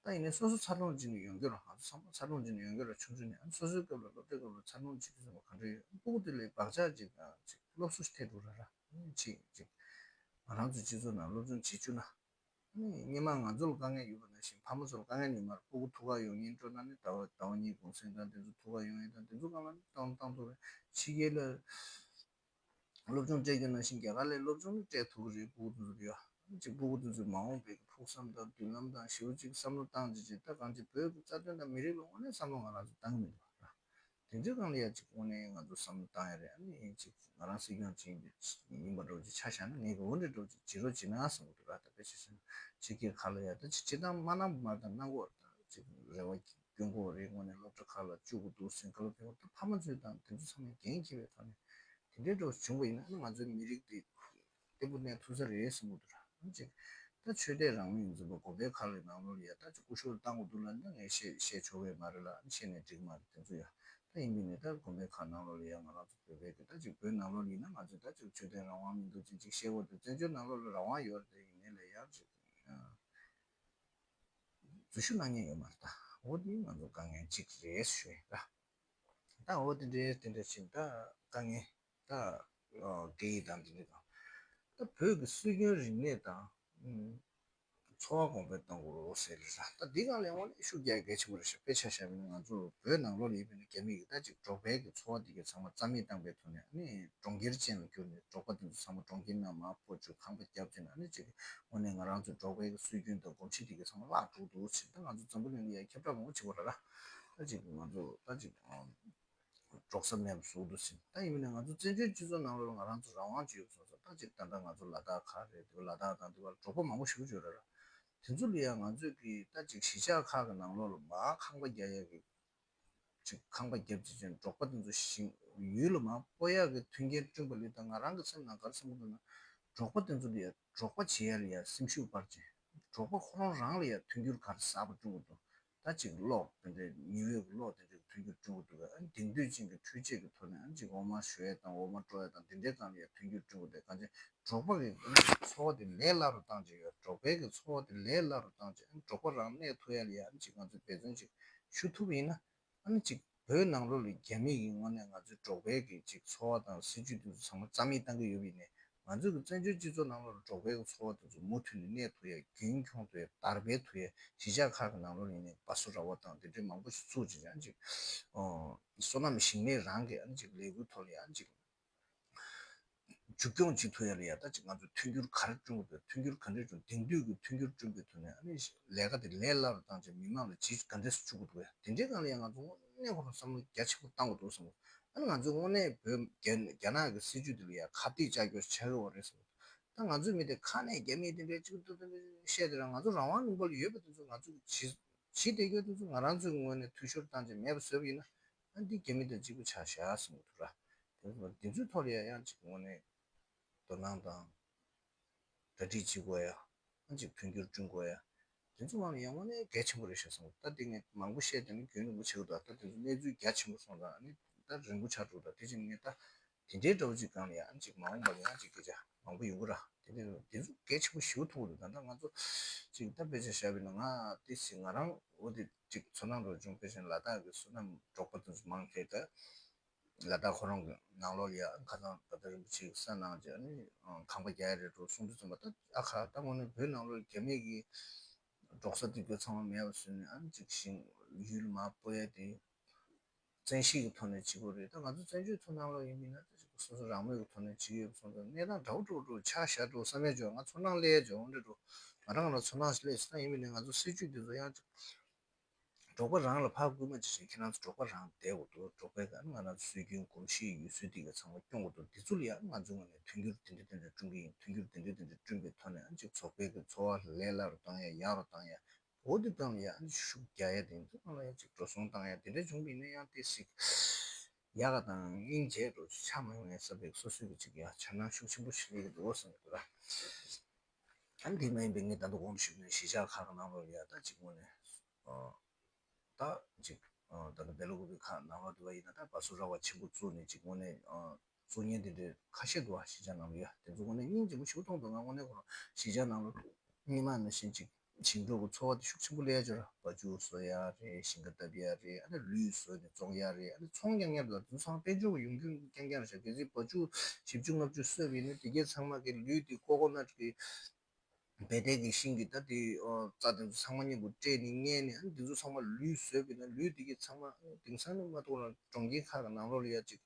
ད་ཡིན་ནའི་སོ་སོ་འཚར་ལོངས་བྱས་ནས་ཡོང་རྒྱུ་ར། ང་ཚོ་ཚང་མ་འཚར་ལོངས་བྱས་ནས་ཡོང་རྒྱུ་ར། ཆུང་ཆུང་ནས་ཨ་ནི་སོ་སོའི་སྐབས་ལ་སློབ་གྲྭའི་སྐབས་ལ་འཚར་ལོངས་བྱེད་དུས་ཙམ་པ་ག་འདྲ་ཡོད། སྤུ་གུ་དེ་ལ་བག་ཆགས་ཅིག་དང་ཅིག་སློབ་གསོ་ཞིག་ཐེབས་འགྲོ་ར་ར། ཨ་ནི་ཅིག་ཅིག་ང་རང་ཚོ་སྤྱི་ཚོགས་ནང་སློབ་སྦྱོང་བྱེད་བཅུག་ན། ཨ་ནི་སྔོན་མ་ང་ཚོ་ལ་དཀའ་ངལ་ཡོད་པ་ནང་བཞིན་ཕ་མ་ཚོ་ལ་དཀའ་ངལ་ཡོད་མ་རེད། སྤུ་གུ་ཐུག་ག་ཡོང་མཁན་སྤྲོ་ན་ནི་ཟླ་བ་ཟླ་བ་གཉིས་གུང་སེང་དང་དེ་ཚོ་ཐུག་ག་ཡོང་ཡས་དང་དེ་ཚོ་སྒང་ལ་ནི་བཏང་བཏང་ཐུབ་རེད། ཕྱི་རྒྱལ་ལ་སློབ་སྦྱོང་སྤྲད་རྒྱུ་ནང་བཞིན་རྒྱ་གར་ལ་སློབ་སྦྱོང་ནི་སྤྲད་ཐུབ་ཀྱི་རེད། སྤུ་གུ་དེ་ཚོ་ལ་ཡ་ཅིག་སྤུ་གུ་དེ་ཚོའི་མ་འོངས་པའི་ཕུགས་བསམ་དང་མདུན་ལམ་དང་ཞེ་པོ་ཅིག་བསམ་བློ་བཏང་བྱས་བྱས་ད་གང་ཅི་བོད་ཀྱི་རྩ་དོན་དང་མི་རིགས་ལ་དངོས་གནས་བསམ་བློ་ང་རང་ཚོ་བཏང་གི་མི་འདུག་ར། དེ་ཚོའི་སྒང་ལ་ཡ་ཅིག་དངོས་གནས་ང་ཚོ་བསམ་བློ་བཏང་ཡ་རེད། ཨ་ནི་ཅིག་ང་རང་སྲིད་སྐྱོང་ཅིག་ཡིན་པ་འདྲ་བོ་ཅིག་ཆ་བཞག་ན་ངས་གི་འོ་འདྲ་འདྲ་བོ་ཅིག་བྱེད་རོགས་བྱེད་ན་བསམ་གི་འདུག་ར། ད་དཔེ་ཆ་བཞག་ན་ཕྱི་རྒྱལ་ཁག་ལ་ཡ་ད་ཅིག་སྤྱིར་བཏང་མ་གནང་མ་གནང་དགོས་རེད། ད་ཅིག་རེ་བ་སྐྱོན་དགོས་རེད། དངོས་གནས་སློབ་གྲྭ་ཁག་ལ་བཅུག་དགོས་འདུག་ཟེར་བཀའ་སློབ་ཕེབས་པ་ད་ཕ་མ་ཚོས་དང་དེ་ཚོ་ཚང་མས་འགན་འཁྱེར་བའི་ཐོག་ནས་དེ་འདྲའི་འདྲ་བོ་བྱུང་བ་ཡིན་ན་ཨ་ནི་ང་ཚོའི་མི་རིགས་འདི་ བརྟན་པོ་གནས་ཐུབ་ས་རེད་བསམ་གྱི་འདུག་ར། ཨ་ནི་ཅིག་ད་ཆོས་དད་རང་མོས་ཡིན་ཙམ་པ་དགོན་པའི་ཁག་ལ་ནང་ལོགས་ལ་ཡ་ད་ཅིག་སྐུ་ཞབས་བཏང་དགོས་འདུག་ལབ་ན་ངས་བཤད་བཤད་ཆོག་གི་མ་རེད་ལ། ཨ་ནི་བཤད་ནས་འགྲིག་མ་རེད། དེ་ཚོ་ཡ་ད་ཡིན་པས་ནས་ད་དགོན་པའི་ཁག་ནང་ལོགས་ལ་ཡ་ང་རང་ཚོ་བོད་པའི་གི་ད་ཅིག་བོད་ནང་ལོགས་ལ་ཡིན་ན་ང་ཚོས་ད་ཅིག་ཆོས་དད་རང་དབང་མི་འདུག་ཅིག་ཅིག་བཤད་དགོས་འདུག་བཙན་བྱོལ་ནང་ལོགས་ལ་རང་དབང་ཡོད་རེད། ཡིན་ནའི་ལ་ཡང་ཅིག་འཛུལ་ཞུགས་གནང་མཁན་ཡོད་མ་རེད། ད་འོ་དེ་ང་ཚོ་དཀའ་ངལ་གཅིག་རེད་ཞུ་ཡ་ད། ད་འོ་དེ་འདྲའི་དེ་འདྲ་ཕྱིན་ད་དཀའ་ངལ་ད་སྐད་ཡིག་དང་དེ་འདྲ་དང་། ད་བོད་ཀྱི་སྲོལ་རྒྱུན་རིག་གནས་དང་། ཨུམ། འཚོ་བ་གོང་འཕེལ་གཏོང་དགོས་རེད་ཟེར་ལ་ད་འདི་གང་ལས་དབང་ནས་ཤུགས་རྒྱག་གལ་ཆེན་པོ་རེད་ཤག་དཔེ་ཆ་བཞག་པ་ཡིན་ན་ང་ཚོ་བོད་ནང་ལོགས་ལ་ཡིན་པ་ཡིན་ན་རྒྱ་མི་གི་ད་ཅིག་འབྲོག་པའི་གི་འཚོ་བ་དེ་གའི་ཚང་མ་རྩ་མེད་བཏང་པའི་ཐོག་ནས་ཨ་ནི་གྲོང་ཁྱེར་ཅན་ལ་གྱུར་ནས་འབྲོག་པ་དེ་ཚོ་ཚང་མ་གྲོང་ཁྱེར་ནང་མར་སྤོ་བཅུག་ཁང་པ་བརྒྱབ་བྱས་ནས་ཨ་ནི་ཅིག་དངོས་གནས་ང་རང་ཚོའི་འབྲོག་པའི་གི་སྲོལ་རྒྱུན་དང་གོམས་གཤིས་དེ་གའི་ཚང་མ་བརླག་འགྲོ་འདུག་ཟེར། ད་ང་ཚོ་འཛམ་བུ་གླིང་ལ་ཡ་ཁྱབ་བསྒྲགས་མང་པོ་བྱེད་དགོས་རེད་ལ། ད་ཅིག་ང་ཚོ་ད་ཅིག་འབྲོག་ས་མེད་པ་བཟོ་འདུག་ཟེར། ད་ཡིན་ནའི་ང་ཚོ་བཙན་བྱོལ་སྤྱི་ཚོགས་ནང་ལོགས་ལ་ང་རང་ཚོ་རང་དབང་ཅིག་ཡོད་སོང་ཙང་ད་ཅིག་ད་ལྟ་ང་ཚོ་ལ་དྭགས་ཁག་རེད། དེ་ལ་དྭགས་དང་དེ་བར་འབྲོག་པ་མང་པོ་ཞེ་པོ་ཅིག་ཡོད་རེད་ལ། དེ་ཚོ་ལ་ཡ་ང་ཚོས་གི་ད་ཅིག་གཞིས་ཆགས་ཁག་གི་ནང་ལོགས་ལ་མར་ཁང་པ་རྒྱག་ཡ་གི་ཅིག་ཁང་པ་བརྒྱབ་བྱས་ཅན་འབྲོག་པ་དེ་ཚོ་ཞིང་ཡུལ་ལ་མར་སྤོ་ཡག་གི་མཐུན་རྐྱེན་བསྐྲུན་པ་ལས་ད་ང་རང་གི་སེམས་ནང་ག་རེ་བསམ་གྱི་འདུག་ན། འབྲོག་པ་དེ་ཚོ་ལ་ཡ་འབྲོག་པ་བྱེད་ཡ་ལ་ཡ་སེམས་ཤུགས་སྤར་བྱས། འབྲོག་པ་ཁོ་རང་རང་ལ་ཡ་མཐུན་འགྱུར་ག་རེ་གསར་པ་བསྐྲུན་དགོས་འདུག་ད་ཅིག་གློག་དེ་འདྲའི་ཉི་འོད་ཀྱི་གློག་དེ་འདྲའི་མཐུན་འགྱུར་བསྐྲུན་དགོས་འདུག་ཨ་ནི་དེང་དུས་ཅན་གྱི་འཕྲུལ་ཆས་ཀྱི་ཐོག་ནས་ཨ་ནི་ཅིག་འོ་མ་བཞོ་ཡ་དང་འོ་མ་དཀྲོག་ཡ་དང་དེ་འདྲའི་སྒང་ལ་ཡ་མཐུན་འགྱུར་བསྐྲུན་དགོས་འདུག་གང་ཅི་འབྲོག་པ་གི་ཨ་ནི་འཚོ་བ་དེ་ལས་སླ་རུ་བཏང་བྱས་ཡོད། འབྲོག་པའི་གི་འཚོ་བ་དེ་ལས་སླ་རུ་བཏང་བྱས་ཨ་ནི་འབྲོག་པ་རང་གནས་ཐུབ་ཡ་ལ་ཡ་ཨ་ནི་ཅིག་ང་ཚོས་འབད་བརྩོན་ཅིག་ཞུ་ཐུབ་པ་ཡིན་ན། ཨ་ནི་ཅིག་བོད་ནང་ལོགས་ལ་རྒྱ་མི་གིས་དངོས་གནས་ང་ཚོའི་འབྲོག་པའི་གི་ཅིག་འཚོ་བ་དང་སྲིད་ཇུས་དེ་ཚོ་ཚང་མ་རྩ་མེད་བཏང་གི་ཡོད་པ་ཡིན་ནའི་ང་ཚོའི་གི་བཙན་བྱོལ་སྤྱི་ཚོགས་ནང་ལོགས་ལ་འབྲོག་པའི་གི་འཚོ་བ་དེ་ཚོ་མུ་མཐུད་ནས་གནས་ཐུབ་ཡ། རྒྱུན་འཁྱོངས་ཐུབ་ཡ། དར་སྤེལ་ཐུབ་ཡ། གཞིས་ཆགས་ཁག་གི་ནང་ལོགས་ལ་ཡིན་ནའི་བ་སོ་ར་བ་དང་དེ་འདྲའི་མང་པོ་ཞིག་བཙུགས་བྱས་ཨ་ནི་ཅིག་ཨོ། སོ་ནམ་ཞིང་ལས་རང་གི་ཨ་ནི་ཅིག་ལས་འགུལ་ཐོག་ལ་ཡ་ཨ་ནི་ཅིག་མཇུག་སྐྱོང་བྱེད་ཐུབ་ཡ་ལ་ཡ་ད་ཅིག་ང་ཚོས་མཐུན་འགྱུར་ག་རེ་བསྐྲུན་དགོས་འདུག་མཐུན་འགྱུར་ག་འདྲས་བསྐྲུན། དེང་དུས་ཀྱི་མཐུན་འགྱུར་བསྐྲུན་པའི་ཐོག་ནས་ཨ་ནི་ལས་ཀ་དེ་ལས་སླ་རུ་བཏང་བྱས་མི་མང་ལ་བྱེད་ག་འདྲས་སུ་བཅུག་དགོས་འདུག་དེ་འདྲའི་སྒང་ལ་ཡ་ང་ཚོ་དངོས་གནས་ཁོ་རང་བསམ་བློ་རྒྱ་ཆེན་པོ་བཏང་དགོས་འདུག་བསམ་གྱི་འདུག་ཨ་ནི་ང་ཚོས་དངོས་གནས་བོད་རྒྱ་རྒྱ་ནག་གི་སྲིད་ཇུས་དེ་ལ་ཡ་ཁ་གཏད་བཅག་རྒྱུ་ཆགས་ཀྱི་ཡོད་རེད་བསམ་གྱི་འདུག་ད་ང་ཚོའི་མི་དེ་ཁ་ནས་རྒྱ་མིས་དེ་འདྲའི་གཅིག་ཏུ་ཏུ་ཏུ་བཤད་དེ་ར་ང་ཚོ་རང་དབང་ལུང་པ་ལ་ཡོད་པ་དེ་ཚོ་ང་ཚོས་བྱེད་བྱེད་བསྡད་རྒྱུ་དེ་ཚོ་ང་རང་ཚོའི་ངོས་ནས་འཐུས་ཤོར་བཏང་བྱས་མེད་པ་བཟོས་པ་ཡིན་ན་ཨ་འདི་རྒྱ་མི་དང་གཅིག་པ་ཆགས་བཞག་བསམ་གྱི་འདུག་ར། དེ་ཚོ་དེ་ཚོའི་ཐོག་ལ་ཡ་ཡང་གཅིག་ངོས་ནས་དོ་སྣང་དང་གྲ་སྒྲིག་བྱེད་དགོས་ཡ། ཨ་ཅིག་མཐུན་འགྱུར་བསྐྲུན་དགོས་ཡ། དེ་ཚོ་ལ་ཡང་དངོས་གནས་གལ་ཆེན་པོ་རེད་ཤག་བསམ་གྱི་འདུག་ད་དེ་ངས་མང་པོ་བཤད་དེ་ནི་རྒྱུན་རིང་པོ་ཆགས་ཀྱི་འདུག་ད་དེ་ཚོ་གནས་ཚུལ་རྒྱ་ཆེན་པོ་སོང་ཙང་ཨ་ནི་ད་རིང་པོ་ཆགས་འགྲོ། ད་དེ་བཞིན་ངས་ད་དེ་འདྲའི་འདྲ་བོ་ཅིག་སྒང་ལ་ཡང་ཅིག་མ་འོངས་པ་ལ་ཡང་ཅིག་སྐད་ཆ་མང་པོ་ཡོང་གི་ར། དེ་འདྲ་དེ་ཚོ་གལ་ཆེན་པོ་ཞེ་པོ་མཐོང་གི་འདུག་ད་ལྟ་ང་ཚོ་ཅིག་ད་དཔེ་ཆ་བཞག་པ་ཡིན་ན་ང་དེ་སྲིད་ང་རང་འོ་དེ་ཅིག་ཚོར་སྣང་འདྲ་བོ་བྱུང་། དཔེ་བཞིན་ལ་དྭགས་ཀྱི་སོ་ནམ་འབྲོག་པ་དེ་ཚོ་མང་ཆེ་ད་ལ་དྭགས་ཁོ་རང་གི་ནང་ལོགས་ལ་ཡང་ཁ་སང་ད་ལྟ་རིན་པོ་ཆེ་གིས་ས་གནང་བྱས་ཨ་ནི་ཁང་པ་རྒྱག་ཡ་རེད་འགྲོ་གསུང་དུས་ཙམ་པ་ད་ཨ་ཁ་ད་དངོས་གནས་བོད་ནང་ལོགས་རྒྱ་མི་གིས་འབྲོག་ས་དེ་ཚོ་ཚང་མ་མེད་པ་བཟོས་ནས་ཨ་ནི་ཅིག་ཞིང་ཡུལ་མར་སྤོ་ཡ་དེ། བཙན་ཤེད་ཀྱི་ཐོག་ནས་བྱེད་དགོས་རེད། ད་ང་ཚོ་བཙན་བྱོལ་ཚོ་ནང་ལོགས་ཡིན་མིན་ན་ད་ཅིག་སོ་སོ་རང་མོས་ཀྱི་ཐོག་ནས་བྱེད་ཡོད་པ་སོང་ཙང་གནས་སྟངས་འདྲ་བོ་འགྲོ་འགྲོ་ཆགས་བཞག་འགྲོ་བསམ་ཡས་བྱུང་། ང་ཚོར་སྣང་སླེབས་ཡས་བྱུང་འདྲ་འགྲོ། ང་རང་ལ་ཚོར་སྣང་ཞིག་སླེབས་སོང་། ད་ཡིན་མིན་ན་ང་ཚོ་སྲིད་ཇུས་འདི་ཚོ་ཡང་ཅིག་འབྲོག་པ་རང་ལ་ཕར་སྐུལ་མ་བྱེད་བཞིན་ཁྱེད་རང་ཚོ་འབྲོག་པ་རང་བསྡད་དགོས་འདུག་འབྲོག་པའི་ག་ང་རང་ཚོ་སྲོལ་རྒྱུན་གོམས་གཤིས་ཡུལ་སྲོལ་འདི་ག་ཚང་མ་སྐྱོང་དགོས་འདུག་འདི་ཚོ་ལ་ཡང་ང་ཚོའི་ངོས་ནས་མཐུན་འགྱུར་དེ་འདྲ་དེ་འདྲ་བསྐྲུན་གྱི་ཡིན། མཐུན་འགྱུར་དེ་འདྲ་དེ་འདྲ་བསྐྲུན་པའི་ཐོག་ནས་ཨ་ཅིག་ཚོགས་པའི་གི་འཚོ་བ་ལས་སླ་རུ་བཏང་ཡ་ཡག་རུ་བཏང་ཡ། འོ་དེ་དང་ཡང་ཤུགས་རྒྱག་ཡ་དེ་ཚོ་ནང་ལ་ཡང་ཅིག་འགྲོ་སོང་བཏང་ཡ་དེ་འདྲ་བྱུང་བ་ཡིན་ན་ཡང་དེ་ཞིག་ཡག་ག་དང་སྙིང་རྗེ་འགྲོ་ཆ་མ་ཡོང་ཡ་བསམ་པའི་སོ་སོའི་གི་ཅིག་ཡ་འཆར་སྣང་ཤུགས་ཆེན་པོ་ཞིག་སླེབས་ཀྱི་འདུག་བསམ་གྱི་འདུག་ར། ཨ་ནི་དེ་མ་ཡིན་པའི་ངས་ད་དུང་གོང་དུ་ཞུས་པའི་གཞིས་ཆགས་ཁག་གི་ནང་ལོགས་ལ་ཡ་ད་ཅིག་དངོས་གནས་ཨ་ད་ཅིག་ཨ་ད་ལྟ་སྦེལ་ཀོབ་ཁག་ནང་ལོགས་དེ་བ་ཡིན་ན་ད་བ་སོ་ར་བ་ཆེན་པོ་བཙུགས་ནས་ཅིག་དངོས་གནས་ཨ། གཙོ་གཉེར་དེ་འདྲའི་ཁ་ཤས་འདུག་བ། གཞིས་ཆགས་ནང་ལ་ཡ་དེ་ཚོ་དངོས་གནས་སྙིང་རྗེ་མོ་ཞིག་མཐོང་འདུག་ང་དངོས་གནས་ཁོ་རང་གཞིས་ཆགས་ནང་ལ་སྔོན་མ་ནང་བཞིན་ཅིག་ཞིང་འབྲོག་གི་འཚོ་བ་དེ་ཤུགས་ཆེན་པོ་སླེབས་ཡ་ཅིག་ར། བ་ཕྱུགས་གསོ་ཡ་རེད། ཞིང་ཁ་བཏབ་ཡ་རེད། ཨ་ནི་ལུད་བཟོས་ནས་བཙོང་ཡ་རེད། ཨ་ནི་ཚོང་རྐྱང་རྐྱང་འདུག་དེ་ཚོ་ཚང་མ་དཔལ་འབྱོར་གྱི་ཡོང་རྒྱུ་རྐྱང་རྐྱང་རེད་ཤག་གལ་སྲིད་བ་ཕྱུགས་བཞི་བཅུ་ལྔ་བཅུ་གསོས་པ་ཡིན་ན་དེ་གའི་ཚང་མ་གི་ལུད་དེ་ཀོ་ཀོ་ནཊ་གི་བལ་ཏེ་གི་ཤིང་གི་ད་དེ་ཨོ་རྩྭ་དེ་ཚོ་ཚང་མ་མཉམ་པོ་སྤྲད་ནས་བརྔས་ནས་ཨ་ནི་དེ་ཚོ་ཚང་མ་ལུད་བཟོས་པ་ཡིན་ན་ལུད་དེ་གི་ཚང་མ་དེང་སང་ནི་མ་གཏོགས་ལ་གྲོང་ཁྱེར་ཁག་གི་ནང་ལོགས་ལ་ཡ་ཅིག་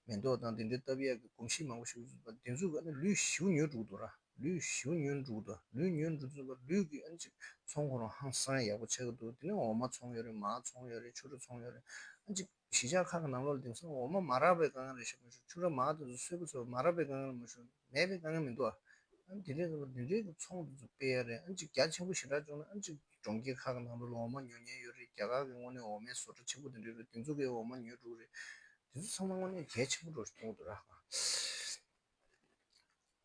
མེ་ཏོག་དང་དེ་འདྲའི་བཏབ་ཡ་གི་གོམས་གཤིས་མང་པོ་ཞིག་ཡོད་པ་དེ་ཚོ་གི་ཨ་ནི་ལུད་ཞེ་པོ་ཉོས་འགྲོ་གི་འདུག་ར། ལུད་ཞེ་པོ་ཉོས་འགྲོ་གི་འདུག་ལུད་ཉོས་འགྲོ་དུས་ལུད་ཀྱི་ཨ་ནི་ཅིག་ཚོང་ཁོ་རང་ཧང་སང་ཡག་པོ་ཆགས་ཀྱི་འདུག་དེ་ནས་འོ་མ་ཚོང་ཡོད་རེད། མར་ཚོང་ཡོད་རེད། ཕྱུ་རུ་ཚོང་ཡོད་རེད། ཨ་ནི་ཅིག་གཞིས་ཆགས་ཁག་གི་ནང་ལོགས་ལ་དེང་སང་འོ་མ་མ་རག་པའི་དཀའ་ངལ་རེད་ཤག་མ་ཞུ། ཕྱུ་ར་མར་དེ་ཚོ་སོས་པ་ཚོ་མ་རག་པའི་དཀའ་ངལ་མ་ཞུ། མེད་པའི་དཀའ་ངལ་མི་འདུག་ཨ། ཨ་ནི་དེ་འདྲའི་དེ་འདྲའི་གི་ཚོང་དེ་ཚོ་སྤེལ་ཡ་རེད། ཨ་ནི་ཅིག་རྒྱ་ཆེན་པོ་ཞེ་དྲག་བྱུང་ན་ཨ་ནི་ཅིག་གྲོང་ཁྱེར་ཁག་གི་ནང་ལོགས་ལ་འོ་མ་ཉོ་མཁན་ཡོད་རེད། རྒྱ་གར་གི་དངོས་གནས་འོ་མའི་བཟོ་གྲྭ་ཆེན་པོ་དེ་འདྲ་ཡོད་རེད། དེ་ཚོ་གིས་འོ་མ་ཉོས་འགྲོ་གི་རེད། དེ་ཚོ་ཚང་མ་དངོས་གནས་གལ་ཆེན་པོ་འདྲ་ཞིག་མཐོང་གི་འདུག་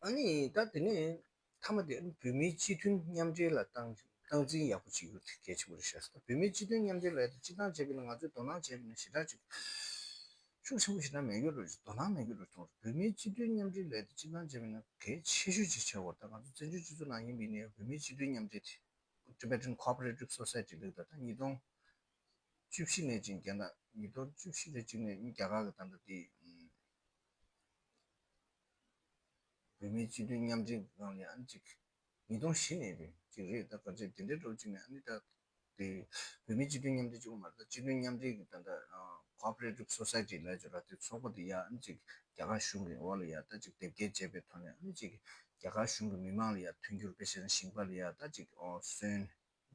ར། ཨ་ནི་ད་དེ་ནས་མཐའ་མ་དེ་ཨ་ནི་བོད་མིའི་སྤྱི་མཐུན་མཉམ་འབྲེལ་ལ་སྟངས་སྟངས་འཛིན་ཡག་པོ་བྱེད་རྒྱུ་དེ་གལ་ཆེན་པོ་རེད་ཤག་ད་བོད་མིའི་སྤྱི་མཐུན་མཉམ་འབྲེལ་ལ་ཡ་ད་སྤྱི་བཏང་བྱས་པ་ཡིན་ན། ང་ཚོས་དོ་སྣང་བྱས་པ་ཡིན་ན་ཞེ་དྲག་ཅིག་ཤུགས་ཆེན་པོ་ཞེ་དྲག་མེད་རྒྱུ་རེད། དོ་སྣང་མེད་རྒྱུ་རེད་མཐོང་། བོད་མིའི་སྤྱི་མཐུན་མཉམ་འབྲེལ་ལ་ཡ་ད་སྤྱི་བཏང་བྱས་པ་ཡིན་ན་གལ་ཆེ་ཤོས་ཅིག་ཆགས་ཡོད་རེད། ད་ང་ཚོ་བཙན་བྱོལ་སྤྱི་ཚོགས་ནང་ཡིན་པ་ཡིན་ན་ཡང་བོད་མིའི་སྤྱི་མཐུན་མཉམ་འབྲེལ་དེ། Tibetan Cooperative Society ལབ་ད་ད་ཉིས་སྟོང་བཅུ་བཞི་ནས་ཅིག་རྒྱ་ནག་ཉིས་སྟོང་བཅུ་བཞི་རེ་ཅིག་ནས་རྒྱ་གར་གྱི་ད་ལྟ་དེ་བོད་མིའི་སྤྱི་མཐུན་མཉམ་འབྲེལ་གྱི་སྒང་ནས་ཨ་ནི་ཅིག་ཉིས་སྟོང་བཞི་ནས་རེད་ཅིག་རེད། ད་ག་ཚོད་དེ་འདྲའི་འགྲོ་ཅིག་ནས་ཨ་ནི་ད་དེ་བོད་མིའི་སྤྱི་མཐུན་མཉམ་འབྲེལ་གཅིག་པོ་མ་རེད། ད་སྤྱི་མཐུན་མཉམ་འབྲེལ་གྱི་ད་ལྟ་Cooperative Society ལབ་ཅིག་ར། དེ་ཚོགས་པ་དེ་ཡ་ཨ་ནི་ཅིག་རྒྱ་གར་གཞུང་གི་འོག་ལ་ཡ་ད་ཅིག་དེབ་སྐྱེལ་བྱས་པའི་ཐོག་ནས་ཨ་ནི་ཅིག་རྒྱ་གར་གཞུང་གི་མི་མང་ལ་ཡ་མཐུན་འགྱུར། དཔེ་བྱས་ན་ཞིང་པ་ལ་ཡ་ད་ཅིག་ཨོ་སོན་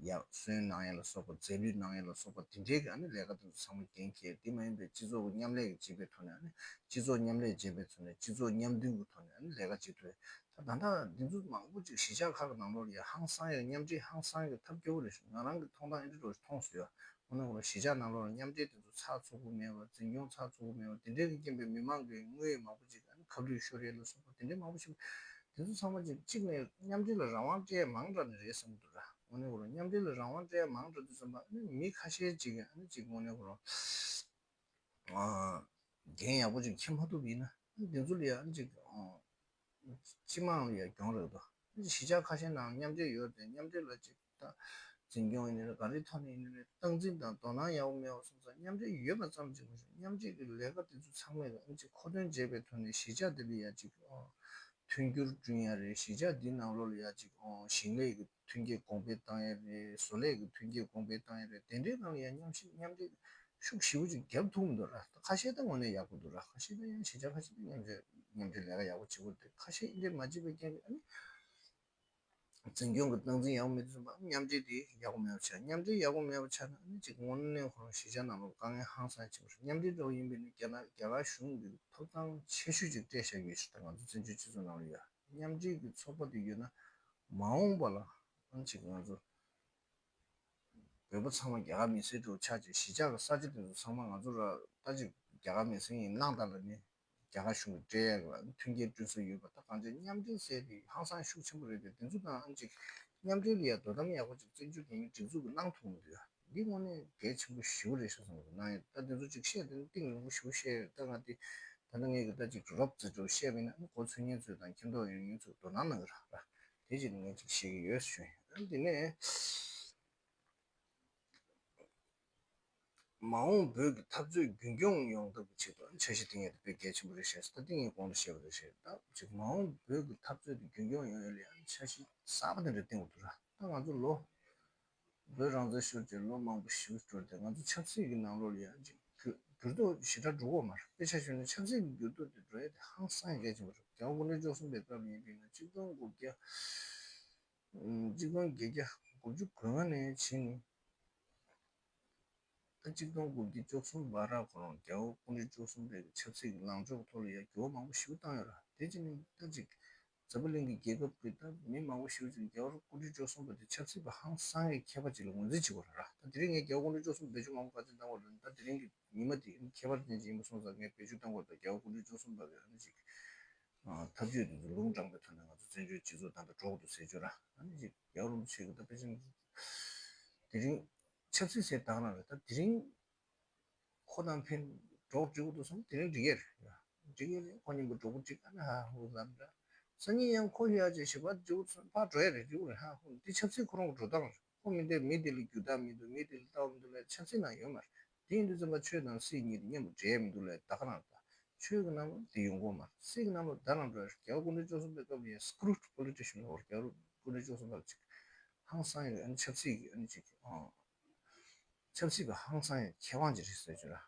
ཡ་སོན་གནང་ཡ་ལ་སོགས་པ། རྫས་ལུད་གནང་ཡ་ལ་སོགས་པ་དེ་འདྲའི་གི་ཨ་ནི་ལས་ཀ་དེ་ཚོ་ཚང་མ་འགན་འཁྱེར། དེ་མ་ཡིན་པའི་སྤྱི་ཚོགས་ཀྱི་མཉམ་ལས་ཀྱི་བྱེད་པའི་ཐོག་ནས་ཨ་ནི་སྤྱི་ཚོགས་མཉམ་ལས་བྱེད་པའི་ཐོག་ནས་སྤྱི་ཚོགས་མཉམ་མཐུན་གྱི་ཐོག་ནས་ཨ་ནི་ལས་ཀ་བྱེད་ཐུབ་ཡ། ད་ད་ལྟ་འདི་ཚོ་མང་པོ་ཅིག་གཞིས་ཆགས་ཁག་གི་ནང་ལོགས་ལ་ཡ་ཧང་སང་ཡ་མཉམ་འབྲེལ་ཧང་སང་གི་ཐབས་སྐྱོ་བོ་རེད་ཤག་ང་རང་གི་མཐོང་སྟངས་ཨེ་འདྲ་འདྲ་བོ་ཞིག་མཐོང་སོང་ཡ། དངོས་གནས་ཁོ་རང་གཞིས་ཆགས་ནང་ལོགས་ལ་མཉམ་འབྲེལ་དེ་ཚོ་ཚགས་ཚུད་པོ་མེད་པ། འཛིན་སྐྱོང་ཚགས་ཚུད་པོ་མེད་པ། དེ་འདྲའི་གི་རྐྱེན་པས་མི་མང་གི་དངུལ་མང་པོ་ཅིག་ཨ་ནི་ཁ་བསླུས་ཤོར་ཡས་ལ་སོགས་པ་དེ་འདྲའི་མང་པོ་ཞིག་དེ་ཚོ་ཚང་མ་ཅིག་གཅིག་ནས་མཉམ་འབྲེལ་ལ་རང་དབང་སྤྲད་ཡས་མང་དྲགས་ནས་རེད་བསམ་གྱི་འདུག་ར། དངོས་གནས་ཁོ་རང་མཉམ་འབྲེལ་ལ་རང་དབང་སྤྲད་ཡས་མང་དྲགས་འདུག་བསམ་པ། ཨ་ནི་མི་ཁ་ཤས་ཅིག་གིས་ཨ་ནི་ཅིག་དངོས་གནས་ཁོ་རང་ཨ་འགན་ཡག་པོ་ཅིག་འཁྱེར་མ་ཐུབ་པ་ཡིན་ན། ཨ་ནི་དེ་ཚོ་ལ་ཡ་ཨ་ནི་ཅིག་ཨ་སྤྱི་དམངས་ལ་ཡ་གྱོང་རེད་དོ། ཨ་ནི་གཞིས་ཆགས་ཁ་ཤས་ནང་མཉམ་འབྲེལ་ཡོད་དེ། མཉམ་འབྲེལ་ལ་ཅིག་ད་འཛིན་སྐྱོང་ཡིན་ནའི་རེད། ག་རེའི་ཐོག་ནས་ཡིན་ནའི་རེད། སྟངས་འཛིན་དང་དོ་སྣང་ཡག་པོ་མེད་པ་སོང་ཙང་། མཉམ་འབྲེལ་ཡོད་པ་ཙམ་གྱིས་མ་ཞུ། མཉམ་འབྲེལ་གྱི་ལས་ཀ་དེ་ཚོ་ཚང་མས་ཨ་ནི་ཅིག་མཁོ་འདོན་བྱས་པའི་ཐོག་ནས་གཞིས་ཆགས་དེ་ལ་ཡ་ཅིག་ཨོ་མཐུན་འགྱུར་བསྐྲུན་ཡ་རེད། གཞིས་ཆགས་འདིའི་ནང་ལོགས་ལ་ཡ་ཅིག་ཨོ་ཞིང་ལས་ཀྱི་ཐོན་སྐྱེད་གོང་འཕེལ་བཏང་ཡ་རེད། བཟོ་ལས་ཀྱི་ཐོན་སྐྱེད་གོང་འཕེལ་བཏང་ཡ་རེད། དེ་འདྲའི་སྒང་ལ་ཡ་མཉམ་ཞིབ་མཉམ་འབྲེལ་ཤུགས་ཞེ་པོ་ཅིག་བརྒྱབ་ཐུབ་མི་འདུག་ར། ཁ་ཤས་ད་དངོས་གནས་ཡག་པོ་འདུག་ར། ཁ་ཤས་ད་ཡང་གཞིས་ཆགས་ཁ་ཤས་ད་མཉམ་འབྲེལ་མཉམ་འབྲེལ་ལས་ཀ་ཡག་པོ་བྱེད་དགོས་རེད། ཁ་ཤས་འདི་མ་བྱེད་པའི་རྐྱེན་གྱིས་ཨ་ནི། འཛིན་སྐྱོང་གི་སྟངས་འཛིན་ཡག་པོ་མེད་དུས་ཙམ་པ་མཉམ་འབྲེལ་དེ་ཡག་པོ་མེད་པ་ཆགས། མཉམ་འབྲེལ་ཡག་པོ་མེད་པ་ཆགས་ན་ཨ་ནི་ཅིག་དངོས་གནས་ཁོ་རང་གཞིས་ཆགས་ནང་ལོགས་དཀའ་ངལ་ཧང་སང་ཆེན་པོ་རེད། མཉམ་འབྲེལ་འདྲ་བོ་ཡིན་པ་ཡིན་ན་རྒྱ་ནག་རྒྱ་གར་གཞུང་གིས་ཐོབ་ཐང་ཆེ་ཤོས་ཅིག་སྤྲད་བཞག་ཡོད་ཤག་ད་ང་ཚོ་བཙན་བྱོལ་སྤྱི་ཚོགས་ནང་ལ་ཡ་མཉམ་འབྲེལ་གྱི་ཚོགས་པ་དེ་ཡོད་ན། མ་འོངས་པ་ལ་ཨ་ནི་ཅིག་ང་ཚོ་བོད་པ་ཚང་མ་རྒྱ་གར་མི་སེར་འདྲ་བོ་ཆགས་བྱས། གཞིས་ཆགས་ཀྱི་ས་ཆ་དེ་ཚོ་ཚང་མ་ང་ཚོ་ར་ད་ཅིག་རྒྱ་གར་མི་སེར་ཡིན་གནང་དང་ལབ་ནས། རྒྱ་གར་གཞུང་གིས་སྤྲད་ཡག་ལ་མཐུན་རྐྱེན་བསྐྲུན་ས་ཡོད་པ། ད་གང་ཅི་མཉམ་འབྲེལ་ཟེར་དེ་ཧང་སང་ཤུགས་ཆེན་པོ་རེད་དེ། དེ་ཚོ་དང་ཨ་ཅིག་མཉམ་འབྲེལ་ལ་ཡ་དོ་དམ་ཡག་པོ་ཅིག་བཙན་བྱོལ་བོད་མིའི་སྒྲིག་འཛུགས་ཀྱིས་གནང་ཐུབ་མི་འདུག་ཡ། འདི་དངོས་གནས་གལ་ཆེན་པོ་ཞེ་པོ་རེད་ཤག་བསམ་གྱི་འདུག་གནང་ཡ། ད་དེ་ཚོ་ཅིག་བཤད་དེ་གཏིང་རིང་པོ་ཞེ་པོ་བཤད་ཡོད། ད་ང་དེ་ད་ལྟ་ངས་གི་ད་ཅིག་རོབ་ཙམ་འདྲ་བོ་བཤད་པ་ཡིན་ན་ཨ་ནི་གོ་ཚོད་མཁན་ཚོས་དང་མཁྱེན་རྟོགས་ཡོད་མཁན་ཚོས་དོ་སྣང་གནང་གི་ར་ར། དེ་ཅིག་ངས་ཅིག་བཤད་ཀྱི་ཡོད་ཞུ་ཡིན། ཨ་ནི་དེ་ནས། མ་འོངས་བོད་ཀྱི་འཐབ་རྩོད་རྒྱུན་སྐྱོང་ཡོང་ཐབས་ཀྱི་ཆེད་དུ་འཆར་གཞི་བཏིང་ཡས་དེ་དཔེ་གལ་ཆེན་པོ་རེད་ཤག་ད་ལྟ་ངས་གོང་དུ་བཤད་པ་རེད་ཤག་ད་ཅིག་མ་འོངས་བོད་ཀྱི་འཐབ་རྩོད་དེ་རྒྱུན་སྐྱོང་ཡོང་ཡས་ལ་ཡང་འཆར་གཞི་གསར་པ་དེ་འདྲ་བཏིང་དགོས་འདུག་ར། ད་ང་ཚོ་ལོ་བོད་རང་བཙན་ཤོར་རྗེས་ལོ་མང་པོ་ཞེ་པོ་འགྲོ་སྟེ། ང་ཚོ་ཆབ་སྲིད་ཀྱི་ནང་ལོགས་ལ་ཡང་ཅིག་འགྱུར་འགྱུར་ལྡོག་ཞེ་དྲག་འགྲོ་གི་ཡོད་མ་རེད། དཔེ་ཆ་བཞག་ན་ཆབ་སྲིད་ཀྱི་འགྱུར་ལྡོག་དེ་འགྲོ་ཡས་དེ་ཧང་སང་ཡས་གལ་ཆེན་པོ་རེད། རྒྱལ་བ་སྐུ་ཕྲེང་བཅུ་གསུམ་པའི་སྐབས་ཡིན་པས་ན་གཅིག་སྟོང་དགུ་བརྒྱ། གཅིག་སྟོང་བརྒྱད་བརྒྱ་དགུ་བཅུ་གོ་ལྔ་ནས་བྱས་ནས། ད་གཅིག་སྟོང་དགུ་བརྒྱ་བཅུ་གསུམ་བར་ལ་ཁོ་རང་རྒྱལ་བ་སྐུ་ཕྲེང་བཅུ་གསུམ་པའི་ཆབ་སྲིད་ཀྱི་ལངས་ཕྱོགས་ཐོག་ལ་ཡང་འགྱུར་བ་མང་པོ་ཞིག་བཏང་ཡོད་ར། དེ་བྱས་ནས་ད་ཅིག་འཛམ་བུ་གླིང་གི་རྒྱལ་ཁབ་ཀྱི་ད་མི་མང་པོ་ཞིག་ཅིག་རྒྱལ་བ་སྐུ་ཕྲེང་བཅུ་གསུམ་པ་དེ་ཆབ་སྲིད་པ་ཧང་སང་གི་མཁས་པ་ཅིག་ལ་ངོས་འཛིན་བྱེད་དགོས་ར། ད་དེ་རིང་ངས་རྒྱལ་བ་སྐུ་ཕྲེང་བཅུ་གསུམ་བེད་སྤྱོད་མང་པོ་ག་ཚོད་བཏང་བ་རེད། ད་དེ་རིང་གི་ཉི་མ་དེ་མཁས་པ་ཅན་ཅིག་ཡིན་པ་སོང་ཙང་ངས་བེད་སྤྱོད་བཏང་དགོས། ད་རྒྱལ་བ་སྐུ་ཕྲེང་བཅུ་གསུམ་པ་གི་ཨ་ནི་ཅིག་ཐབས་ཇུས་དེ་ཚོ་ལུང་དྲངས་པའི་ཐོག་ནས་ང་ཚོ་བཙན་བྱོལ་སྤྱི་ཚོགས་ད་ལྟ་འགྲོ་གི་འདུག་ཟེར་རྒྱུ་ར། ཨ་ནི་ཅིག་རྒྱལ་བ་རིན་པོ་ཆེ་གི་ད་ཕལ་ཆེར་དེ་རིང་ཆབ་སྲིད་ཟེར་དག་རང་རེད། ད་དེ་རིང་ཁོ་དང་ཕན་འགྲོགས་འགྲིག་གི་འདུག་བསམ་དེ་རིང་འགྲིག་གི་རེད། འགྲིག་གི་རེད། ཁོ་མཉམ་པོ་འགྲོགས་པོ་འགྲིག་ཨ་ན་ཧ་ཧུ་ལབ་འདྲ། སང་ཉིན་ཡང་ཁོ་ཡ་ཅེ་ཞེ་པ་འགྲིག་གི་འདུག་ཕར་འགྲོ་ཡ་རེད། འགྲིག་གི་རེད་ཧ་ཧུ། འདི་ཆབ་སྲིད་ཁོ་རང་གི་འགྲོ་སྟངས་རེད། ཁོ་མི་འདི་མི་འདི་ལ་རྒྱུ་དག་མི་འདུག་མི་འདི་ལ་ལྟ་བ་མི་འདུག་ལབ་ཆབ་སྲིད་ནང་ཡོད་མ་རེད། དེ་ཡིན་དུས་ཙམ་པ་ཆོས་དང་སྲིད་གཉིས་དེ་མཉམ་པོ་འབྲེལ་མི་འདུག་ལབ་ད་ག་རང་ད། ཆོས་ཀྱི་རྣམ་པ་དེ་ཡོང་གི་མ་རེད། སྲིད་ཀྱི་རྣམ་པ་ད་རང་འགྲོ་ཡ་རེད། རྒྱལ་བ་སྐུ་ཕྲེང་བཅུ་གསུམ་པའི་སྐབས་ལ་ཡ་སྐུ་རུ་པོ་ལི་ཊི་ཤན་ལ་བར་རྒྱལ་བ་སྐུ་ཕྲེང་བཅུ་གསུམ་པ་ཅིག་ཧང་སང་ཡོད། ཨ་ནི་ཆབ་སྲིད་ཀྱི་ཨ་ནི་ཅིག་ཨ། ཆབ་སྲིད་པ་ཧང་སང་ཡང་མཁས་དབང་ཅིག་རེད་ཟེར་རྒྱུ་ར།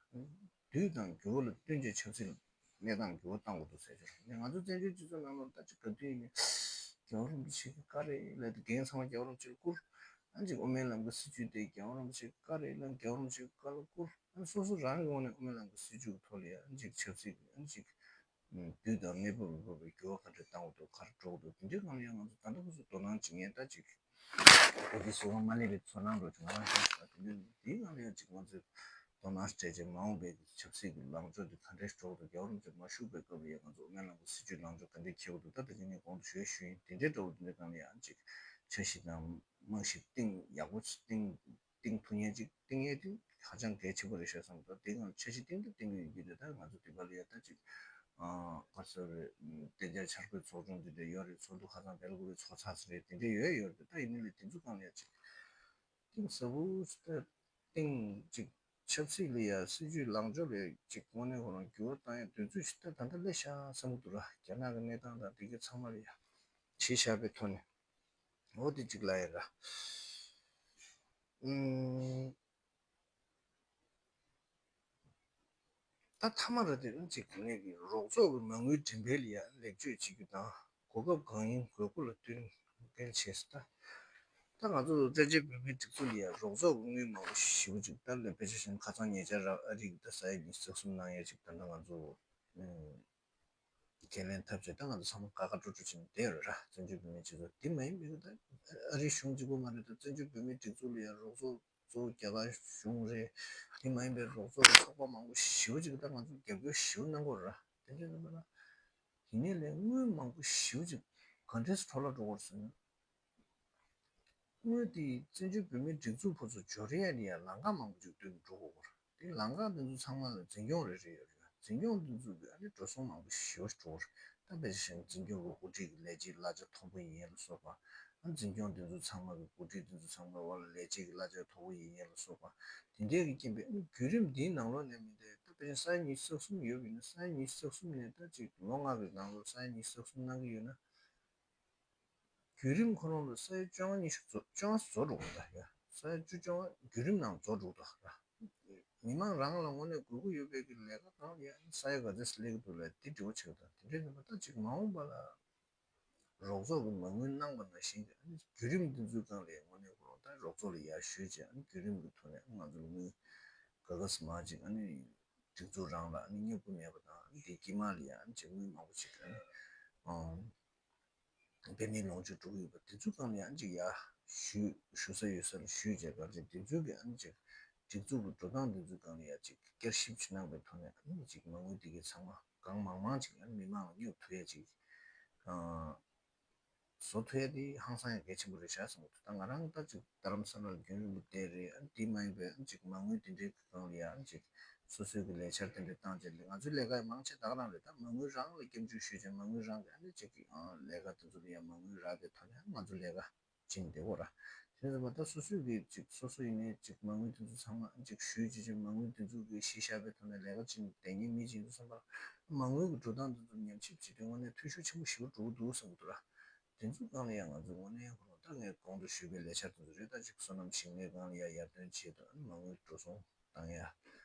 དུས་དང་འགྱུར་བ་ལ་བསྟུན་བྱས་ཆབ་སྲིད་ལ་གནས་སྟངས་འགྱུར་བ་གཏང་དགོས་འདུག་ཟེར་རྒྱུ་ར། ང་ཚོ་བཙན་བྱོལ་སྤྱི་ཚོགས་ནང་ལ་ད་ཅིག་ག་དུས་ནས་རྒྱལ་བ་རིན་པོ་ཆེ་གི་བཀའ་རེད་ལབ་དུས་འགན་ཚང་མ་རྒྱལ་བ་རིན་པོ་ཆེ་ལ་བསྐུར། ཨ་ཅིག་དབུ་མའི་ལམ་གྱི་སྲིད་བྱུས་དེ་རྒྱལ་བ་རིན་པོ་ཆེ་གི་བཀའ་རེད་ལབ་རྒྱལ་བ་རིན་པོ་ཆེ་གི་བཀའ་ལ་བསྐུར། ཨ་སོ་སོ་རང་གི་ངོས་ནས་དབུ་མའི་ལམ་གྱི་སྲིད་བྱུས་ཀྱི་ཐོག་ལ་ཡ་ཨ་ཅིག་ཆབ་སྲིད་ཀྱི་ཨ་ཅིག་དུས་དང་གནས་བབ་ལ་བབ་པའི་འགྱུར་བ་ག་འདྲ་བཏང་དགོས་འདུག་ག་རེ་འགྲོ་དགོས་འདུག་དེ་འདྲའི་སྒང་ལ་ཡང་ང་ཚོ་ད་ལྟ་ཁོ་ཚོ་དོ་སྣང་བྱེད་མཁན་ད་ཅིག་བོད་ཀྱི་སྲིད་དབང་མ་སླེབས་པའི་ཚོར་སྣང་འདྲ་ཅིག་ང་རང་ཤར་སོང་། དེ་འདྲའི་དེའི་སྒང་ལ་ཡང་ཅིག་ང་ཚོས་ དོ་སྣང་སྤྲད་བྱས་མ་འོངས་པའི་ཆབ་སྲིད་ཀྱི་ལངས་ཕྱོགས་དེ་ག་འདྲས་འགྲོ་གི་འདུག་རྒྱལ་བ་རིན་པོ་ཆེ་མ་བཞུགས་པའི་སྐབས་ལ་ཡང་ང་ཚོ་སྨོན་ལམ་གྱི་སྲིད་བྱུས་ལངས་ཕྱོགས་ག་འདྲས་འཁེལ་གྱི་འདུག་ད་ད་ཅི་ནས་གོང་དུ་ཞུས་ཞུས་ཡིན། དེ་འདྲའི་འདྲ་བོ་དེ་འདྲའི་སྒང་ལ་ཡང་ཅིག་འཆར་གཞི་དང་རྨང་གཞི་གཏིང་ཡག་པོ་གཏིང་གཏིང་ཐུབ་མཁན་ཅིག་གཏིང་ཡས་དེ་ཧ་ཅང་གལ་ཆེན་པོ་རེད་ཤག་བསམ་འདུག་དེ་སྒང་འཆར་གཞི་གཏིང་དུ་གཏིང་གི་ཡོད་རྒྱུ་དེ་ད་ང་ཚོ་དེ་ག་ལ་ཡང་ད་ཅིག་ག་ཚོད་རེད། གཏན་འཇགས་འཆར་འགོད་ཚོགས་ཆུང་དེ་འདྲ་ཡོད་རེད། ཚོགས་འདུ་ཁ་སང་བལ་གོ་རེ་ཚོགས་ཚར་ས་རེད། དེ་འདྲ་ཡོད་ཡོད་རེད། ད་ཡིན་ནའི་ལས་དེ་ཚོ་སྒང་ལ་ཡང་ཅིག་གཏིང་ཟབ་པོ་ཞིག་ད་གཏིང་ཅིག་ཆབ་སྲིད་ལ་ཡ་སྲིད་ཇུས་ལངས་ཕྱོགས་ལ་ཅིག་དངོས་གནས་ཁོ་རང་འགྱུར་བ་བཏང་ཡ་དུས་ཚོད་ཞིག་ད་ད་ལྟ་སླེབས་ཤག་བསམ་གྱི་འདུག་ར། རྒྱ་ནག་གི་གནས་སྟངས་དང་དེ་གའི་ཚང་མ་ལ་ཡ་གཞི་བཞག་པའི་ཐོག་ནས་འོ་དེ་ཅིག་ལ་ཡ་ར། ཨུམ། ད་མཐའ་མ་ར་དེ་རིང་ཅིག་ངེད་ཀྱི་རོགས་ཚོགས་ཀྱི་མ་དངུལ་འགྲེམས་སྤེལ་ལ་ཡ་ལེགས་བཅོས་བྱེད་རྒྱུ་དང་གོ་སྐབས་གང་ཡིན་དགོས་མཁོ་ལ་བསྟུན་འགན་བྱས་སོ། ད་ད་ང་ཚོ་བཙན་བྱོལ་བོད་མིའི་སྒྲིག་འཛུགས་ལ་ཡ་རོགས་ཚོགས་ཀྱི་དངུལ་མང་པོ་ཞེ་པོ་ཅིག་ད་ལས་དཔེ་ཆ་བཞིན་ཁ་སང་ཉེ་ཆར་ར་ཨ་རི་གི་ད་ས་ཡ་ཉི་ཤུ་རྩ་གསུམ་གནང་ཡ་ཅིག་ད་ལྟ་ང་ཚོ་ཨུམ། ཁས་ལེན་ཐབས་བྱས་ད་ང་ཚོ་ཚང་མ་དགའ་དགའ་སྤྲོ་སྤྲོ་བྱས་ནས་བསྡད་ཡོད་རེད་ར། བཙན་བྱོལ་བོད་མིའི་སྤྱི་ཚོགས་འདི་མ་ཡིན་པའི་ད་ཨ་རིའི་གཞུང་གཅིག་པོ་མ་རེད། ད་བཙན་བྱོལ་བོད་མིའི་སྒྲིག་འཛུགས་ལ་ཡང་རོགས་ཚོགས་གཙོ་བོ་རྒྱ་གར་གཞུང་རེད། འདི་མ་ཡིན་པའི་རོགས་ཚོགས་ཀྱི་ཚོགས་པ་མང་པོ་ཞེ་པོ་ཅིག་ད་ང་ཚོ་རྒྱབ་སྐྱོར་ཞེ་པོ་གནང་གི་ཡོད་རེད་ར། དེ་འདྲ་ཡིན་པ་ན་ཡིན་ནའི་ལས་དངུལ་མང་པོ་ཞེ་པོ་ཅིག་ག་འདྲས་སུ་འཕྲོ་བརླག་འགྲོ་གི་ཡོད་རེད་ཟེར་ན། དངུལ་དེ་བཙན་བྱོལ་བོད་མིའི་སྒྲིག་འཛུགས་ཕར་ཚུར་འབྱོར་ཡས་ལ་ཡང་ལམ་ཁ་མང་པོ་ཅིག་བཏོན་འགྲོ་དགོས་པ་རེད། དེ་ལམ་ཁ་དེ་ཚོ་ཚང་མ་ལ་འཛིན་སྐྱོང་རེ་རེ་ཡོད་རེད། འཛིན་སྐྱོང་དེ་ཚོ་གི་ཨ་ནི་འགྲོ་སོང་མང་པོ་ཞེ་པོ་འགྲོ་གི་རེད། ད་དཔེ་ཆ་བཞག་ན་འཛིན་སྐྱོང་གི་འགོ་ཁྲིད་ཀྱི་ལས་བྱེད་གླ་ཆ་མཐོ་པོ་ཡིན་ཡས་ལ་སོགས་པ། ཨ་འཛིན་སྐྱོང་དེ་ཚོ་ཚང་མ་གི་འགོ་ཁྲིད་དེ་ཚོ་ཚང་མ་བར་ལ་ལས་བྱེད་ཀྱི་གླ་ཆ་མཐོ་པོ་ཡིན་ཡས་ལ་སོགས་པ། དེ་འདྲའི་གི་རྐྱེན་པས་ཨ་ནི་བརྒྱུད་རིམ་འདིའི་ནང་ལོགས་ནས་མི་འདྲ་ད་དཔེ་ཆ་ས་ཡ་ཉི་ཤུ་རྩ་གསུམ་ཡོད་པ་ཡིན་ན་ས་ཡ་ཉི་ཤུ་རྩ་གསུམ་ནས་ད་ཅིག་ལོ་ལྔ་གི་ནང་ལོགས་ས་ཡ་ཉི་ཤུ་རྩ་གསུམ་གནང་གི་ཡོད་ན། བརྒྱུད་རིམ་ཁོ་རང་ལ་ས་ཡ་བཅོ་ལྔ་ཉི་ཤུ་རྩ་བཅོ་ལྔ་རྫོགས་འགྲོ་གི་རེད་ད་ཡ། ས་ཡ་བཅུ་བཅོ་ལྔ་བརྒྱུད་རིམ་ནང་རྫོགས་འགྲོ་གི་རེད་ད། མི་མང་རང་ལ་དངོས་གནས་དགོས་མཁོ་ཡོད་པའི་གི་ལས་ཀ་གང་ལ་ཡང་ས་ཡ་ག་ཚོད་སླེབས་ཀྱི་འདུག་ལབ་དེ་འདྲ་བོ་ཆགས་ད། དེ་འདྲ་ཡིན་པ་ད་ཅིག་མ་འོངས་པ་ལ་རོགས་ཚོགས་ཀྱི་མ་དངུལ་གནང་པ་ནང་བཞིན་གྱི་ཨ་ནི་བརྒྱུད་རིམ་དེ་ཚོའི་སྒང་ལ་དངོས་གནས་ཁོ་རང་ད་རོགས་ཚོགས་ལ་ཡར་ཞུས་བྱས་ཨ་ནི་བརྒྱུད་རིམ་གྱི་ཐོག་ནས་ང་ཚོ་ལ་དངུལ་ག་ག་ས་མང་ཅིག་ཨ་ནི་སྒྲིག་འཛུགས་རང་ལ་ཨ་ནི་སྙོབ་ཀྱི་མེད་པ་དང་ཨ་ནི་དེ་དཀྱིལ་མ་ལ་ཡང་ཨ་ནི་ཅིག་དངུལ་མང་པོ་ཅིག་ཨ་ནི་ཨང་། དཔེ་མེད་ལོངས་སྤྱོད་འགྲོ་གི་ཡོད་པ་དེ་ཚོའི་སྒང་ལ་ཡང་ཅིག་ཡ་ཞུ་ཞུ་ས་ཡོད་ས་ལ་ཞུས་བྱས་ག་ཅིག་དེ་ཚོའི་གི་ཨ་ནི་ཅིག་སྒྲིག་འཛུགས་ཀྱི་འགྲོ་སྟངས་དེ་ཚོའི་སྒང་ལ་ཡང་ཅིག་བསྐྱར་ཞིབ་ཅིག་གནང་པའི་ཐོག་ནས་ཨ་ནི་ཅིག་མ་དངུལ་དེ་གའི་ཚང་མ་གང་མང་མང་ཅིག་ཨ་ནི་མི་མང་ལ་སྙོབ་ཐུབ་ཡ་ཅིག་ཨ་བཟོ་ཐུབ་ཡ་དེ་ཧང་སང་ཡ་གལ་ཆེན་པོ་རེད་ཤག་བསམ་གྱི་འདུག་ད་ང་རང་ད་ཅིག་རྡ་རམ་ས་ལར་རྒྱུན་རིང་པོ་བསྡད་རེད། ཨ་ནི་དེ་མ་ཡིན་པའི་ཨ་ནི་ཅིག་མ་དངུལ་དེ་འདྲའི་སྒང་ལ་ཡང་ཅིག་སོ་སོའི་གི་ལས་འཆར་དེ་འདྲ་བཏང་བྱས་ལས་ང་ཚོའི་ལས་ཀ་མང་ཆེ་ད་ག་རང་རེད། ད་མ་དངུལ་རང་ལ་སྐྱབས་འཇུག་ཞུས་བྱས་མ་དངུལ་རང་གི་ཨ་ནི་ཅིག་གི་ཨ་ལས་ཀ་དེ་ཚོ་ལ་ཡང་མ་དངུལ་རག་པའི་ཐོག་ནས་ང་ཚོ་ལས་ཀ་བྱེད་བསྡད་ཡོད་ར། དེ་ཚོ་མ་ད་སོ་སོའི་གི་ཅིག་སོ་སོ་ཡིན་ནའི་ཅིག་མ་དངུལ་དེ་ཚོ་ཚང་མ་ཨ་ནི་ཅིག་ཞུས་བྱས་བྱས་མ་དངུལ་དེ་ཚོ་གི་གཞི་བཞག་པའི་ཐོག་ནས་ལས་ཀ་བྱེད་བསྡད་མཁན་མི་ཅིག་ཡིན་དུས་ཙམ་པ་མ་དངུལ་གི་འགྲོ་སྟངས་དེ་ཚོ་ཉམས་ཞིབ་བྱེད་དུས་དངོས་གནས་འཐུས་ཤོར་ཆེན་པོ་ཞེ་པོ་འགྲོ་གི་འདུག་བསམ་གྱི་འདུག་ར། དེ་ཚོའི་སྒང་ལ་ཡང་ང་ཚོ་དངོས་གནས་ཁོ་རང་ད་ངས་གོང་དུ་ཞུས་པའི་ལས་འཆར་དེ་ཚོ་རེད། ད་ཅིག་སོ་ནམ་ཞིང་ལས་སྒང་ལ་ཡང་ཡར་ཐོན་ཆེད་དུ་ཨ་ནི་མ་དངུལ་འགྲོ་སོང་བཏང་ཡ། ཨ་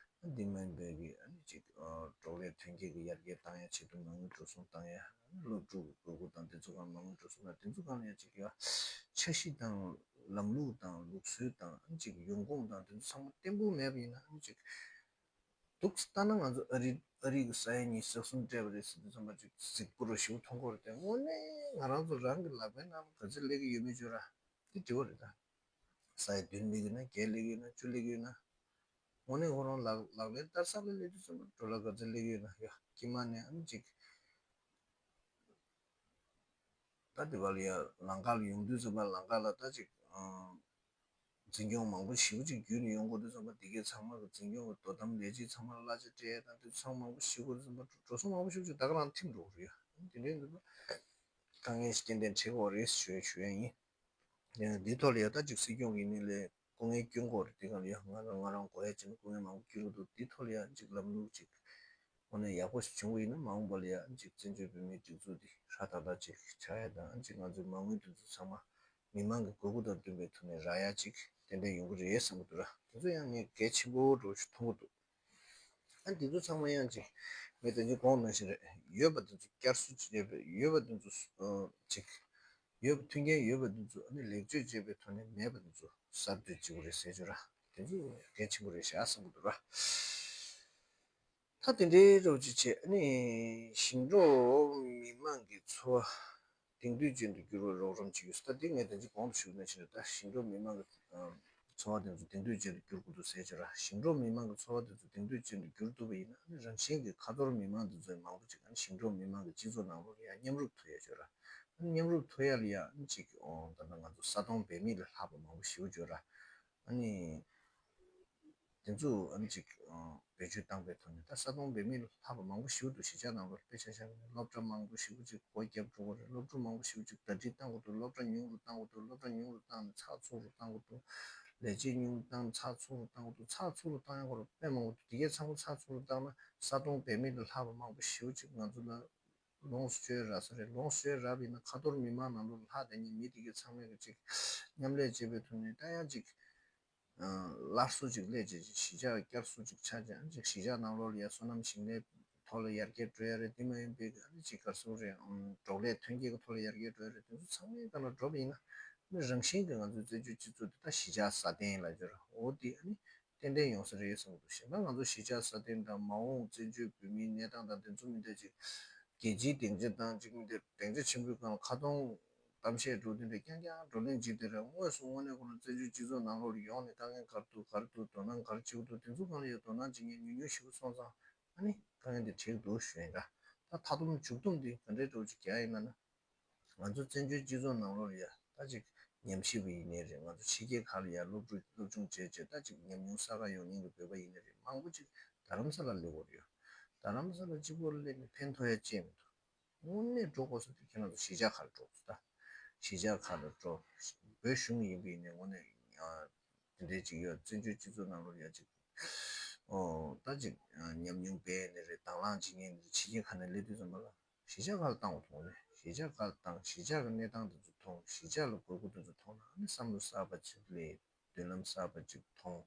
འདི་མིན་པའི་གི་ཨ་ནི་ཅིག་ཨ་འབྲོག་ལས་ཐོན་སྐྱེད་ཀྱི་ཡར་རྒྱས་བཏང་ཡ་ཆེད་དུ་མ་དངུལ་འགྲོ་སོང་བཏང་ཡ། ཨ་ནི་སློབ་ཕྲུག་གི་དགོས་མཁོ་དང་དེ་ཚོ་སྒང་མ་དངུལ་འགྲོ་སོང་དང་དེ་ཚོ་སྒང་ལ་ཡང་ཅིག་ཡ་འཆར་གཞི་དང་ལམ་ལུགས་དང་ལུགས་སྲོལ་དང་ཨ་ནི་ཅིག་ཡོང་ཁུངས་དང་དེ་ཚོ་ཚང་མ་བརྟན་པོ་མེད་པ་ཡིན་ན་ཨ་ནི་ཅིག་འདུག་ལྟ་ན་ང་ཚོ་ཨ་རི་ཨ་རི་གི་ས་ཡ་ཉི་ཤུ་རྩ་གསུམ་སྤྲད་པ་རེད་ཟེར་དུས་ཙམ་པ་ཅིག་གཟིགས་པོ་རུ་ཞིག་མཐོང་གི་རེད་དེ། དངོས་གནས་ང་རང་ཚོ་རང་གི་ལག་པའི་ནང་ལ་ག་ཚོད་སླེབས་ཀྱི་ཡོད་མེད་ཅིག་ར་དེ་དྲི་བ་རེད་ད། ས་ཡ་བདུན་སླེབས་ཀྱི་ཡོད་ན་བརྒྱད་སླེབས་ཀྱི་ཡོད་ན་བཅུ་སླེབས་ཀྱི་ཡོད་ན། དངོས་གནས་ཁོ་རང་ལག་ལག་ལེན་བསྟར་ས་ལ་སླེབས་དུས་ཙམ་པ་ཌོ་ལར་ག་ཚོད་སླེབས་ཀྱི་ཡོད་ན་ཡ་དཀྱིལ་མ་ནས་ཨ་ནི་ཅིག་ད་དེ་བ་ལ་ཡ་ལམ་ཁ་ལ་ཡོང་དུས་ཙམ་པ་ལམ་ཁ་ལ་ད་ཅིག་ཨ། འཛིན་སྐྱོང་མང་པོ་ཞེ་པོ་ཅིག་བརྒྱུད་ནས་ཡོང་དགོས་དུས་ཙམ་པ་འདི་གའི་ཚང་མ་གི་འཛིན་སྐྱོང་གི་དོ་དམ་ལས་བྱེད་ཚང་མ་ལ་གླ་ཆ་སྤྲད་ཡ་དང་དེ་ཚོ་ཚང་མ་མང་པོ་ཞིག་དགོས་དུས་ཙམ་པ་འགྲོ་སོང་མང་པོ་ཞེ་པོ་ཅིག་ད་ག་རང་ཐིམ་འགྲོ་གི་རེད་ཡ། དེ་འདྲའི་འདུག་པ་དཀའ་ངལ་ཞིག་ཏན་ཏན་འཕྲད་ཀྱི་ཡོད་རེད་ཞུ་ཡ་ཞུ་ཡ་ཡིན། ཡང་འདི་ཐོག་ལ་ཡ་ད་ཅིག་སྲིད་སྐྱོང་གི་ནི་ལས་སྐུ་ངལ་སྐྱོན་དགོས་རེད། དེ་ག་ལ་ཡ་ང་རང་ང་རང་དགོས་ཡ་བྱས་ན་སྐུ་ངལ་མང་པོ་སྐྱོན་གྱི་འདུག་འདི་ཐོག་ལ་ཡ་ཅིག་ལམ་ལུགས་ཅིག་དངོས་གནས་ཡག་པོ་ཞིག་བྱུང་བ་ཡིན་ན་མ་འོངས་པ་ལ་ཡ་ཅིག་བཙན་བྱོལ་བོད་མིའི་སྒྲིག་འཛུགས་འདི་ཧྲ་ཏག་ཏག་ཅིག་ཆགས་ཡ་དང་ཅིག་ང་ཚོའི་མ་དངུལ་དེ་ཚོ་ཚང་མ་མི་མང་གི་དགོས་མཁོ་དང་བསྟུན་པའི་ཐོག་ནས་རག་ཡ་ཅིག་ཏན་ཏན་ཡོང་གི་རེད་བསམ་གྱི་འདུག་ར། དེ་ཚོ་ཡང་ངས་གལ་ཆེན་པོ་འདྲ་བོ་ཞིག་མཐོང་གི་འདུག་ཨ་འདི་ཚོ་ཚང་མ་ཡང་ཅིག་ངས་དེ་ཚོ་གོང་ནང་བཞིན་རེད། ཡོད་པ་དེ་ཚོ་བསྐྱར་གསོ་བྱས་པའི་ཡོད་པ་དེ་ཚོ་ཨ་ཅིག་ཡོད་པ་མཐུན་རྐྱེན་ཡོད་པ་དེ་ཚོ་ཨ་ནི་ལེགས་བཅོས་བྱས་པའི་ཐོག་ནས་མེད་པ་དེ་ཚོ་གསར་གཏོད་བྱེད་དགོས་རེད་ཟེར་རྒྱུ་ར། དེ་ཚོ་གལ་ཆེན་པོ་རེད་ཤག་བསམ་གྱི་འདུག་ར། ད་དེ་འདྲའི་རོགས་ཅིག་བྱས་ཨ་ནི་ཞིང་འབྲོག་མི་མང་གི་འཚོ་བ་དེང་དུས་ཅན་དུ་འགྱུར་བར་རོགས་རམ་བྱེད་རྒྱུ་ད་འདི་ངས་དེ་ཚོ་གོང་དུ་ཞུས་ནང་བཞིན་རེད། ད་ཞིང་འབྲོག་མི་མང་གི་ཨ་ འཚོ་བ་དེ་ཚོ་དེང་དུས་ཅན་དུ་བསྒྱུར་དགོས་འདུག་ཟེར་བྱས་ར། ཞིང་འབྲོག་མི་མང་གི་འཚོ་བ་དེ་ཚོ་དེང་དུས་ཅན་དུ་བསྒྱུར་ཐུབ་པ་ཡིན་ན། ཨ་ནི་རང་བཞིན་གྱིས་ཁ་ཐོར་མི་མང་དེ་ཚོ་མང་པོ་ཅིག་ཨ་ནི་ཞིང་འབྲོག་མི་མང་གི་སྤྱི་ཚོགས་ནང་ལོགས་ལ་ཡང་མཉམ་རུབ་ཐུབ་ཡ་བྱས་ར། ཨ་ནི་མཉམ་རུབ་ཐུབ་ཡ་ལ་ཡ་ཨ་ནི་ཅིག་ཨོ་ད་ལྟ་ང་ཚོ་ས་སྟོང་འབད་མེད་ལས་ལྷག་པ་མང་པོ་ཞེ་པོ་ཅིག་ཡོད་ར། ཨ་ནི། དེ་ཚོ་ཨ་ནི་ཅིག་ཨ་བེད་སྤྱོད་བཏང་པའི་ཐོག་ནས་ད་ས་སྟོང་འབད་མེད་ལྷག་པ་མང་པོ་ཞེ་པོ་འདུག་གཞིས་ཆགས་ནང་ལོགས་དཔེ་ཆ་བཞག་ན་སློབ་གྲྭ་མང་པོ་ཞེ་པོ་ཅིག་སྒོ་བརྒྱབ་འགྲོ་གི་རེད། སློབ་ཕྲུག་མང་པོ་ཞེ་པོ་ཅིག་ཟླ་སྒྲིལ་བཏང་དགོས་འདུག་སློབ་གྲྭ་ཉུང་རུ་བཏང་དགོས་འདུག་སློབ་གྲྭ་ཉུང་རུ་བཏང་ནས་ཚགས་ཚུད་རུ་བཏང་དགོས་འདུག་ལས་བྱེད་ཉུང་རུ་བཏང་ནས་ཚགས་ཚུད་རུ་བཏང་དགོས་འདུག་ཚགས་ཚུད་རུ་བཏང་ཡ་སྐོར་དཔེ་མང་པོ་འདུག་དེ་གའི་ཚང་མ་ཚགས་ཚུད་རུ་བཏང་ན་ས་སྟོང་འབད་མེད་ལས་ལྷག་པ་མང་པོ་ཞེ་པོ་ཅིག་ང་ཚོ་ལ་ལོངས་སུ་སྤྱོད་རག་ས་རེད། ལོངས་སུ་སྤྱོད་རག་པ་ཡིན་ན་ཁ་ཐོར་མི་མང་ནང་ལོགས་ལ་ལྷག་བསྡད་མཁན་མི་དེ་གའི་ཚང་མས་ཀྱི་ཅིག་མཉམ་ལས་བྱེད་པའི་ཐོག་ནས་ད་ཡང་ཅིག་སླར་གསོ་ཅིག་སླེབས་བྱས་ཅིག་གཞིས་ཆགས་བསྐྱར་གསོ་ཅིག་ཆགས་བྱས་ཅིག་གཞིས་ཆགས་ནང་ལོགས་ལ་ཡ་སོ་ནམ་ཞིང་ལས་ཐོག་ལ་ཡར་རྒྱས་འགྲོ་ཡ་རེད། དེ་མ་ཡིན་པའི་ཨ་ནི་ཅིག་ག་རེ་ཟེར་དགོས་རེད། ཨམ་འབྲོག་ལས་ཐོན་སྐྱེད་ཀྱི་ཐོག་ལ་ཡར་རྒྱས་འགྲོ་ཡ་རེད། དེ་ཚོ་ཚང་མའི་སྒང་ལ་འགྲོ་བ་ཡིན་ན་ཨ་ནི་རང་བཞིན་གྱིས་ང་ཚོའི་བཙན་བྱོལ་སྤྱི་ཚོགས་འདི་ད་གཞིས་ཆགས་སྲ་བརྟན་ལབ་ཀྱི་ཡོད་རེད། འོ་དེ་ཨ་ནི་ཏན་ཏན་ཡོང་ས་རེད་བསམ་གྱི་འདུག་གཞན་པ་ང་ཚོ་གཞིས་ཆགས་སྲ་བརྟན་དང་མ་འོངས་བཙན་བྱོལ་བོད་མིའི་གནས་སྟངས་དང་དེ་ཚོ་མི་འདྲ་ཅིག་རྒྱལ་སྤྱིའི་སྡིངས་ཆ་དང་ཅིག་མི་འདྲ་སྡིངས་ཆ་ཆེན་པོའི་སྒང་ལ་ཁ་གཏོང་གཏམ་བཤད་འགྲོ་དུས་འདྲ་རྐྱང་རྐྱང་བགྲོ་གླེང་བྱེད་དེ་རེད། དངོས་སུ་དངོས་གནས་ཁོ་རང་བཙན་བྱོལ་སྤྱི་ཚོགས་ནང་ལོགས་ལ་ཡོང་ནས་དཀའ་ངལ་ག་རེ་འདུག་ག་རེ་འདུག་དོ་སྣང་ག་རེ་བྱེད་ཀྱི་འདུག་དེ་ཚོ་སྒང་ལ་ཡང་དོ་སྣང་བྱེད་མཁན་ཉུང་ཉུང་ཞིག་སོང་ཙང་ཨ་ནི་དཀའ་ངལ་འདི་འཕྲད་ཀྱི་འདུག་ཞུ་ཡིན་ར། ད་མཐའ་སྡོམ་མཇུག་སྡོམ་འདི་ག་འདྲའི་འདྲ་བོ་ཅིག་རྒྱག་ཡིན་ལབ་ན། ང་ཚོ་བཙན་བྱོལ་སྤྱི་ཚོགས་ནང་ལོགས་ལ་ཡ་ད་ཅིག་ཉམས་ཞིབ་པ་ཡིན་ནའི་རེད། ང་ཚོ་ཕྱི་རྒྱལ་ཁག་ལ་ཡ་སློབ་ཕྲུག་སློབ་སྦྱོང་བྱས་བྱས་ད་ཅིག་ཉམས་མྱོང་གསར་པ་ཡོང་མཁན་གྱི་བོད་པ་ཡིན་ནའི་རེད། མང་པོ་ཅིག་རྡ་རམ་ས་ལ་སླེབས་ཡོད་རེད། རྡ་རམ་ས་ལ་གཅིག་པོ་སླེབས་ནས་ཕན་ཐོགས་ཡ་ཅི་ཡང་མི་འདུག་དངོས་གནས་འགྲོ་དགོས་ས་དེ་ཁྱེད་རང་ཚོ་གཞིས་ཆགས་ཁག་ལ་འགྲོ་དགོས་ས། ད་གཞིས་ཆགས་ཁག་ལ་འགྲོ། བོད་གཞུང་ཡིན་པ་ཡིན་ནའི་དངོས་གནས་དེ་འདྲའི་ཅིག་ཡོད། བཙན་བྱོལ་སྤྱི་ཚོགས་ནང་ལོགས་ཡ་ཅིག་ཨོ་ད་ཅིག་ཉམས་མྱོང་སྤེལ་ནི་རེད། དང་བླངས་བྱེད་མཁན་ནི་རེད། ཕྱི་རྒྱལ་ཁག་ནས་སླེབས་དུས་ཙམ་པ་ལ་གཞིས་ཆགས་ཁག་ལ་བཏང་བ་མཐོང་ནས་གཞིས་ཆགས་ཁག་ལ་བཏང་། གཞིས་ཆགས་ཀྱི་གནས་སྟངས་དེ་ཚོ་མཐོང་། གཞིས་ཆགས་ལ་དགོས་མཁོ་དེ་ཚོ་མཐོང་ན་ཨ་ནི་བསམ་བློ་གསར་པ་ཅིག་སླེབས། མདུན་ལམ་གསར་པ་ཅིག་མཐོང་།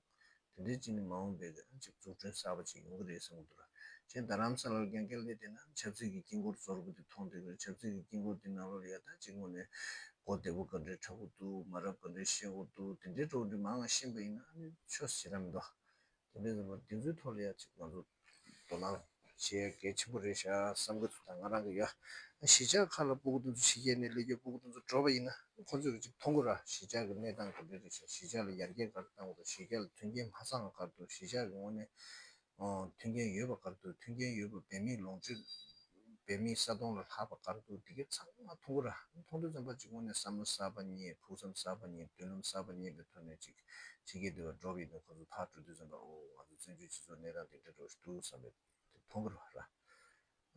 དེ་འདྲའི་ཅིག་ནི་མ་འོངས་པའི་ཅིག་འཛུགས་སྐྲུན་གསར་པ་ཅིག་ཡོང་གི་རེད་བསམ་གྱི་འདུག་ར། གཞན་རྡ་རམ་ས་ལར་རྐྱང་རྐྱང་སླེབས་བསྡད་ན་ཆབ་སྲིད་ཀྱི་དཀྱིལ་འཁོར་རྫོགས་པ་དེ་མཐོང་བསྡད་ཀྱི་རེད། ཆབ་སྲིད་ཀྱི་དཀྱིལ་འཁོར་དེ་ནང་ལོགས་ལ་ཡ་ད་ཅིག་དངོས་གནས་གོ་བདེ་པོ་ག་འདྲའི་འཁྲབ་ཀྱི་འདུག་མ་རབས་ག་འདྲའི་བཤད་ཀྱི་འདུག་དེ་འདྲའི་འདྲ་བོ་འདི་མང་ང་ཤེས་པ་ཡིན་ན་ཨ་ནི་ཆོས་ཞེ་དྲག་མི་འདུག་དེ་འདྲའི་ཙམ་པ་དེ་ཚོའི་ཐོག་ལ་ཡ་ཅིག་ང་ཚོ་དོ་སྣང་བྱེད་ཡ་གལ་ཆེན་པོ་རེད་ཤག་བསམ་གྱི་འདུག་ད་ང་རང་གི་ཡ་གཞིས་ཆགས་ཁག་ལ་སྤུ་གུ་དེ་ཚོ་ཕྱི་རྒྱལ་ནས་སླེབས་རྒྱུ་སྤུ་གུ་དེ་ཚོ་འགྲོ་བ་ཡིན་ན་ཁོ་ཚོས་ཅིག་མཐོང་གི་ར། གཞིས་ཆགས་ཀྱི་གནས་སྟངས་ག་འདྲ་རེད་ཤག་གཞིས་ཆགས་ལ་ཡར་རྒྱས་ག་རེ་བཏང་དགོས་འདུག་གཞིས་ཆགས་ལ་མཐུན་རྐྱེན་མ་བཟང་བ་ག་རེ་འདུག་གཞིས་ཆགས་ཀྱི་དངོས་གནས་ཨོ་མཐུན་རྐྱེན་ཡོད་པ་ག་རེ་འདུག་མཐུན་རྐྱེན་ཡོད་པ་འབད་མེད་ལོངས་སྤྱོད་འབད་མེད་ས་སྟོང་ལས་ལྷག་པ་ག་རེ་འདུག་དེ་གའི་ཚང་མ་མཐོང་གི་ར། མཐོང་དུས་ཙམ་པ་ཅིག་དངོས་གནས་བསམ་བློ་གསར་པ་རྙེད། ཕུགས་བསམ་གསར་པ་རྙེད། མདུན་ལམ་གསར་པ་རྙེད་པའི་ཐོག་ནས་ཅིག་ཕྱི་རྒྱལ་དུ་འགྲོ་བའི་ནང་ཁོ་ཚོ་ཕར་འགྲོ་དུས་ཙམ་པ་ཨོ་ང་ཚོ་བཙན་བྱོལ་སྤྱི་ཚོགས་གནས་སྟངས་འདི་འདྲ་འདྲ་ཞིག་འདུག་བསམ་པའི་མཐོང་གི་ར། ཨ་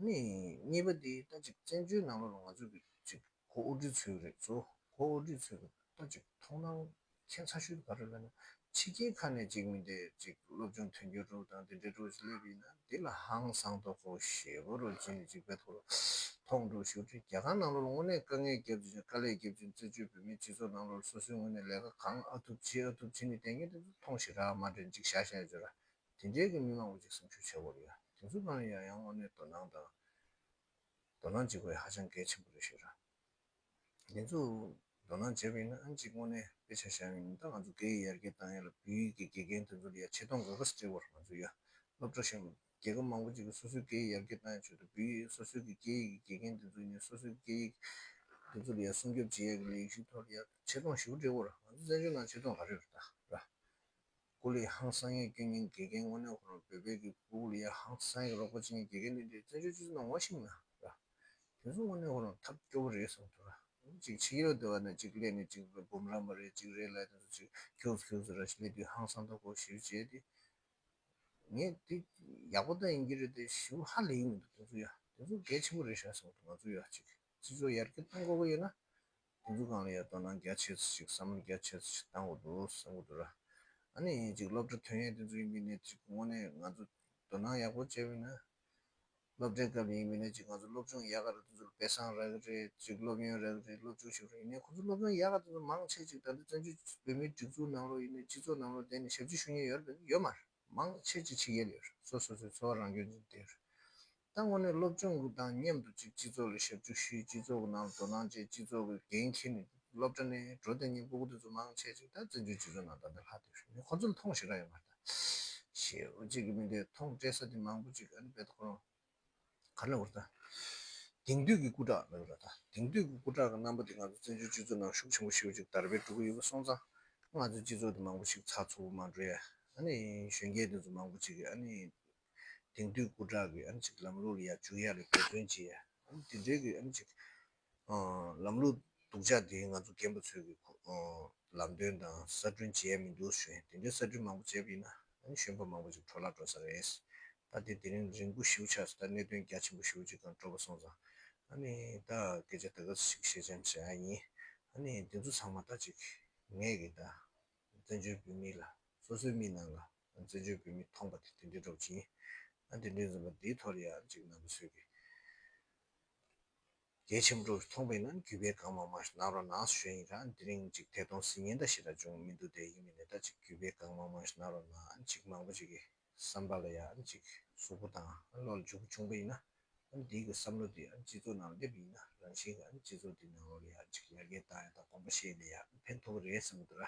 ནི་གཉིས་པ་དེ་ད་ཅིག་བཙན་བྱོལ་ནང་ལོགས་ལ་ང་ཚོ་གི་ཅིག་གོ་དབུ་ཁྲིད་ཚོས་རེད་གཙོ་བོ་གོ་དབུ་ཁྲིད་ཚོས་ཀྱི་ད་ཅིག་མཐོང་སྣང་ཁྱད་མཚར་ཤོས་དེ་ག་རེ་རེད་ལབ་ན། ཕྱི་རྒྱལ་ཁག་ནས་ཅིག་མི་འདྲ་ཅིག་སློབ་སྦྱོང་ཐོན་རྒྱུ་འགྲོ་དང་དེ་འདྲའི་འགྲོ་ཞིག་སླེབས་ཡིན་ན་དེ་ལ་ཧང་སང་ཐོག་གོ་ཞེ་པོ་རུ་ཅིག་ནས་ཅིག་བེད་ཐོག་ལ་མཐོང་འགྲོ་ཞུ་དུས་རྒྱ་གར་ནང་ལོགས་ལ་དངོས་གནས་དཀའ་ངལ་རྒྱབ་ཅིག་དཀའ་ལས་རྒྱབ་ཅིག་བཙན་བྱོལ་བོད་མིའི་སྤྱི་ཚོགས་ནང་ལོགས་ལ་སོ་སོའི་ངོས་ནས་ལས་ཀ་གང་ཨ་ཐུབ་བྱེད་ཨ་ཐུབ་བྱེད་ནས་བསྡད་མཁན་དེ་ཚོ་མཐོང་ཞེ་དྲག་མ་དྲན་ཅིག་བཞག་བཞག་ཡོད་ར། དེ་འདྲའི་གི་མི་མང་པོ་ཅིག་སེམས་ཤུགས་ཆེ་བོ་རེད་ཡ། དེ་ཚོ་གང་ཡང་ཡང་དངོས་གནས་དོ་སྣང་དང་དོ་སྣང་བྱེད་དགོས་ཧ་ཅང་གལ་ཆེན་པོ་རེད་ཤག་ར། དེ་ཚོ་དོ་སྣང་བྱས་པ་ཡིན་ན་ཨ་ཅིག་དངོས་གནས་དཔེ་ཆ་བཞག་ཡིན་ད་ང་ཚོ་སྐད་ཡིག་ཡར་རྒྱས་བཏང་ཡ་ལ་བོད་ཡིག་གི་དགེ་རྒན་དེ་ཚོ་ལ་ཡ་ཆེ་མཐོང་ག་ག་སྤྲད་དགོས་རེད། ང་ཚོ་ཡ་སློབ་གྲྭ་གཞན་རྒྱལ་ཁབ་མང་པོ་ཅིག་གིས་སོ་སོའི་སྐད་ཡིག་ཡར་རྒྱས་བཏང་ཡ་ཆེད་དུ་བོད་ཡིག་སོ་སོའི་གི་སྐད་ཡིག་གི་དགེ་རྒན་དེ་ཚོ་ཡིན་ནའི་སོ་སོའི་སྐད་ཡིག་དེ་ཚོ་ལ་ཡ་སྲུང་སྐྱོབ་བྱེད་ཡ་གི་ལས་གཞི་ཐོག་ལ་ཡ་ཆེ་མཐོང་ཞེ་པོ་སྤྲད་དགོས་རེད། ང་ཚོ་བཙན་བྱོལ་ནང་ཆེ་མཐོང་ག་རེ་རེད་ད་ར། སྐུ་ལས་ཧང་སང་ཡས་སྐྱོན་ཉན་དགེ་རྒན་དངོས་གནས་ཁོ་རང་བོད་པའི་གི་སྐུ་ལ་ཡ་ཧང་སང་ཡས་རོགས་པ་བྱེད་མཁན་དགེ་རྒན་དེ་འདྲའི་བཙན་བྱོལ་སྤྱི་ཚོགས་ནང་ངོ་ཤེས་མེད་ར། དེ་ཚོ་དངོས་གནས་ཁོ་རང་ཐབས་སྐྱོ་པོ་རེད་བསམ་ཐུབ་ར། ཅིག་ཕྱི་རྒྱལ་སྡོད་པ་ན་ཅིག་སླེབས་ནས་ཅིག་འབུམ་རམས་པ་རེད་ཅིག་རེད་ལབ་དེ་ཚོ་ཅིག་ཁྱོད་ཁྱོད་ཚོ་ར་ཅིག་སླེབས་དུས་ཧང་སང་ཐོག་གོ་ཞིབ་བྱས་ཏེ། ངས་དེ་ཡག་པོ་ད་ཡིན་གྱི་རེད་དེ་ཞིབ་ཧ་ལས་ཀྱི་མི་འདུག་དེ་ཚོ་ཡ་དེ་ཚོ་གལ་ཆེན་པོ་རེད་ཤག་བསམ་ཐུབ། ང་ཚོ་ཡ་ཅིག་སྤྱི་ཚོགས་ཡར་རྒྱས་གཏོང་དགོས་ཀྱི་ཡོད་ན། དེ་ཚོ་སྒང་ལ་ཡ་དོ་སྣང་རྒྱ་ཆེ་ཙམ་ཞིག་བསམ་བློ་རྒྱ་ཆེ་ཙམ་ཞིག་བཏང་དགོས་འདུག་བསམ་གྱི་འདུག་ར། ཨ་ནི་ཅིག་སློབ་གྲྭ་ཐོན་ཡས་དེ་ཚོ་ཡིན་པའི་ནས་ཅིག་དངོས་གནས་ང་ཚོ་དོ་སྣང་ཡག་པོ་བྱས་པ་ཡིན་ན། སློབ་གྲྭའི་སྐབས་ཡིན་པའི་ནས་ཅིག་ང་ཚོ་སློབ་སྦྱོང་ཡག་ག་རེ་དེ་ཚོ་ལ་དཔེ་བཟང་རག་གི་རེད། ཅིག་སློབ་ཡོན་རག་གི་རེད། སློབ་སྦྱོང་ཞིག་རེད། ཡིན་ནའི་ཁོ་ཚོ་སློབ་སྦྱོང་ཡག་ག་དེ་ཚོ་མང་ཆེ་ཅིག་ད་ལྟ་བཙན་བྱོལ་བོད་མིའི་སྒྲིག་འཛུགས་ནང་ལོགས་ཡིན་ནའི་སྤྱི་ཚོགས་ནང་ལོགས་བསྡད་ནས་ཞབས་ཕྱི་ཞུ་མཁན་ཡོད་རེད་ཡོད་མ་རེད། མང་ཆེ་ཅིག་ཕྱི་རྒྱལ་ལ་ཡོད་རེད། སོ་སོ་སོའི་འཚོ་བ་རང་སྐྱོང་བྱེད་བསྡད་ཡོད་རེད། ད་དངོས་གནས་སློབ་སྦྱོང་དང་མཉམ་དུ་ཅིག་སྤྱི་ཚོགས་ལ་ཞབས་ཞུ་ཞུས། སྤྱི་ཚོགས་ཀྱི་ནང་ལ་དོ་སྣང་བྱས། སྤྱི་ཚོགས་ཀྱི་འགན་འཁྱེར་ནས་སློབ་གྲྭ་ནས་འགྲོ་བསྡད་མཁན་སྤུ་གུ་དེ་ཚོ་མང་ཆེ་ཅིག་ད་བཙན་བྱོལ་སྤྱི་ཚོགས་ནང་ད་ལྟ་ལྷག་བསྡད་ཡོད་རེད། ཁོ་ཚོ་ལ་མཐོང་ཞེ་དྲག་ཡོད་མ་རེད། ད་ཞེ་པོ་ཅིག་གི་མི་འདུག་མཐོང་སྤྲད་ས་དེ་མང་པོ་ཅིག་ཨ་ནི་བེད་ཁོ་རང་ག་རེ་ལབ་དགོས་རེད་ད། དེང་དུས་ཀྱི་སྐུ་དྲག་ལབ་དགོས་རེད་ད། དེང་དུས་ཀྱི་སྐུ་དྲག་གི་རྣམ་པ་དེ་ང་ཚོ་བཙན་བྱོལ་སྤྱི་ཚོགས་ནང་ཤུགས་ཆེན་པོ་ཞེ་པོ་ཅིག་དར་སྤེལ་འགྲོ་གི་ཡོད་པ་སོང་ཙང་ ང་ཚོའི་སྤྱི་ཚོགས་དེ་མང་པོ་ཞིག་ཚགས་ཚུད་པོ་མ་འགྲོ་ཡ། ཨ་ནི་གཞོན་སྐྱེས་དེ་ཚོ་མང་པོ་ཅིག་གིས་ཨ་ནི་དེང་དུས་སྐུ་དྲག་གི་ཨ་ནི་ཅིག་ལམ་ལུགས་ལ་ཡ་འཇུག་ཡ་ལ་འབད་བརྩོན་བྱེད་ཡ། ཨ་ནི་དེ་འདྲའི་གི་ཨ་ནི་ཅིག་ཨ་ལམ་ལུགས་སྡུག་ཅག་དེ་ང་ཚོ་རྒན་པ་ཚོས་གི་ཁོ་ཨ་ལམ་སྟོན་དང་གསར་སྐྲུན་བྱེད་ཡ་མི་འདུག་ཞུ་ཡ། དེ་འདྲའི་གསར་སྐྲུན་མང་པོ་བྱས་པ་ཡིན་ན་ཨ་ནི་གཞོན་པ་མང་པོ་ཅིག་འཕྲོ་བརླག་འགྲོ་ས་རེད། ད་དེ་དེ་རིང་རིང་པོ་ཞེ་པོ་ཆགས་སོང་། ད་གནད་དོན་རྒྱ་ཆེན་པོ་ཞེ་པོ་ཅིག་གང་འགྲོ་པ་སོང་ཙང་། ཨ་ནི་ད་སྐད་ཆ་ད་ག་ཚོད་ཅིག་བཤད་ཅམ་བྱ་ཡ་ཡིན། ཨ་ནི་དེ་ཚོ་ཚང་མ་ད་ཅིག་ངས་གི་ད་བཙན་བྱོལ་བོད་མི་ལ་སོ་སོའི་མིག་ནང་ལ་བཙན་བྱོལ་བོད་མི་མཐོང་པ་དེ་དེ་འདྲའི་འདྲ་པོ་ཅིག་ཡིན། ཨ་དེ་འདྲའི་འཛིན་པ་འདིའི་ཐོག་ལ་ཡ་ཅིག་རྣམ་པ་ཚོས་གི་གལ་ཆེན་པོ་མཐོང་པ་ཡིན་ན་གུས་པས་གང་མང་མང་ཞིག་གནང་རོགས་གནང་ཞུ་ཡ་ཡིན། ད་དེ་རིང་ཅིག་ཐད་གཏོང་ཟིན་ཉེན་ད་ཞེ་དྲག་བྱུང་མི་འདུག་དེ་ཡིན་མིན་ནས་ད་ཅིག་གུས་པས་གང་མང་མང་ཞིག་གནང་རོགས་གནང་། ཅིག་མང་པོ་ཅིག་གི་བསམ་པ་ལ་ཡ་ཅིག་གཟུགས་པོ་དང་བློ་ལ་འཇུག་པོ་བྱུང་པ་ཡིན་ན། འདི་གི་བསམ་བློ་དེ་སྤྱི་ཚོགས་ནང་སླེབས་ཡིན་ན་རང་བཞིན་གྱི་སྤྱི་ཚོགས་དེ་ནང་ལོགས་ལ་ཡ་ཅིག་ཡར་རྒྱས་བཏང་ཡ་དང་གོམ་པ་བཤད་ལ་ཡ་ཕན་ཐོགས་རེད་བསམ་གྱི་འདུག་ར།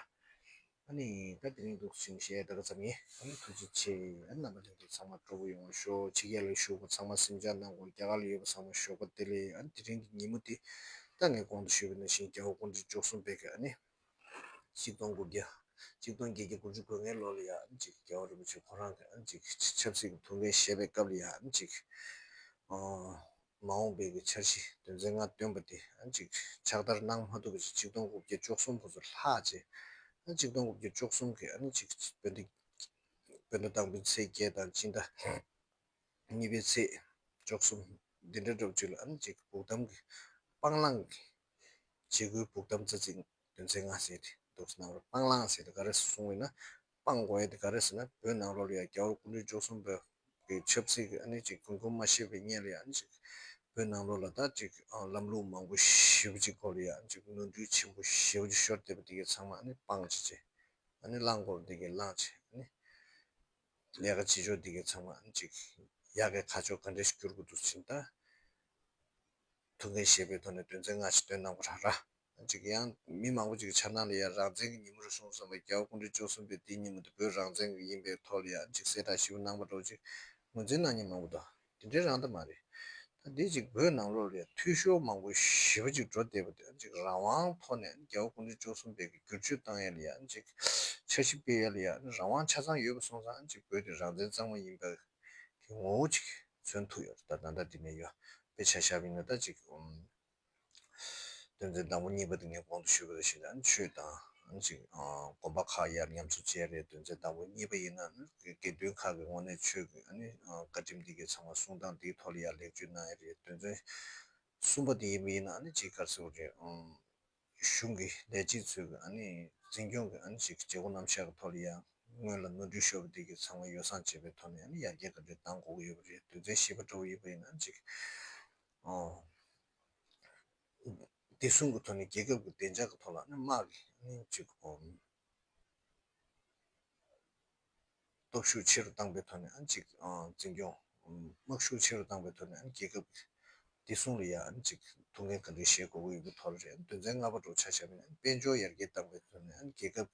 ཨ་ནི་ད་དེ་རིང་འདུག་ཞིང་བཤད་ད་ག་ཙམ་ཡིན། ཨ་ནི་ཐུགས་རྗེ་ཆེ། ཨ་ནི་རྣམ་པ་ལྷན་རྒྱས་ཚང་མ་སྤྲོ་པོ་ཡོང་བ་ཤོག་ཕྱི་རྒྱལ་ལ་བཞུགས་པ་ཚང་མ་གཟིམ་འཇག་གནང་དགོས། རྒྱ་གར་ལ་ཡོད་པ་ཚང་མ་ཞོགས་པ་བདེ་ལེགས། ཨ་ནི་དེ་རིང་གི་ཉིན་མོ་དེ་ད་ངས་གོང་དུ་ཞུས་པ་ནང་བཞིན་རྒྱལ་བ་སྐུ་ཕྲེང་བཅུ་གསུམ་པའི་གི་ཨ་ནི་ཆིག་སྟོང་དགུ་བརྒྱ་ཆིག་སྟོང་བརྒྱད་བརྒྱ་དགུ་བཅུ་གོ་ལྔའི་ལོ་ལ་ཡ་ཨ་ནི་ཅིག་རྒྱལ་བ་རིན་པོ་ཆེ་ཁོ་རང་གི་ཨ་ནི་ཅིག་ཆབ་སྲིད་ཀྱི་ཐུགས་འགན་བཞེས་པའི་སྐབས་ལ་ཡ་ཨ་ནི་ཅིག་ཨ། མ་འོངས་པའི་གི་འཆར་གཞི་དོན་ཚན་ལྔ་བཏོན་པ་དེ་ཨ་ཅིག་ཕྱག་བསྟར་གནང་མ་ཐུབ་པ་ཅིག་ཆིག་སྟོང་དགུ་བརྒྱ་བཅུ་གསུམ་བར་དུ་ལྷག་བྱས། ཨ་ཆིག་སྟོང་དགུ་བརྒྱ་བཅུ་གསུམ་གི་ཨ་ནི་ཅིག་བོད་ཟླ་བོད་ཟླ་དང་པོའི་ཚེས་བརྒྱད་དང་སྤྱི་ཟླ་གཉིས་པའི་ཚེས་བཅུ་གསུམ་འདི་འདྲ་འདྲ་པོ་ཅིག་ལ་ཨ་ནི་ཅིག་ཕུགས་གཏམ་གི་སྤང་བླང་གི་བྱེད་སྒོའི་ཕུགས་གཏམ་རྩ་ཚིག་དོན་ཚན་ལྔ་ཟེར་ཏེ་འདུག་སེ་གནང་བ་རེད། སྤང་བླང་ཟེར་ཏེ་ག་རེ་གསུངས་ཡོད་ན། སྤང་དགོས་ཡ་དེ་ག་རེ་ཟེར་ན་བོད་ནང་ལོགས་ལ་ཡ་རྒྱལ་བ་སྐུ་ཕྲེང་བཅུ་གསུམ་པའི་གི་ཆབ་སྲིད་ཀྱི་ཨ་ནི་ཅིག་གོམ་གོམ་མ་ཤེས་པའི་སྔོན་ལ་ཡ་ཨ་ནི་ཅིག་བོད་ནང་ལོགས་ལ་ད་ཅིག་ཨ་ལམ་ལུགས་མང་པོ་ཞེ་པོ་ཅིག་སྐོར་ལ་ཡ་ཨ་ནི་ཅིག་ནོར་འཁྲུལ་ཆེན་པོ་ཞེ་པོ་ཅིག་ཤོར་བསྡད་པ་དེ་གའི་ཚང་མ་ཨ་ནི་སྤང་བྱས་བྱས། ཨ་ནི་བླང་དགོས་པ་དེ་གའི་བླངས་བྱས། ཨ་ནི་ལས་ཀ་བྱེད་ཕྱོགས་དེ་གའི་ཚང་མ་ཨ་ནི་ཅིག་ཡག་གི་ཁ་ཕྱོགས་ག་འདྲ་ཞིག་བསྒྱུར་དགོས་འདུག་ཟེར་ན། ད་ཐུགས་འགན་བཞེས་པའི་ཐོག་ནས་དོན་ཚན་ལྔ་ཞིག་བཏོན་གནང་བ་ར་ར། ཅིག་ཡང་མི་མང་པོ་ཅིག་གི་འཆར་སྣང་ལ་ཡང་རང་བཙན་གྱི་ཉིན་མོ་རེད་གསུངས་སོང་བས། རྒྱལ་བ་སྐུ་ཕྲེང་བཅུ་གསུམ་པས་དེའི་ཉིན་མོ་དེ་བོད་རང་བཙན་གྱི་ཡིན་པའི་ཐོག་ལ་ཡང་ཅིག་གསལ་བསྒྲགས་ཞིབ་གནང་བ་འདྲ་བོ་ཅིག་ངོས་འཛིན་གནང་མཁན་མང་པོ་འདུག་དེ་འདྲའི་རང་ད་མ་རེད། ད་འདི་ཅིག་བོད་ནང་ལོགས་ལ་ཡང་འཐུས་ཤོར་མང་པོ་ཞེ་པོ་ཅིག་འགྲོ་བསྡད་པ་དེ་ཅིག་རང་དབང་ཐོག་ནས་རྒྱལ་བ་སྐུ་ཕྲེང་བཅུ་གསུམ་པས་ཀྱི་བསྒྱུར་བཅོས་བཏང་ཡ་ལ་ཡང་ཅིག་འཆར་གཞི་སྤེལ་ཡ་ལ་ཡང་རང་དབང་ཆ་ཚང་ཡོད་པ་སོང་ཙང་ཅིག་བོད་དེ་རང་བཙན་གཙང་མ་ཡིན་པ་གི་ངོ་བོ་ཅིག་མཚོན་ཐུབ་ཡོད་རེད། ད་ད་ལྟ་འདི་ནས་ཡོད་དཔེ་ཆ་བཞག་པ་ཡིན་ན་ད་ཅིག་ཨུམ། དོན་ཚན་དང་པོ་གཉིས་པ་དེ་ངས་གོང་དུ་ཞུས་པ་དང་བཞིན་ཨ་ནི་ཆོས་དང་ཨ་ནི་ཅིག་ཨ་དགོན་པ་ཁག་ཡར་མཉམ་འཛུགས་བྱས་རེད། དོན་ཚན་དང་པོ་གཉིས་པ་ཡིན་ན་ཨ་ནི་དགེ་འདུན་ཁག་གི་དངོས་གནས་ཆོས་ཀྱི་ཨ་ནི་ཨ་བཀའ་ཁྲིམས་འདི་གའི་ཚང་མ་གསུང་སྟངས་འདིའི་ཐོག་ལ་ཡར་ལེགས་བཅོས་གནང་ཡ་རེད། དོན་ཚན་གསུམ་པ་དེ་ཡིན་པ་ཡིན་ན་ཨ་ནི་ཅིག་ག་རེ་ཟེར་དགོས་རེད། ཨུམ། གཞུང་གི་ལས་བྱེད་ཚོས་ཀྱི་ཨ་ནི་འཛིན་སྐྱོང་གི་ཨ་ནི་ཅིག་བྱེད་སྒོ་རྣམ་གཞག་གི་ཐོག་ལ་ཡང་སྔོན་ལ་ནོར་འཁྲུལ་ཤོར་བ་དེ་གའི་ཚང་མ་ཡོ་བསྲང་བྱེད་པའི་ཐོག་ནས་ཨ་ནི་ཡར་རྒྱས་ག་འདྲས་གཏང་དགོས་ཀྱི་ཡོད་པ་རེད། དོན་ཚན་བཞི་པ་འདྲ་བོ་ཡིན་པ་ཡིན་ན་ཨ་ནི་ཅིག་ཨོ། བདེ་སྲུང་གི་ཐོག་ནས་རྒྱལ་ཁབ་ཀྱི་བདེ་འཇགས་ཀྱི་ཐོག་ལ་ཨ་ནི་དམག་གི་ཨ་ནི་ཅིག་ཨོ། སྟོབས་ཤུགས་ཆེ་རུ་བཏང་པའི་ཐོག་ནས་ཨ་ནི་ཅིག་ཨ་འཛིན་སྐྱོང་། དམག་ཤུགས་ཆེ་རུ་བཏང་པའི་ཐོག་ནས་ཨ་ནི་རྒྱལ་ཁབ་ཀྱི་བདེ་སྲུང་ལ་ཡ་ཨ་ནི་ཅིག་ཐུགས་འགན་ག་འདྲ་བཞེས་དགོས་ཀྱི་ཡོད་པའི་ཐོག་ལ་རེད། དོན་ཚན་ལྔ་པ་འདྲ་བོ་ཆ་བཞག་པ་ཡིན་ན་དཔལ་འབྱོར་ཡར་རྒྱས་བཏང་པའི་ཐོག་ནས་ཨ་ནི་རྒྱལ་ཁབ་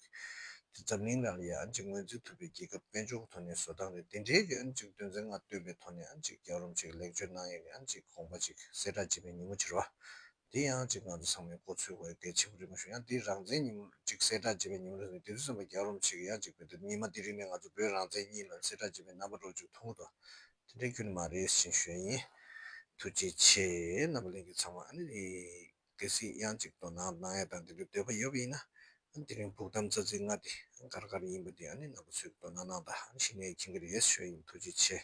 ཀྱི་འཛམ་གླིང་ནང་ལ་ཡ་ཨ་ནི་ཅིག་ངོས་འཛིན་ཐུབ་པའི་རྒྱལ་ཁབ་དཔལ་འབྱོར་གྱི་ཐོག་ནས་བཟོ་སྟངས་རེད། དེ་འདྲའི་གི་ཨ་ནི་ཅིག་དོན་ཚན་ལྔ་བཏོན་པའི་ཐོག་ནས་ཨ་ནི་ཅིག་རྒྱལ་བ་རིན་པོ་ཆེ་གི་ལེགས་བཅོས་གནང་ཡས་ནས་ཨ་ནི་ཅིག་དགོངས་པ་ཅིག་གསལ་བསྒྲགས་བྱེད་པའི་ཉིན་མོ་ཅིག་རེད་བ། དེ་ཡང་ཅིག་ང་ཚོ་ཚང་མས་གོ་ཚོད་དགོས་གལ་ཆེན་པོ་རེད་མ་གཞི། ཡང་དེ་རང་བཙན་ཉིན་མོ་ཅིག་གསལ་བསྒྲགས་བྱེད་པའི་ཉིན་མོ་རེད། དེ་དུས་ཙམ་པ་རྒྱལ་བ་རིན་པོ་ཆེ་གིས་ཡང་ཅིག་བོད་དུ་ཉི་མ་དེ་རིང་ནས་ང་ཚོ་བོད་རང་བཙན་ཡིན་ལབ་གསལ་བསྒྲགས་བྱེད་པའི་རྣམ་པ་འདྲ་བོ་ཅིག་མཐོང་གི་འདུག་དེ་འདྲའི་ཁྱོན་ནས་མ་རེད་ཟེར་ཞུ་ཡ་ཡིན། ཐུགས་རྗེ་ཆེ། རྣམ་པ་ལྷན་རྒྱས་ཚང་མ་ཨ་ནི་གལ་སྲིད་ཡང་ཅིག་དོ་སྣང་གནང་ཡ་དང་དེ་འདྲའི་འདོད་པ་ཡོད་པ་ཡིན་ན་ཨ་ནི་དེ་རིང་ཕུགས་གཏམ་རྩ་ཚིག་ལྔ་དེ་ག་རེ་ག་རེ་ཡིན་པ་དེ་ཨ་ནི་རྣམ་པ་ཚོས་དོ་སྣང་གནང་དང་ཨ་ནི་གཞི་ནས་མཁྱེན་གྱི་རེད་ཞུ་ཡ་ཡིན། ཐུགས་རྗེ་ཆེ།